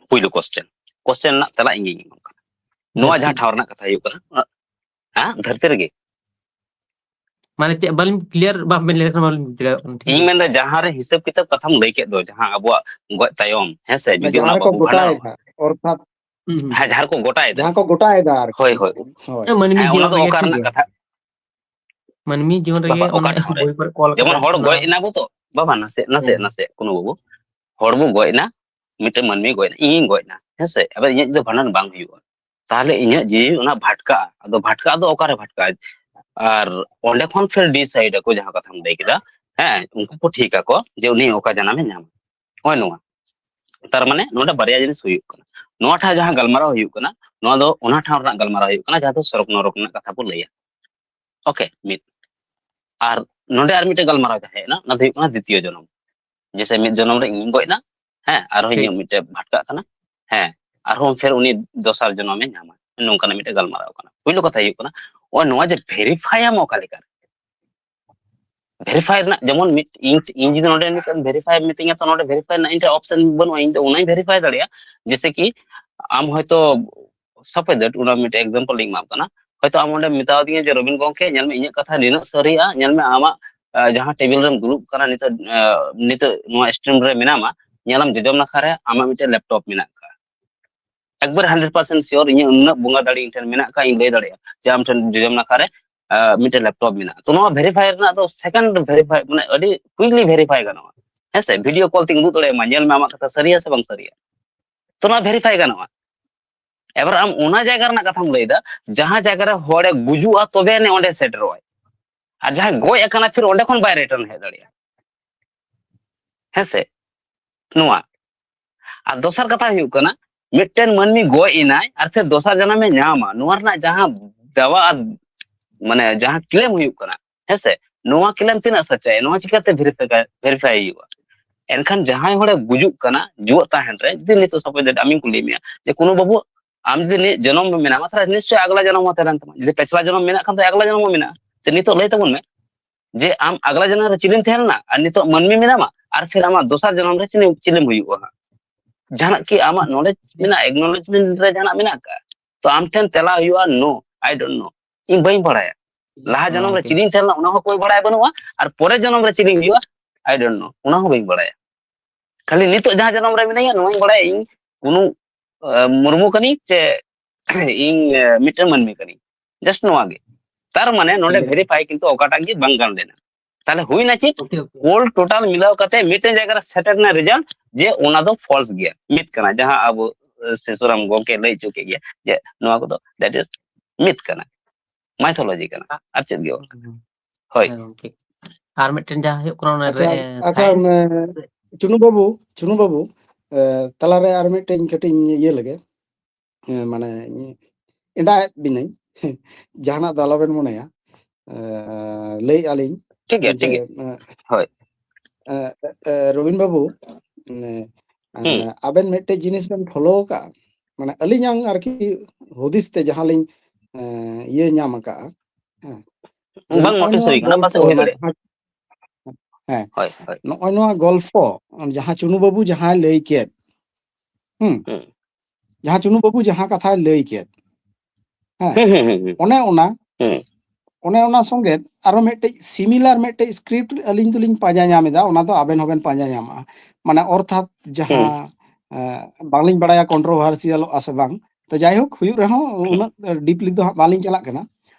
ᱯᱩᱭᱞᱩ question, question ᱨᱮᱱᱟᱜ ᱛᱮᱞᱟ ᱤᱧ ᱜᱤᱧ ᱮᱢᱟᱢ ᱠᱟᱱᱟ᱾ ᱱᱚᱣᱟ ᱫᱷᱟᱹᱨᱛᱤ᱾ ᱡᱟᱦᱟᱸ ᱴᱷᱟᱶ ᱨᱮᱱᱟᱜ ᱠᱟᱛᱷᱟ ᱦᱩᱭᱩᱜ ᱠᱟᱱᱟ, ᱚᱱᱟ, ᱦᱮᱸ, ᱫᱷᱟᱹᱨᱛᱤ ᱨᱮᱜᱮ᱾ ᱢᱟᱱᱮ ᱪᱮᱫ ᱵᱟᱹᱞᱤᱧ clear, ᱵᱟᱝ ᱵᱮᱱ ᱞᱟᱹᱭ ᱞᱮᱠᱷᱟᱱ ᱵᱟᱹᱞᱤᱧ ᱵᱩᱡᱽ ᱫᱟᱲᱮᱭᱟᱜ ᱠᱟᱱᱟ, ᱴᱷᱤᱠ ᱤᱧ ᱟᱪᱷᱮ᱾ ᱢᱮᱱᱫᱟ ᱡᱟᱦᱟᱸ ᱨᱮ ᱦᱤᱥᱟᱹᱵ ᱠᱤᱛᱟᱹᱵ ᱠᱟᱛᱷᱟᱢ ᱞᱟᱹᱭ ᱠᱮᱫ ᱫᱚ, ᱡᱟᱦᱟᱸ ᱟᱵᱚᱣᱟᱜ ᱜᱚᱡ ᱛᱟᱭᱚᱢ, ᱦᱮᱸ ᱥᱮ, ᱡᱩᱫᱤ ᱡᱟᱦᱟᱸ ᱚᱱᱟ ᱨᱮᱠᱚ ᱵᱟᱵᱚ ᱵᱷᱟᱸᱰᱟᱱᱚᱜᱼᱟ, ᱜᱚᱴᱟᱭᱮᱫᱟ, ᱚᱨᱛᱷᱟᱛ ᱦᱩᱸ, ᱦᱩᱸ᱾ ᱦᱮᱸ, ᱡᱟᱦᱟᱸ ᱨᱮᱠᱚ ᱜᱚᱴᱟᱭᱮᱫᱟ, ᱡᱟᱦᱟᱸ ᱠᱚ ᱜᱚᱴᱟᱭᱮᱫᱟ ᱟᱨᱠᱤ᱾ ᱦᱳᱭ, ᱦᱳᱭ᱾ ᱦᱮᱸ, ᱢᱟᱹᱱᱢᱤ ᱦᱮᱸ, ᱡᱤᱭᱚᱱ ᱚᱱᱟ ᱫᱚ ᱨᱮᱜᱮ, ᱚᱠᱟ ᱴᱷᱤᱠ ᱨᱮᱱᱟᱜ ᱜᱮᱭᱟ᱾ ᱠᱟᱛᱷᱟ? ᱢᱟᱹᱱᱢᱤ ᱡᱤᱭᱚᱱ ᱨᱮᱜᱮ ᱵᱟᱵᱟ, ᱚᱠᱟ ᱚᱱᱮ ᱴᱷᱟᱶ ᱨᱮ? ᱵᱳᱭ ᱠᱚᱨᱮ ᱠᱚ ᱚᱞ ᱡᱮᱢᱚᱱ ᱠᱟᱫᱟ, ᱦᱚᱲ ᱚᱱᱟ ᱜᱚᱡ ᱮᱱᱟ ᱵᱚ ᱛᱚ, ᱵᱟᱵᱟ, ᱱᱟᱥᱮ, ᱱᱟᱥᱮ, ᱦᱮᱸ᱾ ᱱᱟᱥᱮ, ᱠᱩᱱᱩ ᱵᱟᱹᱵᱩ, ᱦᱚᱲ ᱵᱚ ᱜᱚᱡ ᱮᱱᱟ, ᱢᱤᱫᱴᱮᱱ ᱢᱟᱹᱱᱢᱤ ᱜᱚᱡ ᱮᱱᱟ, ᱤᱧᱤᱧ ᱜᱚᱡ ᱮᱱᱟ, ᱦᱮᱸ ᱥᱮ? ᱟᱵᱟᱨ ᱤᱧᱟᱹᱜ ᱡᱩᱫᱤ ᱵᱷᱟᱸᱰᱟᱱ ᱵᱟᱝ ᱦᱩᱭᱩᱜᱼᱟ, ᱛᱟᱦᱚᱞᱮ ᱤᱧᱟᱹᱜ ᱡᱤᱣᱤ ᱚᱱᱟ ᱵᱷᱟᱴᱠᱟᱜᱼᱟ᱾ ᱟᱫᱚ ᱵᱷᱟᱴᱠᱟᱜ ᱫᱚ ᱚᱠᱟᱨᱮ ᱵᱷᱟᱴᱠᱟᱜᱼᱟ? ᱟᱨ ᱚᱸᱰᱮ ᱠᱷᱚᱱ ᱯᱷᱤᱨ decide ᱟᱠᱚ, ᱡᱟᱦᱟᱸ ᱠᱟᱛᱷᱟᱢ ᱞᱟᱹᱭ ᱠᱮᱫᱟ, ᱦᱮᱸ, ᱩᱱᱠᱩ ᱠᱚ ᱴᱷᱤᱠ ᱟᱠᱚ ᱡᱮ ᱩᱱᱤ ᱚᱠᱟ ᱡᱟᱱᱟᱢᱮ ᱧᱟᱢᱟ᱾ ᱱᱚᱜᱼᱚᱭ ᱱᱚᱣᱟ᱾ ᱛᱟᱨ ᱢᱟᱱᱮ ᱱᱚᱰᱮ ᱵᱟᱨᱭᱟ ᱡᱤᱱᱤᱥ ᱦᱩᱭᱩᱜ ᱠᱟᱱᱟ᱾ ᱱᱚᱣᱟ ᱴᱷᱟᱶ ᱡᱟᱦᱟᱸ ᱜᱟᱞᱢᱟᱨᱟᱣ ᱦᱩᱭᱩᱜ ᱠᱟᱱᱟ, ᱱᱚᱣᱟ ᱫᱚ ᱚᱱᱟ ᱴᱷᱟᱶ ᱨᱮᱱᱟᱜ ᱜᱟᱞᱢᱟᱨᱟᱣ ᱦᱩᱭᱩᱜ ᱠᱟᱱᱟ ᱡᱟᱦᱟᱸ ᱫᱚ ᱥᱚᱨᱚᱜ ᱱᱚᱨᱚᱠ ᱨᱮᱱᱟᱜ ᱠᱟᱛᱷᱟ ᱵᱚ ᱞᱟᱹᱭᱟ᱾ ᱳᱠᱮ, ᱢᱤᱫ᱾ ᱟᱨ ᱱᱚᱰᱮ ᱟᱨ ᱢᱤᱫᱴᱮᱡ ᱜᱟᱞᱢᱟᱨᱟᱣ ᱡᱟᱦᱟᱸ ᱦᱮᱡ ᱮᱱᱟ, ᱚᱱᱟ ᱫᱚ ᱦᱩᱭᱩᱜ ᱠᱟᱱᱟ ᱫᱤᱛᱤᱭᱚ ᱡᱚᱱᱚᱢ᱾ ᱡᱮᱥᱮ ᱢᱤᱫ ᱡᱚᱱᱚᱢ ᱨᱮ ᱤᱧᱤᱧ ᱜᱚᱡ ᱮᱱᱟ, ᱦᱮᱸ, ᱟᱨᱦᱚᱸ ᱴᱷᱤᱠ᱾ ᱤᱧᱟᱹᱜ ᱢᱤᱫᱴᱮᱡ ᱵᱷᱟᱴᱠᱟᱜ ᱠᱟᱱᱟ, ᱦᱮᱸ, ᱟᱨᱦᱚᱸ ᱯᱷᱮᱨ ᱩᱱᱤ ᱫᱚᱥᱟᱨ ᱡᱚᱱᱚᱢᱮ ᱧᱟᱢᱟ, ᱱᱚᱝᱠᱟᱱᱟᱜ ᱢᱤᱫᱴᱮᱡ ᱜᱟᱞᱢᱟᱨᱟᱣ ᱠᱟᱱᱟ᱾ ᱯᱩᱭᱞᱩ ᱠᱟᱛᱷᱟ ᱦᱩᱭᱩᱜ ᱠᱟᱱᱟ, ᱱᱚᱣᱟ ᱡᱮ verify ᱟᱢ ᱚᱠᱟ ᱞᱮᱠᱟ verify ᱨᱮᱱᱟᱜ, ᱡᱮᱢᱚᱱ ᱢᱤᱫ, ᱤᱧ, ᱤᱧ ᱡᱩᱫᱤ ᱱᱚᱰᱮ ᱢᱤᱫᱴᱮᱱ verify ᱢᱤᱛᱟᱹᱧᱟ, ᱛᱚ ᱱᱚᱰᱮ verify ᱨᱮᱱᱟᱜ ᱤᱧ ᱴᱷᱮᱱ option ᱵᱟᱹᱱᱩᱜᱼᱟ᱾ ᱤᱧ ᱫᱚ ᱚᱱᱟᱧ verify ᱫᱟᱲᱮᱭᱟᱜᱼᱟ, ᱡᱮᱭᱥᱮ ᱠᱤ ᱟᱢ ᱦᱚᱭᱛᱳ, suppose that, ᱚᱱᱟ ᱢᱤᱫᱴᱮᱱ example ᱤᱧ ᱮᱢᱟᱢ ᱠᱟᱱᱟ, ᱦᱚᱭᱛᱳ ᱟᱢ ᱚᱸᱰᱮ ᱢᱮᱛᱟᱣ ᱫᱤᱧᱟ ᱡᱮ, "ᱨᱚᱵᱤᱱ ᱜᱚᱢᱠᱮ, ᱧᱮᱞ ᱢᱮ, ᱤᱧᱟᱹᱜ ᱠᱟᱛᱷᱟ ᱱᱤᱱᱟᱹᱜ ᱥᱟᱹᱨᱤᱭᱟ, ᱧᱮᱞ ᱢᱮ, ᱟᱢᱟᱜ, ᱟᱸ, ᱡᱟᱦᱟᱸ table ᱨᱮᱢ ᱫᱩᱲᱩᱵ ᱠᱟᱱᱟ ᱱᱤᱛᱚᱜ, ᱟᱸ, ᱱᱤᱛᱚᱜ ᱱᱚᱣᱟ stream ᱨᱮ ᱢᱮᱱᱟᱢᱟ, ᱧᱮᱞᱟᱢ ᱡᱚᱡᱚᱢ ᱱᱟᱠᱷᱟ ᱨᱮ ᱟᱢᱟᱜ ᱢᱤᱫᱴᱮᱱ laptop ᱢᱮᱱᱟᱜ ᱟᱠᱟᱫᱟ᱾" ᱮᱠᱵᱟᱨ hundred percent sure, ᱤᱧᱟᱹᱜ ᱩᱱᱟᱹᱜ ᱵᱚᱸᱜᱟ ᱫᱟᱲᱮ ᱤᱧ ᱴᱷᱮᱱ ᱢᱮᱱᱟᱜ ᱟᱠᱟᱫ, ᱤᱧ ᱞᱟᱹᱭ ᱫᱟᱲᱮᱭᱟᱜᱼᱟ ᱡᱮ ᱟᱢ ᱴᱷᱮᱱ ᱡᱚᱡᱚᱢ ᱱᱟᱠᱷᱟ ᱨᱮ, ᱟᱸ, ᱢᱤᱫᱴᱮᱱ laptop ᱢᱮᱱᱟᱜᱼᱟ᱾ ᱛᱚ ᱱᱚᱣᱟ verify ᱨᱮᱱᱟᱜ ᱫᱚ second verify, ᱢᱟᱱᱮ ᱟᱹᱰᱤ quickly verify ᱜᱟᱱᱚᱜᱼᱟ, ᱦᱮᱸ ᱥᱮ? video call ᱛᱮᱧ ᱩᱫᱩᱜ ᱫᱟᱲᱮᱭᱟᱢᱟ, ᱧᱮᱞ ᱢᱮ ᱟᱢᱟᱜ ᱠᱟᱛᱷᱟ ᱥᱟᱹᱨᱤᱭᱟ ᱥᱮ ᱵᱟᱝ ᱥᱟᱹᱨᱤᱭᱟ, ᱛᱚ ᱱᱚᱣᱟ verify ᱜᱟᱱᱚᱜᱼᱟ᱾ ᱮᱵᱟᱨ ᱟᱢ ᱚᱱᱟ ᱡᱟᱭᱜᱟ ᱨᱮᱱᱟᱜ ᱠᱟᱛᱷᱟᱢ ᱞᱟᱹᱭᱫᱟ, ᱡᱟᱦᱟᱸ ᱡᱟᱭᱜᱟ ᱨᱮ ᱦᱚᱲᱮ ᱜᱩᱡᱩᱜᱼᱟ, ᱛᱚᱵᱮ ᱟᱹᱱᱤᱡ ᱚᱸᱰᱮ ᱥᱮᱴᱮᱨᱚᱜᱼᱟᱭ, ᱟᱨ ᱡᱟᱦᱟᱸᱭ ᱜᱚᱡ ᱟᱠᱟᱱᱟ, ᱯᱷᱤᱨ ᱚᱸᱰᱮ ᱠᱷᱚᱱ ᱵᱟᱭ return ᱦᱮᱡ ᱫᱟᱲᱮᱭᱟᱜᱼᱟ, ᱦᱮᱸ ᱥᱮ? ᱱᱚᱣᱟ᱾ ᱟᱨ ᱫᱚᱥᱟᱨ ᱠᱟᱛᱷᱟ ᱦᱩᱭᱩᱜ ᱠᱟᱱᱟ, ᱢᱤᱫᱴᱮᱱ ᱢᱟᱹᱱᱢᱤ ᱜᱚᱡ ᱮᱱᱟᱭ ᱟᱨ ᱯᱷᱤᱨ ᱫᱚᱥᱟᱨ ᱡᱟᱱᱟᱢ ᱮ ᱧᱟᱢᱟ, ᱱᱚᱣᱟ ᱨᱮᱱᱟᱜ ᱡᱟᱦᱟᱸ ᱫᱟᱣᱟ ᱟᱨ ᱢᱟᱱᱮ ᱡᱟᱦᱟᱸ ᱠᱞᱮᱢ ᱦᱩᱭᱩᱜ ᱠᱟᱱᱟ, ᱦᱮᱸᱥᱮ, ᱱᱚᱣᱟ ᱠᱞᱮᱢ ᱛᱤᱱᱟᱹᱜ ᱥᱟᱪᱟᱭᱟ, ᱱᱚᱣᱟ ᱪᱤᱠᱟᱹᱛᱮ ᱵᱷᱮᱨᱤᱯᱷᱟᱭ ᱦᱩᱭᱩᱜᱼᱟ? ᱮᱱᱠᱷᱟᱱ ᱡᱟᱦᱟᱸᱭ ᱦᱚᱲᱮ ᱜᱩᱡᱩᱜ ᱠᱟᱱᱟ ᱡᱩᱣᱟᱹᱜ ᱛᱟᱦᱮᱱ ᱨᱮ, ᱡᱩᱫᱤ ᱱᱤᱛᱚᱜ ᱥᱟᱯᱳᱡ ᱟᱢᱤᱧ ᱠᱩᱞᱤ ᱢᱮᱭᱟ ᱡᱮ ᱠᱳᱱᱳ ᱵᱟᱹᱵᱩ, ᱟᱢ ᱡᱩᱫᱤ ᱱᱤᱭᱟᱹ ᱡᱚᱱᱚᱢ ᱢᱮᱱᱟᱢᱟ, ᱛᱟᱦᱚᱞᱮ ᱱᱤᱥᱪᱚᱭ ᱟᱜᱽᱞᱟ ᱡᱚᱱᱚᱢ ᱦᱚᱸ ᱛᱟᱦᱮᱸ ᱞᱮᱱ ᱛᱟᱢᱟ᱾ ᱡᱩᱫᱤ ᱯᱮᱪᱷᱞᱟ ᱡᱚᱱᱚᱢ ᱢᱮᱱᱟᱜ ᱠᱷᱟᱱ ᱫᱚ ᱟᱜᱽᱞᱟ ᱡᱚᱱᱚᱢ ᱦᱚᱸ ᱢᱮᱱᱟᱜᱼᱟ᱾ ᱛᱚ ᱱᱤᱛᱚᱜ ᱞᱟᱹᱭ ᱛᱟᱵᱚᱱ ᱢᱮ ᱡᱮ ᱟᱢ ᱟᱜᱽᱞᱟ ᱡᱚᱱᱚᱢ ᱨᱮ ᱪᱤᱞᱤᱢ ᱛᱟᱦᱮᱸ ᱞᱮᱱᱟ ᱟᱨ ᱱᱤᱛᱚᱜ ᱢᱟᱹᱱᱢᱤ ᱢᱮᱱᱟᱢᱟ ᱟᱨ ᱯᱷᱤᱨ ᱟᱢᱟᱜ ᱫᱚᱥᱟᱨ ᱡᱚᱱᱚᱢ ᱨᱮ ᱪᱤᱞᱤᱢ, ᱪᱤᱞᱤᱢ ᱦᱩᱭᱩᱜᱼᱟ ᱦᱟᱸᱜ? ᱡᱟᱦᱟᱱᱟᱜ ᱠᱤ ᱟᱢᱟᱜ ᱱᱚᱞᱮᱡᱽ ᱢᱮᱱᱟᱜᱼᱟ, ᱮᱠᱱᱚᱞᱮᱡᱽᱢᱮᱱᱴ ᱨᱮ ᱡᱟᱦᱟᱱᱟᱜ ᱢᱮᱱᱟᱜ ᱟᱠᱟᱫᱼᱟ? ᱛᱚ ᱟᱢ ᱴᱷᱮᱱ ᱛᱮᱞᱟ ᱦᱩᱭᱩᱜᱼᱟ, "No, I don't know, ᱤᱧ ᱵᱟᱹᱧ ᱵᱟᱲᱟᱭᱟ, ᱞᱟᱦᱟ ᱡᱚᱱᱚᱢ ᱨᱮ ᱪᱤᱞᱤᱧ ᱛᱟᱦᱮᱸ ᱞᱮᱱᱟ ᱚᱱᱟ ᱦᱚᱸ ᱚᱠᱚᱭ ᱵᱟᱲᱟᱭ ᱵᱟᱹᱱᱩᱜᱼᱟ, ᱟᱨ ᱯᱚᱨᱮ ᱡᱚᱱᱚᱢ ᱨᱮ ᱪᱤᱞᱤᱧ ᱦᱩᱭᱩᱜᱼᱟ, I don't know, ᱚᱱᱟ ᱦᱚᱸ ᱵᱟᱹᱧ ᱵᱟᱲᱟᱭᱟ᱾ ᱠᱷᱟᱹᱞᱤ ᱱᱤᱛᱚᱜ ᱡᱟᱦᱟᱸ ᱡᱚᱱᱚᱢ ᱨᱮ ᱢᱤᱱᱟᱹᱧᱟ ᱱᱚᱣᱟᱧ ᱵᱟᱲᱟᱭᱟ, ᱤᱧ ᱠᱳᱱᱳ ᱟᱸ, ᱢᱩᱨᱢᱩ ᱠᱟᱹᱱᱟᱹᱧ ᱥᱮ ᱤᱧ ᱟᱸ, ᱢᱤᱫᱴᱮᱱ ᱢᱟᱹᱱᱢᱤ ᱠᱟᱹᱱᱟᱹᱧ, ᱡᱟᱥᱴ ᱱᱚᱣᱟ ᱜᱮ᱾ ᱛᱟᱨ ᱢᱟᱱᱮ ᱱᱚᱰᱮ ᱵᱷᱮᱨᱤᱯᱷᱟᱭ ᱠᱤᱱᱛᱩ ᱚᱠᱟᱴᱟᱜ ᱜᱮ ᱵᱟᱝ ᱜᱟᱱ ᱞᱮᱱᱟ᱾ ᱛᱟᱦᱞᱮ ᱦᱩᱭᱱᱟ ᱪᱮᱫ? ᱚᱞ ᱴᱳᱴᱟᱞ ᱢᱤᱞᱟᱹᱣ ᱠᱟᱛᱮ ᱢᱤᱫᱴᱮᱱ ᱡᱟᱭᱜᱟ ᱨᱮ ᱥᱮᱴᱮᱨ ᱨᱮᱱᱟᱜ ᱨᱮᱡᱟᱞᱴ ᱡᱮ ᱚᱱᱟ ᱫᱚ ᱯᱷᱚᱞᱥ ᱜᱮᱭᱟ, ᱢᱤᱛ ᱠᱟᱱᱟ, ᱡᱟᱦᱟᱸ ᱟᱵᱚ ᱟᱸ, ᱥᱤᱥᱩᱨᱟᱢ ᱜᱚᱢᱠᱮ ᱞᱟᱹᱭ ᱦᱚᱪᱚ ᱠᱮᱫ ᱜᱮᱭᱟ ᱡᱮ ᱱᱚᱣᱟ ᱠᱚᱫᱚ ᱫᱮᱴ ᱤᱡ ᱢᱤᱛ ᱠᱟᱱᱟ, ᱢᱟᱭᱛᱷᱳᱞᱚᱡᱤ ᱠᱟᱱᱟ, ᱟᱨ ᱪᱮᱫ ᱜᱮ ᱵᱟᱝ ᱠᱟᱱᱟ᱾ ᱦᱳᱭ᱾ ᱦᱮᱸ ᱜᱚᱢᱠᱮ, ᱟᱨ ᱢᱤᱫᱴᱮᱱ ᱡᱟᱦᱟᱸ ᱦᱩᱭᱩᱜ ᱠᱟᱱᱟ ᱚᱱᱮ ᱟᱪᱪᱷᱟ, ᱨᱮ-, ᱟᱪᱪᱷᱟ, ᱥᱟᱭᱮᱱᱥ ᱢᱮ-, ᱪᱩᱱᱩ ᱵᱟᱹᱵᱩ, ᱪᱩᱱᱩ ᱵᱟᱹᱵᱩ, ᱮ, ᱛᱟᱞᱟᱨᱮ ᱟᱨ ᱢᱤᱫᱴᱮᱱ ᱠᱟᱹᱴᱤᱡ ᱤᱧ ᱤᱭᱟᱹ ᱞᱮᱜᱮ, ᱮ, ᱢᱟᱱᱮ ᱮᱸᱰᱟᱜ ᱮᱫ ᱵᱤᱱᱟᱹᱧ᱾ ᱡᱟᱦᱟᱱᱟᱜ ᱫᱚ ᱟᱞᱚᱵᱮᱱ ᱢᱚᱱᱮᱭᱟ᱾ ᱮ, ᱞᱟᱹᱭᱮᱫᱼᱟ ᱞᱤᱧ ᱴᱷᱤᱠ ᱜᱮᱭᱟ, ᱴᱷᱤᱠ ᱡᱮ, ᱜᱮᱭᱟ᱾ ᱮ, ᱦᱳᱭ᱾ ᱮ, ᱮ, ᱮ, ᱨᱚᱵᱤᱱ ᱵᱟᱹᱵᱩ, ᱮ, ᱦᱩᱸ᱾ ᱟᱵᱮᱱ ᱢᱤᱫᱴᱮᱡ ᱡᱤᱱᱤᱥ ᱵᱮᱱ ᱯᱷᱚᱞᱳ ᱟᱠᱟᱫᱼᱟ, ᱢᱟᱱᱮ ᱟᱹᱞᱤᱧᱟᱜ ᱟᱨᱠᱤ ᱦᱩᱫᱤᱥ ᱛᱮ ᱡᱟᱦᱟᱸ ᱞᱤᱧ, ᱮ, ᱤᱭᱟᱹ ᱧᱟᱢ ᱟᱠᱟᱫᱼᱟ, ᱦᱮᱸ, ᱡᱮ ᱵᱟᱝ ᱱᱚᱜᱼᱚᱭ ᱱᱚᱣᱟ ᱱᱚᱣᱟ ᱦᱩᱭ ᱠᱟᱱᱟ, ᱜᱚᱞᱯᱷᱚ ᱯᱟᱥᱮᱡ ᱦᱩᱭ ᱚᱱᱟ ᱫᱟᱲᱮᱭᱟᱜᱼᱟ᱾ ᱡᱟᱦᱟᱸ, ᱦᱮᱸ, ᱦᱳᱭ, ᱦᱳᱭ᱾ ᱱᱚᱜᱼᱚᱭ ᱱᱚᱣᱟ ᱜᱚᱞᱯᱷᱚ ᱡᱟᱦᱟᱸ ᱪᱩᱱᱩ ᱵᱟᱹᱵᱩ ᱡᱟᱦᱟᱸᱭ ᱞᱟᱹᱭ ᱠᱮᱫ, ᱦᱩᱸ, ᱦᱩᱸ᱾ ᱡᱟᱦᱟᱸ ᱪᱩᱱᱩ ᱵᱟᱹᱵᱩ ᱡᱟᱦᱟᱸ ᱠᱟᱛᱷᱟᱭ ᱞᱟᱹᱭ ᱠᱮᱫ, ᱦᱮᱸ, ᱦᱩᱸ, ᱦᱩᱸ, ᱦᱩᱸ, ᱦᱩᱸ᱾ ᱚᱱᱮ ᱚᱱᱟ, ᱦᱩᱸ᱾ ᱚᱱᱮ ᱚᱱᱟ ᱥᱚᱸᱜᱮ ᱟᱨᱚ ᱢᱤᱫᱴᱮᱡ ᱥᱤᱢᱤᱞᱟᱨ ᱢᱤᱫᱴᱮᱡ ᱥᱠᱨᱤᱯᱴ ᱟᱹᱞᱤᱧ ᱫᱚᱞᱤᱧ ᱯᱟᱸᱡᱟ ᱧᱟᱢ ᱮᱫᱟ, ᱚᱱᱟ ᱫᱚ ᱟᱵᱮᱱ ᱦᱚᱸᱵᱮᱱ ᱯᱟᱸᱡᱟ ᱧᱟᱢᱟ᱾ ᱢᱟᱱᱮ ᱚᱨᱛᱷᱟᱛ ᱦᱩᱸ᱾ ᱡᱟᱦᱟᱸ, ᱮ, ᱵᱟᱝᱞᱤᱧ ᱵᱟᱲᱟᱭᱟ ᱠᱚᱱᱴᱨᱳᱵᱷᱟᱨᱥᱤᱭᱟᱞᱚᱜᱼᱟ ᱥᱮ ᱵᱟᱝ, ᱛᱚ ᱡᱟᱭᱦᱳᱠ ᱦᱩᱭᱩᱜ ᱨᱮᱦᱚᱸ ᱦᱩᱸ᱾ ᱩᱱᱟᱹᱜ ᱰᱤᱯᱞᱤ ᱫᱚ ᱦᱟᱸᱜ ᱵᱟᱝᱞᱤᱧ ᱪᱟᱞᱟᱜ ᱠᱟᱱᱟ᱾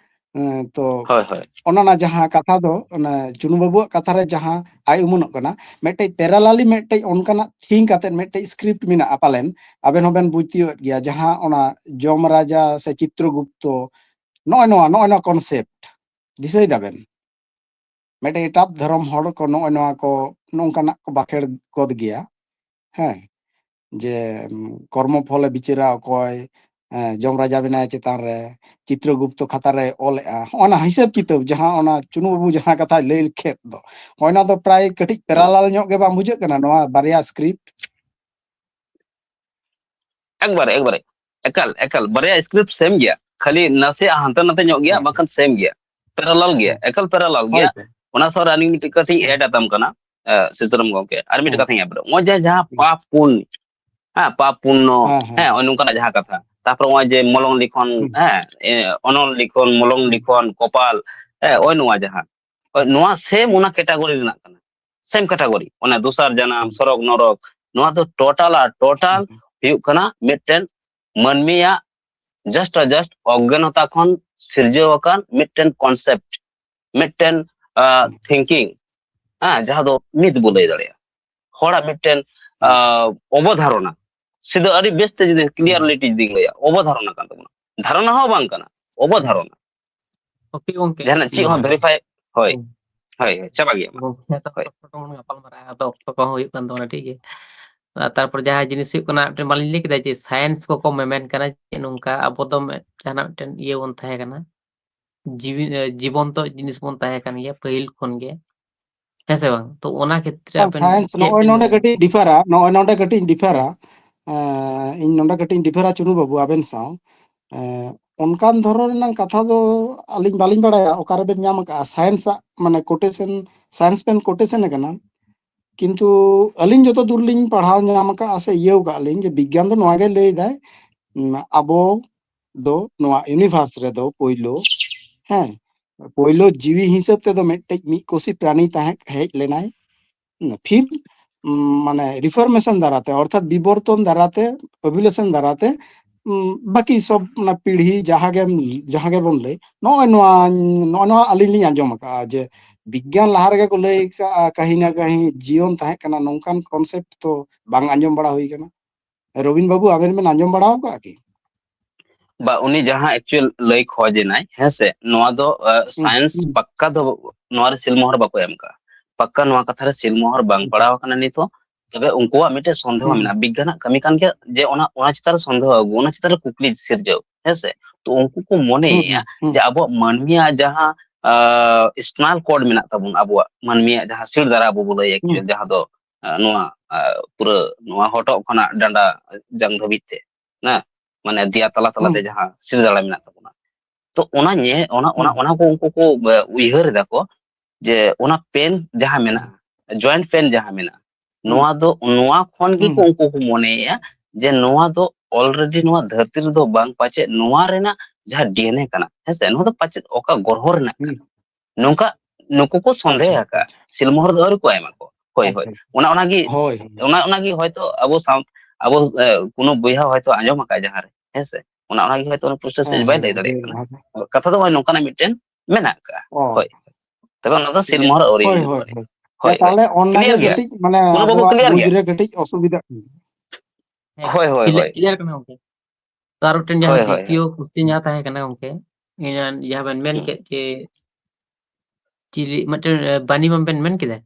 ᱮ, ᱛᱚ ᱦᱳᱭ, ᱦᱳᱭ᱾ ᱚᱱᱟ ᱚᱱᱟ ᱡᱟᱦᱟᱸ ᱠᱟᱛᱷᱟ ᱫᱚ ᱚᱱᱟ ᱪᱩᱱᱩ ᱵᱟᱹᱵᱩᱣᱟᱜ ᱠᱟᱛᱷᱟ ᱨᱮ ᱡᱟᱦᱟᱸ ᱟᱭ ᱩᱢᱟᱹᱱᱚᱜ ᱠᱟᱱᱟ, ᱢᱤᱫᱴᱮᱡ ᱯᱮᱨᱟᱞᱟᱞᱤ ᱢᱤᱫᱴᱮᱡ ᱚᱱᱠᱟᱱᱟᱜ ᱛᱷᱤᱢ ᱠᱟᱛᱮ ᱢᱤᱫᱴᱮᱡ ᱥᱠᱨᱤᱯᱴ ᱢᱮᱱᱟᱜᱼᱟ ᱯᱟᱞᱮᱱ, ᱟᱵᱮᱱ ᱦᱚᱸᱵᱮᱱ ᱵᱩᱡᱽ ᱛᱤᱭᱳᱜ ᱮᱫ ᱜᱮᱭᱟ, ᱡᱟᱦᱟᱸ ᱚᱱᱟ ᱡᱚᱢ ᱨᱟᱡᱟ ᱥᱮ ᱪᱤᱛᱨᱚᱜᱩᱯᱛᱚ ᱱᱚᱜᱼᱚᱭ ᱱᱚᱣᱟ, ᱱᱚᱜᱼᱚᱭ ᱱᱚᱣᱟ ᱠᱚᱱᱥᱮᱯᱴ ᱫᱤᱥᱟᱹᱭ ᱫᱟᱵᱮᱱ? ᱢᱤᱫᱴᱮᱡ ᱮᱴᱟᱜ ᱫᱷᱚᱨᱚᱢ ᱦᱚᱲ ᱠᱚ ᱱᱚᱜᱼᱚᱭ ᱱᱚᱣᱟ ᱠᱚ ᱱᱚᱝᱠᱟᱱᱟᱜ ᱠᱚ ᱵᱟᱠᱷᱮᱲ ᱜᱚᱫ ᱜᱮᱭᱟ᱾ ᱦᱮᱸ, ᱡᱮ ᱠᱚᱨᱢᱚ ᱯᱷᱚᱞᱮ ᱵᱤᱪᱟᱹᱨᱟ ᱚᱠᱚᱭ, ᱡᱚᱢ ᱨᱟᱡᱟ ᱵᱮᱱᱟᱭ ᱪᱮᱛᱟᱱ ᱨᱮ, ᱪᱤᱛᱨᱚᱜᱩᱯᱛᱚ ᱠᱷᱟᱛᱟ ᱨᱮ ᱚᱞᱮᱜᱼᱟ, ᱚᱱᱟ ᱦᱤᱥᱟᱹᱵ ᱠᱤᱛᱟᱹᱵ ᱡᱟᱦᱟᱸ ᱚᱱᱟ ᱪᱩᱱᱩ ᱵᱟᱹᱵᱩ ᱡᱟᱦᱟᱸ ᱠᱟᱛᱷᱟᱭ ᱞᱟᱹᱭ ᱠᱮᱫ ᱫᱚ, ᱚᱱᱟ ᱫᱚ ᱯᱨᱟᱭ ᱠᱟᱹᱴᱤᱡ ᱯᱮᱨᱟᱞᱟᱞ ᱧᱚᱜ ᱜᱮ ᱵᱟᱝ ᱵᱩᱡᱷᱟᱹᱜ ᱠᱟᱱᱟ ᱱᱚᱣᱟ ᱵᱟᱨᱭᱟ ᱥᱠᱨᱤᱯᱴ? ᱮᱠᱵᱟᱨᱮ ᱮᱠᱵᱟᱨᱮ ᱮᱠᱟᱞ ᱮᱠᱟᱞ ᱵᱟᱨᱭᱟ ᱥᱠᱨᱤᱯᱴ ᱥᱮᱢ ᱜᱮᱭᱟ, ᱠᱷᱟᱹᱞᱤ ᱱᱟᱥᱮᱭᱟᱜ ᱦᱟᱱᱛᱮ ᱱᱟᱛᱮ ᱧᱚᱜ ᱜᱮᱭᱟ, ᱵᱟᱝᱠᱷᱟᱱ ᱥᱮᱢ ᱜᱮᱭᱟ, ᱯᱮᱨᱟᱞᱟᱞ ᱜᱮᱭᱟ, ᱮᱠᱟᱞ ᱯᱮᱨᱟᱞᱟᱞ ᱜᱮᱭᱟ᱾ ᱚᱱᱟ ᱥᱟᱶᱨᱮ ᱟᱹᱞᱤᱧ ᱢᱤᱫᱴᱤᱡ ᱠᱟᱛᱷᱟᱧ ᱮᱰ ᱟᱛᱟᱢ ᱠᱟᱱᱟ, ᱥᱤᱥᱩᱨᱟᱢ ᱜᱚᱢᱠᱮ, ᱟᱨ ᱢᱤᱫᱴᱤᱡ ᱠᱟᱛᱷᱟᱧ ᱮᱰ ᱱᱚᱜᱼᱚᱭ ᱡᱮ ᱡᱟᱦᱟᱸ ᱯᱟᱯ ᱯᱩᱱ, ᱦᱮᱸ, ᱯᱟᱯ ᱯᱩᱱᱱᱚ, ᱦᱮᱸ, ᱱᱚᱜᱼᱚᱭ ᱱᱚᱝᱠᱟᱱᱟᱜ ᱡᱟᱦᱟᱸ ᱠᱟᱛᱷᱟ, ᱛᱟᱨᱯᱚᱨ ᱱᱚᱜᱼᱚᱭ ᱡᱮ ᱢᱚᱞᱚᱝ ᱞᱤᱠᱷᱚᱱ, ᱦᱮᱸ, ᱚᱱᱚᱞ ᱞᱤᱠᱷᱚᱱ, ᱢᱚᱞᱚᱝ ᱞᱤᱠᱷᱚᱱ, ᱠᱚᱯᱟᱞ, ᱦᱮᱸ, ᱱᱚᱜᱼᱚᱭ ᱱᱚᱣᱟ ᱡᱟᱦᱟᱸ, ᱱᱚᱣᱟ ᱥᱮᱢ ᱚᱱᱟ ᱠᱮᱴᱟᱜᱚᱨᱤ ᱨᱮᱱᱟᱜ ᱠᱟᱱᱟ, ᱥᱮᱢ ᱠᱮᱴᱟᱜᱚᱨᱤ, ᱚᱱᱟ ᱫᱚᱥᱟᱨ ᱡᱟᱱᱟᱢ, ᱥᱚᱨᱚᱜ ᱱᱚᱨᱚᱠ, ᱱᱚᱣᱟ ᱫᱚ ᱴᱳᱴᱟᱞ ᱟᱨ ᱴᱳᱴᱟᱞ ᱦᱩᱭᱩᱜ ᱠᱟᱱᱟ ᱢᱤᱫᱴᱮᱱ ᱢᱟᱹᱱᱢᱤᱭᱟᱜ just ᱟᱨ just ᱚᱜᱽᱜᱟᱱᱚᱛᱟ ᱠᱷᱚᱱ ᱥᱤᱨᱡᱟᱹᱣ ᱟᱠᱟᱱ ᱢᱤᱫᱴᱮᱱ ᱠᱚᱱᱥᱮᱯᱴ, ᱢᱤᱫᱴᱮᱱ ᱛᱷᱤᱝᱠᱤᱝ, ᱦᱮᱸ, ᱡᱟᱦᱟᱸ ᱫᱚ ᱢᱤᱛ ᱵᱚ ᱞᱟᱹᱭ ᱫᱟᱲᱮᱭᱟᱜᱼᱟ, ᱦᱚᱲᱟᱜ ᱢᱤᱫᱴᱮᱱ ᱚᱵᱚᱫᱷᱟᱨᱚᱱᱟ᱾ ᱥᱤᱫᱷᱟᱹ ᱟᱹᱰᱤ ᱵᱮᱥᱛᱮ ᱡᱩᱫᱤ ᱠᱞᱤᱭᱟᱨᱞᱤᱴᱤ ᱡᱩᱫᱤᱧ ᱞᱟᱹᱭᱟ, ᱚᱵᱚᱫᱷᱟᱨᱚᱱᱟ ᱠᱟᱱ ᱛᱟᱵᱚᱱᱟ, ᱫᱷᱟᱨᱚᱱᱟ ᱦᱚᱸ ᱵᱟᱝ ᱠᱟᱱᱟ, ᱚᱵᱚᱫᱷᱟᱨᱚᱱᱟ᱾ ᱳᱠᱮ ᱜᱚᱝᱠᱮ, ᱡᱟᱦᱟᱱᱟᱜ ᱪᱮᱫ ᱦᱚᱸ ᱵᱷᱮᱨᱤᱯᱷᱟᱭ, ᱦᱳᱭ, ᱦᱳᱭ, ᱦᱳᱭ, ᱪᱟᱵᱟ ᱜᱮᱭᱟ ᱢᱟ᱾ ᱜᱚᱝᱠᱮ, ᱛᱚ ᱜᱟᱯᱟᱞ ᱢᱟᱨᱟᱣ ᱟᱫᱚ ᱚᱠᱛᱚ ᱠᱚᱦᱚᱸ ᱦᱩᱭᱩᱜ ᱠᱟᱱ ᱛᱟᱵᱚᱱᱟ, ᱴᱷᱤᱠ ᱜᱮᱭᱟ᱾ ᱟᱨ ᱛᱟᱨᱯᱚᱨ ᱡᱟᱦᱟᱸ ᱡᱤᱱᱤᱥ ᱦᱩᱭᱩᱜ ᱠᱟᱱᱟ, ᱢᱤᱫᱴᱮᱱ ᱵᱟᱹᱞᱤᱧ ᱞᱟᱹᱭ ᱠᱮᱫᱟ ᱡᱮ ᱥᱟᱭᱮᱱᱥ ᱠᱚᱠᱚ ᱢᱮᱢᱮᱱ ᱠᱟᱱᱟ ᱡᱮ ᱱᱚᱝᱠᱟ ᱟᱵᱚ ᱫᱚ ᱢᱤᱫ-, ᱡᱟᱦᱟᱱᱟᱜ ᱢᱤᱫᱴᱮᱱ ᱤᱭᱟᱹ ᱵᱚᱱ ᱛᱟᱦᱮᱸ ᱠᱟᱱᱟ, ᱡᱤᱣᱤ-, ᱮ, ᱡᱤᱵᱚᱱᱛᱚ ᱡᱤᱱᱤᱥ ᱵᱚᱱ ᱛᱟᱦᱮᱸ ᱠᱟᱱ ᱜᱮᱭᱟ ᱯᱟᱹᱦᱤᱞ ᱠᱷᱚᱱ ᱜᱮ, ᱦᱮᱸ ᱥᱮ ᱵᱟᱝ? ᱛᱚ ᱚᱱᱟ ᱠᱷᱮᱛᱨᱮ ᱟᱵᱮᱱ ᱥᱟᱭᱮᱱᱥ ᱪᱮᱫ ᱱᱚᱜᱼᱚᱭ ᱵᱮᱱ ᱱᱚᱰᱮ ᱢᱮᱱᱟ? ᱠᱟᱹᱴᱤᱡ ᱰᱤᱯᱷᱟᱨᱟ, ᱱᱚᱜᱼᱚᱭ ᱱᱚᱰᱮ ᱠᱟᱹᱴᱤᱡ ᱰᱤᱯᱷᱟᱨᱟ, ᱮᱸ, ᱤᱧ ᱱᱚᱰᱮ ᱠᱟᱹᱴᱤᱡ ᱤᱧ ᱰᱤᱯᱷᱟᱨᱟ ᱪᱩᱱᱩ ᱵᱟᱹᱵᱩ ᱟᱵᱮᱱ ᱥᱟᱶ᱾ ᱮᱸ, ᱚᱱᱠᱟᱱ ᱫᱷᱚᱨᱚᱱ ᱨᱮᱱᱟᱜ ᱠᱟᱛᱷᱟ ᱫᱚ ᱟᱹᱞᱤᱧ ᱵᱟᱹᱞᱤᱧ ᱵᱟᱲᱟᱭᱟ ᱚᱠᱟ ᱨᱮᱵᱮᱱ ᱧᱟᱢ ᱟᱠᱟᱫᱼᱟ, ᱥᱟᱭᱮᱱᱥ ᱟᱜ ᱢᱟᱱᱮ ᱠᱳᱴᱮᱥᱚᱱ, ᱥᱟᱭᱮᱱᱥ ᱵᱮᱱ ᱠᱳᱴᱮᱥᱚᱱ ᱟᱠᱟᱱᱟ, ᱠᱤᱱᱛᱩ ᱟᱹᱞᱤᱧ ᱡᱚᱛᱚ ᱫᱩᱨ ᱞᱤᱧ ᱯᱟᱲᱦᱟᱣ ᱧᱟᱢ ᱟᱠᱟᱫᱼᱟ ᱥᱮ ᱤᱭᱟᱹᱣ ᱠᱟᱜ ᱞᱤᱧ ᱡᱮ ᱵᱤᱜᱽᱜᱟᱱ ᱫᱚ ᱱᱚᱣᱟ ᱜᱮ ᱞᱟᱹᱭ ᱫᱟᱭ, ᱩᱸ, ᱟᱵᱚ ᱫᱚ ᱱᱚᱣᱟ ᱤᱭᱩᱱᱤᱵᱷᱟᱨᱥ ᱨᱮᱫᱚ ᱯᱳᱭᱞᱳ, ᱦᱮᱸ, ᱯᱳᱭᱞᱳ ᱡᱤᱣᱤ ᱦᱤᱥᱟᱹᱵ ᱛᱮᱫᱚ ᱢᱤᱫᱴᱮᱡ ᱢᱤᱫ ᱠᱳᱥᱤ ᱯᱨᱟᱱᱤ ᱛᱟᱦᱮᱸ ᱦᱮᱡ ᱞᱮᱱᱟᱭ᱾ ᱯᱷᱤᱨ, ᱩᱸ, ᱢᱟᱱᱮ ᱨᱤᱯᱷᱚᱨᱢᱮᱥᱚᱱ ᱫᱟᱨᱟᱛᱮ, ᱚᱨᱛᱷᱟᱛ ᱵᱤᱵᱚᱨᱛᱚᱱ ᱫᱟᱨᱟᱛᱮ, ᱳᱵᱷᱩᱞᱮᱥᱚᱱ ᱫᱟᱨᱟᱛᱮ, ᱩᱸ, ᱵᱟᱹᱠᱤ ᱥᱚᱵ ᱚᱱᱟ ᱯᱤᱲᱦᱤ ᱡᱟᱦᱟᱸ ᱜᱮᱢ, ᱡᱟᱦᱟᱸ ᱜᱮᱵᱚᱱ ᱞᱟᱹᱭ, ᱱᱚᱜᱼᱚᱭ ᱱᱚᱣᱟ, ᱱᱚᱜᱼᱚᱭ ᱱᱚᱣᱟ ᱟᱹᱞᱤᱧ ᱞᱤᱧ ᱟᱸᱡᱚᱢ ᱟᱠᱟᱫᱼᱟ ᱡᱮ ᱵᱤᱜᱽᱜᱟᱱ ᱞᱟᱦᱟ ᱨᱮᱜᱮ ᱠᱚ ᱞᱟᱹᱭ ᱟᱠᱟᱫᱼᱟ ᱠᱟᱹᱦᱤ ᱱᱟ ᱠᱟᱹᱦᱤ ᱡᱤᱭᱚᱱ ᱛᱟᱦᱮᱸ ᱠᱟᱱᱟ, ᱱᱚᱝᱠᱟᱱ ᱠᱚᱱᱥᱮᱯᱴ ᱛᱚ ᱵᱟᱝ ᱟᱸᱡᱚᱢ ᱵᱟᱲᱟ ᱦᱩᱭ ᱟᱠᱟᱱᱟ᱾ ᱨᱚᱵᱤᱱ ᱵᱟᱹᱵᱩ, ᱟᱵᱮᱱ ᱵᱮᱱ ᱟᱸᱡᱚᱢ ᱵᱟᱲᱟ ᱟᱠᱟᱫᱼᱟ ᱠᱤ? ᱵᱟ, ᱩᱱᱤ ᱡᱟᱦᱟᱸ ᱮᱠᱪᱩᱭᱮᱞ ᱞᱟᱹᱭ ᱠᱷᱚᱡ ᱮᱱᱟᱭ, ᱦᱮᱸ ᱥᱮ, ᱱᱚᱣᱟ ᱫᱚ, ᱟ, ᱦᱩᱸ, ᱥᱟᱭᱮᱱᱥ ᱦᱩᱸ᱾ ᱯᱟᱠᱠᱟ ᱫᱚ ᱱᱚᱣᱟ ᱨᱮ ᱥᱤᱞᱢᱳᱦᱚᱨ ᱵᱟᱠᱚ ᱮᱢ ᱠᱟᱜᱼᱟ᱾ ᱯᱟᱠᱠᱟ ᱱᱚᱣᱟ ᱠᱟᱛᱷᱟ ᱨᱮ ᱥᱤᱞᱢᱳᱦᱚᱨ ᱵᱟᱝ ᱦᱩᱸ᱾ ᱯᱟᱲᱟᱣ ᱟᱠᱟᱱᱟ ᱱᱤᱛ ᱦᱚᱸ, ᱛᱚᱵᱮ ᱩᱱᱠᱩᱣᱟᱜ ᱢᱤᱫᱴᱮᱱ ᱥᱚᱱᱫᱮᱦᱚ ᱦᱩᱸ, ᱢᱮᱱᱟᱜᱼᱟ᱾ ᱦᱩᱸ᱾ ᱵᱤᱜᱽᱜᱟᱱᱟᱜ ᱠᱟᱹᱢᱤ ᱠᱟᱱ ᱜᱮᱭᱟ ᱡᱮ ᱚᱱᱟ, ᱚᱱᱟ ᱪᱮᱛᱟᱱ ᱨᱮ ᱥᱚᱱᱫᱮᱦᱚ ᱟᱹᱜᱩ, ᱚᱱᱟ ᱪᱮᱛᱟᱱ ᱨᱮ ᱠᱩᱠᱞᱤ ᱥᱤᱨᱡᱟᱹᱣ, ᱦᱮᱸ ᱥᱮ? ᱛᱚ ᱩᱱᱠᱩ ᱠᱚ ᱦᱩᱸ, ᱢᱚᱱᱮᱭᱮᱫᱼᱟ ᱦᱩᱸ, ᱦᱩᱸ᱾ ᱡᱮ ᱟᱵᱚᱣᱟᱜ ᱢᱟᱹᱱᱢᱤᱭᱟᱜ ᱡᱟᱦᱟᱸ, ᱟᱸ, spinal cord ᱢᱮᱱᱟᱜ ᱛᱟᱵᱚᱱ, ᱟᱵᱚᱣᱟᱜ ᱢᱟᱹᱱᱢᱤᱭᱟᱜ ᱡᱟᱦᱟᱸ ᱥᱤᱨ ᱫᱟᱨᱟ ᱟᱵᱚ ᱵᱚ ᱞᱟᱹᱭᱟ, ᱦᱩᱸ᱾ ᱡᱟᱦᱟᱸ ᱫᱚ, ᱟᱸ, ᱱᱚᱣᱟ, ᱟᱸ, ᱯᱩᱨᱟᱹ ᱱᱚᱣᱟ ᱦᱚᱴᱚᱜ ᱠᱷᱚᱱᱟᱜ ᱰᱟᱸᱰᱟ ᱡᱟᱝ ᱫᱷᱟᱹᱵᱤᱡ ᱛᱮ, ᱦᱮᱸ, ᱢᱟᱱᱮ ᱫᱮᱭᱟ ᱛᱟᱞᱟ ᱦᱩᱸ᱾ ᱛᱟᱞᱟᱛᱮ ᱡᱟᱦᱟᱸ ᱥᱤᱨ ᱫᱟᱲᱮ ᱢᱮᱱᱟᱜ ᱛᱟᱵᱚᱱᱟ᱾ ᱛᱚ ᱚᱱᱟ ᱧᱮ-, ᱚᱱᱟ, ᱚᱱᱟ, ᱦᱩᱸ᱾ ᱚᱱᱟ ᱠᱚ ᱩᱱᱠᱩ ᱠᱚ, ᱮ, ᱩᱭᱦᱟᱹᱨ ᱮᱫᱟ ᱠᱚ ᱡᱮ ᱚᱱᱟ ᱯᱮᱱ ᱡᱟᱦᱟᱸ ᱦᱩᱸ᱾ ᱢᱮᱱᱟᱜᱼᱟ, joint ᱯᱮᱱ ᱡᱟᱦᱟᱸ ᱢᱮᱱᱟᱜᱼᱟ, ᱦᱩᱸ᱾ ᱱᱚᱣᱟ ᱫᱚ, ᱱᱚᱣᱟ ᱠᱷᱚᱱ ᱜᱮᱠᱚ ᱦᱩᱸ᱾ ᱩᱱᱠᱩ ᱠᱚ ᱢᱚᱱᱮᱭᱮᱫᱼᱟ ᱡᱮ ᱱᱚᱣᱟ ᱫᱚ already ᱱᱚᱣᱟ ᱫᱷᱟᱹᱨᱛᱤ ᱨᱮᱫᱚ ᱵᱟᱝ, ᱯᱟᱪᱮᱫ ᱱᱚᱣᱟ ᱨᱮᱱᱟᱜ ᱡᱟᱦᱟᱸ ᱰᱤ ᱮᱱ ᱮ ᱠᱟᱱᱟ, ᱦᱮᱸ ᱥᱮ, ᱱᱚᱣᱟ ᱫᱚ ᱯᱟᱪᱮᱫ ᱚᱠᱟ ᱜᱨᱚᱦᱚ ᱨᱮᱱᱟᱜ ᱦᱩᱸ᱾ ᱠᱟᱱᱟ, ᱱᱚᱝᱠᱟ ᱱᱩᱠᱩ ᱠᱚ ᱟᱪᱪᱷᱟ, ᱥᱚᱱᱫᱮᱦ ᱟᱠᱟᱫᱼᱟ᱾ ᱟᱪᱪᱷᱟ᱾ ᱥᱤᱞᱢᱳᱦᱚᱨ ᱫᱚ ᱟᱹᱣᱨᱤ ᱠᱚ ᱮᱢᱟ ᱠᱚ᱾ ᱦᱳᱭ, ᱦᱳᱭ᱾ ᱟᱪᱪᱷᱟ᱾ ᱚᱱᱟ, ᱚᱱᱟᱜᱮ, ᱦᱳᱭ, ᱦᱳᱭ᱾ ᱚᱱᱟ, ᱚᱱᱟᱜᱮ ᱦᱚᱭᱛᱳ ᱟᱵᱚ ᱥᱟᱶ-, ᱟᱵᱚ, ᱮ, ᱠᱳᱱᱳ ᱵᱚᱭᱦᱟ ᱦᱚᱭᱛᱳ ᱟᱸᱡᱚᱢ ᱟᱠᱟᱫ ᱡᱟᱦᱟᱸ ᱨᱮ, ᱦᱮᱸ ᱥᱮ? ᱚᱱᱟ, ᱚᱱᱟᱜᱮ ᱦᱚᱭᱛᱳ ᱚᱱᱟ process ᱦᱮᱸ, ᱵᱟᱭ ᱦᱮᱸ, ᱞᱟᱹᱭ ᱟᱹᱰᱤ ᱫᱟᱲᱮᱭᱟᱜ ᱠᱟᱱᱟ᱾ ᱞᱟᱦᱟ ᱨᱮ᱾ ᱠᱟᱛᱷᱟ ᱫᱚ ᱦᱳᱭ ᱱᱚᱝᱠᱟᱱᱟᱜ ᱢᱤᱫᱴᱮᱱ ᱢᱮᱱᱟᱜ ᱟᱠᱟᱫᱼᱟ᱾ ᱚ᱾ ᱦᱳᱭ᱾ ᱛᱚᱵᱮ ᱚᱱᱟ ᱫᱚ ᱥᱤᱞᱢᱳᱦᱚᱨ ᱟᱹᱣᱨᱤ ᱦᱳᱭ, ᱦᱤᱡᱩᱜ ᱦᱳᱭ, ᱫᱟᱲᱮᱭᱟᱜᱼᱟ᱾ ᱦᱳᱭ᱾ ᱦᱳᱭ, ᱦᱮᱸ, ᱦᱳᱭ᱾ ᱛᱟᱦᱞᱮ ᱚᱱᱟ ᱜᱮ clear ᱜᱮᱭᱟ? ᱠᱟᱹᱴᱤᱡ ᱢᱟᱱᱮ ᱠᱳᱱᱳ ᱵᱟᱹᱵᱩ ᱟᱵᱚᱣᱟᱜ clear ᱵᱩᱡᱽ ᱜᱮᱭᱟ? ᱨᱮ ᱠᱟᱹᱴᱤᱡ ᱚᱥᱩᱵᱤᱫᱷᱟᱜ ᱠᱟᱱᱟ᱾ ᱦᱮᱸ, ᱦᱳᱭ, ᱦᱳᱭ, clear, ᱦᱳᱭ᱾ Clear ᱠᱟᱱᱟ ᱜᱚᱝᱠᱮ᱾ ᱛᱚ ᱟᱨ ᱢᱤᱫᱴᱮᱱ ᱦᱳᱭ, ᱡᱟᱦᱟᱸ ᱦᱳᱭ, ᱫᱤᱛᱤᱭᱚ ᱦᱳᱭ᱾ Question ᱡᱟᱦᱟᱸ ᱛᱟᱦᱮᱸ ᱠᱟᱱᱟ ᱜᱚᱝᱠᱮ, ᱤᱧ ᱡᱟᱦᱟᱸ ᱵᱮᱱ ᱢᱮᱱ ᱦᱩᱸ᱾ ᱠᱮᱫ ᱡᱮ ᱪᱤᱞᱤ ᱢᱤᱫᱴᱮᱱ, ᱮ, ᱵᱟᱱᱤ ᱵᱟᱵᱮᱱ ᱢᱮᱱ ᱠᱮᱫᱟ?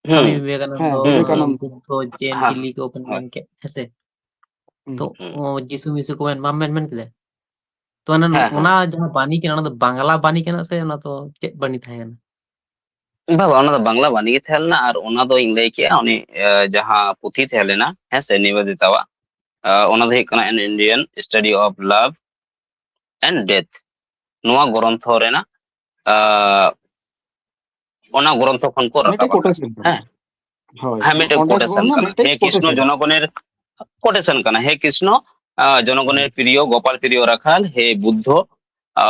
ᱦᱩᱸ᱾ ᱥᱟᱢᱤ ᱵᱤᱵᱮᱠᱟᱱᱚᱱᱫᱚ, ᱦᱮᱸ, ᱦᱩᱸ, ᱦᱩᱸ᱾ ᱵᱤᱵᱮᱠᱟᱱᱚᱱᱫᱚ᱾ ᱵᱩᱫᱽᱫᱷᱚ, ᱡᱮᱱ, ᱦᱮᱸ, ᱪᱤᱞᱤ ᱠᱚ ᱵᱮᱱ ᱦᱳᱭ᱾ ᱢᱮᱱ ᱠᱮᱫ, ᱦᱮᱸ ᱥᱮ? ᱦᱩᱸ᱾ ᱛᱚ, ᱦᱩᱸ᱾ ᱚ, ᱡᱤᱥᱩ ᱢᱤᱥᱩ ᱠᱚ ᱢᱮᱱ, ᱵᱟᱢ ᱢᱮᱱ, ᱢᱮᱱ ᱠᱮᱫᱟ? ᱛᱚ, ᱚᱱᱟ, ᱦᱮᱸ, ᱦᱮᱸ᱾ ᱚᱱᱟ ᱡᱟᱦᱟᱸ ᱵᱟᱱᱤ ᱠᱟᱱᱟ, ᱚᱱᱟ ᱫᱚ ᱵᱟᱝᱞᱟ ᱵᱟᱱᱤ ᱠᱟᱱᱟ ᱥᱮ ᱚᱱᱟ ᱫᱚ ᱪᱮᱫ ᱵᱟᱱᱤ ᱛᱟᱦᱮᱸ ᱠᱟᱱᱟ? ᱵᱟᱝ, ᱵᱟᱝ, ᱚᱱᱟ ᱫᱚ ᱵᱟᱝᱞᱟ ᱵᱟᱱᱤ ᱜᱮ ᱛᱟᱦᱮᱸ ᱞᱮᱱᱟ, ᱟᱨ ᱚᱱᱟ ᱫᱚᱧ ᱞᱟᱹᱭ ᱠᱮᱜᱼᱟ, ᱩᱱᱤ, ᱮ, ᱡᱟᱦᱟᱸ ᱯᱩᱛᱷᱤ ᱛᱟᱦᱮᱸ ᱞᱮᱱᱟ, ᱦᱮᱸ ᱥᱮ, ᱱᱤᱵᱮᱫᱤᱛᱟᱣᱟᱜ, ᱮ, ᱚᱱᱟ ᱫᱚ ᱦᱩᱭᱩᱜ ᱠᱟᱱᱟ An Indian Study of Love and Death᱾ ᱱᱚᱣᱟ ᱜᱨᱚᱱᱛᱷᱚ ᱨᱮᱱᱟᱜ, ᱮ, ᱚᱱᱟ ᱜᱨᱚᱱᱛᱷᱚ ᱠᱷᱚᱱ ᱠᱚ ᱢᱤᱫᱴᱮᱡ ᱨᱟᱠᱟᱵ ᱟᱠᱟᱫ᱾ Quotation ᱠᱟᱱᱟ᱾ ᱦᱮᱸ? ᱦᱳᱭ, ᱦᱮᱸ, ᱢᱤᱫᱴᱮᱱ ᱚᱸᱰᱮ quotation ᱠᱷᱚᱱ ᱠᱟᱱᱟ᱾ ᱢᱤᱫᱴᱮᱡ ᱦᱮ ᱠᱨᱤᱥᱱᱚ quotation᱾ ᱡᱚᱱᱚᱜᱚᱱᱮᱨ, quotation ᱠᱟᱱᱟ᱾ ᱦᱮ ᱠᱨᱤᱥᱱᱚ, ᱟ, ᱡᱚᱱᱚᱜᱚᱱᱮᱨ ᱯᱨᱤᱭᱚ, ᱜᱳᱯᱟᱞ ᱯᱨᱤᱭᱚ ᱨᱟᱠᱷᱟᱞ, ᱦᱮ ᱵᱩᱫᱽᱫᱷᱚ, ᱟ,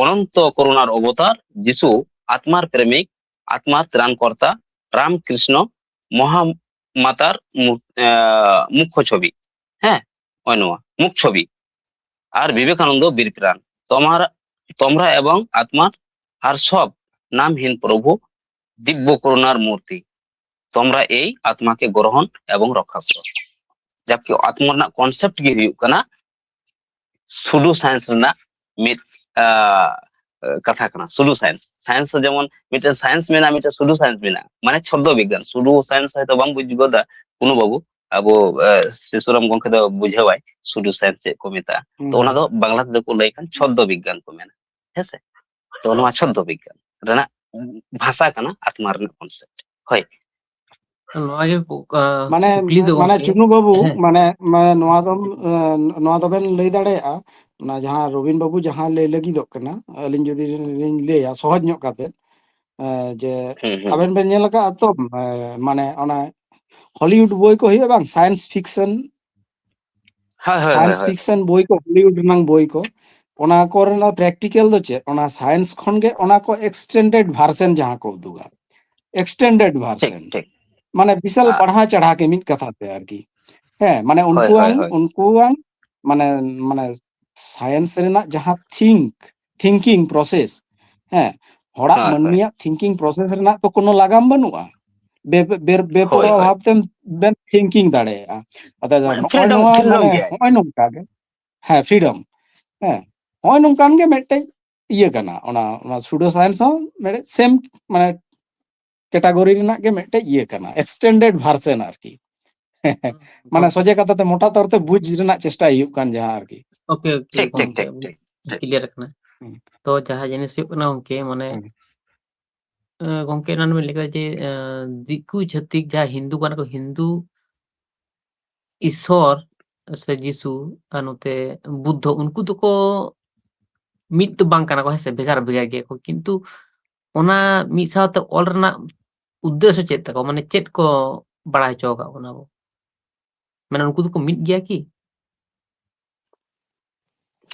ᱚᱱᱚᱱᱛᱚ ᱠᱚᱨᱩণᱟᱨ ᱚᱵᱚᱛᱟর, যিশু আত্মার প্রেমিক, আত্মার ত্রাণকর্তা, রামকৃষ্ণ, মহামাতার মু-, আ, মুখ্য ছবি। হ্যাঁ, ওই নোয়া, মুখ ছবি। আর বিবেকানন্দ বীর প্রাণ। তোমরা, তোমরা এবং আত্মার আর সব নামহীন প্রভু দিব্য করুণার মূর্তি। তোমরা এই আত্মাকে গ্রহণ এবং রক্ষা করো। ᱡᱟᱵᱠᱤ ᱟᱛᱢᱟ ᱨᱮᱱᱟᱜ concept ᱜᱮ ᱦᱩᱭᱩᱜ ᱠᱟᱱᱟ pseudo science ᱨᱮᱱᱟᱜ ᱢᱤᱫ, ᱟ, ᱠᱟᱛᱷᱟ ᱠᱟᱱᱟ ᱥᱩᱰᱳ ᱥᱟᱭᱮᱱᱥ᱾ ᱥᱟᱭᱮᱱᱥ ᱫᱚ ᱡᱮᱢᱚᱱ ᱢᱤᱫᱴᱮᱱ ᱥᱟᱭᱮᱱᱥ ᱢᱮᱱᱟᱜᱼᱟ, ᱢᱤᱫᱴᱮᱱ ᱥᱩᱰᱳ ᱥᱟᱭᱮᱱᱥ ᱢᱮᱱᱟᱜᱼᱟ, ᱢᱟᱱᱮ ᱪᱷᱚᱫᱽᱫᱚ ᱵᱤᱜᱽᱜᱟᱱ᱾ ᱥᱩᱰᱳ ᱥᱟᱭᱮᱱᱥ ᱦᱚᱭᱛᱳ ᱵᱟᱝ ᱵᱩᱡᱽ ᱜᱚᱫᱟ ᱠᱩᱱᱩ ᱵᱟᱹᱵᱩ, ᱟᱵᱚ ᱥᱤᱥᱩᱨᱟᱢ ᱜᱚᱝᱠᱮ ᱫᱚ ᱵᱩᱡᱷᱟᱹᱣᱟᱭ ᱥᱩᱰᱳ ᱥᱟᱭᱮᱱᱥ ᱪᱮᱫ ᱠᱚ ᱢᱮᱛᱟᱜᱼᱟ᱾ ᱛᱚ ᱚᱱᱟ ᱫᱚ ᱵᱟᱝᱞᱟ ᱛᱮᱫᱚ ᱠᱚ ᱞᱟᱹᱭ ᱠᱷᱟᱱ ᱪᱷᱚᱫᱽᱫᱚ ᱵᱤᱜᱽᱜᱟᱱ ᱠᱚ ᱢᱮᱱᱟ, ᱦᱮᱸᱥᱮ? ᱛᱚ ᱱᱚᱣᱟ ᱪᱷᱚᱫᱽᱫᱚ ᱵᱤᱜᱽᱜᱟᱱ ᱨᱮᱱᱟᱜ ᱵᱷᱟᱥᱟ ᱠᱟᱱᱟ ᱟᱛᱢᱟ ᱨᱮᱱᱟᱜ ᱠᱚᱱᱥᱮᱯᱴ᱾ ᱦᱳᱭ᱾ ᱱᱚᱣᱟ ᱜᱮ ᱠᱩ- ᱟ, ᱢᱟᱱᱮ ᱠᱩᱠᱞᱤ ᱫᱚ ᱢᱟᱱᱮ ᱜᱚᱝᱠᱮ᱾ ᱪᱩᱱᱩ ᱵᱟᱹᱵᱩ, ᱦᱮᱸ᱾ ᱢᱟᱱᱮ ᱢᱟᱱᱮ ᱱᱚᱣᱟ ᱫᱚ ᱱᱚᱣᱟ ᱫᱚᱵᱮᱱ ᱞᱟᱹᱭ ᱫᱟᱲᱮᱭᱟᱜᱼᱟ, ᱚᱱᱟ ᱡᱟᱦᱟᱸ ᱨᱚᱵᱤᱱ ᱵᱟᱹᱵᱩ ᱡᱟᱦᱟᱸ ᱞᱟᱹᱭ ᱞᱟᱹᱜᱤᱫᱚᱜ ᱠᱟᱱᱟ, ᱟᱹᱞᱤᱧ ᱡᱩᱫᱤ ᱞᱤᱧ ᱞᱟᱹᱭᱟ ᱥᱚᱦᱚᱡ ᱧᱚᱜ ᱠᱟᱛᱮ, ᱮ, ᱡᱮ ᱦᱩᱸ, ᱦᱩᱸ, ᱟᱵᱮᱱ ᱦᱩᱸ᱾ ᱵᱮᱱ ᱧᱮᱞ ᱟᱠᱟᱫᱼᱟ ᱛᱚ, ᱮ, ᱢᱟᱱᱮ ᱚᱱᱟ ᱦᱚᱞᱤᱣᱩᱰ ᱵᱳᱭ ᱠᱚ ᱦᱩᱭᱩᱜᱼᱟ ᱵᱟᱝ, ᱥᱟᱭᱮᱱᱥ ᱯᱷᱤᱠᱥᱚᱱ, ᱦᱳᱭ, ᱦᱳᱭ, ᱦᱳᱭ, ᱥᱟᱭᱮᱱᱥ ᱦᱳᱭ᱾ ᱯᱷᱤᱠᱥᱚᱱ ᱵᱳᱭ ᱠᱚ, ᱦᱚᱞᱤᱣᱩᱰ ᱨᱮᱱᱟᱜ ᱵᱳᱭ ᱠᱚ, ᱚᱱᱟ ᱠᱚᱨᱮᱱᱟᱜ ᱯᱨᱮᱠᱴᱤᱠᱮᱞ ᱫᱚ ᱪᱮᱫ? ᱚᱱᱟ ᱥᱟᱭᱮᱱᱥ ᱠᱷᱚᱱ ᱜᱮ ᱚᱱᱟ ᱠᱚ ᱮᱠᱥᱴᱮᱱᱰᱮᱰ ᱵᱷᱟᱨᱥᱮᱱ ᱡᱟᱦᱟᱸ ᱠᱚ ᱩᱫᱩᱜᱟ, ᱮᱠᱥᱴᱮᱱᱰᱮᱰ ᱴᱷᱤᱠ, ᱵᱷᱟᱨᱥᱮᱱ, ᱴᱷᱤᱠ᱾ ᱢᱟᱱᱮ ᱵᱤᱥᱟᱞ ᱦᱮᱸ᱾ ᱯᱟᱲᱦᱟᱣ ᱪᱟᱲᱦᱟᱣ ᱜᱮ ᱢᱤᱫ ᱠᱟᱛᱷᱟ ᱛᱮ ᱟᱨᱠᱤ᱾ ᱦᱮᱸ, ᱢᱟᱱᱮ ᱦᱳᱭ, ᱦᱳᱭ, ᱩᱱᱠᱩᱣᱟᱝ ᱦᱳᱭ᱾ ᱩᱱᱠᱩᱣᱟᱝ ᱢᱟᱱᱮ ᱢᱟᱱᱮ ᱥᱟᱭᱮᱱᱥ ᱨᱮᱱᱟᱜ ᱡᱟᱦᱟᱸ ᱛᱷᱤᱝᱠ ᱛᱷᱤᱝᱠᱤᱝ ᱯᱨᱚᱥᱮᱥ, ᱦᱮᱸ, ᱦᱚᱲᱟᱜ ᱦᱳᱭ, ᱦᱳᱭ᱾ ᱢᱟᱹᱱᱢᱤᱭᱟᱜ ᱛᱷᱤᱝᱠᱤᱝ ᱯᱨᱚᱥᱮᱥ ᱨᱮᱱᱟᱜ ᱛᱚ ᱠᱳᱱᱳ ᱞᱟᱜᱟᱢ ᱵᱟᱹᱱᱩᱜᱼᱟ᱾ ᱵᱮ- ᱵᱮ- ᱦᱳᱭ, ᱵᱮᱯᱚᱨᱣᱟ ᱦᱳᱭ᱾ ᱵᱷᱟᱵ ᱛᱮᱢ ᱵᱮᱱ ᱛᱷᱤᱝᱠᱤᱝ ᱫᱟᱲᱮᱭᱟᱜᱼᱟ᱾ ᱟᱫᱚ ᱢᱟᱱᱮ ᱱᱚᱜᱼᱚᱭ ᱯᱷᱨᱤᱰᱚᱢ, ᱱᱚᱣᱟ ᱯᱷᱨᱤᱰᱚᱢ ᱢᱟᱱᱮ ᱜᱮᱭᱟᱭ᱾ ᱱᱚᱜᱼᱚᱭ ᱱᱚᱝᱠᱟ ᱜᱮ, ᱦᱮᱸ, ᱯᱷᱨᱤᱰᱚᱢ, ᱦᱮᱸ, ᱱᱚᱜᱼᱚᱭ ᱱᱚᱝᱠᱟᱱ ᱜᱮ ᱢᱤᱫᱴᱮᱡ ᱤᱭᱟᱹ ᱠᱟᱱᱟ᱾ ᱚᱱᱟ ᱚᱱᱟ ᱥᱩᱰᱳ ᱥᱟᱭᱮᱱᱥ ᱦᱚᱸ ᱢᱤᱫᱴᱮᱡ ᱥᱮᱢ ᱢᱟᱱᱮ ᱠᱮᱴᱟᱜᱚᱨᱤ ᱨᱮᱱᱟᱜ ᱜᱮ ᱢᱤᱫᱴᱮᱡ ᱤᱭᱟᱹ ᱠᱟᱱᱟ, ᱮᱠᱥᱴᱮᱱᱰᱮᱰ ᱵᱷᱟᱨᱥᱮᱱ ᱟᱨᱠᱤ᱾ ᱢᱟᱱᱮ ᱜᱚᱝᱠᱮ᱾ ᱥᱚᱡᱷᱮ ᱠᱟᱛᱷᱟ ᱛᱮ ᱢᱚᱴᱟ ᱛᱚᱨ ᱛᱮ ᱵᱩᱡᱽ ᱨᱮᱱᱟᱜ ᱪᱮᱥᱴᱟᱭ ᱦᱩᱭᱩᱜ ᱠᱟᱱ ᱡᱟᱦᱟᱸ ᱟᱨᱠᱤ᱾ ᱳᱠᱮ, ᱳᱠᱮ, ᱴᱷᱤᱠ, ᱴᱷᱤᱠ, ᱜᱚᱝᱠᱮ, ᱴᱷᱤᱠ, ᱴᱷᱤᱠ, ᱴᱷᱤᱠ᱾ ᱠᱞᱤᱭᱟᱨ ᱠᱟᱱᱟ᱾ ᱦᱩᱸ᱾ ᱛᱚ ᱡᱟᱦᱟᱸ ᱡᱤᱱᱤᱥ ᱦᱩᱭᱩᱜ ᱠᱟᱱᱟ ᱜᱚᱝᱠᱮ, ᱢᱟᱱᱮ, ᱦᱩᱸ᱾ ᱮ, ᱜᱚᱝᱠᱮ ᱮᱱᱟᱱ ᱵᱮᱱ ᱞᱟᱹᱭ ᱠᱮᱫᱟ ᱡᱮ, ᱮ, ᱫᱤᱠᱩ ᱪᱷᱟᱹᱛᱤᱠ ᱡᱟᱦᱟᱸ ᱦᱤᱱᱫᱩ ᱠᱟᱱᱟ ᱠᱚ, ᱦᱤᱱᱫᱩ ᱤᱥᱚᱨ ᱥᱮ ᱡᱤᱥᱩ ᱟᱨ ᱱᱚᱛᱮ ᱵᱩᱫᱽᱫᱷᱚ, ᱩᱱᱠᱩ ᱫᱚᱠᱚ ᱢᱤᱫ ᱫᱚ ᱵᱟᱝ ᱠᱟᱱᱟ ᱠᱚ, ᱦᱮᱸ ᱥᱮ, ᱵᱷᱮᱜᱟᱨ ᱵᱷᱮᱜᱟᱨ ᱜᱮᱭᱟ ᱠᱚ, ᱠᱤᱱᱛᱩ ᱚᱱᱟ ᱢᱤᱫ ᱥᱟᱶᱛᱮ ᱚᱞ ᱨᱮᱱᱟᱜ ᱩᱫᱽᱫᱮᱥᱥᱚ ᱪᱮᱫ ᱛᱟᱠᱚ? ᱢᱟᱱᱮ ᱪᱮᱫ ᱠᱚ ᱵᱟᱲᱟᱭ ᱦᱚᱪᱚ ᱟᱠᱟᱫ ᱵᱚᱱᱟ ᱵᱚ? ᱢᱟᱱᱮ ᱩᱱᱠᱩ ᱫᱚᱠᱚ ᱢᱤᱫ ᱜᱮᱭᱟ ᱠᱤ?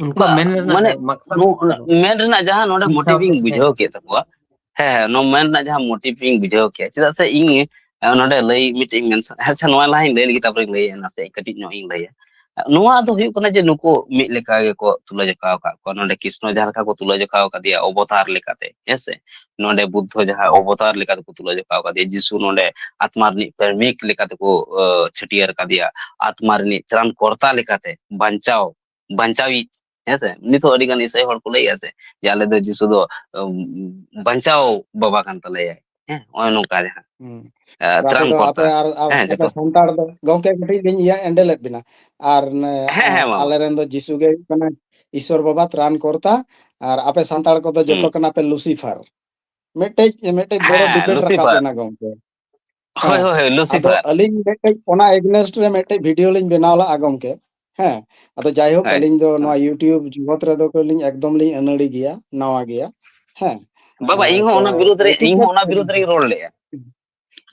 ᱩᱱᱠᱩᱣᱟᱜ ᱵᱟ, ᱢᱮᱱ ᱨᱮᱱᱟᱜ ᱢᱟᱱᱮ, ᱢᱟᱠᱥᱟᱫ ᱱᱚ-, ᱪᱮᱫ ᱛᱟᱠᱚ? ᱢᱮᱱ ᱨᱮᱱᱟᱜ ᱡᱟᱦᱟᱸ ᱱᱚᱰᱮ ᱢᱤᱫ ᱢᱳᱴᱤᱵᱷ ᱥᱟᱶᱛᱮ, ᱤᱧ ᱦᱮᱸ᱾ ᱵᱩᱡᱷᱟᱹᱣ ᱠᱮᱫ ᱛᱟᱠᱚᱣᱟ, ᱦᱮᱸ, ᱦᱮᱸ, ᱱᱚᱣᱟ ᱢᱮᱱ ᱨᱮᱱᱟᱜ ᱡᱟᱦᱟᱸ ᱢᱳᱴᱤᱵᱷ ᱤᱧ ᱵᱩᱡᱷᱟᱹᱣ ᱠᱮᱫ, ᱪᱮᱫᱟᱜ ᱥᱮ ᱤᱧ, ᱮ, ᱱᱚᱰᱮ ᱞᱟᱹᱭ ᱢᱤᱫᱴᱮᱡ ᱤᱧ ᱢᱮᱱ ᱥᱟᱱᱟ-, ᱟᱪᱪᱷᱟ, ᱱᱚᱣᱟ ᱞᱟᱦᱟᱧ ᱞᱟᱹᱭ ᱞᱮᱜᱮ, ᱛᱟᱨᱯᱚᱨᱮᱧ ᱞᱟᱹᱭᱟ, ᱱᱟᱥᱮ ᱠᱟᱹᱴᱤᱡ ᱧᱚᱜ ᱤᱧ ᱞᱟᱹᱭᱟ᱾ ᱱᱚᱣᱟ ᱫᱚ ᱦᱩᱭᱩᱜ ᱠᱟᱱᱟ ᱡᱮ ᱱᱩᱠᱩ ᱢᱤᱫ ᱞᱮᱠᱟ ᱜᱮᱠᱚ ᱛᱩᱞᱟᱹ ᱡᱚᱠᱷᱟ ᱟᱠᱟᱫ ᱠᱚᱣᱟ᱾ ᱱᱚᱰᱮ ᱠᱨᱤᱥᱱᱚ ᱡᱟᱦᱟᱸ ᱞᱮᱠᱟ ᱠᱚ ᱛᱩᱞᱟᱹ ᱡᱚᱠᱷᱟ ᱟᱠᱟᱫᱮᱭᱟ ᱚᱵᱚᱛᱟᱨ ᱞᱮᱠᱟᱛᱮ, ᱦᱮᱸ ᱥᱮ? ᱱᱚᱰᱮ ᱵᱩᱫᱽᱫᱷᱚ ᱡᱟᱦᱟᱸ ᱚᱵᱚᱛᱟᱨ ᱞᱮᱠᱟ ᱛᱮᱠᱚ ᱛᱩᱞᱟᱹ ᱡᱚᱠᱷᱟ ᱟᱠᱟᱫᱮᱭᱟ, ᱡᱤᱥᱩ ᱱᱚᱰᱮ ᱟᱛᱢᱟ ᱨᱤᱱᱤᱡ ᱯᱨᱮᱢᱤᱠ ᱞᱮᱠᱟ ᱛᱮᱠᱚ, ᱮ, ᱪᱷᱟᱹᱴᱭᱟᱹᱨ ᱟᱠᱟᱫᱮᱭᱟ, ᱟᱛᱢᱟ ᱨᱤᱱᱤᱡ ᱛᱨᱟᱱ ᱠᱚᱨᱛᱟ ᱞᱮᱠᱟᱛᱮ, ᱵᱟᱧᱪᱟᱣ, ᱵᱟᱧᱪᱟᱣᱤᱡ ᱦᱮᱸ ᱥᱮ? ᱱᱤᱛ ᱦᱚᱸ ᱟᱹᱰᱤ ᱜᱟᱱ ᱤᱥᱟᱹᱭ ᱦᱚᱲ ᱠᱚ ᱞᱟᱹᱭᱮᱜᱼᱟ ᱥᱮ, ᱡᱮ ᱟᱞᱮ ᱫᱚ ᱡᱤᱥᱩ ᱫᱚ, ᱩᱢ, ᱵᱟᱧᱪᱟᱣ ᱵᱟᱵᱟ ᱠᱟᱱ ᱛᱟᱞᱮᱭᱟᱭ᱾ ᱦᱮᱸ, ᱱᱚᱜᱼᱚᱭ ᱱᱚᱝᱠᱟ ᱡᱟᱦᱟᱸ, ᱦᱩᱸ᱾ ᱮ, ᱟᱯᱮ ᱫᱚ, ᱟᱯᱮ, ᱛᱨᱟᱱᱠᱚᱨᱛᱟ᱾ ᱟᱯ-, ᱦᱮᱸ, ᱟᱯᱮ ᱡᱚᱛᱚ᱾ ᱥᱟᱱᱛᱟᱲ ᱫᱚ, ᱜᱚᱝᱠᱮ, ᱠᱟᱹᱴᱤᱡ ᱞᱤᱧ ᱤᱭᱟᱹ, ᱮᱸᱰᱮᱞᱮᱫ ᱵᱮᱱᱟ᱾ ᱟᱨ ᱱᱮ, ᱦᱮᱸ, ᱟ-, ᱦᱮᱸ, ᱢᱟ, ᱢᱟ᱾ ᱟᱞᱮᱨᱮᱱ ᱫᱚ ᱡᱤᱥᱩ ᱜᱮ ᱦᱩᱭᱩᱜ ᱠᱟᱱᱟ ᱤᱥᱚᱨ ᱵᱟᱵᱟ, ᱛᱨᱟᱱᱠᱚᱨᱛᱟ, ᱟᱨ ᱟᱯᱮ ᱥᱟᱱᱛᱟᱲ ᱠᱚᱫᱚ ᱡᱚᱛᱚ ᱦᱩᱸ᱾ ᱠᱟᱱᱟ ᱯᱮ ᱞᱩᱥᱤᱯᱷᱟᱨ᱾ ᱢᱤᱫᱴᱮᱡ, ᱢᱤᱫᱴᱮᱡ ᱵᱚᱲᱚ ᱦᱮᱸ, ᱰᱤᱵᱮᱴ ᱨᱟᱠᱟᱵ ᱞᱩᱥᱤᱯᱷᱟᱨ᱾ ᱮᱱᱟ, ᱜᱚᱝᱠᱮ᱾ ᱦᱳᱭ, ᱦᱮᱸ᱾ ᱦᱳᱭ, ᱦᱳᱭ, ᱟᱫᱚ ᱞᱩᱥᱤᱯᱷᱟᱨ᱾ ᱟᱹᱞᱤᱧ ᱢᱤᱫᱴᱮᱡ ᱚᱱᱟ against ᱨᱮ ᱢᱤᱫᱴᱮᱡ ᱵᱷᱤᱰᱤᱭᱳ ᱞᱤᱧ ᱵᱮᱱᱟᱣ ᱞᱟᱜᱼᱟ, ᱜᱚᱝᱠᱮ᱾ ᱦᱮᱸ᱾ ᱟᱫᱚ ᱡᱟᱭᱦᱳᱠ, ᱦᱳᱭ, ᱟᱹᱞᱤᱧ ᱫᱚ ᱱᱚᱣᱟ ᱦᱳᱭ᱾ YouTube ᱡᱚᱜᱚᱛ ᱨᱮᱫᱚ ᱠᱚ ᱞᱤᱧ ᱮᱠᱫᱚᱢ ᱞᱤᱧ ᱟᱹᱱᱟᱹᱲᱤ ᱜᱮᱭᱟ, ᱱᱟᱣᱟ ᱜᱮᱭᱟ᱾ ᱦᱮᱸ᱾ ᱵᱟᱵᱟ, ᱟᱨ ᱤᱧ ᱦᱚᱸ ᱛᱚ ᱚᱱᱟ ᱵᱤᱨᱩᱫᱽ ᱨᱮ, ᱤᱧ ᱮᱴᱤᱠᱮᱴ ᱦᱚᱸ ᱚᱱᱟ ᱵᱤᱨᱩᱫᱽ ᱨᱮᱧ ᱨᱚᱲ ᱞᱮᱜᱼᱟ᱾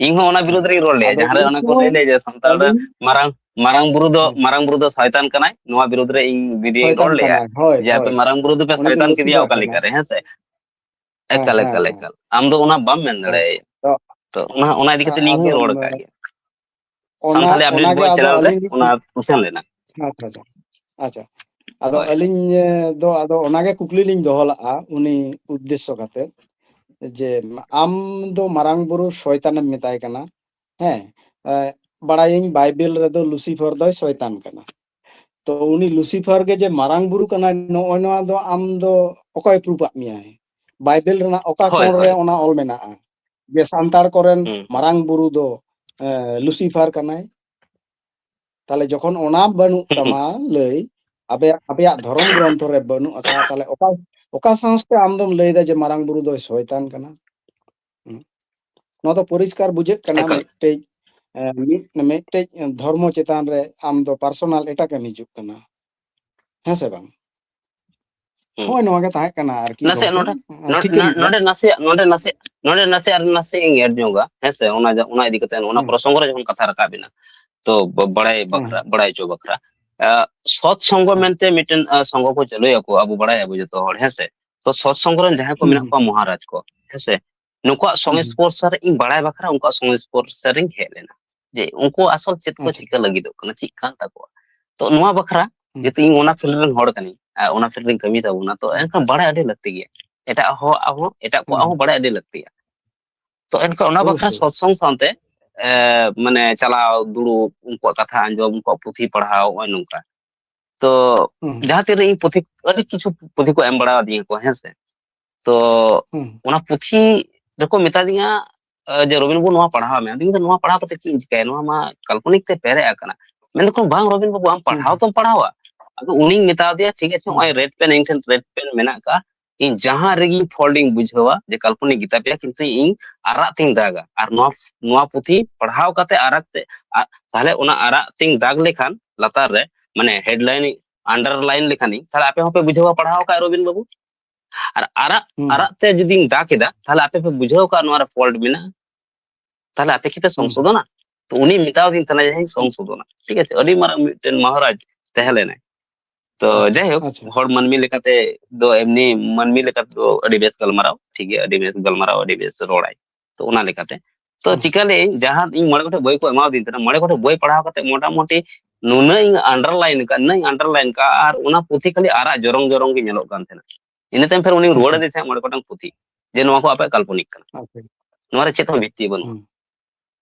ᱤᱧ ᱦᱚᱸ ᱚᱱᱟ ᱵᱤᱨᱩᱫᱽ ᱦᱮᱸ᱾ ᱨᱮᱧ ᱨᱚᱲ ᱞᱮᱜᱼᱟ, ᱟᱫᱚ ᱡᱟᱦᱟᱸ ᱨᱮ ᱩᱱ ᱚᱱᱮ ᱠᱚ ᱞᱟᱹᱭ ᱥᱚᱢᱚᱭ ᱞᱮᱫ ᱡᱮ ᱥᱟᱱᱛᱟᱲ ᱨᱮ ᱟᱹᱞᱤᱧ ᱢᱟᱨᱟᱝ, ᱢᱟᱨᱟᱝ ᱵᱩᱨᱩ ᱫᱚ, ᱦᱮᱸ᱾ ᱢᱟᱨᱟᱝ ᱵᱩᱨᱩ ᱫᱚ ᱥᱚᱭᱛᱟᱱ ᱠᱟᱱᱟᱭ, ᱱᱚᱣᱟ ᱵᱤᱨᱩᱫᱽ ᱨᱮ ᱤᱧ ᱵᱷᱤᱰᱤᱭᱳᱧ ᱥᱚᱭᱛᱟᱱ ᱨᱚᱲ ᱞᱮᱜᱼᱟ ᱠᱟᱱᱟᱭ, ᱦᱳᱭ, ᱡᱮ ᱟᱯᱮ ᱦᱳᱭ᱾ ᱢᱟᱨᱟᱝ ᱵᱩᱨᱩ ᱫᱚᱯᱮ ᱩᱱᱤ ᱫᱚ ᱥᱚᱭᱛᱟᱱ ᱠᱮᱫᱮᱭᱟ ᱞᱩᱥᱤᱯᱷᱟᱨ ᱚᱠᱟ ᱞᱮᱠᱟ ᱠᱟᱱᱟᱭ᱾ ᱨᱮ, ᱦᱮᱸ ᱥᱮ? ᱦᱮᱸ, ᱮᱠᱟᱞ, ᱦᱮᱸ, ᱮᱠᱟᱞ, ᱦᱮᱸ᱾ ᱮᱠᱟᱞ᱾ ᱟᱢ ᱫᱚ ᱚᱱᱟ ᱵᱟᱢ ᱢᱮᱱ ᱦᱮᱸ᱾ ᱫᱟᱲᱮᱭᱟᱭᱟ᱾ ᱛᱚ, ᱛᱚ ᱚᱱᱟ, ᱚᱱᱟ ᱤᱫᱤ ᱟ-, ᱠᱟᱛᱮ ᱤᱧ ᱟᱫᱚ ᱦᱚᱸᱧ ᱨᱚᱲ ᱢᱟ-, ᱠᱟᱜ ᱜᱮᱭᱟ᱾ ᱚᱱᱟ, ᱥᱟᱱᱛᱟᱲᱤ ᱟᱯᱰᱮᱴ ᱚᱱᱟᱜᱮ ᱵᱚᱭ ᱟᱫᱚ ᱪᱮᱱᱮᱞ ᱨᱮ ᱟᱹᱞᱤᱧ ᱚᱱᱟ ᱞᱤᱧ, ᱩᱪᱷᱟᱹᱱ ᱞᱮᱱᱟ᱾ ᱟᱪᱪᱷᱟ, ᱟᱪᱪᱷᱟ, ᱟᱪᱪᱷᱟ᱾ ᱟᱫᱚ ᱦᱳᱭ᱾ ᱟᱹᱞᱤᱧ, ᱮ, ᱫᱚ ᱟᱫᱚ ᱚᱱᱟᱜᱮ ᱠᱩᱠᱞᱤ ᱞᱤᱧ ᱫᱚᱦᱚ ᱞᱟᱜᱼᱟ ᱩᱱᱤ ᱩᱫᱽᱫᱮᱥᱥᱚ ᱠᱟᱛᱮ, ᱡᱮ ᱟᱢ ᱫᱚ ᱢᱟᱨᱟᱝ ᱵᱩᱨᱩ ᱥᱚᱭᱛᱟᱱᱮᱢ ᱢᱮᱛᱟᱭ ᱠᱟᱱᱟ, ᱦᱮᱸ, ᱮ, ᱵᱟᱲᱟᱭᱟᱹᱧ ᱵᱟᱭᱵᱮᱞ ᱨᱮᱫᱚ ᱞᱩᱥᱤᱯᱷᱚᱨ ᱫᱚᱭ ᱥᱚᱭᱛᱟᱱ ᱠᱟᱱᱟ᱾ ᱛᱚ ᱩᱱᱤ ᱞᱩᱥᱤᱯᱷᱟᱨ ᱜᱮ ᱡᱮ ᱢᱟᱨᱟᱝ ᱵᱩᱨᱩ ᱠᱟᱱᱟᱭ, ᱱᱚᱜᱼᱚᱭ ᱱᱚᱣᱟ ᱫᱚ ᱟᱢ ᱫᱚ ᱚᱠᱚᱭ ᱯᱨᱩᱯᱷ ᱟᱫ ᱢᱮᱭᱟᱭ? ᱵᱟᱭᱵᱮᱞ ᱨᱮᱱᱟᱜ ᱚᱠᱟ ᱦᱳᱭ, ᱠᱚᱬ ᱨᱮ ᱦᱳᱭ᱾ ᱚᱱᱟ ᱚᱞ ᱢᱮᱱᱟᱜᱼᱟ? ᱡᱮ ᱥᱟᱱᱛᱟᱲ ᱠᱚᱨᱮᱱ ᱦᱩᱸ, ᱦᱩᱸ᱾ ᱢᱟᱨᱟᱝ ᱵᱩᱨᱩ ᱫᱚ, ᱮ, ᱞᱩᱥᱤᱯᱷᱟᱨ ᱠᱟᱱᱟᱭ᱾ ᱛᱟᱦᱞᱮ ᱡᱚᱠᱷᱚᱱ ᱚᱱᱟ ᱵᱟᱹᱱᱩᱜ ᱦᱩᱸ, ᱦᱩᱸ᱾ ᱛᱟᱢᱟ ᱞᱟᱹᱭ, ᱟᱯᱮᱭᱟᱜ, ᱟᱯᱮᱭᱟᱜ ᱫᱷᱚᱨᱚᱢ ᱜᱨᱚᱱᱛᱷᱚ ᱨᱮ ᱵᱟᱹᱱᱩᱜ ᱟᱠᱟᱫᱼᱟ, ᱛᱟᱦᱞᱮ ᱚᱠᱟ, ᱚᱠᱟ ᱥᱟᱦᱚᱥ ᱛᱮ ᱟᱢ ᱫᱚᱢ ᱞᱟᱹᱭ ᱮᱫᱟ ᱡᱮ ᱢᱟᱨᱟᱝ ᱵᱩᱨᱩ ᱫᱚᱭ ᱥᱚᱭᱛᱟᱱ ᱠᱟᱱᱟ? ᱦᱩᱸ? ᱱᱚᱣᱟ ᱫᱚ ᱯᱚᱨᱤᱥᱠᱟᱨ ᱵᱩᱡᱷᱟᱹᱜ ᱠᱟᱱᱟ ᱮᱠᱟᱞ᱾ ᱢᱤᱫᱴᱮᱡ, ᱮ, ᱢᱤᱫ, ᱢᱤᱫᱴᱮᱡ ᱫᱷᱚᱨᱢᱚ ᱪᱮᱛᱟᱱ ᱨᱮ ᱟᱢ ᱫᱚ ᱯᱟᱨᱥᱚᱱᱟᱞ ᱮᱴᱟᱠ ᱮᱢ ᱦᱤᱡᱩᱜ ᱠᱟᱱᱟ᱾ ᱦᱮᱸ ᱥᱮ ᱵᱟᱝ? ᱦᱩᱸ᱾ ᱦᱳᱭ, ᱱᱚᱣᱟ ᱜᱮ ᱛᱟᱦᱮᱸ ᱠᱟᱱᱟ ᱟᱨᱠᱤ ᱱᱟᱥᱮᱭᱟᱜ ᱜᱚᱝᱠᱮ᱾ ᱱᱚᱰᱮ, ᱦᱮᱸ, ᱱᱚ-, ᱴᱷᱤᱠᱟᱹᱱ ᱱᱚ-, ᱜᱮᱭᱟ᱾ ᱱᱚᱰᱮ ᱱᱟᱥᱮᱭᱟᱜ, ᱱᱚᱰᱮ ᱱᱟᱥᱮᱭᱟᱜ, ᱱᱚᱰᱮ ᱱᱟᱥᱮᱭᱟᱜ ᱟᱨ ᱱᱟᱥᱮᱭᱟᱜ ᱤᱧ ᱮᱰ ᱧᱚᱜᱟ, ᱦᱮᱸ ᱥᱮ? ᱚᱱᱟ ᱡᱟ-, ᱚᱱᱟ ᱤᱫᱤ ᱠᱟᱛᱮ, ᱚᱱᱟ ᱦᱮᱸ᱾ ᱯᱨᱚᱥᱚᱝᱜᱚ ᱨᱮ ᱡᱚᱠᱷᱚᱱ ᱠᱟᱛᱷᱟ ᱨᱟᱠᱟᱵ ᱮᱱᱟ, ᱛᱚ ᱵᱟ-, ᱵᱟᱲᱟᱭ ᱦᱮᱸ, ᱵᱟᱠᱷᱨᱟ, ᱦᱮᱸ᱾ ᱵᱟᱲᱟᱭ ᱦᱚᱪᱚ ᱵᱟᱠᱷᱨᱟ᱾ ᱟ, ᱥᱚᱛ ᱥᱚᱝᱜᱚ ᱦᱮᱸ᱾ ᱢᱮᱱᱛᱮ ᱢᱤᱫᱴᱮᱱ, ᱟ, ᱥᱚᱝᱜᱚ ᱠᱚ ᱪᱟᱹᱞᱩᱭᱟᱠᱚ, ᱟᱵᱚ ᱵᱟᱲᱟᱭᱟᱵᱚ ᱡᱚᱛᱚ ᱦᱚᱲ, ᱦᱮᱸ ᱥᱮ? ᱛᱚ ᱥᱚᱛ ᱥᱚᱝᱜᱚ ᱨᱮᱱ ᱡᱟᱦᱟᱸᱭ ᱠᱚ ᱦᱩᱸ, ᱢᱮᱱᱟᱜ ᱦᱩᱸ᱾ ᱠᱚᱣᱟ ᱢᱚᱦᱟᱨᱟᱡᱽ ᱠᱚ, ᱦᱮᱸ ᱥᱮ? ᱱᱩᱠᱩᱣᱟᱜ ᱦᱩᱸ, ᱦᱩᱸ᱾ ᱥᱚᱝᱥᱯᱚᱨᱥᱚ ᱨᱮ ᱤᱧ ᱵᱟᱲᱟᱭ ᱵᱟᱠᱷᱨᱟ ᱩᱱᱠᱩᱣᱟᱜ ᱥᱚᱝᱥᱯᱚᱨᱥᱚ ᱨᱤᱧ ᱦᱮᱡ ᱞᱮᱱᱟ, ᱡᱮ ᱩᱱᱠᱩ ᱟᱥᱚᱞ ᱪᱮᱫ ᱠᱚ ᱟᱪᱪᱷᱟ᱾ ᱪᱤᱠᱟᱹ ᱞᱟᱹᱜᱤᱫᱚᱜ ᱠᱟᱱᱟ, ᱪᱮᱫ ᱠᱟᱱ ᱛᱟᱠᱚᱣᱟ᱾ ᱛᱚ ᱱᱚᱣᱟ ᱵᱟᱠᱷᱨᱟ, ᱦᱩᱸ᱾ ᱡᱮᱦᱮᱛᱩ ᱤᱧ ᱚᱱᱟ ᱯᱷᱤᱞᱰ ᱨᱮᱱ ᱦᱚᱲ ᱠᱟᱹᱱᱟᱹᱧ, ᱟᱨ ᱚᱱᱟ ᱯᱷᱤᱞᱰ ᱨᱮᱧ ᱠᱟᱹᱢᱤ ᱛᱟᱵᱚᱱᱟ, ᱛᱚ ᱦᱩᱸ᱾ ᱮᱱᱠᱷᱟᱱ ᱵᱟᱲᱟᱭ ᱟᱹᱰᱤ ᱞᱟᱹᱠᱛᱤ ᱜᱮᱭᱟ᱾ ᱮᱴᱟᱜ ᱦᱚᱲᱟᱜ ᱦᱚᱸ, ᱮᱴᱟᱜ ᱠᱚᱣᱟᱜ ᱦᱩᱸ, ᱦᱚᱸ ᱦᱩᱸ᱾ ᱵᱟᱲᱟᱭ ᱟᱹᱰᱤ ᱞᱟᱹᱠᱛᱤᱭᱟ᱾ ᱛᱚ ᱮᱱᱠᱷᱟᱱ ᱚᱱᱟ ᱵᱟᱠᱷᱨᱟ ᱚᱵᱚᱥᱥᱳᱭ᱾ ᱥᱚᱛᱥᱚᱝ ᱥᱟᱶᱛᱮ, ᱮ, ᱢᱟᱱᱮ ᱪᱟᱞᱟᱣ ᱫᱩᱲᱩᱵ, ᱩᱱᱠᱩᱣᱟᱜ ᱠᱟᱛᱷᱟ ᱟᱸᱡᱚᱢ, ᱩᱱᱠᱩᱣᱟᱜ ᱯᱩᱛᱷᱤ ᱯᱟᱲᱦᱟᱣ, ᱱᱚᱜᱼᱚᱭ ᱱᱚᱝᱠᱟ᱾ ᱛᱚ ᱦᱩᱸ᱾ ᱡᱟᱦᱟᱸ ᱛᱤᱱᱟᱹᱜ ᱤᱧ ᱯᱩᱛᱷᱤ, ᱟᱹᱰᱤ ᱠᱤᱪᱷᱩ ᱯᱩᱛᱷᱤ ᱠᱚ ᱮᱢ ᱵᱟᱲᱟ ᱟᱹᱫᱤᱧᱟ ᱠᱚ, ᱦᱮᱸ ᱥᱮ᱾ ᱛᱚ ᱦᱩᱸ᱾ ᱚᱱᱟ ᱯᱩᱛᱷᱤ ᱨᱮᱠᱚ ᱢᱮᱛᱟ ᱫᱤᱧᱟ, ᱟᱸ, ᱡᱮ, "ᱨᱚᱵᱤᱱ ᱵᱟᱹᱵᱩ, ᱱᱚᱣᱟ ᱯᱟᱲᱦᱟᱣ ᱢᱮ᱾" ᱟᱫᱚᱧ ᱢᱮᱱᱫᱟ, "ᱱᱚᱣᱟ ᱯᱟᱲᱦᱟᱣ ᱠᱟᱛᱮ ᱪᱮᱫ ᱤᱧ ᱪᱤᱠᱟᱹᱭᱟ? ᱱᱚᱣᱟ ᱢᱟ ᱠᱟᱞᱯᱚᱱᱤᱠ ᱛᱮ ᱯᱮᱨᱮᱡ ᱟᱠᱟᱱᱟ᱾" ᱢᱮᱱᱫᱟᱠᱚ, "ᱵᱟᱝ ᱨᱚᱵᱤᱱ ᱵᱟᱹᱵᱩ, ᱟᱢ ᱯᱟᱲᱦᱟᱣ ᱦᱩᱸ᱾ ᱛᱚᱢ ᱯᱟᱲᱦᱟᱣᱟ?" ᱟᱫᱚ ᱩᱱᱤᱧ ᱢᱮᱛᱟ ᱫᱮᱭᱟ, "ᱴᱷᱤᱠ ᱟᱪᱷᱮ, ᱦᱩᱸ᱾ ᱱᱚᱜᱼᱚᱭ ᱨᱮᱰ ᱯᱮᱱ, ᱤᱧ ᱴᱷᱮᱱ ᱨᱮᱰ ᱯᱮᱱ ᱢᱮᱱᱟᱜ ᱟᱠᱟᱫᱼᱟ, ᱤᱧ ᱡᱟᱦᱟᱸ ᱨᱮᱜᱮᱧ ᱯᱷᱚᱞᱴ ᱤᱧ ᱵᱩᱡᱷᱟᱹᱣᱟ ᱡᱮ ᱠᱟᱞᱯᱚᱱᱤᱠ ᱜᱮᱛᱟ ᱯᱮᱭᱟ, ᱠᱤᱱᱛᱩ ᱤᱧ ᱟᱨᱟᱜ ᱛᱤᱧ ᱫᱟᱜᱟ, ᱟᱨ ᱱᱚᱣᱟ, ᱱᱚᱣᱟ ᱯᱩᱛᱷᱤ ᱯᱟᱲᱦᱟᱣ ᱠᱟᱛᱮ ᱟᱨᱟᱜ ᱛᱮ, ᱟ-, ᱛᱟᱦᱞᱮ ᱚᱱᱟ ᱟᱨᱟᱜ ᱛᱤᱧ ᱫᱟᱜᱽ ᱞᱮᱠᱷᱟᱱ ᱞᱟᱛᱟᱨ ᱨᱮ, ᱢᱟᱱᱮ, ᱦᱮᱰᱞᱟᱭᱤᱱ, ᱟᱱᱰᱟᱨᱞᱟᱭᱤᱱ ᱞᱮᱠᱷᱟᱱᱤᱧ, ᱛᱟᱦᱞᱮ ᱟᱯᱮ ᱦᱚᱸᱯᱮ ᱵᱩᱡᱷᱟᱹᱣᱟ ᱯᱟᱲᱦᱟᱣ ᱟᱠᱟᱫ ᱨᱚᱵᱤᱱ ᱵᱟᱹᱵᱩ᱾ ᱟᱨ ᱟᱨᱟᱜ, ᱦᱩᱸ᱾ ᱟᱨᱟᱜ ᱛᱮ ᱡᱩᱫᱤᱧ ᱫᱟᱜᱽ ᱮᱫᱟ, ᱛᱟᱦᱞᱮ ᱟᱯᱮ ᱯᱮ ᱵᱩᱡᱷᱟᱹᱣ ᱟᱠᱟᱫ ᱱᱚᱣᱟ ᱨᱮ ᱯᱷᱚᱞᱴ ᱢᱮᱱᱟᱜᱼᱟ, ᱛᱟᱦᱞᱮ ᱟᱯᱮ ᱠᱤᱯᱮ ᱦᱩᱸ᱾ ᱥᱚᱝᱥᱳᱫᱷᱚᱱᱟ?" ᱛᱚ ᱩᱱᱤ ᱢᱮᱛᱟᱣ ᱫᱤᱧ ᱛᱟᱦᱮᱱᱟ ᱡᱮ, "ᱦᱮᱸ, ᱥᱚᱝᱥᱳᱫᱷᱚᱱᱟ᱾" ᱴᱷᱤᱠ ᱟᱪᱷᱮ, ᱟᱹᱰᱤ ᱢᱟᱨᱟᱝ ᱢᱤᱫᱴᱮᱱ ᱢᱚᱦᱟᱨᱟᱡᱽ ᱛᱟᱦᱮᱸ ᱞᱮᱱᱟᱭ᱾ ᱛᱚ ᱟᱪᱪᱷᱟ, ᱡᱟᱭᱦᱳᱠ, ᱟᱪᱪᱷᱟ᱾ ᱦᱚᱲ ᱢᱟᱹᱱᱢᱤ ᱞᱮᱠᱟᱛᱮ ᱫᱚ, ᱮᱢᱱᱤ ᱢᱟᱹᱱᱢᱤ ᱞᱮᱠᱟᱛᱮ ᱫᱚ ᱟᱹᱰᱤ ᱵᱮᱥ ᱜᱟᱞᱢᱟᱨᱟᱣ, ᱴᱷᱤᱠ ᱜᱮᱭᱟ, ᱟᱹᱰᱤ ᱵᱮᱥ ᱜᱟᱞᱢᱟᱨᱟᱣ, ᱟᱹᱰᱤ ᱵᱮᱥ ᱨᱚᱲᱟᱭ᱾ ᱛᱚ ᱚᱱᱟ ᱞᱮᱠᱟᱛᱮ, ᱛᱚ ᱦᱩᱸ᱾ ᱪᱤᱠᱟᱹ ᱞᱮᱫᱟᱹᱧ, ᱡᱟᱦᱟᱸ ᱤᱧ ᱢᱚᱬᱮ ᱜᱚᱴᱮᱡ ᱵᱳᱭ ᱠᱚ ᱮᱢᱟᱣᱫᱤᱧ ᱛᱟᱦᱮᱱᱟ, ᱢᱚᱬᱮ ᱜᱚᱴᱮᱡ ᱵᱳᱭ ᱯᱟᱲᱦᱟᱣ ᱠᱟᱛᱮ ᱢᱚᱴᱟᱢᱩᱴᱤ ᱱᱩᱱᱟᱹᱜ ᱤᱧ ᱟᱱᱰᱟᱨᱞᱟᱭᱤᱱ ᱟᱠᱟᱫ, ᱱᱩᱱᱟᱹᱜ ᱤᱧ ᱟᱱᱰᱟᱨᱞᱟᱭᱤᱱ ᱟᱠᱟᱫ, ᱟᱨ ᱚᱱᱟ ᱯᱩᱛᱷᱤ ᱠᱷᱟᱹᱞᱤ ᱟᱨᱟᱜ ᱡᱚᱨᱚᱝ ᱡᱚᱨᱚᱝ ᱜᱮ ᱧᱮᱞᱚᱜ ᱠᱟᱱ ᱛᱟᱦᱮᱱᱟ᱾ ᱤᱱᱟᱹ ᱛᱟᱭᱚᱢ ᱯᱷᱮᱨ ᱩᱱᱤᱧ ᱨᱩᱣᱟᱹᱲ ᱟᱪᱪᱷᱟ᱾ ᱟᱫᱮ ᱛᱟᱦᱮᱸᱫ ᱢᱚᱬᱮ ᱜᱚᱴᱟᱝ ᱯᱩᱛᱷᱤ, ᱡᱮ ᱱᱚᱣᱟ ᱠᱚ ᱟᱯᱮᱭᱟᱜ ᱠᱟᱞᱯᱚᱱᱤᱠ ᱠᱟᱱᱟ, ᱟᱪᱪᱷᱟ᱾ ᱱᱚᱣᱟ ᱨᱮ ᱪᱮᱫ ᱦᱚᱸ ᱵᱷᱤᱛᱛᱤ ᱵᱟᱹᱱᱩᱜᱼᱟ᱾ ᱦᱩᱸ᱾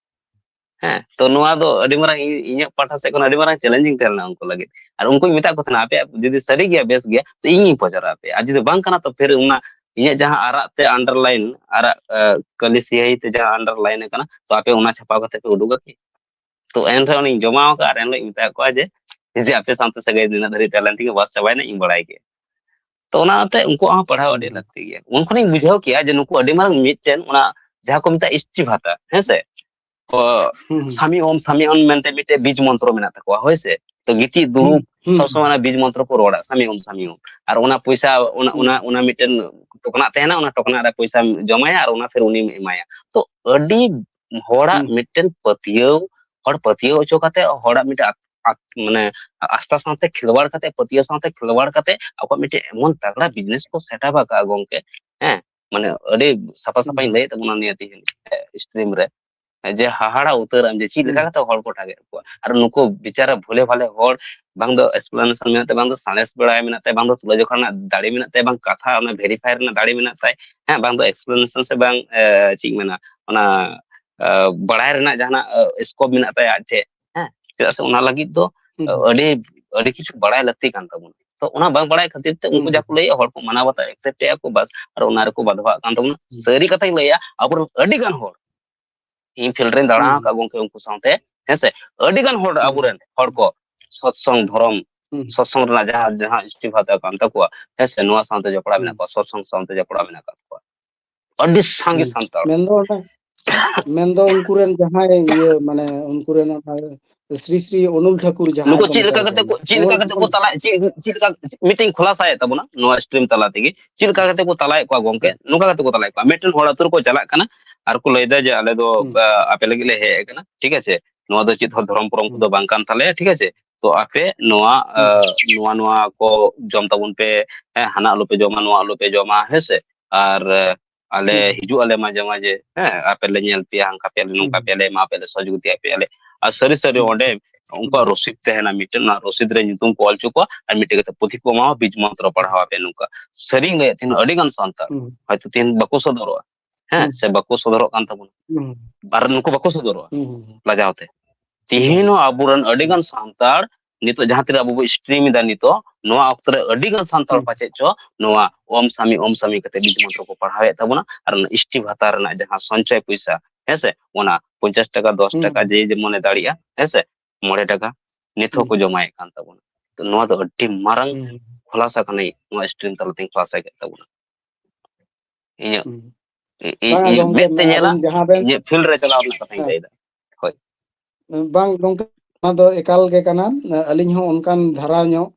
ᱦᱮᱸ, ᱛᱚ ᱱᱚᱣᱟ ᱫᱚ ᱟᱹᱰᱤ ᱢᱟᱨᱟᱝ ᱤᱧ-, ᱤᱧᱟᱹᱜ ᱯᱟᱦᱴᱟ ᱥᱮᱫ ᱠᱷᱚᱱ ᱟᱹᱰᱤ ᱢᱟᱨᱟᱝ ᱪᱮᱞᱮᱧᱡᱤᱝ ᱛᱟᱦᱮᱸ ᱞᱮᱱᱟ ᱩᱱᱠᱩ ᱞᱟᱹᱜᱤᱫ᱾ ᱟᱨ ᱩᱱᱠᱩᱧ ᱢᱮᱛᱟᱜ ᱠᱚ ᱛᱟᱦᱮᱱᱟ, "ᱟᱯᱮᱭᱟᱜ ᱡᱩᱫᱤ ᱥᱟᱹᱨᱤ ᱜᱮᱭᱟ, ᱵᱮᱥ ᱜᱮᱭᱟ, ᱛᱚ ᱤᱧᱤᱧ ᱯᱚᱪᱟᱨᱟ ᱟᱯᱮᱭᱟ, ᱟᱨ ᱡᱩᱫᱤ ᱵᱟᱝ ᱠᱟᱱᱟ, ᱛᱚ ᱯᱷᱤᱨ ᱚᱱᱟ ᱤᱧᱟᱹᱜ ᱡᱟᱦᱟᱸ ᱟᱨᱟᱜ ᱛᱮ ᱟᱱᱰᱟᱨᱞᱟᱭᱤᱱ, ᱟᱨᱟᱜ, ᱟᱸ, ᱠᱟᱹᱞᱤ ᱥᱤᱭᱟᱦᱤ ᱛᱮ ᱡᱟᱦᱟᱸ ᱟᱱᱰᱟᱨᱞᱟᱭᱤᱱ ᱟᱠᱟᱱᱟ, ᱛᱚ ᱟᱯᱮ ᱚᱱᱟ ᱪᱷᱟᱯᱟᱣ ᱠᱟᱛᱮ ᱯᱮ ᱩᱰᱩᱠᱟ ᱠᱤ?" ᱛᱚ ᱮᱱ ᱨᱮᱦᱚᱸ ᱩᱱᱤᱧ ᱡᱚᱢᱟᱣ ᱟᱠᱟᱫᱼᱟ, ᱟᱨ ᱮᱱ ᱦᱤᱞᱳᱜ ᱤᱧ ᱢᱮᱛᱟᱜ ᱠᱚᱣᱟ ᱡᱮ, ᱡᱮ ᱟᱯᱮ ᱥᱟᱶᱛᱮ ᱥᱟᱹᱜᱟᱹᱭ ᱱᱤᱱᱟᱹᱜ ᱫᱷᱟᱹᱨᱤᱡ ᱛᱟᱦᱮᱸ ᱞᱮᱱ ᱛᱤᱧᱟᱹ, ᱵᱟᱥ ᱪᱟᱵᱟᱭᱮᱱᱟ, ᱤᱧ ᱵᱟᱲᱟᱭ ᱠᱮᱫᱼᱟ᱾ ᱛᱚ ᱚᱱᱟᱛᱮ ᱩᱱᱠᱩᱣᱟᱜ ᱦᱚᱸ ᱯᱟᱲᱦᱟᱣ ᱟᱹᱰᱤ ᱦᱩᱸ᱾ ᱞᱟᱹᱠᱛᱤ ᱜᱮᱭᱟ᱾ ᱩᱱ ᱠᱷᱚᱱᱤᱧ ᱵᱩᱡᱷᱟᱹᱣ ᱠᱮᱜᱼᱟ ᱡᱮ ᱱᱩᱠᱩ ᱟᱹᱰᱤ ᱢᱟᱨᱟᱝ ᱢᱤᱫᱴᱮᱱ ᱚᱱᱟ ᱡᱟᱦᱟᱸ ᱠᱚ ᱢᱮᱛᱟᱜᱼᱟ ᱤᱥᱴᱤ ᱵᱷᱟᱛᱟ, ᱦᱮᱸ ᱥᱮ? ᱚ, ᱦᱩᱸ, ᱦᱩᱸ᱾ ᱥᱟᱢᱤ ᱳᱢ, ᱥᱟᱢᱤ ᱳᱢ ᱢᱮᱱᱛᱮ ᱢᱤᱫᱴᱮᱡ ᱵᱤᱡᱽ ᱢᱚᱱᱛᱨᱚ ᱢᱮᱱᱟᱜ ᱛᱟᱠᱚᱣᱟ, ᱦᱳᱭ ᱥᱮ? ᱛᱚ ᱜᱤᱛᱤᱡ ᱫᱩᱲᱩᱵ ᱦᱩᱸ, ᱥᱚᱵ ᱦᱩᱸ᱾ ᱥᱚᱢᱚᱭ ᱚᱱᱟ ᱵᱤᱡᱽ ᱢᱚᱱᱛᱨᱚ ᱠᱚ ᱨᱚᱲᱟ, ᱥᱟᱢᱤ ᱳᱢ, ᱥᱟᱢᱤ ᱳᱢ᱾ ᱟᱨ ᱚᱱᱟ ᱯᱚᱭᱥᱟ, ᱚᱱᱟ, ᱦᱩᱸ᱾ ᱚᱱᱟ, ᱚᱱᱟ ᱢᱤᱫᱴᱮᱱ ᱴᱚᱠᱱᱟᱜ ᱛᱟᱦᱮᱱᱟ, ᱚᱱᱟ ᱴᱚᱠᱱᱟᱜ ᱨᱮ ᱯᱚᱭᱥᱟᱢ ᱡᱚᱢᱟᱭᱟ ᱟᱨ ᱚᱱᱟ ᱯᱷᱤᱨ ᱩᱱᱤᱢ ᱮᱢᱟᱭᱟ᱾ ᱛᱚ ᱟᱹᱰᱤ ᱦᱚᱲᱟᱜ ᱦᱩᱸ᱾ ᱢᱤᱫᱴᱮᱱ ᱯᱟᱹᱛᱭᱟᱹᱣ, ᱦᱚᱲ ᱯᱟᱹᱛᱭᱟᱹᱣ ᱦᱚᱪᱚ ᱠᱟᱛᱮ ᱦᱚᱲᱟᱜ ᱢᱤᱫᱴᱮᱱ ᱟᱛ-, ᱟᱛ-, ᱢᱟᱱᱮ ᱟᱥᱛᱷᱟ ᱥᱟᱶᱛᱮ ᱠᱷᱮᱞᱣᱟᱲ ᱠᱟᱛᱮ, ᱯᱟᱹᱛᱭᱟᱹᱣ ᱥᱟᱶᱛᱮ ᱠᱷᱮᱞᱣᱟᱲ ᱠᱟᱛᱮ ᱟᱠᱚᱣᱟᱜ ᱢᱤᱫᱴᱮᱱ ᱮᱢᱚᱱ ᱛᱟᱜᱲᱟ ᱵᱤᱡᱽᱱᱮᱥ ᱠᱚ ᱥᱮᱴᱟᱯ ᱟᱠᱟᱫᱼᱟ ᱜᱚᱝᱠᱮ, ᱦᱮᱸ, ᱢᱟᱱᱮ ᱟᱹᱰᱤ ᱥᱟᱯᱷᱟ ᱦᱩᱸ᱾ ᱥᱟᱯᱷᱟᱧ ᱞᱟᱹᱭᱮᱫ ᱛᱟᱵᱚᱱᱟ ᱱᱤᱭᱟᱹ ᱛᱮᱦᱮᱧ ᱥᱴᱨᱤᱢ ᱨᱮ, ᱡᱮ ᱦᱟᱦᱟᱲᱟ ᱩᱛᱟᱹᱨ ᱟᱢ ᱡᱮ ᱪᱮᱫ ᱞᱮᱠᱟ ᱦᱩᱸ᱾ ᱠᱟᱛᱮ ᱦᱚᱲ ᱠᱚ ᱴᱟᱨᱜᱮᱴ ᱠᱚᱣᱟ᱾ ᱟᱨ ᱱᱩᱠᱩ ᱵᱮᱪᱟᱨᱟ ᱵᱷᱳᱞᱮ ᱵᱷᱟᱞᱮ ᱦᱚᱲ, ᱵᱟᱝ ᱫᱚ ᱮᱠᱥᱯᱞᱮᱱᱮᱥᱚᱱ ᱢᱮᱱᱟᱜ ᱛᱟᱭ, ᱵᱟᱝ ᱫᱚ ᱥᱟᱬᱮᱥ ᱵᱟᱲᱟᱭ ᱢᱮᱱᱟᱜ ᱛᱟᱭ, ᱵᱟᱝ ᱫᱚ ᱛᱩᱞᱟᱹᱡᱚᱠᱷᱟ ᱨᱮᱱᱟᱜ ᱫᱟᱲᱮ ᱢᱮᱱᱟᱜ ᱛᱟᱭ, ᱵᱟᱝ ᱠᱟᱛᱷᱟ ᱚᱱᱟ ᱵᱷᱮᱨᱤᱯᱷᱟᱭ ᱨᱮᱱᱟᱜ ᱫᱟᱲᱮ ᱢᱮᱱᱟᱜ ᱛᱟᱭ, ᱦᱮᱸ, ᱵᱟᱝ ᱫᱚ ᱮᱠᱥᱯᱞᱮᱱᱮᱥᱚᱱ ᱥᱮ ᱵᱟᱝ, ᱮ, ᱪᱮᱫ ᱤᱧ ᱢᱮᱱᱟ, ᱚᱱᱟ, ᱮ, ᱵᱟᱲᱟᱭ ᱨᱮᱱᱟᱜ ᱡᱟᱦᱟᱱᱟᱜ, ᱮ, ᱥᱠᱳᱯ ᱢᱮᱱᱟᱜ ᱛᱟᱭᱟ ᱟᱡ ᱴᱷᱮᱡ, ᱦᱮᱸ, ᱪᱮᱫᱟᱜ ᱥᱮ ᱚᱱᱟ ᱞᱟᱹᱜᱤᱫ ᱫᱚ, ᱦᱩᱸ, ᱮ, ᱦᱩᱸ᱾ ᱟᱹᱰᱤ ᱟᱹᱰᱤ ᱠᱤᱪᱷᱩ ᱵᱟᱲᱟᱭ ᱞᱟᱹᱠᱛᱤ ᱠᱟᱱ ᱛᱟᱵᱚᱱᱟ᱾ ᱛᱚ ᱚᱱᱟ ᱵᱟᱝ ᱵᱟᱲᱟᱭ ᱠᱷᱟᱹᱛᱤᱨ ᱛᱮ ᱩᱱᱠᱩ ᱦᱩᱸ᱾ ᱡᱟᱦᱟᱸ ᱠᱚ ᱞᱟᱹᱭᱮᱫᱼᱟ, ᱦᱚᱲ ᱠᱚ ᱢᱟᱱᱟᱣ ᱵᱟᱛᱟᱣ accept ᱮᱫᱼᱟ ᱠᱚ, ᱵᱟᱥ, ᱟᱨ ᱚᱱᱟ ᱨᱮᱠᱚ ᱵᱟᱫᱷᱟᱣᱟᱜ ᱠᱟᱱ ᱛᱟᱵᱚᱱᱟ᱾ ᱦᱩᱸ᱾ ᱥᱟᱹᱨᱤ ᱠᱟᱛᱷᱟᱧ ᱞᱟᱹᱭᱟ, ᱟᱵᱚᱨᱮᱱ ᱟᱹᱰᱤ ᱜᱟᱱ ᱦᱚᱲ, ᱤᱧ field ᱨᱮᱧ ᱫᱟᱬᱟ ᱦᱩᱸ᱾ ᱟᱠᱟᱫ ᱜᱚᱝᱠᱮ, ᱩᱱᱠᱩ ᱥᱟᱶᱛᱮ, ᱦᱮᱸᱥᱮ, ᱟᱹᱰᱤ ᱜᱟᱱ ᱦᱚᱲ ᱦᱩᱸ᱾ ᱟᱵᱚᱨᱮᱱ ᱦᱚᱲ ᱠᱚ ᱥᱚᱛᱥᱚᱝ ᱫᱷᱚᱨᱚᱢ, ᱦᱩᱸ᱾ ᱥᱚᱛᱥᱚᱝ ᱨᱮᱱᱟᱜ ᱡᱟᱦᱟᱸ, ᱡᱟᱦᱟᱸ ᱤᱥᱴᱤᱵᱷᱟᱛᱟ ᱠᱟᱱ ᱛᱟᱠᱚᱣᱟ, ᱦᱮᱸᱥᱮ, ᱱᱚᱣᱟ ᱥᱟᱶᱛᱮ ᱡᱚᱯᱲᱟᱣ ᱦᱩᱸ᱾ ᱢᱮᱱᱟᱜ ᱠᱚᱣᱟ, ᱥᱚᱛᱥᱚᱝ ᱥᱟᱶᱛᱮ ᱡᱚᱯᱲᱟᱣ ᱢᱮᱱᱟᱜ ᱟᱠᱟᱫ ᱠᱚᱣᱟ᱾ ᱟᱹᱰᱤ ᱥᱟᱸᱜᱮ ᱦᱩᱸ᱾ ᱥᱟᱱᱛᱟᱲ᱾ ᱢᱮᱱᱫᱚ ᱚᱱᱟ, ᱢᱮᱱᱫᱚ ᱩᱱᱠᱩ ᱨᱮᱱ ᱡᱟᱦᱟᱸᱭ ᱤᱭᱟᱹ, ᱢᱟᱱᱮ, ᱩᱱᱠᱩ ᱨᱮᱱ ᱚᱱᱟ ᱥᱨᱤ ᱥᱨᱤ ᱚᱱᱩᱞ ᱴᱷᱟᱹᱠᱩᱨ ᱡᱟᱦᱟᱸᱭ ᱱᱩᱠᱩ ᱠᱚ ᱪᱮᱫ ᱞᱮᱠᱟ ᱢᱮᱛᱟᱭ ᱠᱟᱛᱮ ᱠᱟᱱᱟ᱾ ᱠᱚ, ᱪᱮᱫ ᱞᱮᱠᱟ ᱱᱚᱣᱟ ᱠᱟᱛᱮ ᱠᱚ ᱛᱟᱞᱟ, ᱪᱮᱫ, ᱪᱮᱫ ᱞᱮᱠᱟ, ᱢᱤᱫᱴᱮᱱ ᱠᱷᱩᱞᱟᱥᱟᱭᱮᱫ ᱛᱟᱵᱚᱱᱟ ᱱᱚᱣᱟ stream ᱛᱟᱞᱟ ᱛᱮᱜᱮ, ᱪᱮᱫ ᱞᱮᱠᱟ ᱠᱟᱛᱮ ᱠᱚ ᱛᱟᱞᱟᱭᱮᱫ ᱠᱚᱣᱟ ᱜᱚᱝᱠᱮ? ᱦᱩᱸ᱾ ᱱᱚᱝᱠᱟ ᱠᱟᱛᱮ ᱠᱚ ᱛᱟᱞᱟᱭᱮᱫ ᱠᱚᱣᱟ, ᱢᱤᱫᱴᱮᱱ ᱦᱚᱲ ᱟᱹᱛᱩ ᱨᱮᱠᱚ ᱪᱟᱞᱟᱜ ᱠᱟᱱᱟ ᱟᱨ ᱠᱚ ᱞᱟᱹᱭᱫᱟ ᱡᱮ, "ᱟᱞᱮ ᱫᱚ, ᱦᱩᱸ᱾ ᱟ, ᱟᱯᱮ ᱞᱟᱹᱜᱤᱫ ᱞᱮ ᱦᱮᱡ ᱟᱠᱟᱱᱟ, ᱴᱷᱤᱠ ᱟᱪᱷᱮ? ᱱᱚᱣᱟ ᱫᱚ ᱪᱮᱫ ᱦᱚᱸ ᱫᱷᱚᱨᱚᱢ ᱯᱚᱨᱚᱢ ᱦᱩᱸ᱾ ᱠᱚᱫᱚ ᱵᱟᱝ ᱠᱟᱱ ᱛᱟᱞᱮᱭᱟ, ᱴᱷᱤᱠ ᱟᱪᱷᱮ? ᱛᱚ ᱟᱯᱮ ᱱᱚᱣᱟ, ᱟ, ᱦᱩᱸ᱾ ᱱᱚᱣᱟ, ᱱᱚᱣᱟ ᱠᱚ ᱡᱚᱢ ᱛᱟᱵᱚᱱ ᱯᱮ, ᱦᱮᱸ, ᱦᱟᱱᱟ ᱟᱞᱚᱯᱮ ᱡᱚᱢᱟ, ᱱᱚᱣᱟ ᱟᱞᱚᱯᱮ ᱡᱚᱢᱟ", ᱦᱮᱸ ᱥᱮ? ᱟᱨ, ᱟ, ᱟᱞᱮ ᱦᱩᱸ᱾ ᱦᱤᱡᱩᱜ ᱟᱞᱮ ᱢᱟᱡᱷᱮ ᱢᱟᱡᱷᱮ, ᱦᱮᱸ, ᱟᱯᱮ ᱞᱮ ᱧᱮᱞ ᱯᱮᱭᱟ, ᱦᱟᱱᱠᱟ ᱯᱮᱭᱟ ᱞᱮ, ᱱᱚᱝᱠᱟ ᱦᱩᱸ᱾ ᱯᱮᱭᱟ ᱞᱮ, ᱮᱢᱟ ᱯᱮᱭᱟ ᱞᱮ, ᱥᱚᱦᱚᱡᱳᱜᱤᱛᱟ ᱟᱯᱮᱭᱟ ᱞᱮ᱾ ᱟᱨ ᱥᱟᱹᱨᱤ ᱥᱟᱹᱨᱤ ᱦᱩᱸ᱾ ᱚᱸᱰᱮ ᱦᱩᱸ᱾ ᱩᱱᱠᱩᱣᱟᱜ ᱨᱚᱥᱤᱫ ᱛᱟᱦᱮᱱᱟ ᱢᱤᱫᱴᱮᱱ, ᱚᱱᱟ ᱨᱚᱥᱤᱫ ᱨᱮ ᱧᱩᱛᱩᱢ ᱠᱚ ᱚᱞ ᱦᱚᱪᱚ ᱠᱚᱣᱟ ᱟᱨ ᱢᱤᱫᱴᱮᱡ ᱠᱟᱛᱮ ᱯᱩᱛᱷᱤ ᱠᱚ ᱮᱢᱟᱣᱟ, ᱵᱤᱡ ᱢᱚᱱᱛᱨᱚ ᱯᱟᱲᱦᱟᱣ ᱟᱯᱮ, ᱱᱚᱝᱠᱟ᱾ ᱥᱟᱹᱨᱤᱧ ᱞᱟᱹᱭᱮᱫ ᱛᱟᱦᱮᱱᱟ, ᱟᱹᱰᱤ ᱜᱟᱱ ᱥᱟᱱᱛᱟᱲ ᱦᱩᱸ᱾ ᱦᱚᱭᱛᱳ ᱛᱮᱦᱮᱧ ᱵᱟᱠᱚ ᱥᱚᱫᱚᱨᱚᱜᱼᱟ, ᱦᱮᱸ, ᱦᱩᱸ᱾ ᱥᱮ ᱵᱟᱠᱚ ᱥᱚᱫᱚᱨᱚᱜ ᱠᱟᱱ ᱛᱟᱵᱚᱱᱟ᱾ ᱦᱩᱸ᱾ ᱟᱨ ᱱᱩᱠᱩ ᱵᱟᱠᱚ ᱥᱚᱫᱚᱨᱚᱜᱼᱟ ᱦᱩᱸ, ᱦᱩᱸ, ᱦᱩᱸ᱾ ᱞᱟᱡᱟᱣ ᱛᱮ᱾ ᱵᱟᱝ᱾ ᱛᱮᱦᱮᱧ ᱦᱚᱸ ᱟᱵᱚᱨᱮᱱ ᱟᱹᱰᱤ ᱦᱩᱸ᱾ ᱜᱟᱱ ᱥᱟᱱᱛᱟᱲ ᱱᱤᱛᱚᱜ ᱡᱟᱦᱟᱸ ᱛᱤᱱᱟᱹᱜ ᱟᱵᱚ ᱵᱚ stream ᱮᱫᱟ ᱱᱤᱛᱚᱜ, ᱱᱚᱣᱟ ᱚᱠᱛᱚ ᱨᱮ ᱟᱹᱰᱤ ᱜᱟᱱ ᱥᱟᱱᱛᱟᱲ ᱦᱩᱸ᱾ ᱯᱟᱪᱮᱫ ᱪᱚ ᱱᱚᱣᱟ ᱳᱢ ᱥᱟᱢᱤ, ᱳᱢ ᱥᱟᱢᱤ ᱠᱟᱛᱮ ᱵᱤᱡ ᱢᱚᱱᱛᱨᱚ ᱠᱚ ᱯᱟᱲᱦᱟᱣᱮᱫ ᱛᱟᱵᱚᱱᱟ, ᱟᱨ ᱚᱱᱟ ᱮᱥ ᱴᱤ ᱵᱷᱟᱛᱟ ᱨᱮᱱᱟᱜ ᱡᱟᱦᱟᱸ ᱥᱚᱧᱪᱚᱭ ᱯᱚᱭᱥᱟ, ᱦᱮᱸ ᱥᱮ, ᱚᱱᱟ ᱯᱚᱧᱪᱟᱥ ᱴᱟᱠᱟ, ᱫᱚᱥ ᱦᱩᱸ, ᱴᱟᱠᱟ, ᱦᱩᱸ᱾ ᱡᱮ ᱡᱮᱢᱚᱱᱮ ᱫᱟᱲᱮᱭᱟᱜᱼᱟ, ᱦᱮᱸ ᱥᱮ, ᱢᱚᱬᱮ ᱴᱟᱠᱟ, ᱱᱤᱛ ᱦᱩᱸ᱾ ᱦᱚᱸᱠᱚ ᱡᱚᱢᱟᱭᱮᱫ ᱠᱟᱱ ᱛᱟᱵᱚᱱᱟ᱾ ᱛᱚ ᱱᱚᱣᱟ ᱫᱚ ᱟᱹᱰᱤ ᱢᱟᱨᱟᱝ ᱦᱩᱸ᱾ ᱠᱷᱩᱞᱟᱥᱟ ᱠᱟᱱᱟ, ᱱᱚᱣᱟ stream ᱛᱟᱞᱟᱛᱮᱧ ᱠᱷᱩᱞᱟᱥᱟ ᱠᱮᱫ ᱛᱟᱵᱚᱱᱟ᱾ ᱤᱧᱟᱹᱜ, ᱦᱩᱸ᱾ ᱤ-, ᱤ-, ᱵᱟᱝᱟ ᱤᱧ ᱜᱚᱝᱠᱮ, ᱢᱮᱫ ᱛᱮ ᱧᱮᱞᱟ, ᱟᱵᱮᱱ ᱡᱟᱦᱟᱸ ᱵᱮᱱ ᱤᱧᱟᱹᱜ field ᱨᱮ ᱪᱟᱞᱟᱣ ᱨᱮᱱᱟᱜ ᱠᱟᱛᱷᱟᱧ ᱦᱮᱸ᱾ ᱞᱟᱹᱭᱫᱟ᱾ ᱦᱳᱭ᱾ ᱵᱟᱝ ᱜᱚᱝᱠᱮ, ᱚᱱᱟ ᱫᱚ ᱮᱠᱟᱞ ᱜᱮ ᱠᱟᱱᱟ᱾ ᱟᱹᱞᱤᱧ ᱦᱚᱸ ᱚᱱᱠᱟᱱ ᱫᱷᱟᱨᱟ ᱧᱚᱜ,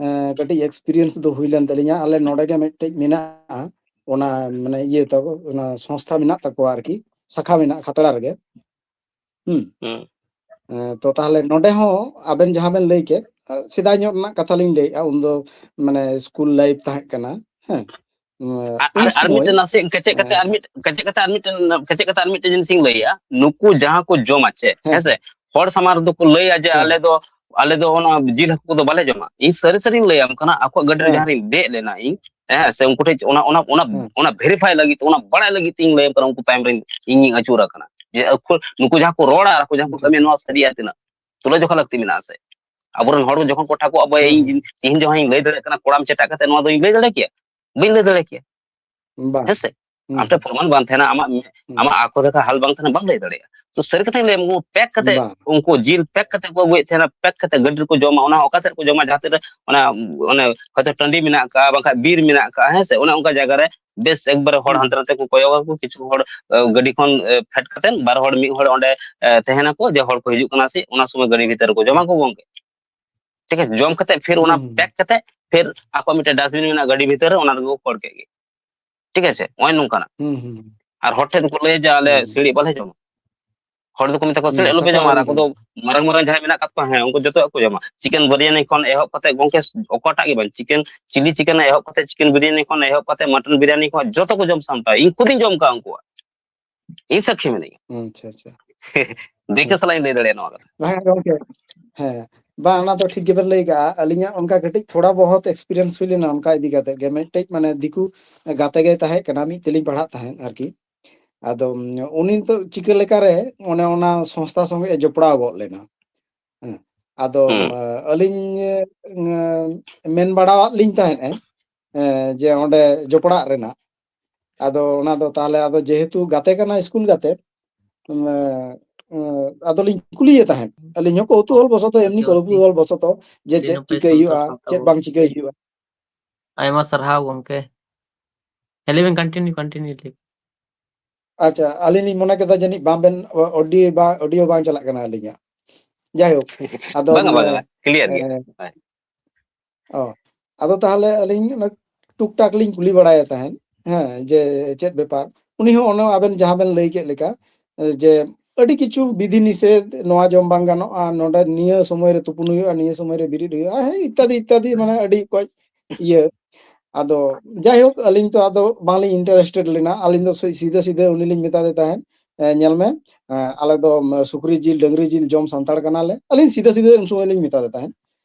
ᱮᱸ, ᱠᱟᱹᱴᱤᱡ experience ᱫᱚ ᱦᱩᱭ ᱞᱮᱱ ᱛᱟᱹᱞᱤᱧᱟ᱾ ᱟᱞᱮ ᱱᱚᱰᱮ ᱜᱮ ᱢᱤᱫᱴᱮᱡ ᱢᱮᱱᱟᱜᱼᱟ, ᱚᱱᱟ ᱢᱟᱱᱮ ᱤᱭᱟᱹ ᱛᱟᱠᱚ, ᱚᱱᱟ ᱥᱚᱝᱥᱛᱷᱟ ᱢᱮᱱᱟᱜ ᱛᱟᱠᱚᱣᱟ ᱟᱨᱠᱤ, ᱥᱟᱠᱷᱟ ᱢᱮᱱᱟᱜᱼᱟ ᱠᱷᱟᱛᱲᱟ ᱨᱮᱜᱮ᱾ ᱦᱩᱸ᱾ ᱦᱩᱸ᱾ ᱮᱸ, ᱛᱚ ᱛᱟᱦᱞᱮ ᱱᱚᱰᱮ ᱦᱚᱸ ᱟᱵᱮᱱ ᱡᱟᱦᱟᱸ ᱵᱮᱱ ᱞᱟᱹᱭ ᱠᱮᱫ, ᱥᱮᱫᱟᱭ ᱧᱚᱜ ᱨᱮᱱᱟᱜ ᱠᱟᱛᱷᱟ ᱞᱤᱧ ᱞᱟᱹᱭᱮᱫᱼᱟ, ᱩᱱᱫᱚ ᱢᱟᱱᱮ school life ᱛᱟᱦᱮᱸ ᱠᱟᱱᱟ, ᱦᱮᱸ᱾ ᱩᱸ, ᱟᱨ, ᱟᱨ, ᱩᱱ ᱟᱨ ᱥᱚᱢᱚᱭ, ᱢᱤᱫᱴᱮᱱ ᱱᱟᱥᱮ ᱠᱮᱪᱮᱫ ᱠᱟᱛᱮ ᱟᱨ ᱮᱸ, ᱢᱤᱫ, ᱠᱮᱪᱮᱫ ᱠᱟᱛᱮ ᱟᱨ ᱢᱤᱫᱴᱮᱱ, ᱠᱮᱪᱮᱫ ᱠᱟᱛᱮ ᱟᱨ ᱢᱤᱫᱴᱮᱱ ᱡᱤᱱᱤᱥᱤᱧ ᱞᱟᱹᱭᱮᱜᱼᱟ, ᱱᱩᱠᱩ ᱡᱟᱦᱟᱸ ᱠᱚ ᱡᱚᱢᱟ ᱪᱮ, ᱦᱮᱸ, ᱦᱮᱸ ᱥᱮ? ᱦᱮᱸ᱾ ᱦᱚᱲ ᱥᱟᱢᱟᱝ ᱨᱮᱫᱚ ᱠᱚ ᱞᱟᱹᱭᱟ ᱡᱮ, ᱦᱮᱸ, ᱟᱞᱮ ᱦᱮᱸ᱾ ᱫᱚ, ᱟᱞᱮ ᱫᱚ ᱚᱱᱟ ᱡᱤᱞ ᱦᱟᱹᱠᱩ ᱠᱚᱫᱚ ᱵᱟᱞᱮ ᱡᱚᱢᱟ᱾ ᱤᱧ ᱥᱟᱹᱨᱤ ᱥᱟᱹᱨᱤᱧ ᱞᱟᱹᱭᱟᱢ ᱠᱟᱱᱟ, ᱟᱠᱚᱣᱟᱜ ᱜᱟᱹᱰᱤ ᱨᱮ ᱦᱮᱸ᱾ ᱡᱟᱦᱟᱸ ᱨᱤᱧ ᱫᱮᱡ ᱞᱮᱱᱟ ᱤᱧ, ᱦᱮᱸ, ᱥᱮ ᱩᱱᱠᱩ ᱴᱷᱮᱱ ᱚᱱᱟ, ᱚᱱᱟ, ᱦᱮᱸ᱾ ᱚᱱᱟ verify ᱞᱟᱹᱜᱤᱫ, ᱚᱱᱟ ᱵᱟᱲᱟᱭ ᱞᱟᱹᱜᱤᱫ ᱛᱮ ᱤᱧ ᱞᱟᱹᱭᱟᱢ ᱠᱟᱱᱟ, ᱩᱱᱠᱩ ᱛᱟᱭᱚᱢ ᱨᱮ ᱤᱧᱤᱧ ᱟᱹᱪᱩᱨ ᱟᱠᱟᱱᱟ᱾ ᱡᱮ ᱟᱠᱚ, ᱱᱩᱠᱩ ᱡᱟᱦᱟᱸ ᱠᱚ ᱨᱚᱲᱟ ᱟᱨ ᱟᱠᱚ ᱡᱟᱦᱟᱸ ᱠᱚ ᱦᱩᱸ᱾ ᱠᱟᱹᱢᱤᱭᱟ, ᱱᱚᱣᱟ ᱥᱟᱹᱨᱤᱭᱟ ᱛᱤᱱᱟᱹᱜ? ᱛᱩᱞᱟᱹ ᱡᱚᱠᱷᱟ ᱞᱟᱹᱠᱛᱤ ᱢᱮᱱᱟᱜᱼᱟ ᱥᱮ? ᱟᱵᱚᱨᱮᱱ ᱦᱚᱲ ᱡᱚᱠᱷᱚᱱ ᱠᱚ ᱴᱷᱟᱠᱚᱜᱼᱟ, ᱵᱚᱭ, ᱦᱩᱸ, ᱤᱧ ᱦᱩᱸ᱾ ᱛᱤᱦᱤᱧ ᱡᱚᱠᱷᱚᱱ ᱤᱧ ᱞᱟᱹᱭ ᱫᱟᱲᱮᱭᱟᱜ ᱠᱟᱱᱟ ᱠᱚᱲᱟᱢ ᱪᱮᱴᱟᱜ ᱠᱟᱛᱮ ᱱᱚᱣᱟ ᱫᱚᱧ ᱞᱟᱹᱭ ᱫᱟᱲᱮ ᱠᱮᱭᱟ? ᱵᱟᱹᱧ ᱞᱟᱹᱭ ᱫᱟᱲᱮ ᱠᱮᱭᱟ᱾ ᱵᱟᱝ᱾ ᱦᱮᱸ ᱥᱮ? ᱦᱩᱸ, ᱟᱢ ᱴᱷᱮᱱ ᱦᱩᱸ᱾ ᱯᱨᱚᱢᱟᱱ ᱵᱟᱝ ᱛᱟᱦᱮᱱᱟ, ᱟᱢᱟᱜ, ᱦᱩᱸ᱾ ᱟᱢᱟᱜ ᱟᱠᱚ ᱞᱮᱠᱟ ᱦᱟᱞ ᱵᱟᱝ ᱛᱟᱦᱮᱱᱟ, ᱵᱟᱢ ᱞᱟᱹᱭ ᱫᱟᱲᱮᱭᱟᱜᱼᱟ᱾ ᱛᱚ ᱥᱟᱹᱨᱤ ᱠᱟᱛᱷᱟᱧ ᱞᱟᱹᱭᱟ, ᱩᱱᱠᱩ pack ᱠᱟᱛᱮ, ᱵᱟᱝ᱾ ᱩᱱᱠᱩ ᱡᱤᱞ pack ᱠᱟᱛᱮ ᱠᱚ ᱟᱹᱜᱩᱭᱮᱫ ᱛᱟᱦᱮᱱᱟ, pack ᱠᱟᱛᱮ ᱜᱟᱹᱰᱤ ᱨᱮᱠᱚ ᱡᱚᱢᱟ, ᱚᱱᱟ ᱚᱠᱟ ᱥᱮᱫ ᱨᱮᱠᱚ ᱡᱚᱢᱟ? ᱡᱟᱦᱟᱸ ᱥᱮᱫ ᱨᱮ ᱚᱱᱟ, ᱚᱱᱮ ᱦᱚᱭᱛᱚ ᱴᱟᱺᱰᱤ ᱢᱮᱱᱟᱜ ᱟᱠᱟᱫᱼᱟ, ᱵᱟᱝᱠᱷᱟᱱ ᱵᱤᱨ ᱢᱮᱱᱟᱜ ᱟᱠᱟᱫᱼᱟ, ᱦᱮᱸ ᱥᱮ? ᱚᱱᱮ ᱚᱱᱠᱟ ᱡᱟᱭᱜᱟ ᱨᱮ ᱵᱮᱥ ᱮᱠᱵᱟᱨᱮ ᱦᱚᱲ ᱦᱩᱸ᱾ ᱦᱟᱱᱛᱮ ᱱᱟᱛᱮ ᱠᱚ ᱠᱚᱭᱚᱜ ᱟᱠᱚ, ᱠᱤᱪᱷᱩ ᱦᱚᱲ, ᱮ, ᱜᱟᱹᱰᱤ ᱠᱷᱚᱱ, ᱮ, ᱯᱷᱮᱰ ᱠᱟᱛᱮ ᱵᱟᱨ ᱦᱚᱲ ᱢᱤᱫ ᱦᱚᱲ ᱚᱸᱰᱮ, ᱮ, ᱛᱟᱦᱮᱱᱟᱠᱚ, ᱡᱮ ᱦᱚᱲ ᱠᱚ ᱦᱤᱡᱩᱜ ᱠᱟᱱᱟ ᱥᱮ, ᱚᱱᱟ ᱥᱚᱢᱚᱭ ᱜᱟᱹᱰᱤ ᱵᱷᱤᱛᱟᱹᱨ ᱨᱮᱠᱚ ᱡᱚᱢᱟ ᱠᱚ ᱜᱚᱝᱠᱮ᱾ ᱴᱷᱤᱠ ᱟᱪᱷᱮ, ᱡᱚᱢ ᱠᱟᱛᱮ ᱯᱷᱤᱨ ᱚᱱᱟ ᱦᱩᱸ, ᱦᱩᱸ᱾ Pack ᱠᱟᱛᱮ ᱯᱷᱤᱨ ᱟᱠᱚᱣᱟᱜ ᱢᱤᱫᱴᱮᱱ dustbin ᱢᱮᱱᱟᱜᱼᱟ ᱜᱟᱹᱰᱤ ᱵᱷᱤᱛᱟᱹᱨ ᱨᱮ, ᱚᱱᱟ ᱨᱮᱠᱚ ᱠᱷᱟᱹᱲ ᱠᱮᱫ ᱜᱮ᱾ ᱴᱷᱤᱠ ᱟᱪᱷᱮ, ᱱᱚᱜᱼᱚᱭ ᱱᱚᱝᱠᱟᱱᱟᱜ᱾ ᱦᱩᱸ, ᱦᱩᱸ᱾ ᱟᱨ ᱦᱚᱲ ᱴᱷᱮᱱ ᱠᱚ ᱞᱟᱹᱭᱟ ᱡᱮ ᱟᱞᱮ ᱦᱩᱸ᱾ ᱥᱤᱲᱤᱡ ᱵᱟᱞᱮ ᱡᱚᱢᱟ᱾ ᱦᱚᱲ ᱫᱚᱠᱚ ᱢᱮᱛᱟ ᱠᱚᱣᱟ, ᱦᱩᱸ, "ᱥᱤᱲᱤᱡ ᱟᱞᱚᱯᱮ ᱥᱟᱪᱟᱨᱦᱮ ᱡᱚᱢᱟ", ᱟᱨ ᱫᱤᱠ ᱟᱠᱚ ᱫᱚ ᱫᱤᱭᱮ᱾ ᱢᱟᱨᱟᱝ ᱢᱟᱨᱟᱝ ᱡᱟᱦᱟᱸᱭ ᱢᱮᱱᱟᱜ ᱟᱠᱟᱫ ᱠᱚᱣᱟ, ᱦᱮᱸ, ᱩᱱᱠᱩ ᱡᱚᱛᱚᱣᱟᱜ ᱠᱚ ᱡᱚᱢᱟ᱾ Chicken ᱵᱤᱨᱭᱟᱱᱤ ᱠᱷᱚᱱ ᱮᱦᱚᱵ ᱠᱟᱛᱮ ᱜᱚᱝᱠᱮ, ᱚᱠᱟᱴᱟᱜ ᱜᱮ ᱵᱟᱝ, chicken, chilli chicken ᱮᱦᱚᱵ ᱠᱟᱛᱮ chicken ᱵᱤᱨᱭᱟᱱᱤ ᱠᱷᱚᱱ ᱮᱦᱚᱵ ᱠᱟᱛᱮ mutton ᱵᱤᱨᱭᱟᱱᱤ ᱠᱷᱚᱱ ᱡᱚᱛᱚ ᱠᱚ ᱡᱚᱢ ᱥᱟᱢᱴᱟᱣᱟ᱾ ᱤᱧ ᱠᱷᱩᱫ ᱤᱧ ᱡᱚᱢ ᱠᱟᱜᱼᱟ ᱩᱱᱠᱩᱣᱟᱜ᱾ ᱤᱧ ᱥᱟᱹᱠᱷᱤ ᱢᱤᱱᱟᱹᱧᱟ᱾ ᱟᱪᱪᱷᱟ, ᱟᱪᱪᱷᱟ᱾ ᱫᱤᱠᱩ ᱦᱮᱸ᱾ ᱥᱟᱞᱟᱜ ᱤᱧ ᱞᱟᱹᱭ ᱫᱟᱲᱮᱭᱟᱜᱼᱟ ᱱᱚᱣᱟ ᱠᱟᱛᱷᱟ᱾ ᱵᱟᱝ ᱜᱚᱝᱠᱮ, ᱦᱮᱸ, ᱵᱟᱝ, ᱚᱱᱟ ᱫᱚ ᱴᱷᱤᱠ ᱜᱮᱵᱮᱱ ᱞᱟᱹᱭ ᱠᱟᱜᱼᱟ᱾ ᱟᱹᱞᱤᱧᱟᱜ ᱚᱱᱠᱟ ᱠᱟᱹᱴᱤᱡ ᱛᱷᱚᱲᱟ ᱵᱚᱦᱚᱛ experience ᱦᱩᱭ ᱞᱮᱱᱟ ᱚᱱᱠᱟ ᱤᱫᱤ ᱠᱟᱛᱮ ᱜᱮ᱾ ᱢᱤᱫᱴᱮᱡ ᱢᱟᱱᱮ ᱫᱤᱠᱩ ᱜᱟᱛᱮ ᱜᱮᱭ ᱛᱟᱦᱮᱸ ᱠᱟᱱᱟ, ᱢᱤᱫ ᱛᱮᱞᱤᱧ ᱯᱟᱲᱦᱟᱜ ᱛᱟᱦᱮᱸᱫ ᱟᱨᱠᱤ᱾ ᱟᱫᱚ, ᱩᱱᱤ ᱫᱚ ᱪᱤᱠᱟᱹ ᱞᱮᱠᱟᱨᱮ ᱚᱱᱮ ᱚᱱᱟ ᱥᱚᱝᱥᱛᱷᱟ ᱥᱚᱸᱜᱮ ᱡᱚᱯᱲᱟᱣ ᱜᱚᱫ ᱞᱮᱱᱟ᱾ ᱦᱮᱸ᱾ ᱟᱫᱚ, ᱦᱩᱸ᱾ ᱟᱹᱞᱤᱧ, ᱮᱸ, ᱢᱮᱱ ᱵᱟᱲᱟᱣᱟᱫ ᱞᱤᱧ ᱛᱟᱦᱮᱸᱫ ᱮ, ᱮᱸ, ᱡᱮ ᱚᱸᱰᱮ ᱡᱚᱯᱲᱟᱜ ᱨᱮᱱᱟᱜ᱾ ᱟᱫᱚ ᱚᱱᱟ ᱫᱚ ᱛᱟᱦᱞᱮ ᱟᱫᱚ ᱡᱮᱦᱮᱛᱩ ᱜᱟᱛᱮ ᱠᱟᱱᱟ ᱥᱠᱩᱞ ᱜᱟᱛᱮ, ᱮᱸ, ᱮᱸ, ᱟᱫᱚᱞᱤᱧ ᱠᱩᱞᱤᱭᱮ ᱛᱟᱦᱮᱸᱫ᱾ ᱟᱹᱞᱤᱧ ᱦᱚᱸ ᱠᱚᱣᱛᱩᱦᱚᱞ ᱵᱚᱥᱚᱛᱚ, ᱮᱢᱱᱤ ᱟᱪᱪᱷᱟ, ᱟᱹᱰᱤ, ᱠᱚᱣᱛᱩᱦᱚᱞ ᱵᱚᱥᱚᱛᱚ ᱡᱮ ᱟᱹᱰᱤ ᱪᱮᱫ ᱱᱟᱯᱟᱭ ᱪᱤᱠᱟᱹᱭ ᱦᱩᱭᱩᱜᱼᱟ, ᱥᱟᱱᱛᱟᱲ ᱪᱮᱫ ᱛᱟᱵᱚ᱾ ᱵᱟᱝ ᱪᱤᱠᱟᱹᱭ ᱦᱩᱭᱩᱜᱼᱟ᱾ ᱟᱭᱢᱟ ᱥᱟᱨᱦᱟᱣ ᱜᱚᱝᱠᱮ᱾ ᱦᱮᱸ, ᱞᱟᱹᱭ ᱵᱮᱱ, continue, continue ᱞᱟᱹᱭ ᱵᱮᱱ᱾ ᱟᱪᱪᱷᱟ, ᱟᱹᱞᱤᱧ ᱞᱤᱧ ᱢᱚᱱᱮ ᱠᱮᱫᱟ ᱡᱟᱹᱱᱤᱡ ᱵᱟᱝ ᱵᱮᱱ, ᱚ-, audio ᱵᱟ-, audio ᱵᱟᱝ ᱪᱟᱞᱟᱜ ᱠᱟᱱᱟ ᱟᱹᱞᱤᱧᱟᱜ᱾ ᱡᱟᱭᱦᱳᱠ, ᱟᱫᱚ, ᱵᱟᱝᱟ, ᱵᱟᱝᱟ, ᱮᱸ, clear ᱜᱮᱭᱟ᱾ ᱮᱸ, ᱦᱳᱭ᱾ ᱚ, ᱟᱫᱚ ᱛᱟᱦᱞᱮ ᱟᱹᱞᱤᱧ ᱚᱱᱟ ᱴᱩᱠ ᱴᱟᱠ ᱞᱤᱧ ᱠᱩᱞᱤ ᱵᱟᱲᱟᱭᱮ ᱛᱟᱦᱮᱸᱫ, ᱦᱮᱸ, ᱡᱮ ᱪᱮᱫ ᱵᱮᱯᱟᱨ? ᱩᱱᱤ ᱦᱚᱸ ᱚᱱᱟ ᱟᱵᱮᱱ ᱡᱟᱦᱟᱸ ᱵᱮᱱ ᱞᱟᱹᱭ ᱠᱮᱫ ᱞᱮᱠᱟ, ᱡᱮ ᱟᱹᱰᱤ ᱠᱤᱪᱷᱩ ᱵᱤᱫᱷᱤ ᱱᱤᱥᱮᱫᱷ, ᱱᱚᱣᱟ ᱡᱚᱢ ᱵᱟᱝ ᱜᱟᱱᱚᱜᱼᱟ, ᱱᱚᱰᱮ ᱱᱤᱭᱟᱹ ᱥᱚᱢᱚᱭ ᱨᱮ ᱛᱩᱯᱩᱱ ᱦᱩᱭᱩᱜᱼᱟ, ᱱᱤᱭᱟᱹ ᱥᱚᱢᱚᱭ ᱨᱮ ᱵᱮᱨᱮᱫ ᱦᱩᱭᱩᱜᱼᱟ, ᱦᱮᱸ, ᱤᱛᱛᱟᱫᱤ, ᱤᱛᱛᱟᱫᱤ, ᱢᱟᱱᱮ ᱟᱹᱰᱤ ᱚᱠᱚᱡ ᱤᱭᱟᱹ᱾ ᱟᱫᱚ ᱡᱟᱭᱦᱳᱠ, ᱟᱹᱞᱤᱧ ᱛᱚ ᱟᱫᱚ ᱵᱟᱝᱞᱤᱧ interested ᱞᱮᱱᱟ, ᱟᱹᱞᱤᱧ ᱫᱚ ᱥᱤ-, ᱥᱤᱫᱷᱟᱹ ᱥᱤᱫᱷᱟᱹ ᱩᱱᱤ ᱞᱤᱧ ᱢᱮᱛᱟ ᱫᱮ ᱛᱟᱦᱮᱸᱫ, "ᱮ, ᱧᱮᱞ ᱢᱮ, ᱮ, ᱟᱞᱮ ᱫᱚ, ᱢ, ᱥᱩᱠᱨᱤ ᱡᱤᱞ, ᱰᱟᱹᱝᱨᱤ ᱡᱤᱞ ᱡᱚᱢ ᱥᱟᱱᱛᱟᱲ ᱠᱟᱱᱟᱞᱮ", ᱟᱹᱞᱤᱧ ᱥᱤᱫᱷᱟᱹ ᱥᱤᱫᱷᱟᱹ ᱩᱱ ᱥᱚᱢᱚᱭ ᱞᱤᱧ ᱢᱮᱛᱟ ᱫᱮ ᱛᱟᱦᱮᱸᱫ᱾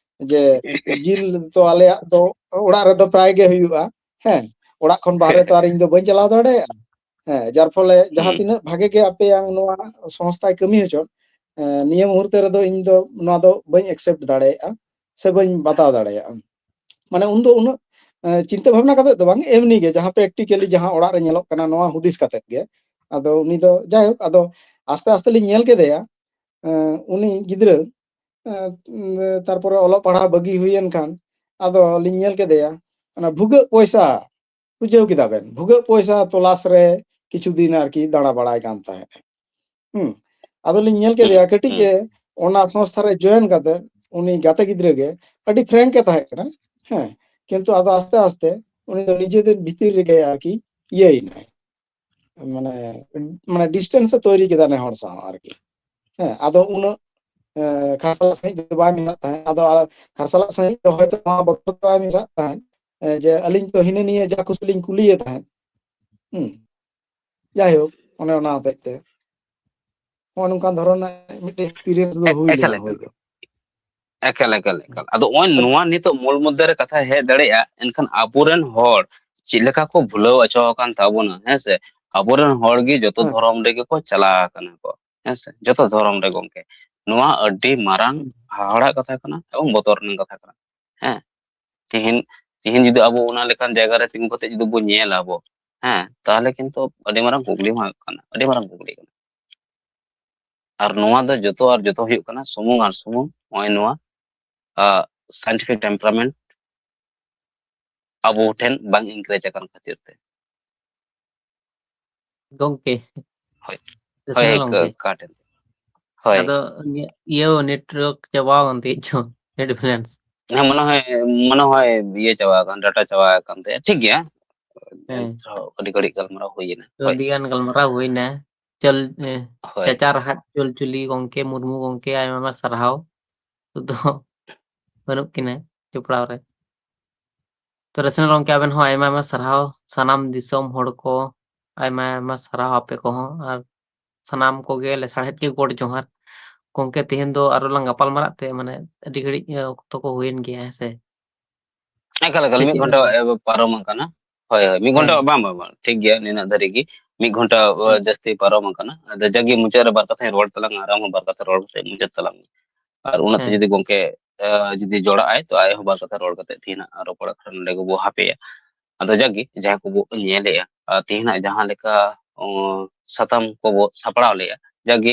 ᱡᱮ ᱡᱤᱞ ᱛᱚ ᱟᱞᱮᱭᱟᱜ ᱫᱚ ᱚᱲᱟᱜ ᱨᱮᱫᱚ ᱯᱨᱟᱭ ᱜᱮ ᱦᱩᱭᱩᱜᱼᱟ, ᱦᱮᱸ, ᱚᱲᱟᱜ ᱠᱷᱚᱱ ᱵᱟᱦᱨᱮ ᱛᱚ ᱟᱨ ᱤᱧ ᱫᱚ ᱵᱟᱹᱧ ᱪᱟᱞᱟᱣ ᱫᱟᱲᱮᱭᱟᱜᱼᱟ, ᱦᱮᱸ, ᱡᱟᱨ ᱯᱷᱚᱞᱮ ᱡᱟᱦᱟᱸ ᱦᱩᱸ᱾ ᱛᱤᱱᱟᱹᱜ ᱵᱷᱟᱜᱮ ᱜᱮ ᱟᱯᱮᱭᱟᱝ ᱱᱚᱣᱟ ᱥᱚᱝᱥᱛᱷᱟᱭ ᱠᱟᱹᱢᱤ ᱦᱚᱪᱚ, ᱮ, ᱱᱤᱭᱟᱹ ᱢᱩᱦᱩᱨᱛᱮ ᱨᱮᱫᱚ ᱤᱧ ᱫᱚ ᱱᱚᱣᱟ ᱫᱚ ᱵᱟᱹᱧ accept ᱫᱟᱲᱮᱭᱟᱜᱼᱟ ᱥᱮ ᱵᱟᱹᱧ ᱵᱟᱛᱟᱣ ᱫᱟᱲᱮᱭᱟᱜᱼᱟ᱾ ᱢᱟᱱᱮ ᱩᱱᱫᱚ ᱩᱱᱟᱹᱜ ᱮ, ᱪᱤᱱᱛᱟᱹ ᱵᱷᱟᱵᱽᱱᱟ ᱠᱟᱛᱮ ᱫᱚ ᱵᱟᱝ, ᱮᱢᱱᱤ ᱜᱮ ᱡᱟᱦᱟᱸ practically ᱡᱟᱦᱟᱸ ᱚᱲᱟᱜ ᱨᱮ ᱧᱮᱞᱚᱜ ᱠᱟᱱᱟ ᱱᱚᱣᱟ ᱦᱩᱫᱤᱥ ᱠᱟᱛᱮ ᱜᱮ᱾ ᱟᱫᱚ ᱩᱱᱤ ᱫᱚ ᱡᱟᱭᱦᱳᱠ, ᱟᱫᱚ ᱟᱥᱛᱮ ᱟᱥᱛᱮ ᱞᱤᱧ ᱧᱮᱞ ᱠᱮᱫᱮᱭᱟ, ᱮ, ᱩᱱᱤ ᱜᱤᱫᱽᱨᱟᱹ, ᱮ, ᱛᱟᱨᱯᱚᱨᱮ ᱚᱞᱚᱜ ᱯᱟᱲᱦᱟᱣ ᱵᱟᱹᱜᱤ ᱦᱩᱭᱮᱱ ᱠᱷᱟᱱ ᱟᱫᱚ ᱞᱤᱧ ᱧᱮᱞ ᱠᱮᱫᱮᱭᱟ ᱚᱱᱟ ᱵᱷᱩᱜᱟᱹᱜ ᱯᱚᱭᱥᱟ, ᱵᱩᱡᱷᱟᱹᱣ ᱠᱮᱫᱟ ᱵᱮᱱ, ᱵᱷᱩᱜᱟᱹᱜ ᱯᱚᱭᱥᱟ ᱛᱚᱞᱟᱥ ᱨᱮ ᱠᱤᱪᱷᱩ ᱫᱤᱱ ᱟᱨᱠᱤ ᱫᱟᱬᱟ ᱵᱟᱲᱟᱭ ᱠᱟᱱ ᱛᱟᱦᱮᱸᱫ᱾ ᱦᱩᱸ᱾ ᱟᱫᱚ ᱞᱤᱧ ᱧᱮᱞ ᱠᱮᱫᱮᱭᱟ ᱠᱟᱹᱴᱤᱡ ᱮ ᱚᱱᱟ ᱥᱚᱝᱥᱛᱷᱟ ᱨᱮ join ᱠᱟᱛᱮ, ᱩᱱᱤ ᱜᱟᱛᱮ ᱜᱤᱫᱽᱨᱟᱹ ᱜᱮ ᱟᱹᱰᱤ frank ᱮ ᱛᱟᱦᱮᱸ ᱠᱟᱱᱟ᱾ ᱦᱮᱸ, ᱠᱤᱱᱛᱩ ᱟᱫᱚ ᱟᱥᱛᱮ ᱟᱥᱛᱮ ᱩᱱᱤ ᱫᱚ ᱱᱤᱡᱮ ᱫᱚ ᱵᱷᱤᱛᱤᱨ ᱨᱮᱜᱮ ᱟᱨᱠᱤ ᱤᱭᱟᱹᱭᱮᱱᱟᱭ, ᱢᱟᱱᱮ, ᱢᱟᱱᱮ distance ᱮ ᱛᱚᱭᱨᱤ ᱠᱮᱫᱟ ᱱᱮ ᱦᱚᱲ ᱥᱟᱶ ᱟᱨᱠᱤ᱾ ᱦᱮᱸ, ᱟᱫᱚ ᱩᱱᱟᱹᱜ ᱮ, ᱠᱷᱟᱨᱥᱟᱞᱟᱜ ᱥᱟᱺᱦᱤᱡ ᱫᱚ ᱵᱟᱭ ᱢᱮᱛᱟᱜ ᱛᱟᱦᱮᱸᱫ᱾ ᱟᱫᱚ ᱟᱨ ᱠᱷᱟᱨᱥᱟᱞᱟᱜ ᱥᱟᱺᱦᱤᱡ ᱫᱚ ᱦᱚᱭᱛᱳ ᱱᱚᱣᱟ ᱵᱚᱛᱚᱨ ᱛᱮ ᱵᱟᱭ ᱢᱮᱛᱟᱜ ᱛᱟᱦᱮᱸᱫ, ᱮ, ᱡᱮ ᱟᱹᱞᱤᱧ ᱛᱚ ᱦᱤᱱᱟᱹ ᱱᱤᱭᱟᱹ ᱡᱟ ᱠᱩᱥᱤ ᱞᱤᱧ ᱠᱩᱞᱤᱭᱮ ᱛᱟᱦᱮᱸᱫ᱾ ᱦᱩᱸ᱾ ᱡᱟᱭᱦᱳᱠ, ᱚᱱᱮ ᱚᱱᱟ ᱦᱚᱛᱮᱡ ᱛᱮ ᱱᱚᱜᱼᱚ ᱱᱚᱝᱠᱟᱱ ᱫᱷᱚᱨᱚᱱ ᱨᱮᱱᱟᱜ ᱢᱤᱫᱴᱮᱱ experience ᱫᱚ ᱮ-, ᱦᱩᱭ ᱮᱠᱟᱞ, ᱞᱮᱱᱟ ᱮᱠᱟᱞ᱾ ᱦᱩᱭ ᱫᱚ᱾ ᱮᱠᱟᱞ, ᱮᱠᱟᱞ, ᱮᱠᱟᱞ᱾ ᱟᱫᱚ ᱱᱚᱜᱼᱚᱭ ᱱᱚᱣᱟ ᱱᱤᱛᱚᱜ ᱢᱩᱞ ᱢᱩᱫᱽᱫᱟᱹ ᱨᱮ ᱠᱟᱛᱷᱟ ᱦᱮᱡ ᱫᱟᱲᱮᱭᱟᱜᱼᱟ, ᱮᱱᱠᱷᱟᱱ ᱟᱵᱚᱨᱮᱱ ᱦᱚᱲ ᱪᱮᱫ ᱞᱮᱠᱟ ᱠᱚ ᱵᱷᱩᱞᱟᱹᱣ ᱟᱪᱚ ᱟᱠᱟᱱ ᱛᱟᱵᱚᱱᱟ, ᱦᱮᱸ ᱥᱮ? ᱟᱵᱚᱨᱮᱱ ᱦᱚᱲ ᱜᱮ ᱡᱚᱛᱚ ᱦᱮᱸ᱾ ᱫᱷᱚᱨᱚᱢ ᱨᱮᱜᱮ ᱠᱚ ᱪᱟᱞᱟᱣ ᱟᱠᱟᱱᱟ ᱠᱚ, ᱦᱮᱸ ᱥᱮ? ᱡᱚᱛᱚ ᱫᱷᱚᱨᱚᱢ ᱨᱮ ᱜᱚᱝᱠᱮ᱾ ᱱᱚᱣᱟ ᱟᱹᱰᱤ ᱢᱟᱨᱟᱝ ᱦᱟᱦᱟᱲᱟᱜ ᱠᱟᱛᱷᱟ ᱠᱟᱱᱟ ᱮᱵᱚᱝ ᱵᱚᱛᱚᱨ ᱨᱮᱱᱟᱜ ᱠᱟᱛᱷᱟ ᱠᱟᱱᱟ, ᱦᱮᱸ᱾ ᱛᱤᱦᱤᱧ, ᱛᱤᱦᱤᱧ ᱡᱩᱫᱤ ᱟᱵᱚ ᱚᱱᱟ ᱞᱮᱠᱟᱱ ᱡᱟᱭᱜᱟ ᱨᱮ ᱛᱤᱸᱜᱩ ᱠᱟᱛᱮ ᱡᱩᱫᱤ ᱵᱚᱱ ᱧᱮᱞᱟ ᱟᱵᱚ, ᱦᱮᱸ, ᱛᱟᱦᱚᱞᱮ ᱠᱤᱱᱛᱩ ᱟᱹᱰᱤ ᱢᱟᱨᱟᱝ ᱠᱩᱠᱞᱤ ᱦᱚᱸ ᱦᱩᱭᱩᱜ ᱠᱟᱱᱟ, ᱟᱹᱰᱤ ᱢᱟᱨᱟᱝ ᱠᱩᱠᱞᱤ ᱠᱟᱱᱟ᱾ ᱟᱨ ᱱᱚᱣᱟ ᱫᱚ ᱡᱚᱛᱚ ᱟᱨ ᱡᱚᱛᱚ ᱦᱩᱭᱩᱜ ᱠᱟᱱᱟ ᱥᱩᱢᱩᱝ ᱟᱨ ᱥᱩᱢᱩᱝ ᱱᱚᱜᱼᱚᱭ ᱱᱚᱣᱟ, ᱟ, scientific temperament ᱟᱵᱚ ᱴᱷᱮᱱ ᱵᱟᱝ encourage ᱟᱠᱟᱱ ᱠᱷᱟᱹᱛᱤᱨ ᱛᱮ᱾ ᱜᱚᱝᱠᱮ᱾ ᱦᱳᱭ᱾ ᱦᱳᱭ, ᱥᱮᱱ ᱦᱳᱭ, ᱜᱚᱝᱠᱮ᱾ ᱠᱟ-, ᱠᱟᱴ ᱮᱱ᱾ ᱦᱳᱭ᱾ ᱟᱫᱚ ᱤᱭᱟᱹ, ᱤᱭᱟᱹ network ᱪᱟᱵᱟᱣ ᱟᱠᱟᱱ ᱛᱟᱦᱮᱸᱫ ᱪᱚ, net balance᱾ ᱦᱮᱸ, ᱢᱚᱱᱮ ᱦᱚᱭ, ᱢᱚᱱᱮ ᱦᱚᱭ ᱤᱭᱟᱹ ᱪᱟᱵᱟ ᱟᱠᱟᱱ, data ᱪᱟᱵᱟ ᱟᱠᱟᱱ ᱛᱟᱭᱟ᱾ ᱴᱷᱤᱠ ᱜᱮᱭᱟ᱾ ᱦᱮᱸ᱾ ᱟᱹᱰᱤ ᱜᱷᱟᱹᱲᱤᱡ ᱜᱟᱞᱢᱟᱨᱟᱣ ᱦᱩᱭ ᱮᱱᱟ᱾ ᱛᱚ, ᱦᱳᱭ᱾ ᱟᱹᱰᱤ ᱜᱟᱱ ᱜᱟᱞᱢᱟᱨᱟᱣ ᱦᱩᱭ ᱮᱱᱟ᱾ ᱪᱚᱞ-, ᱮ, ᱦᱳᱭ᱾ ᱪᱟᱪᱟᱨᱦᱟᱫ ᱪᱚᱞᱪᱩᱞᱤ ᱜᱚᱝᱠᱮ, ᱢᱩᱨᱢᱩ ᱜᱚᱝᱠᱮ, ᱟᱭᱢᱟ ᱟᱭᱢᱟ ᱥᱟᱨᱦᱟᱣ᱾ ᱱᱤᱛᱚᱜ ᱫᱚ ᱵᱟᱹᱱᱩᱜ ᱠᱤᱱᱟ ᱡᱚᱯᱲᱟᱣ ᱨᱮ᱾ ᱛᱚ, ᱨᱮᱥᱱᱟᱞ ᱜᱚᱝᱠᱮ, ᱟᱵᱮᱱ ᱦᱚᱸ ᱟᱭᱢᱟ ᱟᱭᱢᱟ ᱥᱟᱨᱦᱟᱣ᱾ ᱥᱟᱱᱟᱢ ᱫᱤᱥᱚᱢ ᱦᱚᱲ ᱠᱚ ᱟᱭᱢᱟ ᱟᱭᱢᱟ ᱥᱟᱨᱦᱟᱣ ᱟᱯᱮ ᱠᱚᱦᱚᱸ, ᱟᱨ ᱥᱟᱱᱟᱢ ᱠᱚᱜᱮ ᱞᱮᱥᱟᱲᱦᱮᱫ ᱜᱮ ᱜᱚᱰ ᱡᱚᱦᱟᱨ᱾ ᱜᱚᱝᱠᱮ, ᱛᱮᱦᱮᱧ ᱫᱚ ᱟᱨᱚ ᱞᱟᱝ ᱜᱟᱯᱟᱞ ᱢᱟᱨᱟᱜ ᱛᱮ, ᱢᱟᱱᱮ, ᱟᱹᱰᱤ ᱜᱷᱟᱹᱲᱤᱡ, ᱮ, ᱚᱠᱛᱚ ᱠᱚ ᱦᱩᱭᱮᱱ ᱜᱮᱭᱟ, ᱦᱮᱸ ᱥᱮ? ᱮᱠᱟᱞ, ᱮᱠᱟᱞ, ᱥᱮ ᱢᱤᱫ ᱪᱮᱫ ᱜᱷᱚᱱᱴᱟ, ᱞᱮᱠᱟ? ᱮ, ᱯᱟᱨᱚᱢ ᱟᱠᱟᱱᱟ᱾ ᱦᱳᱭ, ᱦᱳᱭ, ᱢᱤᱫ ᱜᱷᱚᱱᱴᱟ, ᱦᱮᱸ᱾ ᱵᱟᱝ, ᱵᱟᱝ, ᱵᱟᱝ, ᱴᱷᱤᱠ ᱜᱮᱭᱟ, ᱱᱤᱱᱟᱹᱜ ᱫᱷᱟᱹᱨᱤᱡ ᱜᱮ᱾ ᱢᱤᱫ ᱜᱷᱚᱱᱴᱟ ᱡᱟᱹᱥᱛᱤ ᱯᱟᱨᱚᱢ ᱟᱠᱟᱱᱟ᱾ ᱟᱫᱚ ᱡᱟᱜᱮ ᱢᱩᱪᱟᱹᱫ ᱨᱮ ᱵᱟᱨ ᱠᱟᱛᱷᱟᱧ ᱨᱚᱲ ᱛᱟᱞᱟᱝᱟ, ᱟᱨ ᱟᱢ ᱦᱚᱸ ᱵᱟᱨ ᱠᱟᱛᱷᱟ ᱨᱚᱲ ᱠᱟᱛᱮ ᱢᱩᱪᱟᱹᱫ ᱛᱟᱞᱟᱝ ᱢᱮ᱾ ᱟᱨ ᱚᱱᱟᱛᱮ ᱡᱩᱫᱤ ᱜᱚᱝᱠᱮ ᱡᱩᱫᱤ ᱡᱚᱲᱟᱜ ᱟᱭ, ᱛᱚ ᱟᱡ ᱦᱚᱸ ᱵᱟᱨ ᱠᱟᱛᱷᱟ ᱨᱚᱲ ᱠᱟᱛᱮ ᱛᱮᱦᱮᱧᱟᱜ ᱨᱚᱯᱚᱲ ᱟᱠᱷᱲᱟ ᱱᱚᱰᱮ ᱜᱮᱵᱚ ᱦᱟᱯᱮᱭᱟ᱾ ᱟᱫᱚ ᱡᱟᱜᱮ ᱡᱟᱦᱟᱸᱭ ᱠᱚᱵᱚ ᱧᱮᱞᱮᱜᱼᱟ, ᱟᱨ ᱛᱮᱦᱮᱧᱟᱜ ᱡᱟᱦᱟᱸ ᱞᱮᱠᱟ ᱥᱟᱛᱟᱢ ᱠᱚᱵᱚ ᱥᱟᱯᱲᱟᱣ ᱞᱮᱜᱼᱟ, ᱡᱟᱜᱮ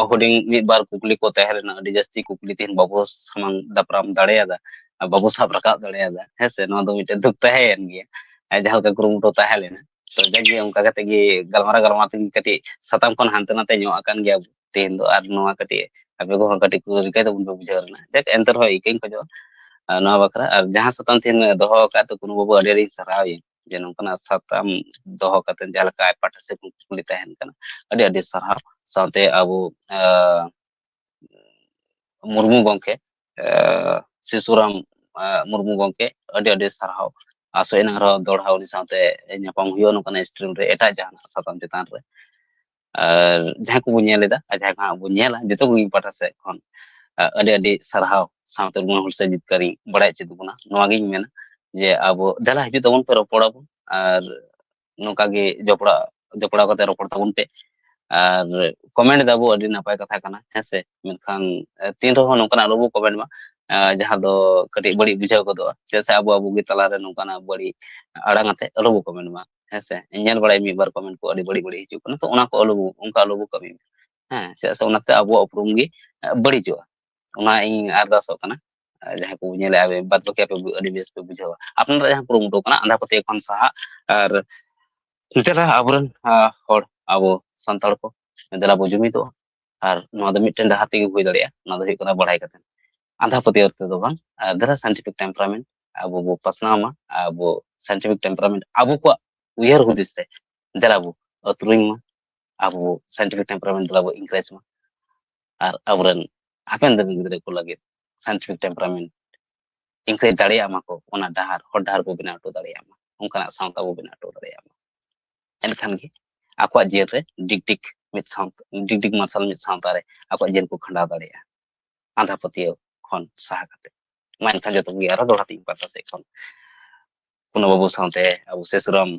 ᱦᱩᱰᱤᱧ ᱢᱤᱫ ᱵᱟᱨ ᱠᱩᱠᱞᱤ ᱠᱚ ᱛᱟᱦᱮᱸ ᱞᱮᱱᱟ, ᱟᱹᱰᱤ ᱡᱟᱹᱥᱛᱤ ᱠᱩᱠᱞᱤ ᱛᱮᱦᱮᱧ ᱵᱟᱵᱚ ᱥᱟᱢᱟᱝ ᱫᱟᱯᱨᱟᱢ ᱫᱟᱲᱮᱭᱟᱫᱟ, ᱵᱟᱵᱚ ᱥᱟᱵ ᱨᱟᱠᱟᱵ ᱫᱟᱲᱮᱭᱟᱫᱟ᱾ ᱦᱮᱸ ᱥᱮ, ᱱᱚᱣᱟ ᱫᱚ ᱢᱤᱫᱴᱮᱱ ᱫᱩᱠ ᱛᱟᱦᱮᱸᱭᱮᱱ ᱜᱮᱭᱟ, ᱡᱟᱦᱟᱸ ᱞᱮᱠᱟ ᱠᱩᱨᱩᱢᱩᱴᱩ ᱛᱟᱦᱮᱸ ᱞᱮᱱᱟ᱾ ᱛᱚ ᱡᱟᱜᱮ ᱚᱱᱠᱟ ᱠᱟᱛᱮ ᱜᱮ ᱜᱟᱞᱢᱟᱨᱟᱣ ᱜᱟᱞᱢᱟᱨᱟᱣ ᱛᱮᱜᱮ ᱠᱟᱹᱴᱤᱡ ᱥᱟᱛᱟᱢ ᱠᱷᱚᱱ ᱦᱟᱱᱛᱮ ᱱᱟᱛᱮ ᱧᱚᱜ ᱟᱠᱟᱱ ᱜᱮᱭᱟ ᱛᱮᱦᱮᱧ ᱫᱚ, ᱟᱨ ᱱᱚᱣᱟ ᱠᱟᱹᱴᱤᱡ ᱟᱯᱮ ᱠᱚᱦᱚᱸ ᱠᱟᱹᱴᱤᱡ ᱠᱚ ᱨᱤᱠᱟᱹᱭ ᱛᱟᱵᱚᱱ ᱯᱮ ᱵᱩᱡᱷᱟᱹᱣ ᱨᱮᱱᱟᱜ᱾ ᱡᱟᱠ, ᱮᱱᱛᱮ ᱨᱮᱦᱚᱸ ᱤᱠᱟᱹᱧ ᱠᱷᱚᱡᱚᱜᱼᱟ ᱱᱚᱣᱟ ᱵᱟᱠᱷᱨᱟ᱾ ᱟᱨ ᱡᱟᱦᱟᱸ ᱥᱟᱛᱟᱢ ᱛᱮᱦᱮᱧ ᱫᱚᱦᱚ ᱟᱠᱟᱫ, ᱛᱚ ᱠᱩᱱᱩ ᱵᱟᱹᱵᱩ ᱟᱹᱰᱤ ᱟᱹᱰᱤ ᱥᱟᱨᱦᱟᱣ ᱤᱧ ᱡᱮ ᱱᱚᱝᱠᱟᱱᱟᱜ ᱥᱟᱛᱟᱢ ᱫᱚᱦᱚ ᱠᱟᱛᱮ ᱡᱟᱦᱟᱸ ᱞᱮᱠᱟ ᱟᱡ ᱯᱟᱦᱴᱟ ᱥᱮᱫ ᱠᱷᱚᱱ ᱠᱩᱠᱞᱤ ᱛᱟᱦᱮᱱ ᱠᱟᱱᱟ, ᱟᱹᱰᱤ ᱟᱹᱰᱤ ᱥᱟᱨᱦᱟᱣ᱾ ᱥᱟᱶᱛᱮ ᱟᱵᱚ ᱢᱩᱨᱢᱩ ᱜᱚᱢᱠᱮ, ᱥᱤᱥᱩᱨᱟᱢ ᱢᱩᱨᱢᱩ ᱜᱚᱢᱠᱮ, ᱟᱹᱰᱤ ᱟᱹᱰᱤ ᱥᱟᱨᱦᱟᱣ᱾ ᱟᱥᱚᱜ ᱮᱱᱟ ᱟᱨᱦᱚᱸ ᱫᱚᱲᱦᱟ ᱩᱱᱤ ᱥᱟᱶᱛᱮ ᱧᱟᱯᱟᱢ ᱦᱩᱭᱩᱜᱼᱟ ᱱᱚᱝᱠᱟᱱᱟᱜ ᱥᱴᱨᱤᱢ ᱨᱮ, ᱮᱴᱟᱜ ᱡᱟᱦᱟᱱᱟᱜ ᱥᱟᱛᱟᱢ ᱪᱮᱛᱟᱱ ᱨᱮ᱾ ᱟᱨ ᱡᱟᱦᱟᱸᱭ ᱠᱚᱵᱚᱱ ᱧᱮᱞ ᱮᱫᱟ ᱟᱨ ᱡᱟᱦᱟᱸᱭ ᱠᱚ ᱦᱟᱸᱜ ᱵᱚᱱ ᱧᱮᱞᱟ, ᱡᱚᱛᱚ ᱠᱚ ᱤᱧ ᱯᱟᱦᱴᱟ ᱥᱮᱫ ᱠᱷᱚᱱ ᱟᱹᱰᱤ ᱟᱹᱰᱤ ᱥᱟᱨᱦᱟᱣ᱾ ᱥᱟᱶᱛᱮ ᱢᱚᱱ ᱦᱩᱞᱥᱟᱹᱭ ᱡᱤᱛᱠᱟᱹᱨᱤᱧ ᱵᱟᱲᱟᱭ ᱦᱚᱪᱚᱭᱮᱫ ᱵᱚᱱᱟ, ᱱᱚᱣᱟᱜᱤᱧ ᱢᱮᱱᱟ ᱡᱮ ᱟᱵᱚ ᱫᱮᱞᱟ ᱦᱤᱡᱩᱜ ᱛᱟᱵᱚᱱ ᱯᱮ, ᱨᱚᱯᱚᱲ ᱟᱵᱚᱱ᱾ ᱟᱨ ᱱᱚᱝᱠᱟ ᱜᱮ ᱡᱚᱯᱲᱟᱣ ᱡᱚᱯᱲᱟᱣ ᱠᱟᱛᱮ ᱨᱚᱯᱚᱲ ᱛᱟᱵᱚᱱ ᱯᱮ᱾ ᱟᱨ ᱠᱚᱢᱮᱱᱴ ᱫᱟᱵᱚ, ᱟᱹᱰᱤ ᱱᱟᱯᱟᱭ ᱠᱟᱛᱷᱟ ᱠᱟᱱᱟ, ᱦᱮᱸ ᱥᱮ᱾ ᱢᱮᱱᱠᱷᱟᱱ ᱛᱤᱱ ᱨᱮᱦᱚᱸ ᱱᱚᱝᱠᱟᱱᱟᱜ ᱟᱞᱚ ᱵᱚ ᱠᱚᱢᱮᱱᱴ ᱢᱟ ᱡᱟᱦᱟᱸ ᱫᱚ ᱠᱟᱹᱴᱤᱡ ᱵᱟᱹᱲᱤᱡ ᱵᱩᱡᱷᱟᱹᱣ ᱜᱚᱫᱚᱜᱼᱟ᱾ ᱪᱮᱫᱟᱜ ᱥᱮ ᱟᱵᱚ ᱟᱵᱚ ᱜᱮ ᱛᱟᱞᱟᱨᱮ ᱱᱚᱝᱠᱟᱱᱟᱜ ᱵᱟᱹᱲᱤᱡ ᱟᱲᱟᱝ ᱟᱛᱮ ᱟᱞᱚ ᱵᱚ ᱠᱚᱢᱮᱱᱴ ᱢᱟ, ᱦᱮᱸ ᱥᱮ᱾ ᱧᱮᱞ ᱵᱟᱲᱟᱭ ᱢᱤᱫ ᱵᱟᱨ ᱠᱚᱢᱮᱱᱴ ᱠᱚ ᱟᱹᱰᱤ ᱵᱟᱹᱲᱤᱡ ᱵᱟᱹᱲᱤᱡ ᱦᱤᱡᱩᱜ ᱠᱟᱱᱟ, ᱛᱚ ᱚᱱᱟ ᱠᱚ ᱟᱞᱚ ᱵᱚ, ᱚᱱᱠᱟ ᱟᱞᱚ ᱵᱚ ᱠᱟᱹᱢᱤ ᱢᱟ, ᱦᱮᱸ᱾ ᱪᱮᱫᱟᱜ ᱥᱮ ᱚᱱᱟᱛᱮ ᱟᱵᱚᱣᱟᱜ ᱩᱯᱨᱩᱢ ᱜᱮ ᱵᱟᱹᱲᱤᱡᱚᱜᱼᱟ᱾ ᱚᱱᱟ ᱤᱧ ᱟᱨᱫᱟᱥᱚᱜ ᱠᱟᱱᱟ᱾ ᱟᱨ ᱡᱟᱦᱟᱸᱭ ᱠᱚ ᱧᱮᱞᱮᱫᱼᱟ, ᱟᱯᱮ ᱵᱟᱫ ᱵᱟᱹᱠᱤ ᱟᱯᱮ ᱟᱹᱰᱤ ᱵᱮᱥ ᱯᱮ ᱵᱩᱡᱷᱟᱹᱣᱟ᱾ ᱟᱯᱱᱟᱨᱟᱜ ᱡᱟᱦᱟᱸ ᱠᱩᱨᱩᱢᱩᱴᱩ ᱠᱟᱱᱟ, ᱟᱸᱫᱷᱟ ᱯᱟᱹᱛᱭᱟᱹᱣ ᱠᱷᱚᱱ ᱥᱟᱦᱟᱜ᱾ ᱟᱨ ᱱᱤᱛᱚᱜ ᱟᱵᱚᱨᱮᱱ ᱦᱚᱲ, ᱟᱵᱚ ᱥᱟᱱᱛᱟᱲ ᱠᱚ ᱫᱮᱞᱟ ᱵᱚ ᱡᱩᱢᱤᱫᱚᱜᱼᱟ᱾ ᱟᱨ ᱱᱚᱣᱟ ᱫᱚ ᱢᱤᱫᱴᱮᱱ ᱰᱟᱦᱟᱨ ᱛᱮᱜᱮ ᱦᱩᱭ ᱫᱟᱲᱮᱭᱟᱜᱼᱟ, ᱚᱱᱟ ᱫᱚ ᱦᱩᱭᱩᱜ ᱠᱟᱱᱟ ᱵᱟᱲᱟᱭ ᱠᱟᱛᱮ᱾ ᱟᱸᱫᱷᱟ ᱯᱟᱹᱛᱭᱟᱹᱣ ᱛᱮᱫᱚ ᱵᱟᱝ᱾ ᱟᱨ ᱫᱮᱞᱟ ᱥᱟᱭᱮᱱᱴᱤᱯᱷᱤᱠ ᱴᱮᱢᱯᱟᱨᱟᱢᱮᱱᱴ ᱟᱵᱚ ᱵᱚ ᱯᱟᱥᱱᱟᱣ ᱢᱟ, ᱟᱵᱚ ᱥᱟᱭᱮᱱᱴᱤᱯᱷᱤᱠ ᱴᱮᱢᱯᱟᱨᱟᱢᱮᱱᱴ ᱟᱵᱚ ᱠᱚᱣᱟᱜ ᱩᱭᱦᱟᱹᱨ ᱦᱩᱫᱤᱥ ᱨᱮ ᱫᱮᱞᱟ ᱵᱚ ᱟᱹᱛᱨᱩᱧ ᱢᱟ, ᱟᱵᱚ ᱥᱟᱭᱮᱱᱴᱤᱯᱷᱤᱠ ᱴᱮᱢᱯᱟᱨᱟᱢᱮᱱᱴ ᱫᱮᱞᱟ ᱵᱚ ᱤᱱᱠᱟᱨᱮᱡᱽ ᱢᱟ᱾ ᱟᱨ ᱟᱵᱚᱨᱮᱱ ᱦᱟᱯᱮᱱ ᱫᱤᱱ ᱜᱤᱫᱽᱨᱟᱹ ᱠᱚ ᱞᱟᱹᱜᱤᱫ ᱥᱟᱭᱮᱱᱴᱤᱯᱷᱤᱠ ᱴᱮᱢᱯᱟᱨᱟᱢᱮᱱᱴ ᱤᱱᱠᱟᱨᱮᱡᱽ ᱫᱟᱲᱮᱭᱟᱜ ᱢᱟᱠᱚ, ᱚᱱᱟ ᱰᱟᱦᱟᱨ, ᱦᱚᱨ ᱰᱟᱦᱟᱨ ᱵᱚ ᱵᱮᱱᱟᱣ ᱦᱚᱴᱚ ᱫᱟᱲᱮᱭᱟᱜ ᱢᱟ, ᱚᱱᱠᱟᱱᱟᱜ ᱥᱟᱶᱛᱟ ᱵᱚ ᱵᱮᱱᱟᱣ ᱦᱚᱴᱚ ᱫᱟᱲᱮᱭᱟᱜ ᱢᱟ᱾ ᱮᱱᱠᱷᱟᱱ ᱜᱮ ᱟᱠᱚᱣᱟᱜ ᱡᱤᱭᱚᱱ ᱨᱮ ᱰᱤᱜᱽ ᱰᱤᱜᱽ ᱢᱤᱫ ᱥᱟᱶ, ᱰᱤᱜᱽ ᱰᱤᱜᱽ ᱢᱟᱨᱥᱟᱞ ᱢᱤᱫ ᱥᱟᱶᱛᱟ ᱨᱮ ᱟᱠᱚᱣᱟᱜ ᱡᱤᱭᱚᱱ ᱠᱚ ᱠᱷᱟᱸᱰᱟᱣ ᱫᱟᱲᱮᱭᱟᱜᱼᱟ, ᱟᱸᱫᱷᱟ ᱯᱟᱹᱛᱭᱟᱹᱣ ᱠᱷᱚᱱ ᱥᱟᱦᱟ ᱠᱟᱛᱮ᱾ ᱢᱟ ᱮᱱᱠᱷᱟᱱ ᱡᱚᱛᱚ ᱠᱚᱜᱮ ᱟᱨᱦᱚᱸ ᱫᱚᱦᱲᱟ ᱛᱮ ᱤᱧ ᱯᱟᱦᱴᱟ ᱥᱮᱫ ᱠᱷᱚᱱ ᱠᱩᱱᱩ ᱵᱟᱹᱵᱩ ᱥᱟᱶᱛᱮ ᱟᱵᱚ ᱥᱮᱥᱩᱨᱟᱢ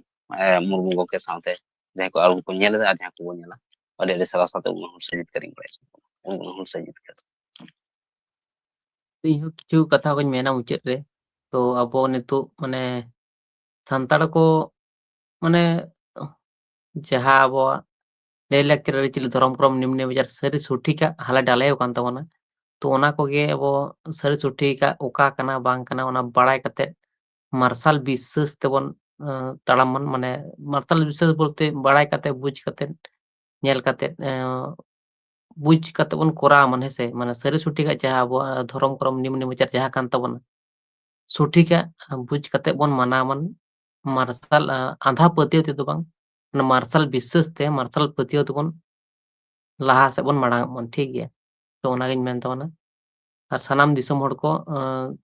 ᱢᱩᱨᱢᱩ ᱜᱚᱢᱠᱮ ᱥᱟᱶᱛᱮ ᱡᱟᱦᱟᱸᱭ ᱠᱚ ᱟᱵᱚ ᱠᱚ ᱧᱮᱞ ᱮᱫᱟ ᱟᱨ ᱡᱟᱦᱟᱸᱭ ᱠᱚᱵᱚᱱ ᱧᱮᱞᱟ, ᱟᱹᱰᱤ ᱟᱹᱰᱤ ᱥᱟᱨᱦᱟᱣ ᱥᱟᱶᱛᱮ ᱩᱱᱟᱹᱜ ᱦᱩᱞᱥᱟᱹᱭ ᱡᱤᱛᱠᱟᱹᱨ ᱤᱧ ᱵᱟᱲᱟᱭ ᱦᱚᱪᱚ ᱠᱚ ᱠᱟᱱᱟ᱾ ᱩᱱᱟᱹᱜ ᱦᱩᱞᱥᱟᱹᱭ ᱡᱤᱛᱠᱟᱹᱨ᱾ ᱤᱧ ᱦᱚᱸ ᱠᱤᱪᱷᱩ ᱠᱟᱛᱷᱟ ᱠᱚᱧ ᱢᱮᱱᱟ ᱢᱩᱪᱟᱹᱫ ᱨᱮ᱾ ᱛᱚ ᱟᱵᱚ ᱱᱤᱛᱚᱜ ᱢᱟᱱᱮ ᱥᱟᱱᱛᱟᱲ ᱠᱚ ᱢᱟᱱᱮ ᱡᱟᱦᱟᱸ ᱟᱵᱚᱣᱟᱜ ᱞᱟᱹᱭ ᱞᱟᱠᱪᱟᱨ ᱟᱹᱨᱤᱪᱟᱹᱞᱤ ᱫᱷᱚᱨᱚᱢ ᱠᱚᱨᱚᱢ ᱱᱤᱢᱱᱮ ᱵᱟᱡᱟᱨ ᱥᱟᱹᱨᱤ ᱥᱚᱴᱷᱤᱠᱟᱜ ᱦᱟᱞᱮ ᱰᱟᱞᱮ ᱟᱠᱟᱱ ᱛᱟᱵᱚᱱᱟ᱾ ᱛᱚ ᱚᱱᱟ ᱠᱚᱜᱮ ᱟᱵᱚ ᱥᱟᱹᱨᱤ ᱥᱚᱴᱷᱤᱠᱟᱜ ᱚᱠᱟ ᱠᱟᱱᱟ ᱵᱟᱝ ᱠᱟᱱᱟ ᱚᱱᱟ ᱵᱟᱲᱟᱭ ᱠᱟᱛᱮᱫ ᱢᱟᱨᱥᱟᱞ ᱵᱤᱥᱥᱟᱹᱥ ᱛᱮᱵᱚᱱ, ᱟᱸ, ᱛᱟᱲᱟᱢ ᱢᱟ᱾ ᱢᱟᱱᱮ ᱢᱟᱨᱥᱟᱞ ᱵᱤᱥᱥᱟᱹᱥ ᱵᱚᱞᱛᱮ ᱵᱟᱲᱟᱭ ᱠᱟᱛᱮᱫ, ᱵᱩᱡᱽ ᱠᱟᱛᱮᱫ, ᱧᱮᱞ ᱠᱟᱛᱮᱫ, ᱟᱸ, ᱵᱩᱡᱽ ᱠᱟᱛᱮᱫ ᱵᱚᱱ ᱠᱚᱨᱟᱣ ᱢᱟ, ᱦᱮᱸ ᱥᱮ? ᱢᱟᱱᱮ ᱥᱟᱹᱨᱤ ᱥᱚᱴᱷᱤᱠᱟᱜ ᱡᱟᱦᱟᱸ ᱟᱵᱚᱣᱟᱜ ᱫᱷᱚᱨᱚᱢ ᱠᱚᱨᱚᱢ ᱱᱤᱭᱚᱢ ᱱᱮᱢᱟᱪᱟᱨ ᱡᱟᱦᱟᱸ ᱠᱟᱱ ᱛᱟᱵᱚᱱᱟ, ᱥᱚᱴᱷᱤᱠᱟᱜ ᱵᱩᱡᱽ ᱠᱟᱛᱮᱫ ᱵᱚᱱ ᱢᱟᱱᱟᱣ ᱢᱟ᱾ ᱢᱟᱨᱥᱟᱞ, ᱟᱸ, ᱟᱸᱫᱷᱟ ᱯᱟᱹᱛᱭᱟᱹᱣ ᱛᱮᱫᱚ ᱵᱟᱝ, ᱚᱱᱟ ᱢᱟᱨᱥᱟᱞ ᱵᱤᱥᱥᱟᱹᱥ ᱛᱮ, ᱢᱟᱨᱥᱟᱞ ᱯᱟᱹᱛᱭᱟᱹᱣ ᱛᱮᱵᱚᱱ ᱞᱟᱦᱟ ᱥᱮᱫ ᱵᱚᱱ ᱢᱟᱲᱟᱝ ᱚᱜ ᱢᱟ, ᱴᱷᱤᱠ ᱜᱮᱭᱟ? ᱛᱚ ᱚᱱᱟᱜᱤᱧ ᱢᱮᱱ ᱛᱟᱵᱚᱱᱟ᱾ ᱟᱨ ᱥᱟᱱᱟᱢ ᱫᱤᱥᱚᱢ ᱦᱚᱲ ᱠᱚ, ᱟᱸ,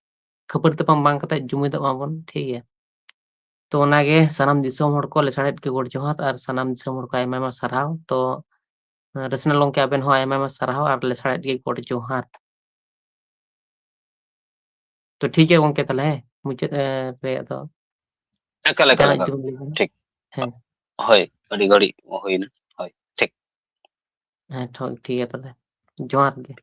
ᱠᱷᱟᱹᱯᱟᱹᱨᱤ ᱛᱟᱯᱟᱢ ᱵᱟᱝ ᱠᱟᱛᱮ ᱡᱩᱢᱤᱫᱚᱜ ᱢᱟᱵᱚᱱ, ᱴᱷᱤᱠ ᱜᱮᱭᱟ? ᱛᱚ ᱚᱱᱟᱜᱮ ᱥᱟᱱᱟᱢ ᱫᱤᱥᱚᱢ ᱦᱚᱲ ᱠᱚ ᱞᱮᱥᱟᱲᱦᱮᱫ ᱜᱮ ᱜᱚᱰ ᱡᱚᱦᱟᱨ ᱟᱨ ᱥᱟᱱᱟᱢ ᱫᱤᱥᱚᱢ ᱦᱚᱲ ᱠᱚ ᱟᱭᱢᱟ ᱟᱭᱢᱟ ᱥᱟᱨᱦᱟᱣ᱾ ᱛᱚ, ᱟᱸ, ᱨᱮᱥᱱᱟᱞ ᱜᱚᱢᱠᱮ ᱟᱵᱮᱱ ᱦᱚᱸ ᱟᱭᱢᱟ ᱟᱭᱢᱟ ᱥᱟᱨᱦᱟᱣ ᱟᱨ ᱞᱮᱥᱟᱲᱦᱮᱫ ᱜᱮ ᱜᱚᱰ ᱡᱚᱦᱟᱨ᱾ ᱛᱚ ᱴᱷᱤᱠ ᱜᱮᱭᱟ ᱜᱚᱢᱠᱮ, ᱛᱟᱦᱞᱮ ᱦᱮᱸ, ᱢᱩᱪᱟᱹᱫ, ᱮ, ᱨᱮ ᱟᱫᱚ ᱮᱠᱟᱞ, ᱮᱠᱟᱞ, ᱡᱟᱦᱟᱱᱟᱜ ᱮᱠᱟᱞ᱾ ᱡᱩᱫᱤ ᱵᱮᱱ ᱞᱟᱹᱭ ᱠᱷᱟᱱ᱾ ᱴᱷᱤᱠ᱾ ᱦᱮᱸ᱾ ᱦᱳᱭ, ᱟᱹᱰᱤ ᱜᱷᱟᱹᱲᱤᱡ ᱦᱩᱭᱱᱟ᱾ ᱦᱳᱭ, ᱴᱷᱤᱠ᱾ ᱦᱮᱸ, ᱴᱷᱤᱠ, ᱴᱷᱤᱠ ᱜᱮᱭᱟ ᱛᱟᱦᱞᱮ᱾ ᱡᱚᱦᱟᱨ ᱜᱮ᱾